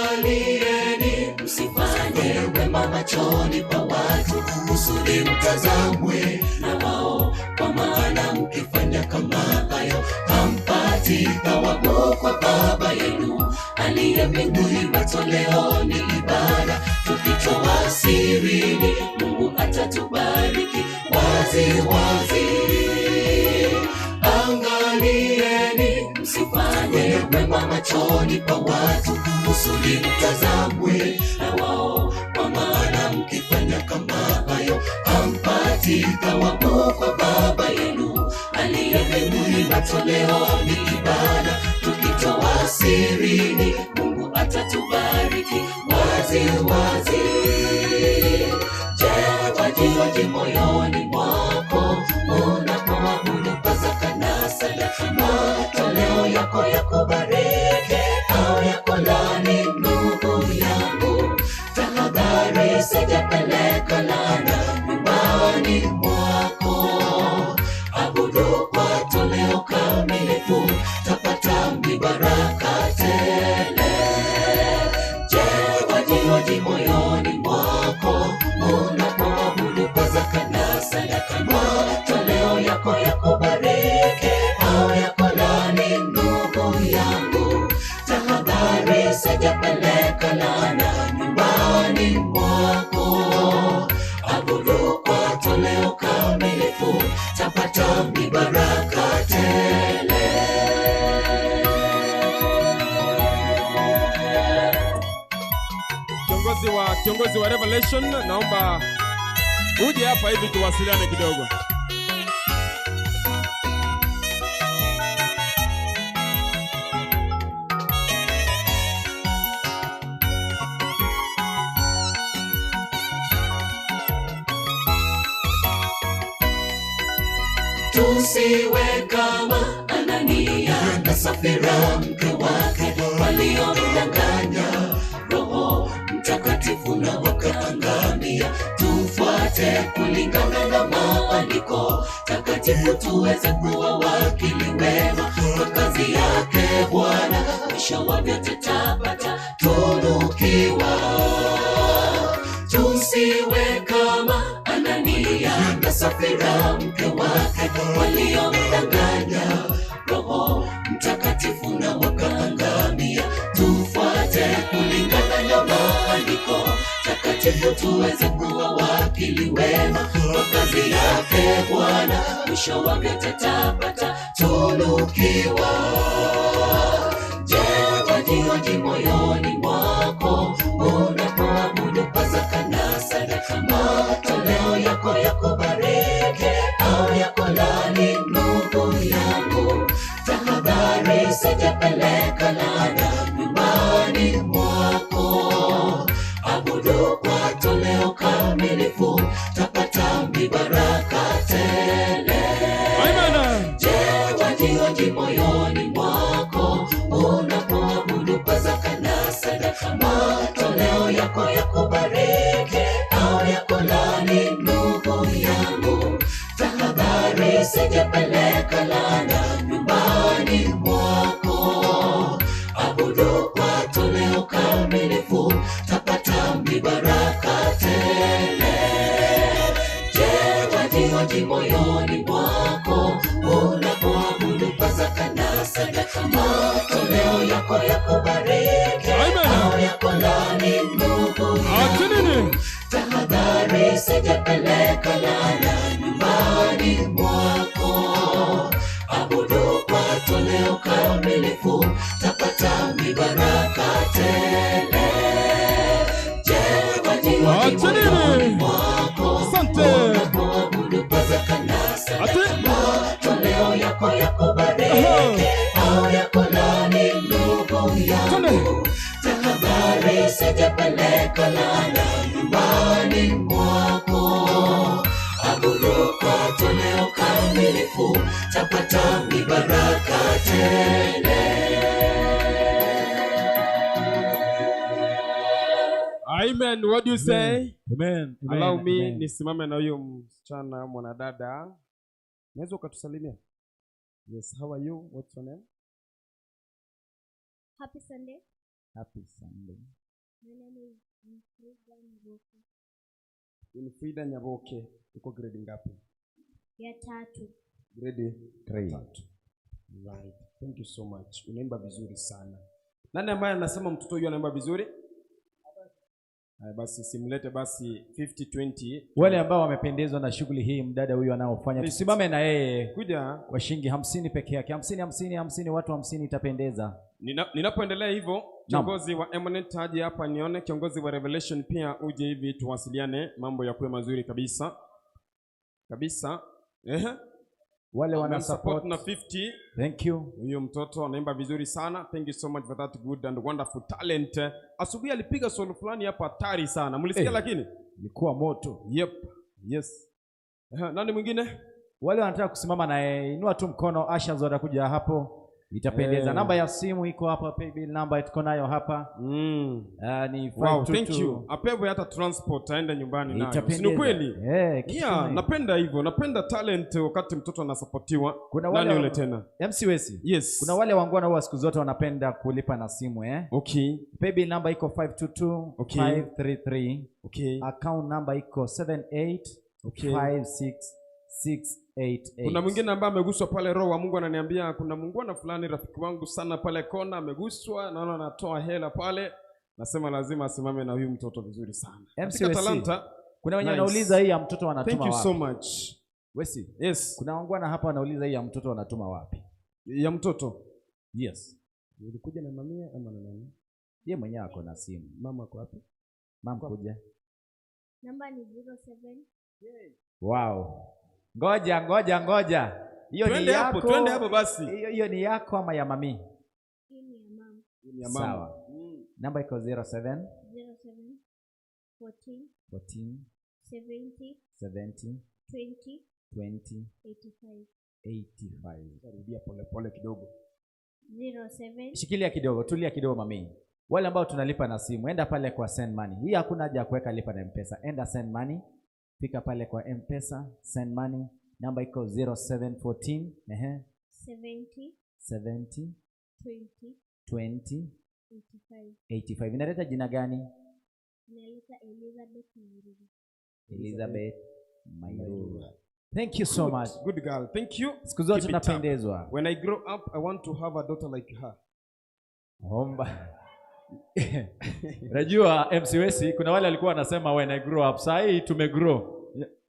Angalieni msifanye wema machoni pa watu, kusudi mtazamwe na wao, kwa maana mkifanya kama hayo hampati thawabu kwa Baba yenu aliye mbinguni. Matoleo ni ibada, tukitoa sirini, Mungu atatubariki wazi wazi. Angalieni msifanye wema machoni pa watu, kusudi mtazamwe na wao, kwa maana mkifanya kama hayo hampati thawabu kwa Baba yenu aliye mbinguni. Matoleo ni ibada, tukitoa sirini, Mungu atatubariki wazi wazi. Je, wajihoji moyoni mwako unapoabudu Pasaka na sadaka, matoleo yako yakubariki au yakulani? Ndugu yangu, tahadhari, sijapeleka laana nyumbani mwako. Abudu kwa toleo kamilifu, tapata mibaraka tele. Je, wajihoji moyoni mwako unapoabudu Pasaka na sadaka, matoleo yako yakubariki au yakulani? Ndugu yangu, tahadhari, sijapeleka Kiongozi wa Revelation, naomba uje hapa hivi tuwasiliane kidogo. Tusiwe kama Anania na Safira mke wake, waliomdanganya Roho Mtakatifu na wakaangamia. Tufuate kulingana na maandiko takatifu, tuweze kuwa wakili wema kwa kazi yake Bwana. Mwisho wa vyote tapata tunukiwa. Tusiwe kama Anania na Safira mke wake, waliomdanganya Roho Mtakatifu na wakaangamia. Tufuate kulingana na maandiko takatifu, tuweze kuwa wakili wema kwa kazi yake Bwana. Mwisho wa vyote tapata tunukiwa. Je, wajioji moyoni mwako unapoabudu kwa zaka na sadaka, matoleo yako yakubariki au yakulani? Ndugu yangu, tahadhari, sijapeleka laana nyumbani mwako. Abudu kwa toleo kamilifu, tapata mibaraka tele. Je, wajioji moyoni mwako unapoabudu kwa zaka na sadaka, matoleo yako yakubariki au yakulani? Ndugu yangu, tahadhari, sijapeleka laana nyumbani mwako. Abudu kwa toleo kamilifu, tapata mibaraka tele. Je, wajioji moyoni mwako unapoabudu kwa zaka na sadaka, matoleo yako yakubariki au yakulani? Ndugu yangu, tahadhari, sijapeleka laana nyumbani mwako. Abudu kwa toleo kamilifu, tapata mibaraka tele. Je, wajioji moyoni mwako unapoabudu kwa zaka na sadaka, matoleo yako yakubariki au yakulani? Ndugu yangu, tahadhari, sijapeleka laana nyumbani mwako. Abudu kwa toleo kamilifu, tapata mibaraka tele. Amen. What do you say? Amen. Amen. Allow me Amen. Nisimame na huyo msichana mwanadada. Unaweza ukatusalimia? Yes, how are you? What's your name? Happy Sunday. Happy Sunday. My name is Frida Nyaboke. Ni Frida Nyaboke. Uko grade ngapi? Ya 3. Grade 3. Right. Thank you so much. Unaimba vizuri sana. Nani ambaye anasema mtoto huyu anaimba vizuri? Haya basi simlete basi 50-20. Wale ambao wamependezwa na shughuli hii mdada huyu anaofanya, tusimame na yeye. Kuja kwa shilingi 50 peke yake. 50 50 50, watu 50 itapendeza. Ninapoendelea hivyo, kiongozi wa Eminent aje hapa nione, kiongozi wa Revelation pia uje hivi tuwasiliane, mambo yakuwe mazuri kabisa. Kabisa. Wale wana support na 50. Thank you. Huyo mtoto anaimba vizuri sana. Thank you so much for that good and wonderful talent. Asubuhi alipiga solo fulani hapa hatari sana. Mlisikia lakini? Ilikuwa moto. Yep. Yes. Nani mwingine? Wale wanataka kusimama na inua tu mkono, ushers watakuja hapo. Itapendeza. Namba ya simu iko hapa, paybill number tuko nayo hapa. Ni 522. Wow, thank you. Apewe hata transport aende nyumbani nayo. Si ni kweli? Yeah, napenda hivyo. Napenda talent wakati mtoto anasapotiwa. Nani yule tena? MC Wesi. Yes. Kuna wale wangwana huwa siku zote wanapenda kulipa na simu Okay. Paybill number iko 522 533. Okay. Account number iko 78 56 688. Kuna mwingine ambaye ameguswa pale, roho wa Mungu ananiambia kuna mungwana fulani rafiki wangu sana pale kona ameguswa, naona anatoa hela pale. Nasema lazima asimame na huyu mtoto vizuri sana. MC talanta. Kuna wenye wanauliza hii ya mtoto wanatuma wapi? Thank you so much. Wesi. Yes. Kuna wangwana hapa wanauliza hii ya mtoto wanatuma wapi? Ya mtoto. Yes. Ulikuja na mamia ama na nani? Yeye mwenyewe ako na simu. Mama ako wapi? Mam kuja. Namba ni 07. Wow. Ngoja ngoja ngoja. Hiyo ni Twende hapo, yako. twende hapo basi. Hiyo ni yako ama ya mami? Hii ni ya mama. Hii ni ya mama. Sawa. Namba iko 07 07 14 14 70 70 20 20 85. 85. Rudia pole pole kidogo. 07 Shikilia kidogo, tulia kidogo mami. Wale ambao tunalipa na simu, enda pale kwa send money. Hii hakuna haja ya kuweka lipa na M-Pesa. Enda send money. Fika pale kwa M-Pesa, send money. Namba iko 0714 70 70 20 20 85. 85. Inaleta jina gani? Inaleta Elizabeth Mairura. Elizabeth Mairura. Thank you so much. Good girl. Thank you. Siku zote Keep it up. tunapendezwa. When I grow up, I want to have a daughter like her. Omba. Unajua MC Wesi, kuna wale walikuwa wanasema when I grow up. Saa hii tumegrow.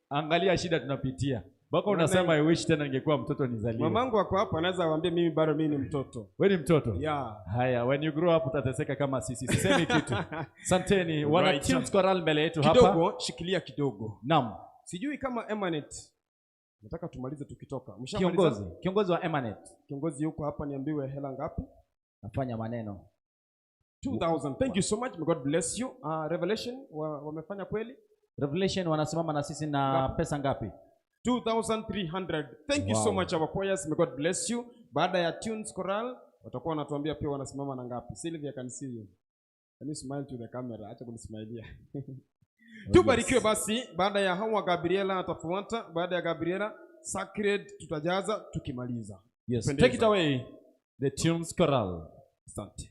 Angalia shida tunapitia. Mpaka unasema I wish tena ningekuwa mtoto nizaliwe. Mamangu ako hapa, anaweza waambia mimi bado mimi ni mtoto. Wewe ni mtoto? Yeah. Haya, when you grow up utateseka kama sisi. Sisemi kitu. Santeni, wana Right. Tunes Choral mbele yetu hapa. Kidogo, shikilia kidogo. Naam. Sijui kama Emanet. Nataka tumalize tukitoka. Mshamaliza? Kiongozi wa Emanet. Kiongozi yuko hapa, niambiwe hela ngapi? Nafanya maneno. 2000. Thank you so much. May God bless you. Revelation wamefanya kweli? Revelation wanasimama na sisi na Ngapi? pesa ngapi? 2300. Thank you so Wow. much our choirs. May God bless you. Baada ya Tunes Choral watakuwa wanatuambia pia wanasimama na ngapi. Sylvia can see you. Can you smile to the camera? Acha kunismailia. Tubarikiwe basi. Baada ya hawa Gabriela atafuata. Baada ya Gabriela Sacred tutajaza tukimaliza. Yes. Pendeza. Take it away. The Tunes Choral. Asante.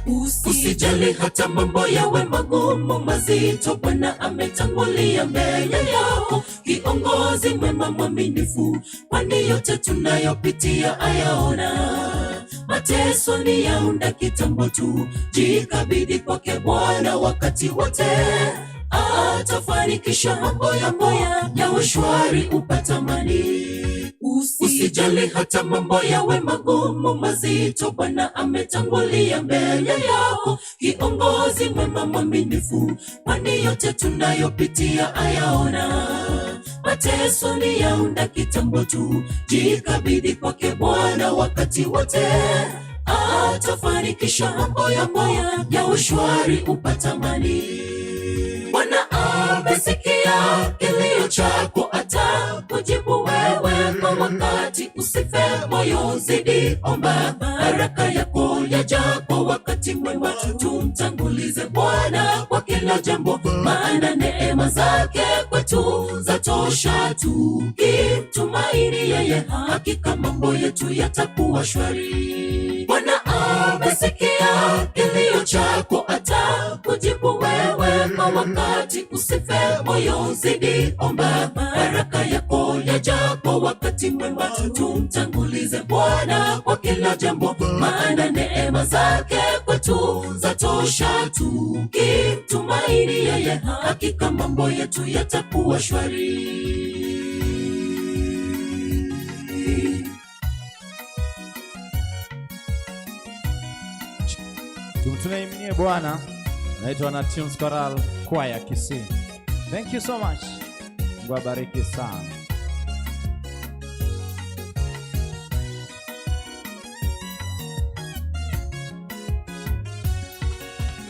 Usijali hata mambo yawe magumu mazito, Bwana ametangulia mbele yako, kiongozi mwema mwaminifu, kwani yote tunayopitia ayaona. Mateso ni ya muda kitambo tu, jikabidhi kwake Bwana wakati wote, atafanikisha mambo yako yawe shwari, upate amani. Usijali hata mambo yawe magumu mazito, Bwana ametangulia mbele yako, kiongozi mwema mwaminifu, kwani yote tunayopitia ayaona. Mateso ni ya muda kitambo tu, jikabidhi kwake Bwana wakati wote, atafanikisha mambo yako yawe shwari, upate amani. Bwana amesikia kilio chako, atakujibu wewe kwa wakati. Usife moyo, zidi omba, baraka yako yaja kwa wakati mwema. Tumtangulize Bwana kwa kila jambo, maana neema zake kwetu zatosha. Tukimtumaini yeye, hakika mambo yetu yatakuwa shwari. Bwana amesikia kilio chako, atakujibu wewe kwa wakati. Usife moyo, zidi omba, baraka yako yaja kwa wakati mwema. Tumtangulize Bwana kwa kila jambo, maana neema zake kwetu zatosha. Tukimtumaini yeye, hakika mambo yetu yatakuwa shwari. Tumtumaini Bwana. Naitwa na Tunes Choral Choir Kisii. Thank you so much. Mungu abariki sana.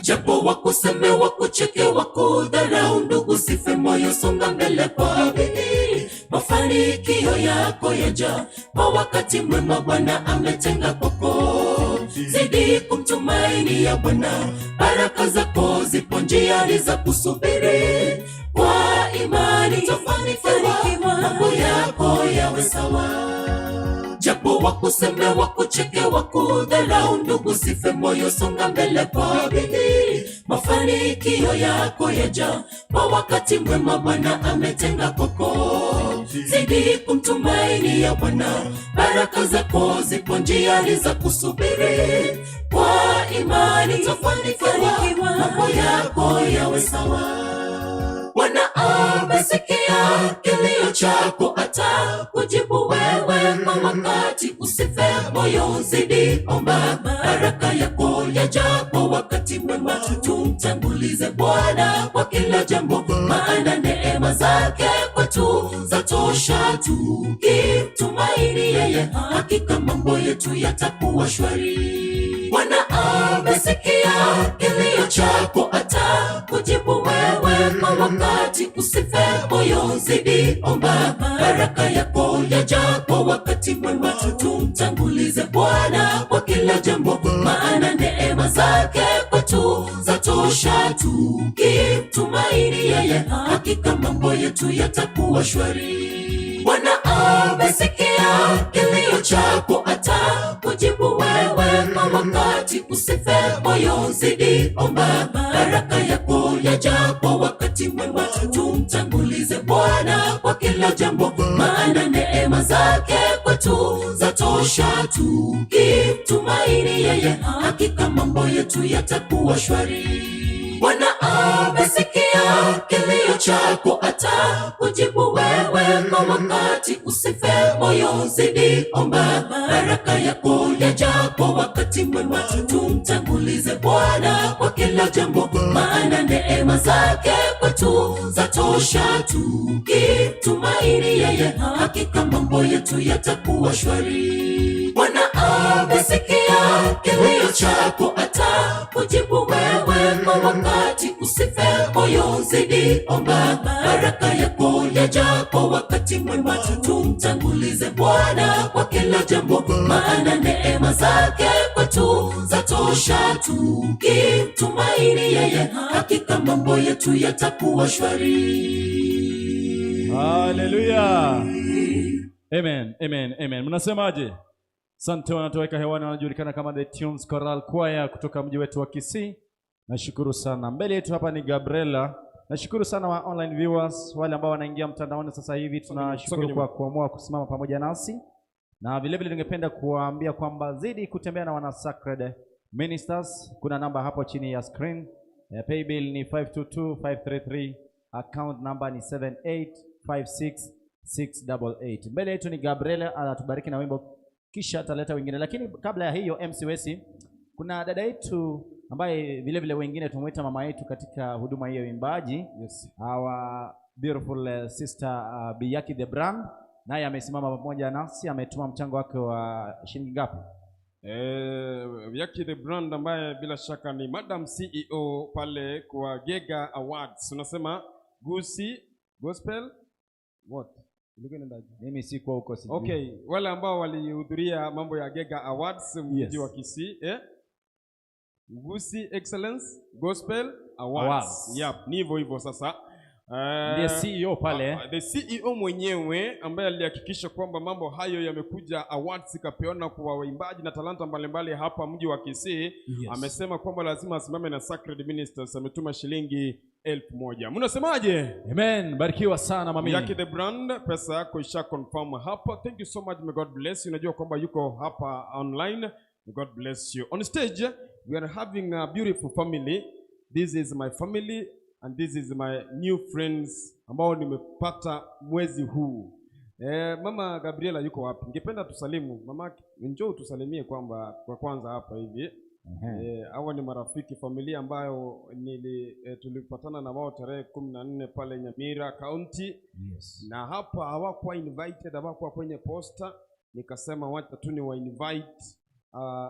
Japo wakuseme, wakucheke, wakudharau, ndugu sife moyo, songa mbele kwa bidii. Mafanikio yako yaja kwa wakati mwema, Bwana ametenga kwako. Zidi kumtumaini ya Bwana, baraka zako zipo njiani za kusubiri. Kwa imani utafanikiwa, mambo yako yawe sawa. Japo Japo wakuseme, wakucheke, wakudharau, ndugu sife moyo, songa mbele kwa bidii. Mafanikio yako yaja kwa wakati mwema, Bwana ametenga kwako. Zidi kumtumaini ya Bwana, baraka zako zipo njiani za kusubiri. Kwa imani utafanikiwa, mambo yako yawe sawa. Bwana amesikia kilio chako, atakujibu wewe kwa wakati. Usife moyo, zidi omba, baraka yako yaja kwa wakati mwema. Tumtangulize Bwana kwa kila jambo, maana neema zake kwetu zatosha. Tukimtumaini yeye, hakika mambo yetu yatakuwa shwari. Bwana amesikia kilio chako, atakujibu wewe kwa wakati. Usife moyo, zidi omba, baraka yako yaja kwa wakati mwema. Tumtangulize Bwana kwa kila jambo, maana neema zake kwetu zatosha. Tukimtumaini yeye, hakika mambo yetu yatakuwa shwari. Bwana amesikia kilio chako, atakujibu wewe kwa wakati. Usife moyo, zidi omba, baraka yako yaja kwa wakati mwema. Tumtangulize Bwana kwa kila jambo, maana neema zake kwetu zatosha. Tukimtumaini yeye, hakika mambo yetu yatakuwa shwari. Bwana amesikia kilio chako, atakujibu wewe kwa wakati. Usife moyo, zidi omba, baraka yako yaja kwa wakati mwema. Tumtangulize Bwana kwa kila jambo, maana neema zake kwetu zatosha. Tukimtumaini yeye, hakika mambo yetu yatakuwa shwari. Bwana amesikia kilio chako, atakujibu wewe kwa wakati. Usife moyo, zidi omba, baraka yako yaja kwa wakati mwema. Tumtangulize Bwana kwa kila jambo, maana neema zake kwetu zatosha. Tukimtumaini yeye, hakika mambo yetu yatakuwa shwari. Haleluya. Amen, amen, amen. Mnasemaje? Asante, wanatoweka hewani, wanajulikana kama The Tunes Choral Choir kutoka mji wetu wa Kisii. Nashukuru sana. Mbele yetu hapa ni Gabriela. Nashukuru sana wa online viewers, wale ambao wanaingia mtandaoni sasa hivi, tunashukuru kwa kuamua kusimama pamoja nasi. Na vile vile ningependa kuwaambia kwamba zidi kutembea na wana Sacred Ministers. Kuna namba hapo chini ya screen. Paybill ni 522533, account number ni 7856688. Mbele yetu ni Gabriela, anatubariki na wimbo kisha ataleta wengine. Lakini kabla ya hiyo, MC Wesi, kuna dada yetu ambaye vile vile wengine tumuita mama yetu katika huduma hiyo ya uimbaji. Yes. Our beautiful sister Biyaki the Brand, naye amesimama pamoja nasi, ametuma mchango wake wa shilingi ngapi? Biyaki the Brand ambaye bila shaka ni Madam CEO pale kwa Gega Awards. Unasema Gusi Gospel what? Mimi sikuwa huko, sijui. Okay, wale ambao walihudhuria mambo ya Gega Awards mji wa Kisii, Gusi Excellence Gospel Awards. Yep, ni hivyo hivyo sasa. Ndiye CEO pale. The CEO mwenyewe ambaye alihakikisha kwamba mambo hayo yamekuja, awards ikapeana kwa waimbaji na talanta mbalimbali hapa mji wa Kisii. Yes. Amesema kwamba lazima asimame na Sacred Ministers, ametuma shilingi 1000. Mnasemaje? Amen. Barikiwa sana mami. Yaki the Brand, pesa yako isha confirm hapa. Thank you so much. May God bless you. Unajua kwamba yuko hapa online. May God bless you. On stage we are having a beautiful family. This is my family and this is my new friends ambao nimepata mwezi huu. Mama Gabriela yuko wapi? Ningependa tusalimu. Mama, njoo tusalimie kwamba kwa kwanza hapa hivi. Hawa ni marafiki, familia ambayo tulipatana na wao tarehe 14 pale Nyamira County. Yes. Na hapa hawakuwa invited, hawakuwa kwenye poster. Nikasema wacha tu ni wa invite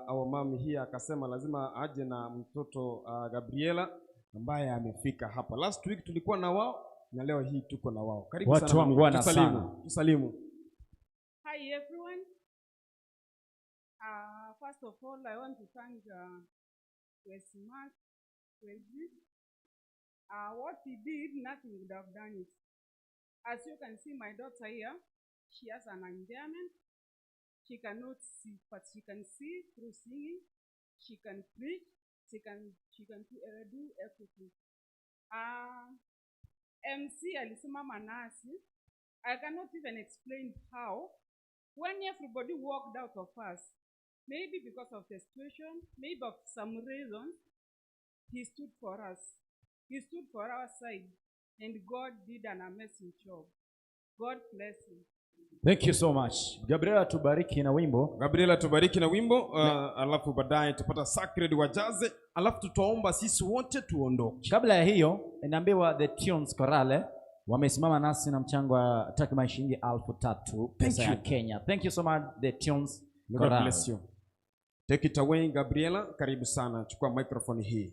our mom here, akasema lazima aje na mtoto Gabriela ambaye amefika hapa. Last week tulikuwa na wao na leo hii tuko na wao. Karibu Watu sana. wangwana Tusalimu. sana. Tusalimu. Hi everyone. First of all, I want to thank Westmark, Wesi. What he did, nothing would have done it. As you can see, my daughter here, she has an impairment. She cannot see, but she can see through singing. She can preach. She can do everything. MC alisimama nasi. I cannot even explain how. When everybody walked out of us, maybe because of the situation, maybe of some reasons, he stood for us. He stood for our side, and God did an amazing job. God bless him. Thank you so much. Gabriela, tubariki na wimbo. Gabriela tubariki na wimbo, alafu baadaye tupata Sacred wajaze, alafu tutaomba sisi wote tuondoke. Kabla ya hiyo, inaambiwa The Tunes Chorale wamesimama nasi na mchango wa takriban shilingi 3,000 pesa ya you. Kenya. Thank you so much, The Tunes God Chorale. bless you. Take it away, Gabriela, karibu sana. Chukua microphone hii.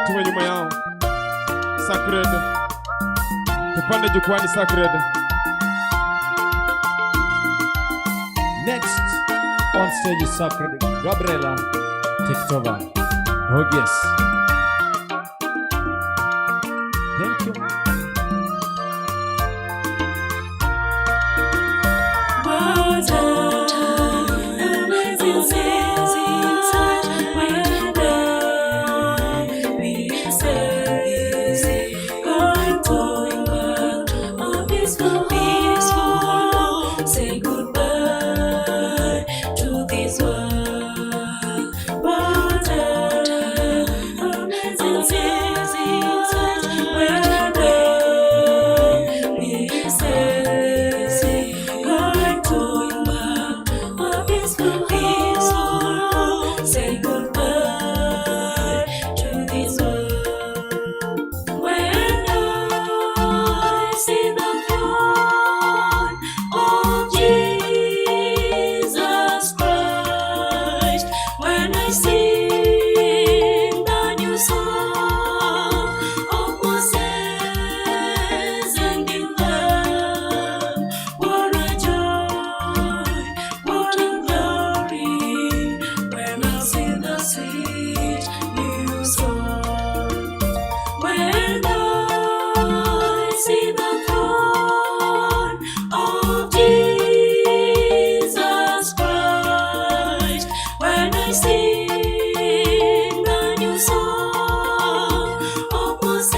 Tuwe nyuma yao. Sacred. Tupande jukwani Sacred. Next on stage is Sacred Gabriela takes over. Oh yes. Thank you. What an amazing sight when I be saved. Going back a peaceful, peaceful. Say goodbye to this world. What an amazing sight when I be saved. Going back a peaceful, peaceful. Say goodbye to this world. When I see the throne of Jesus Christ, when I sing the new song of Moses and the Lamb, what a joy, what a glory, when I sing the sweet new song. When I see the throne of Jesus Christ, when I sing the new song of Moses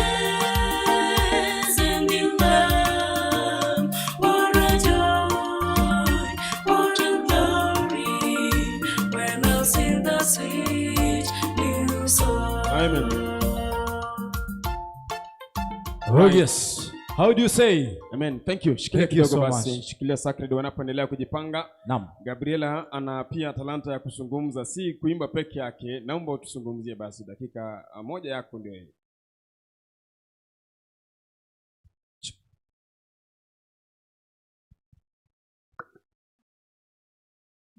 and the Lamb, what a joy, what a glory, when I sing the sweet new song. Amen. Oh yes. How do you say? Amen. Thank you. Shikilia Thank you kidogo so basi. much. Shikilia Sacred wanapoendelea kujipanga. Naam. Gabriela ana pia talanta ya kuzungumza, si kuimba peke yake. Naomba utuzungumzie basi dakika moja yako ndio hii.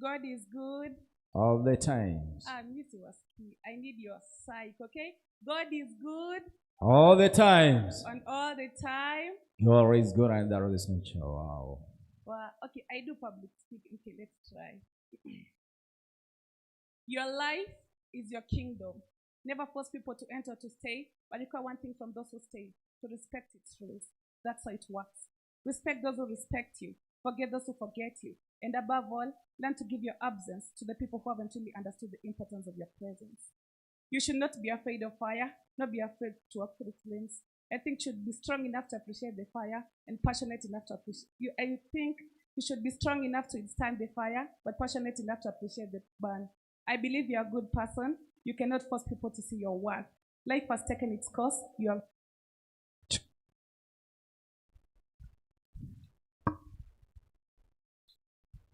God is good. All the times. Ah, mimi siwasikii. I need your psych, okay? God is good All the times. and all the time. God is good and there is nature. Wow. Well, okay, I do public speaking. Okay, let's try. Your life is your kingdom. Never force people to enter or to stay, but require one thing from those who stay, to respect its rules. That's how it works. Respect those who respect you. Forget those who forget you. And above all, learn to give your absence to the people who haven't really understood the importance of your presence. You should not be afraid of fire, not be afraid to walk through flames. I think you should be strong enough to appreciate the fire and passionate enough to appreciate you. I think you should be strong enough to withstand the fire, but passionate enough to appreciate the burn. I believe you're a good person. You cannot force people to see your worth. Life has taken its course. You are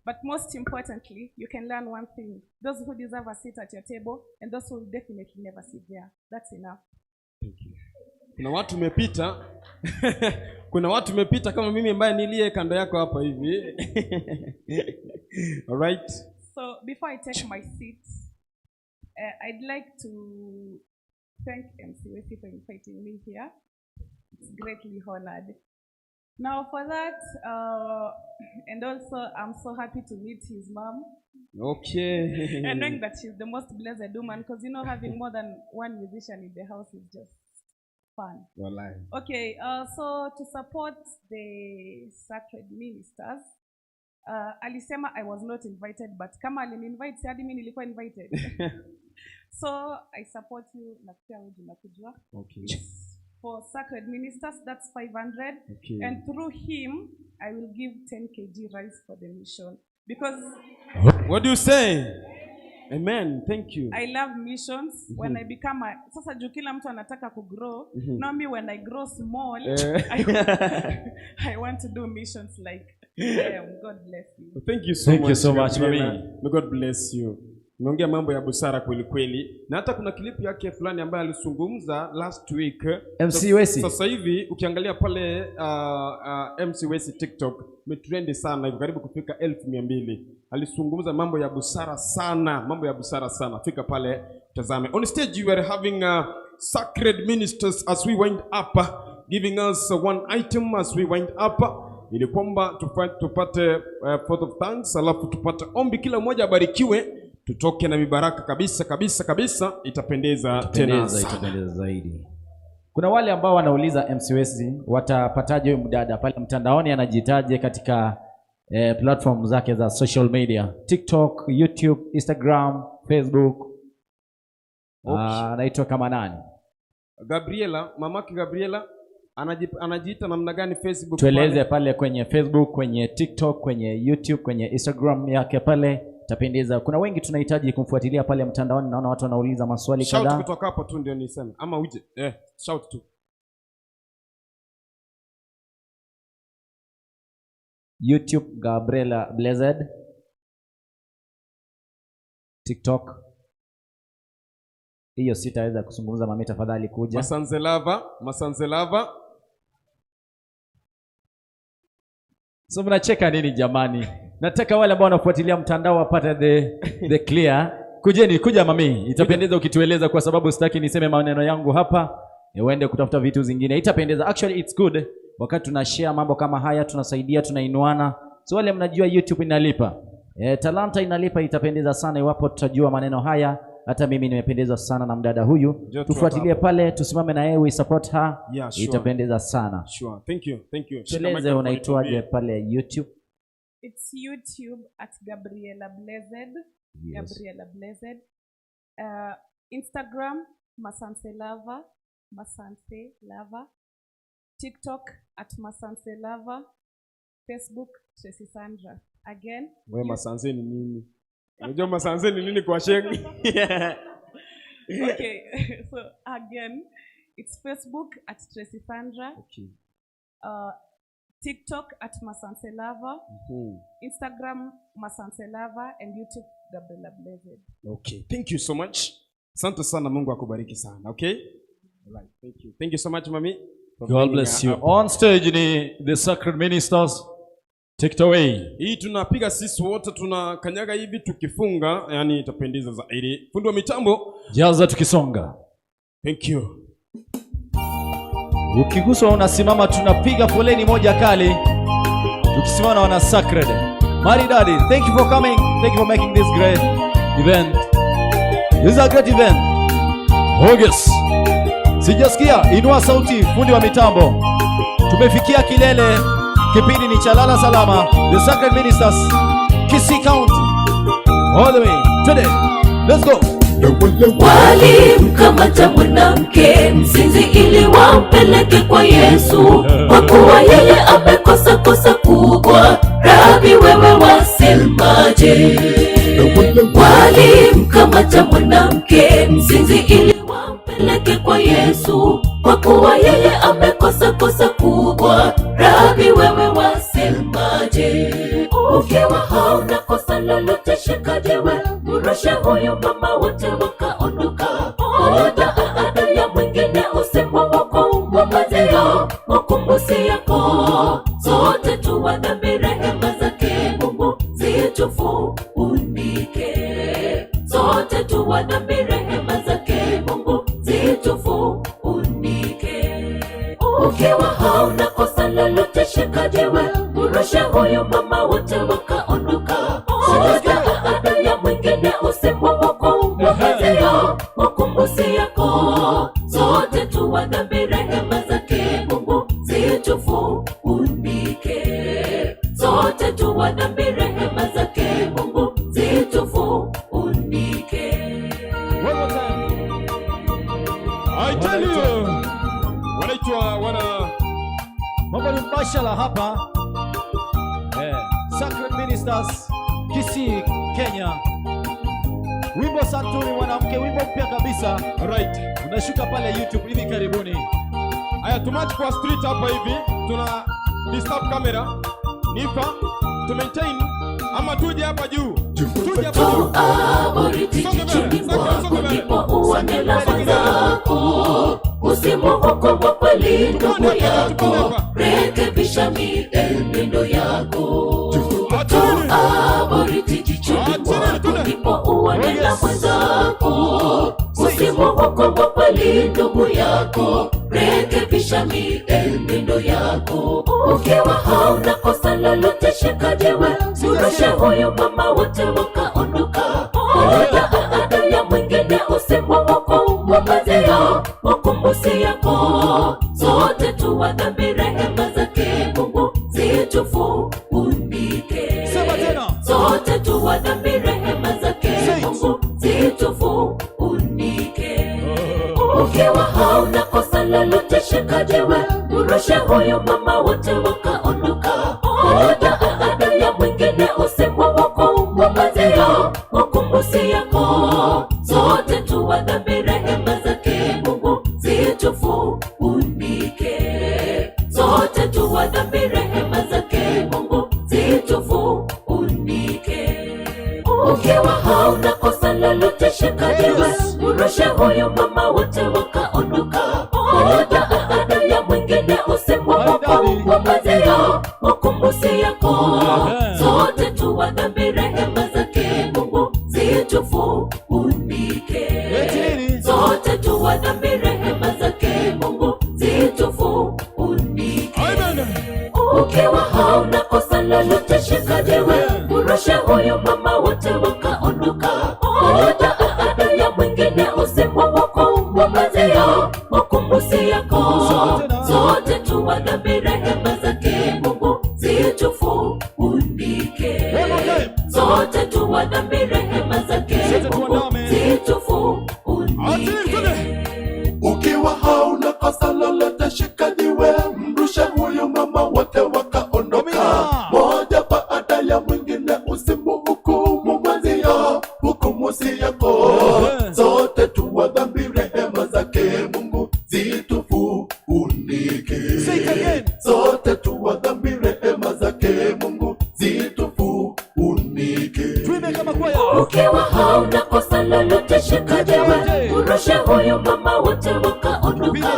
But most importantly, you can learn one thing. Those who deserve a seat at your table and those who will definitely never sit there. That's enough. Kuna watu umepita. Kuna watu umepita kama mimi ambaye niliye kando yako hapa hivi. All right. So before I take my seat, I'd like to thank MC Wesi for inviting me here. It's greatly honored. Now for that, and also I'm so happy to meet his mom. Okay. And knowing that she's the most blessed woman, because you know, having more than one musician in the house is just fun. Wallahi. Okay, so to support the sacred ministers, alisema I was not invited, but kama alini-invite, si hadi mimi nilikuwa invited. So I support you, na pia wewe tunakujua. Okay. For sacred ministers, that's 500. Okay. And through him, I will give 10 kg rice for the mission. Because What do you say? Amen. Thank you. I love missions. When I become a, sasa juu kila mtu anataka kugrow. Now me when I grow small, I want to do missions like them. God bless you. Thank you so Thank much. you so much, Gabriela. mami. May God bless you. Umeongea mambo ya busara kweli kweli, na hata kuna klipu yake fulani ambayo alizungumza last week. MC Wesi. Sasa hivi ukiangalia pale MC Wesi TikTok imetrendi sana, iko karibu kufika 200,000. Alizungumza mambo ya busara sana, mambo ya busara sana. Fika pale tazame. On stage you are having Sacred Ministers as we wind up, giving us one item as we wind up, ili kwamba tupate vote of thanks, alafu tupate ombi, kila mmoja abarikiwe, tutoke na mibaraka kabisa kabisa kabisa, itapendeza tena Itapendeza, sana. Itapendeza zaidi. Kuna wale ambao wanauliza MCS watapataje huyu mdada pale mtandaoni, anajitaje katika platform zake za social media, TikTok, YouTube, Instagram, Facebook. Okay. Anaitwa kama nani? Gabriela, mamake Gabriela anajiita namna gani Facebook? Tueleze pale? Pale kwenye Facebook, kwenye TikTok, kwenye YouTube, kwenye Instagram yake pale, itapendeza. Kuna wengi tunahitaji kumfuatilia pale mtandaoni, naona watu wanauliza maswali Shout kadhaa. kutoka hapo tu ndio niseme ama uje. Shout tu. YouTube Gabriela Blessed, TikTok hiyo sitaweza kuzungumza, mami tafadhali kuja. Masanzelava, Masanzelava. So mnacheka nini jamani? Nataka wale ambao wanafuatilia mtandao wapate the clear. Kujeni, kuja mami, itapendeza ukitueleza, kwa sababu sitaki niseme maneno yangu hapa, uende kutafuta vitu zingine. Itapendeza. Actually it's good wakati tuna share mambo kama haya, tunasaidia, tunainuana. So wale mnajua YouTube inalipa. Talanta inalipa, itapendeza sana iwapo tutajua maneno haya. Hata mimi nimependezwa sana na mdada huyu. Njoo tu Tufuatilie hapa. pale, tusimame na yeye, we support her. Yeah, sure. Itapendeza sana. Sure. Thank you. Thank you. Shika Tueleze microphone unaitwaje tuambie. pale YouTube? It's YouTube at Gabriela Blessed. Yes. Gabriela Blessed. Instagram, Masanse Lava. Masanse Lava. TikTok at Masanse Lava. Facebook, Tracy Sandra. Again. Wewe Masanse ni nini? Unajua Masanse ni nini kwa Sheng? Okay. So again, it's Facebook at Tracy Sandra. Okay. TikTok at Masanse Lava. Instagram Masanse Lava and YouTube Gabriela Blessed. Okay. Thank you so much. Asante sana, Mungu akubariki sana. Okay? All right. Thank you. Thank you so much, mami. For God bringing bless her you. up. On stage ni the Sacred Ministers. Take it away. Hii tunapiga sisi wote, tunakanyaga hivi tukifunga, yani itapendeza zaidi. Fundi wa mitambo, jaza tukisonga. Thank you. Ukiguswa unasimama, tunapiga foleni moja kali. Tukisimama na wana Sacred. Maridadi, thank you for coming. Thank you for making this great event. This is a great event. August. Sijasikia, inua sauti fundi wa mitambo. Tumefikia kilele. Kipindi ni cha Lala Salama, The Sacred Ministers, Kisii County. All the way. Twende. Let's go. Walimkamata mwanamke mzinzi ili wampeleke kwa Yesu, kwa kuwa yeye amekosa kosa kubwa. Rabi, wewe wasemaje? Walimkamata mwanamke mzinzi ili wampeleke kwa Yesu, kwa kuwa yeye amekosa kosa kubwa. Rabi, wewe wasemaje? Ukiwa hauna kosa lolote, shika jiwe mrushe huyo mama, wote wakaondoka. Oda ada ya mwingine usimwa wako mwamazio wakumbusi yako, sote tuwadhambi, rehema zake Mungu zitufunike. Sote tuwadhambi, rehema zake Mungu zitufunike. Ukiwa hauna kosa lolote, shika jiwe mrushe huyo mama, wote wakaondoka. Oda ada ya mwingine usimwa wako mwamazio wakumbusi yako, sote tuwadhambi, rehema zake Mungu zitufunike. Sote tuwadhambi, rehema zake Mungu zitufunike. One more time. I tell you. Wanaitwa wana Mambo ni mbashala hapa. Sacred Ministers, Kisii, Kenya. Wimbo Santuri mwanamke, wimbo mpya kabisa. Right. Unashuka pale YouTube hivi karibuni. Haya, tumatch kwa street hapa hivi, tuna disturb camera. Nifa to maintain ama tuje hapa juu. Tuje hapa juu. Toa boriti jichoni mwako, ndipo uone lava zako. Usimuhukumu kweli ndugu yako, rekebisha mienendo yako. Toa boriti jichoni mwako, ndipo uone lava zako. Usimuhukumu Usimuhukumu kweli ndugu yako, rekebisha mienendo yako. Ukiwa hauna kosa lolote, shika jiwe mrushe huyo mama, wote wakaondoka. Moja baada ya mwingine, usimuhukumu mwenzio, hukumu si yako. Sote tu wa dhambi, rehema zake Mungu zitufunike. Sote tu wa dhambi, rehema zake Mungu zitufunike. Ukiwa hauna kosa lolote, shika jiwe mrushe huyo mama, wote wakaondoka. Moja baada ya mwingine, usimuhukumu mwenzio, hukumu si yako. Sote tu wa dhambi, rehema zake Mungu zitufunike. Sote tu wa dhambi, rehema zake Mungu zitufunike. Ukiwa hauna kosa lolote, shika jiwe mrushe huyo mama, wote wakaondoka. Moja baada ya mwingine, usimuhukumu mwenzio, hukumu si yako. Sote tu wa dhambi, rehema zake Mungu zitufunike. Sote tu wa dhambi, rehema zake Mungu zitufunike. Ukiwa hauna kosa lolote, shika jiwe mrushe huyo mama, wote wakaondoka. Moja baada ya mwingine, usimuhukumu mwenzio, hukumu si yako. Sote tu wa dhambi, rehema zake Mungu zitufunike. Sote tu wa dhambi, rehema zake Mungu zitufunike. Ukiwa hauna kosa lolote, shika jiwe mrushe huyo mama, wote wakaondoka. Moja baada ya mwingine, usimuhukumu mwenzio, hukumu si yako. Sote tu wa dhambi, rehema zake Mungu zitufunike. Sote tu wa dhambi, rehema zake Mungu zitufunike. Ukiwa hauna kosa lolote, shika jiwe mrushe huyo mama, wote wakaondoka.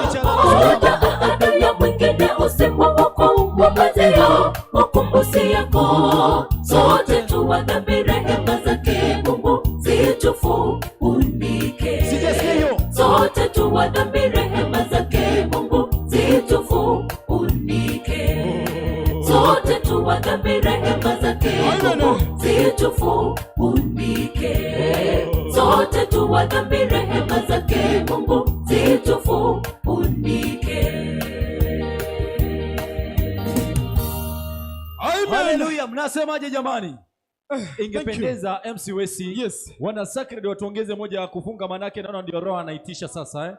Moja baada ya mwingine, usimuhukumu mwenzio, hukumu si yako. Sote tu wa dhambi, rehema zake Mungu zitufunike. Sote tu wa dhambi, rehema zake Mungu zitufunike. Sote tu wa dhambi, rehema zake Mungu zitufunike. Sote tu wa dhambi, rehema zake Mungu zitufunike. Haleluya, mnasemaje jamani? Ingependeza MC Wesi, yes, wana Sacred watuongeze moja ya kufunga, manake naona ndio roho anaitisha sasa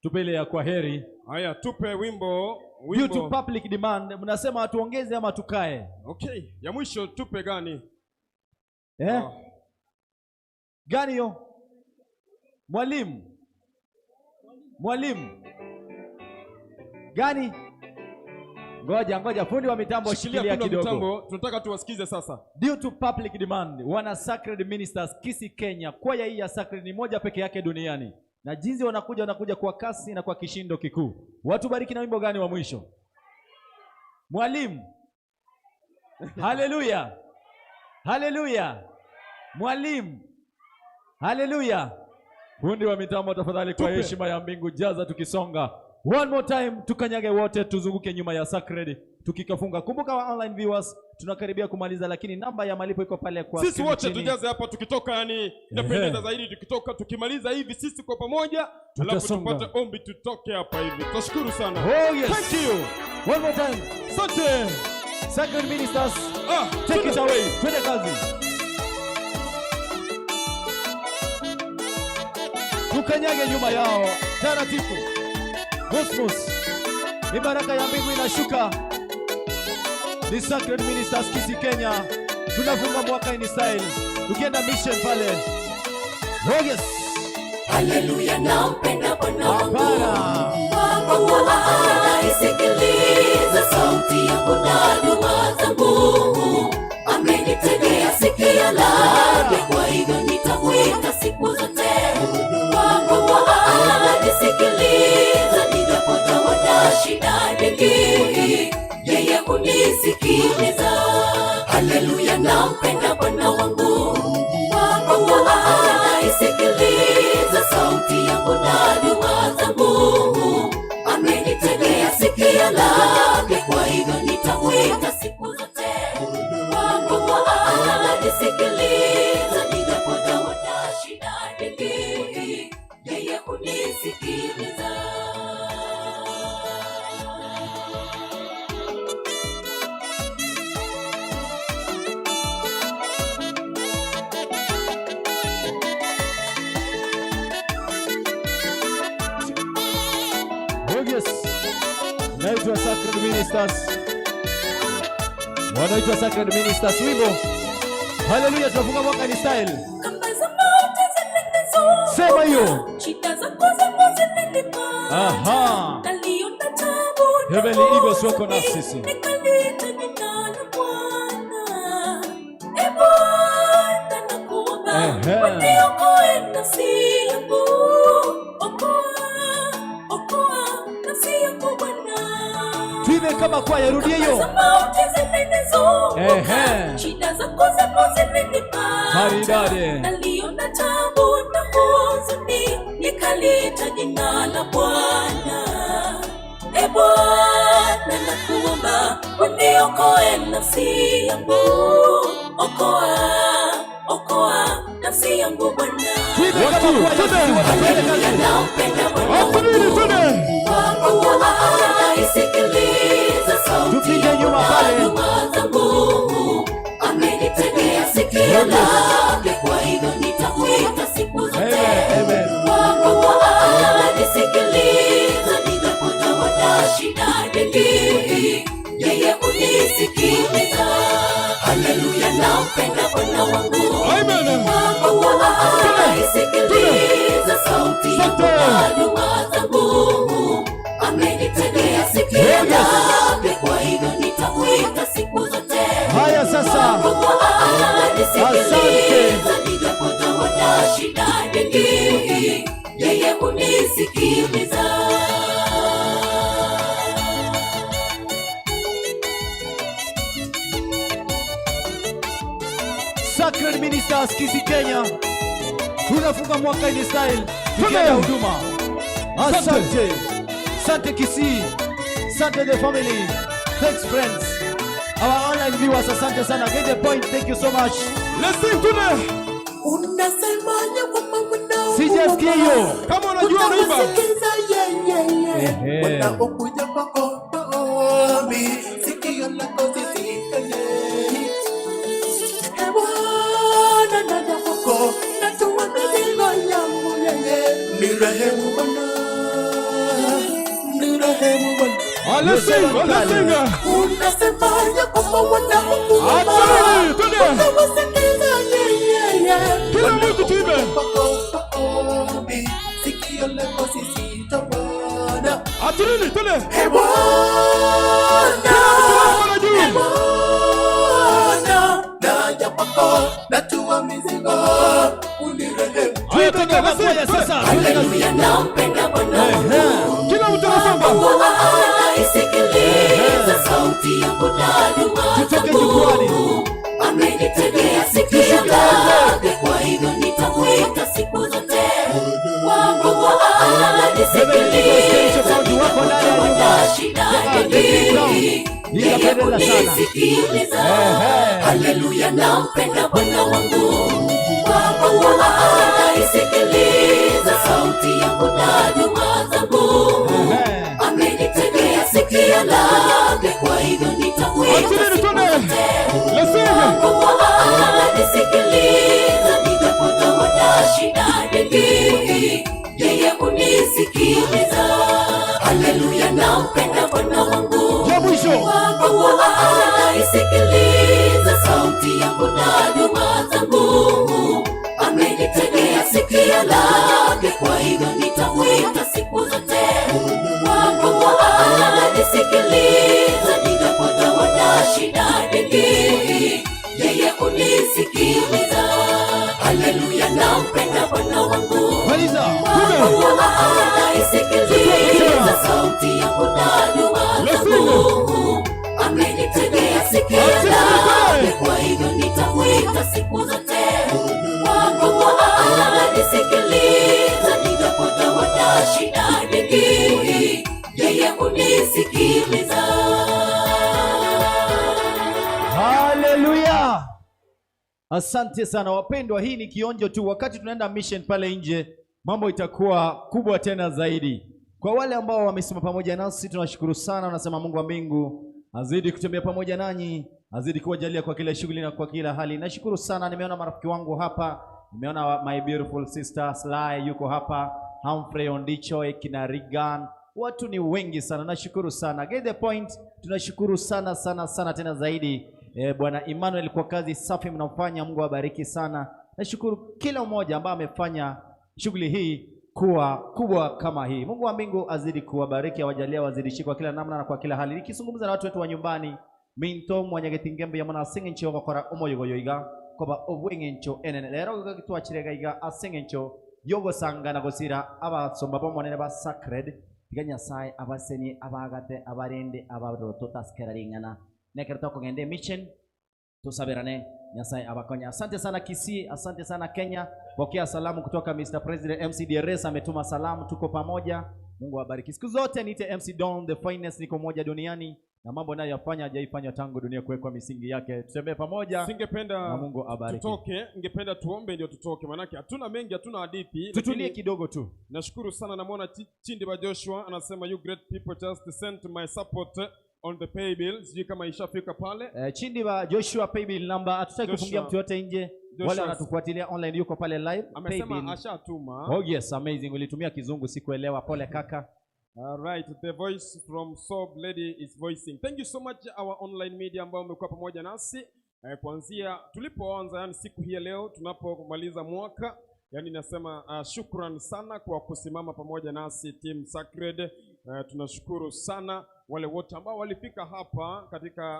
Tupe ile ya kwaheri. Haya, tupe wimbo. Due to public demand, mnasema atuongeze ama tukae? Okay, ya mwisho tupe gani? Gani hiyo? Mwalimu. Mwalimu. Gani? Ngoja, fundi wa mitambo shikilia kidogo. Mitambo, tunataka tuwasikize sasa. Due to public demand, wana Sacred Ministers Kisii Kenya, kwaya hii ya Sacred ni moja peke yake duniani. Na jinsi wanakuja kwa kasi na kwa kishindo kikuu. Watu bariki na wimbo gani wa mwisho? Mwalimu. Haleluya. Haleluya. Mwalimu. Haleluya. Fundi wa mitambo tafadhali, kwa heshima ya mbingu jaza tukisonga. One more time, tukanyage wote, tuzunguke nyuma ya Sacred tukikafunga. Kumbuka wa online viewers, tunakaribia kumaliza, lakini namba ya malipo iko pale kwa sisi wote tujaze hapa tukitoka, yani inapendeza zaidi tukitoka, tukimaliza hivi sisi kwa pamoja, alafu tupate ombi tutoke hapa hivi. Tunashukuru sana. Oh yes. Thank you. One more time. Asante. Sacred Ministers, take it away. Twende kazi. Tukanyage nyuma yao taratibu. Musmus. Ni baraka ya mbingu inashuka. Ni Sacred Ministers Kisii Kenya. Tunafunga mwaka in style. Tukienda mission pale. Oh yes. Haleluya, nampenda Bwana wangu. Kwa kuwa anaisikiliza sauti yangu na dua zangu. Amenitegea sikio lake, kwa hivyo nitamuita siku zote. Kwa kuwa ananisikiliza nijapojawa na shida nyingi, yeye hunisikiliza. Haleluya, nampenda Bwana wangu. Kwa kuwa anaisikiliza sauti yangu na Oh yes. Naitwa Sacred Ministers. Wanaitwa Sacred Ministers wimbo. Haleluya, tunafunga mwaka ni style. Sema hiyo. Aha. Heavenly Eagles wako na sisi. Tuibe kama kwaya, rudie hiyo. Maridadi. Naliona tabu na huzuni, nikalita jina la Bwana. E Bwana, nakuomba uniokoe nafsi yangu, okoa, okoa nafsi yangu Bwana. Haleluya, nampenda Bwana wangu, kwa kuwa anaisikiliza sauti yangu na dua zangu. Amenitegea sikio lake, kwa hivyo nitakuita siku zote. Kwa kuwa ananisikiliza ninapokuwa na shida nyingi, yeye hunisikiliza. Haleluya, nampenda Bwana wangu, kwa kuwa anaisikiliza sauti yangu na dua zangu. Amenitegea sikio lake, kwa hivyo nitakuita siku zote. Haya sasa. Asante. Ninapokuwa na shida nyingi, yeye hunisikiliza. Sacred Ministers Kisii Kenya. Tunafunga mwaka in style. Tukienda huduma. Asante. Asante Kisii. Asante the family. Thanks friends. Our online viewers, asante sana. Get the point. Thank you so much. Let's sing today. Unasemaje kwamba mnao? Sijasikia hiyo. Kama unajua unaimba. Ehe. Wanapokuja kwako maombi, sikio lako lisitende. Ee Bwana, naja kwako, natoa mizigo yangu yeye. Nirehemu Bwana, nirehemu Bwana. Let's sing, let's sing. Unasemaje kwamba wanaokuomba, Atuni, twende. utawasikiza yeye. Kila mtu tuimbe. Maombi, sikio lako sisitabana. Atuni, twende. Ee Bwana, Ee Bwana, naja kwako, natoa mizigo, unirehemu. Haya, twende, let's sing, Sasa. Haleluya, nampenda Bwana wangu. Kila mtu anasonga. Kwa kuwa anaisikiliza sauti yangu na dua Tutoke zangu. jukwaani. Amenitegea sikio lake, kwa hivyo nitakuita siku zote. Kwa kuwa ananisikiliza ninapokuwa na shida nyingi, yeye hunisikiliza. Haleluya, nampenda Bwana wangu, kwa kuwa anaisikiliza sauti yangu na dua zangu. Amenitegea sikio lake, kwa hivyo nitakuita Atuni, siku twende. zote. Let's sing. Kwa kuwa ananisikiliza ninapokuwa na shida nyingi, yeye hunisikiliza. Haleluya, nampenda Bwana wangu, Ya mwisho. kwa kuwa anaisikiliza sauti yangu na dua zangu. Amenitegea sikio lake, kwa hivyo nitakuita siku zote. Kwa kuwa ananisikiliza ninapokuwa na shida nyingi, yeye hunisikiliza. Haleluya, nampenda Bwana wangu, Maliza. kwa kuwa anaisikiliza sauti yangu na dua zangu. Amenitegea sikio lake, kwa hivyo nitakuita siku zote. Kwa kuwa ananisikiliza ninapokuwa na shida nyingi, yeye hunisikiliza. Haleluya. Asante sana wapendwa, hii ni kionjo tu. Wakati tunaenda mission pale nje, mambo itakuwa kubwa tena zaidi. Kwa wale ambao wamesimama pamoja nasi, tunashukuru sana. Unasema Mungu wa mbingu azidi kutembea pamoja nanyi, azidi kuwajalia kwa kila shughuli na kwa kila hali. Nashukuru sana, nimeona marafiki wangu hapa, nimeona my beautiful sister Sly yuko hapa, Humphrey Ondicho, kina Regan, Watu ni wengi sana, nashukuru sana. Get the point, tunashukuru sana sana sana tena zaidi Bwana Emmanuel kwa kazi safi mnafanya. Mungu awabariki sana. Nashukuru kila mmoja ambaye amefanya shughuli hii kuwa kubwa kama hii. Mungu wa mbingu azidi kuwabariki, awajalie, awazidishie kwa kila namna na kwa kila hali. Nikizungumza na watu wetu wa nyumbani, minto mwanyagetingembe yamana aseng'encho gokora omoyogoyoiga koba obweng'encho enene rero gagitwachirega iga aseng'encho yogosangana gosira abasomba bomonene ba sacred tiga Nyasaye abaseni abagate abarende abaroto taskera ring'ana nekero tokogenda mission tusaberane Nyasaye abakonya. Asante sana Kisii, asante sana Kenya. Pokea salamu kutoka Mr. President MC DRS ametuma salamu, tuko pamoja. Mungu awabariki siku zote. Niite MC Don the finest, niko moja duniani na mambo nayoyafanya hajaifanywa tangu dunia kuwekwa misingi yake. Tutembee pamoja. Singependa na Mungu abariki. Tutoke, ningependa tuombe ndio tutoke, manake hatuna mengi, hatuna hadithi. Tutulie lakini kidogo tu. Nashukuru sana, namuona Chindi wa Joshua anasema you great people just sent my support on the pay bill. Sijui kama ishafika pale. Chindi wa Joshua pay bill number, hatutaki kufungia mtu yote nje. Wale wanatufuatilia online yuko pale live. Amesema ashatuma. Oh yes, amazing. Ulitumia kizungu sikuelewa, pole kaka. All right, the voice from Sob Lady is voicing. Thank you so much our online media ambao umekuwa pamoja nasi kuanzia tulipoanza, yani siku hii ya leo tunapomaliza mwaka. Yani nasema shukran sana kwa kusimama pamoja nasi Team Sacred. Tunashukuru sana wale wote ambao walifika hapa katika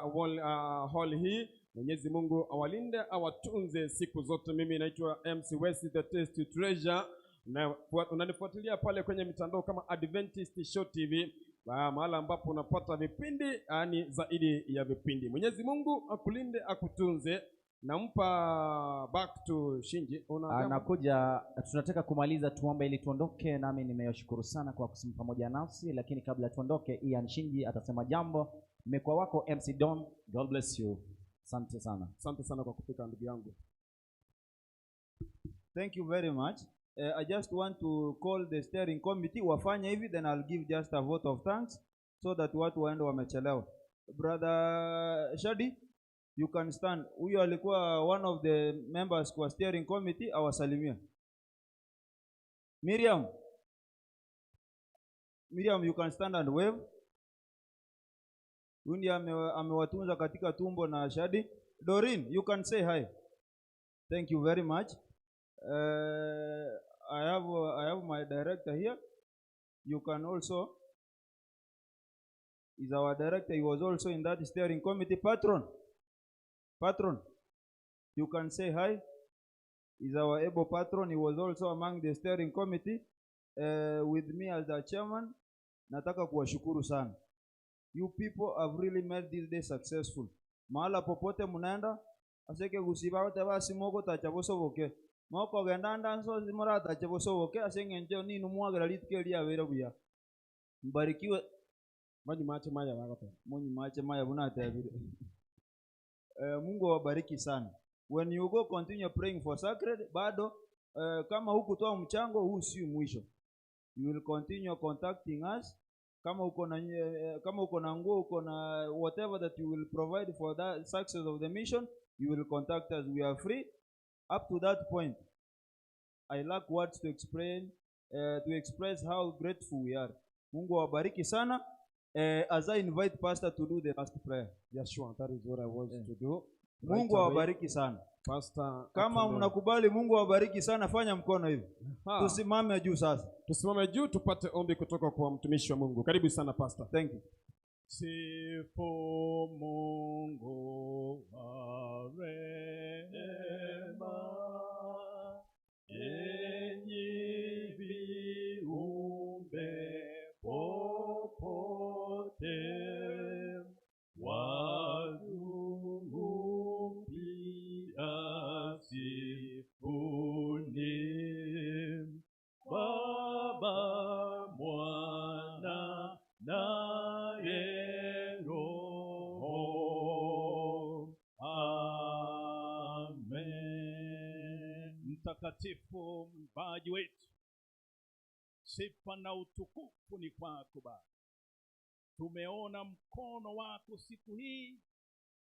hall hii. Mwenyezi Mungu awalinde, awatunze siku zote. Mimi naitwa MC West, the Tasty Treasure. Na unanifuatilia pale kwenye mitandao kama Adventist Show TV, mahala ambapo unapata vipindi, yani zaidi ya vipindi. Mwenyezi Mungu akulinde, akutunze. Nampa back to Shinji. Anakuja, tunataka kumaliza, tuombe ili tuondoke. Nami nimeyashukuru sana kwa kusimama pamoja nasi, lakini kabla tuondoke, Ian Shinji atasema jambo. Nimekuwa wako MC Don. God bless you. Asante sana. Asante sana kwa kufika ndugu yangu. Thank you very much. I just want to call the steering committee wafanye hivi, then I'll give just a vote of thanks so that watu waende wamechelewa. Brother Shadi, you can stand. Huyo alikuwa one of the members kwa steering committee, awasalimie. Miriam, you can stand and wave. Huyu ndiye amewatunza katika tumbo na Shadi. Doreen, you can say hi. Thank you very much. I have my director here. You can also, is our director. He was also in that steering committee. Patron, you can say hi. Is our able patron. He was also among the steering committee. With me as the chairman. Nataka kuwashukuru sana. You people have really made this day successful. Mahala popote munaenda, aseke gusiba wote basi moko tachabosoboke. Moko gendanda nso zimora tachabosoboke asengenje ninu mwagera litike lia wera buya. Mbarikiwe. Munyi mache maya wako. Munyi mache maya buna tabiri. Mungu awabariki sana. When you go continue praying for sacred, bado kama hukutoa mchango huu si mwisho. You will continue contacting us. Kama uko na nguo, uko na whatever that you will provide for the success of the mission, you will contact us. We are free. Up to that point, I lack words to explain, to express how grateful we are. Mungu awabariki sana. As I invite pastor to do the last prayer. Yes, sure. That is what I want to do. Mungu awabariki sana. Pastor, kama mnakubali Mungu awabariki sana, fanya mkono hivi. Tusimame juu sasa. Tusimame juu tupate ombi kutoka kwa mtumishi wa Mungu. Karibu sana pastor. Thank you. Sifu Mungu wa rehema, enyi viumbe popote, wazungu pia sifuni, Baba, Mwana naye Roho. Amen. Mtakatifu mbaji wetu, sifa na utukufu ni kwako Baba. Tumeona mkono wako siku hii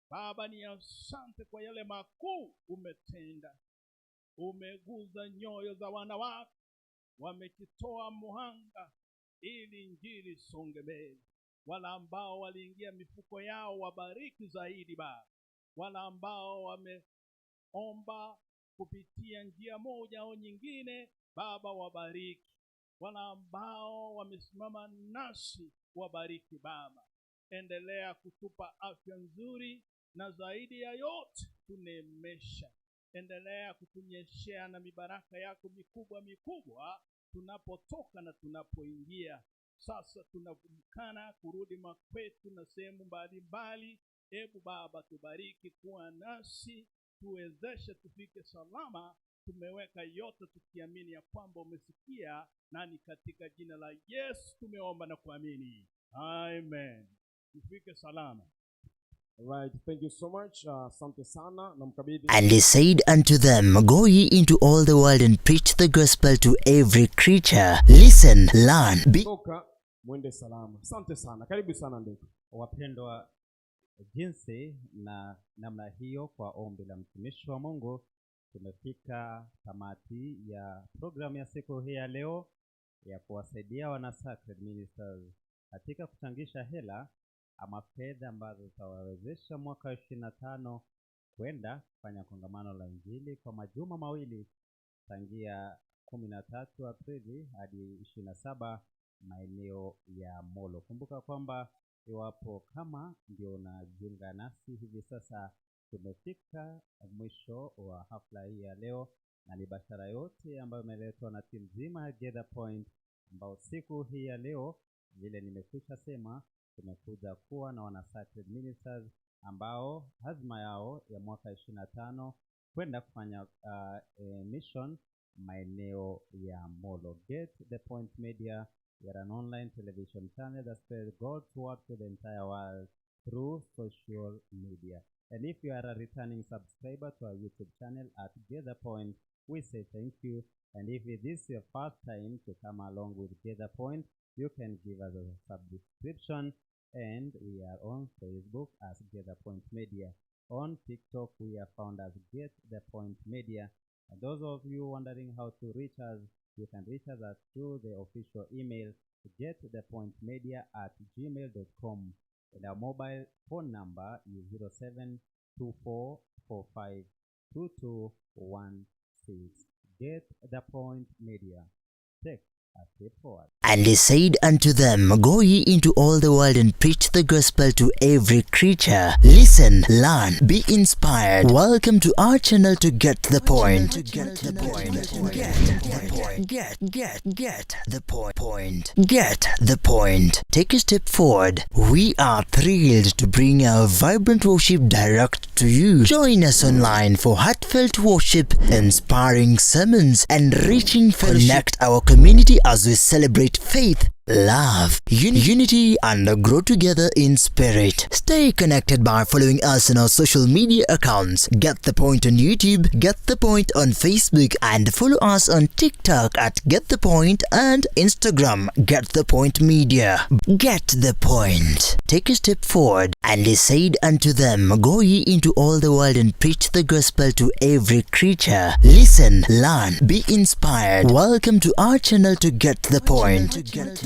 Baba, ni asante kwa yale makuu umetenda. Umeguza nyoyo za wana wako, wamejitoa muhanga ili injili isonge mbele. Wala ambao waliingia mifuko yao wabariki zaidi Baba. Wala ambao wameomba kupitia njia moja au nyingine, Baba wabariki. Wala ambao wamesimama nasi wabariki Baba. Endelea kutupa afya nzuri, na zaidi ya yote tuneemesha. Endelea kutunyeshea na mibaraka yako mikubwa mikubwa tunapotoka na tunapoingia. Sasa tunavumkana kurudi makwetu na sehemu mbalimbali. Ebu Baba tubariki, kuwa nasi, tuwezeshe tufike salama. Tumeweka yote tukiamini ya kwamba umesikia, na ni katika jina la Yesu tumeomba na kuamini, amen. Tufike salama. Right, thank you so much. Asante sana, namkabidhi And he said unto them, Go ye into all the world and preach the gospel to every creature. Listen, learn, be toka mwende salama. Asante sana, karibu sana ndugu. Wapendwa, jinsi na namna hiyo, kwa ombi la mtumishi wa Mungu tumefika tamati ya programu ya siku hii ya leo ya kuwasaidia wana Sacred Ministers katika kuchangisha hela ama fedha ambazo zitawawezesha mwaka 25 kwenda kufanya kongamano la Injili kwa majuma mawili tangia 13 Aprili hadi 27 maeneo ya Molo. Kumbuka kwamba iwapo kama ndio unajiunga nasi hivi sasa, tumefika mwisho wa hafla hii ya leo, na ni bashara yote ambayo imeletwa na timu nzima ya Gather Point, ambao siku hii ya leo vile nimekwisha sema, tumekuja kuwa na wana Sacred Ministers ambao azma yao ya mwaka 25 kwenda kufanya mission maeneo ya Molo. Get the Point Media, we are an online television channel that spreads God's word to the entire world through social media. And if you are a returning subscriber to our YouTube channel at Gather Point, we say thank you. And if it is your first time to come along with Gather Point, you can give us a subscription. And we are on Facebook as Gather Point Media. On TikTok, we are found as Get the Point Media. And those of you wondering how to reach us, you can reach us at through the official email getthepointmedia@gmail.com. And our mobile phone number is 0724452216. Get the Point Media. Take a step forward. And he said unto them, Go ye into all the world and preach the gospel to every creature. Listen, learn, be inspired. Welcome to our channel to get the point. Get the point. Get the point. Get the point. Point. Get the point. Take a step forward. We are thrilled to bring our vibrant worship direct to you. Join us online for heartfelt worship, inspiring sermons, and reaching fellowship. Connect our community as we celebrate faith, love, unity, and grow together in spirit. Stay connected by following us on our social media accounts. Get the Point on YouTube, Get the Point on Facebook, and follow us on TikTok at Get the Point and Instagram Get the Point Media. Get the point. Take a step forward. And he said unto them, Go ye into all the world and preach the gospel to every creature. Listen, learn, be inspired. Welcome to our channel to get the point.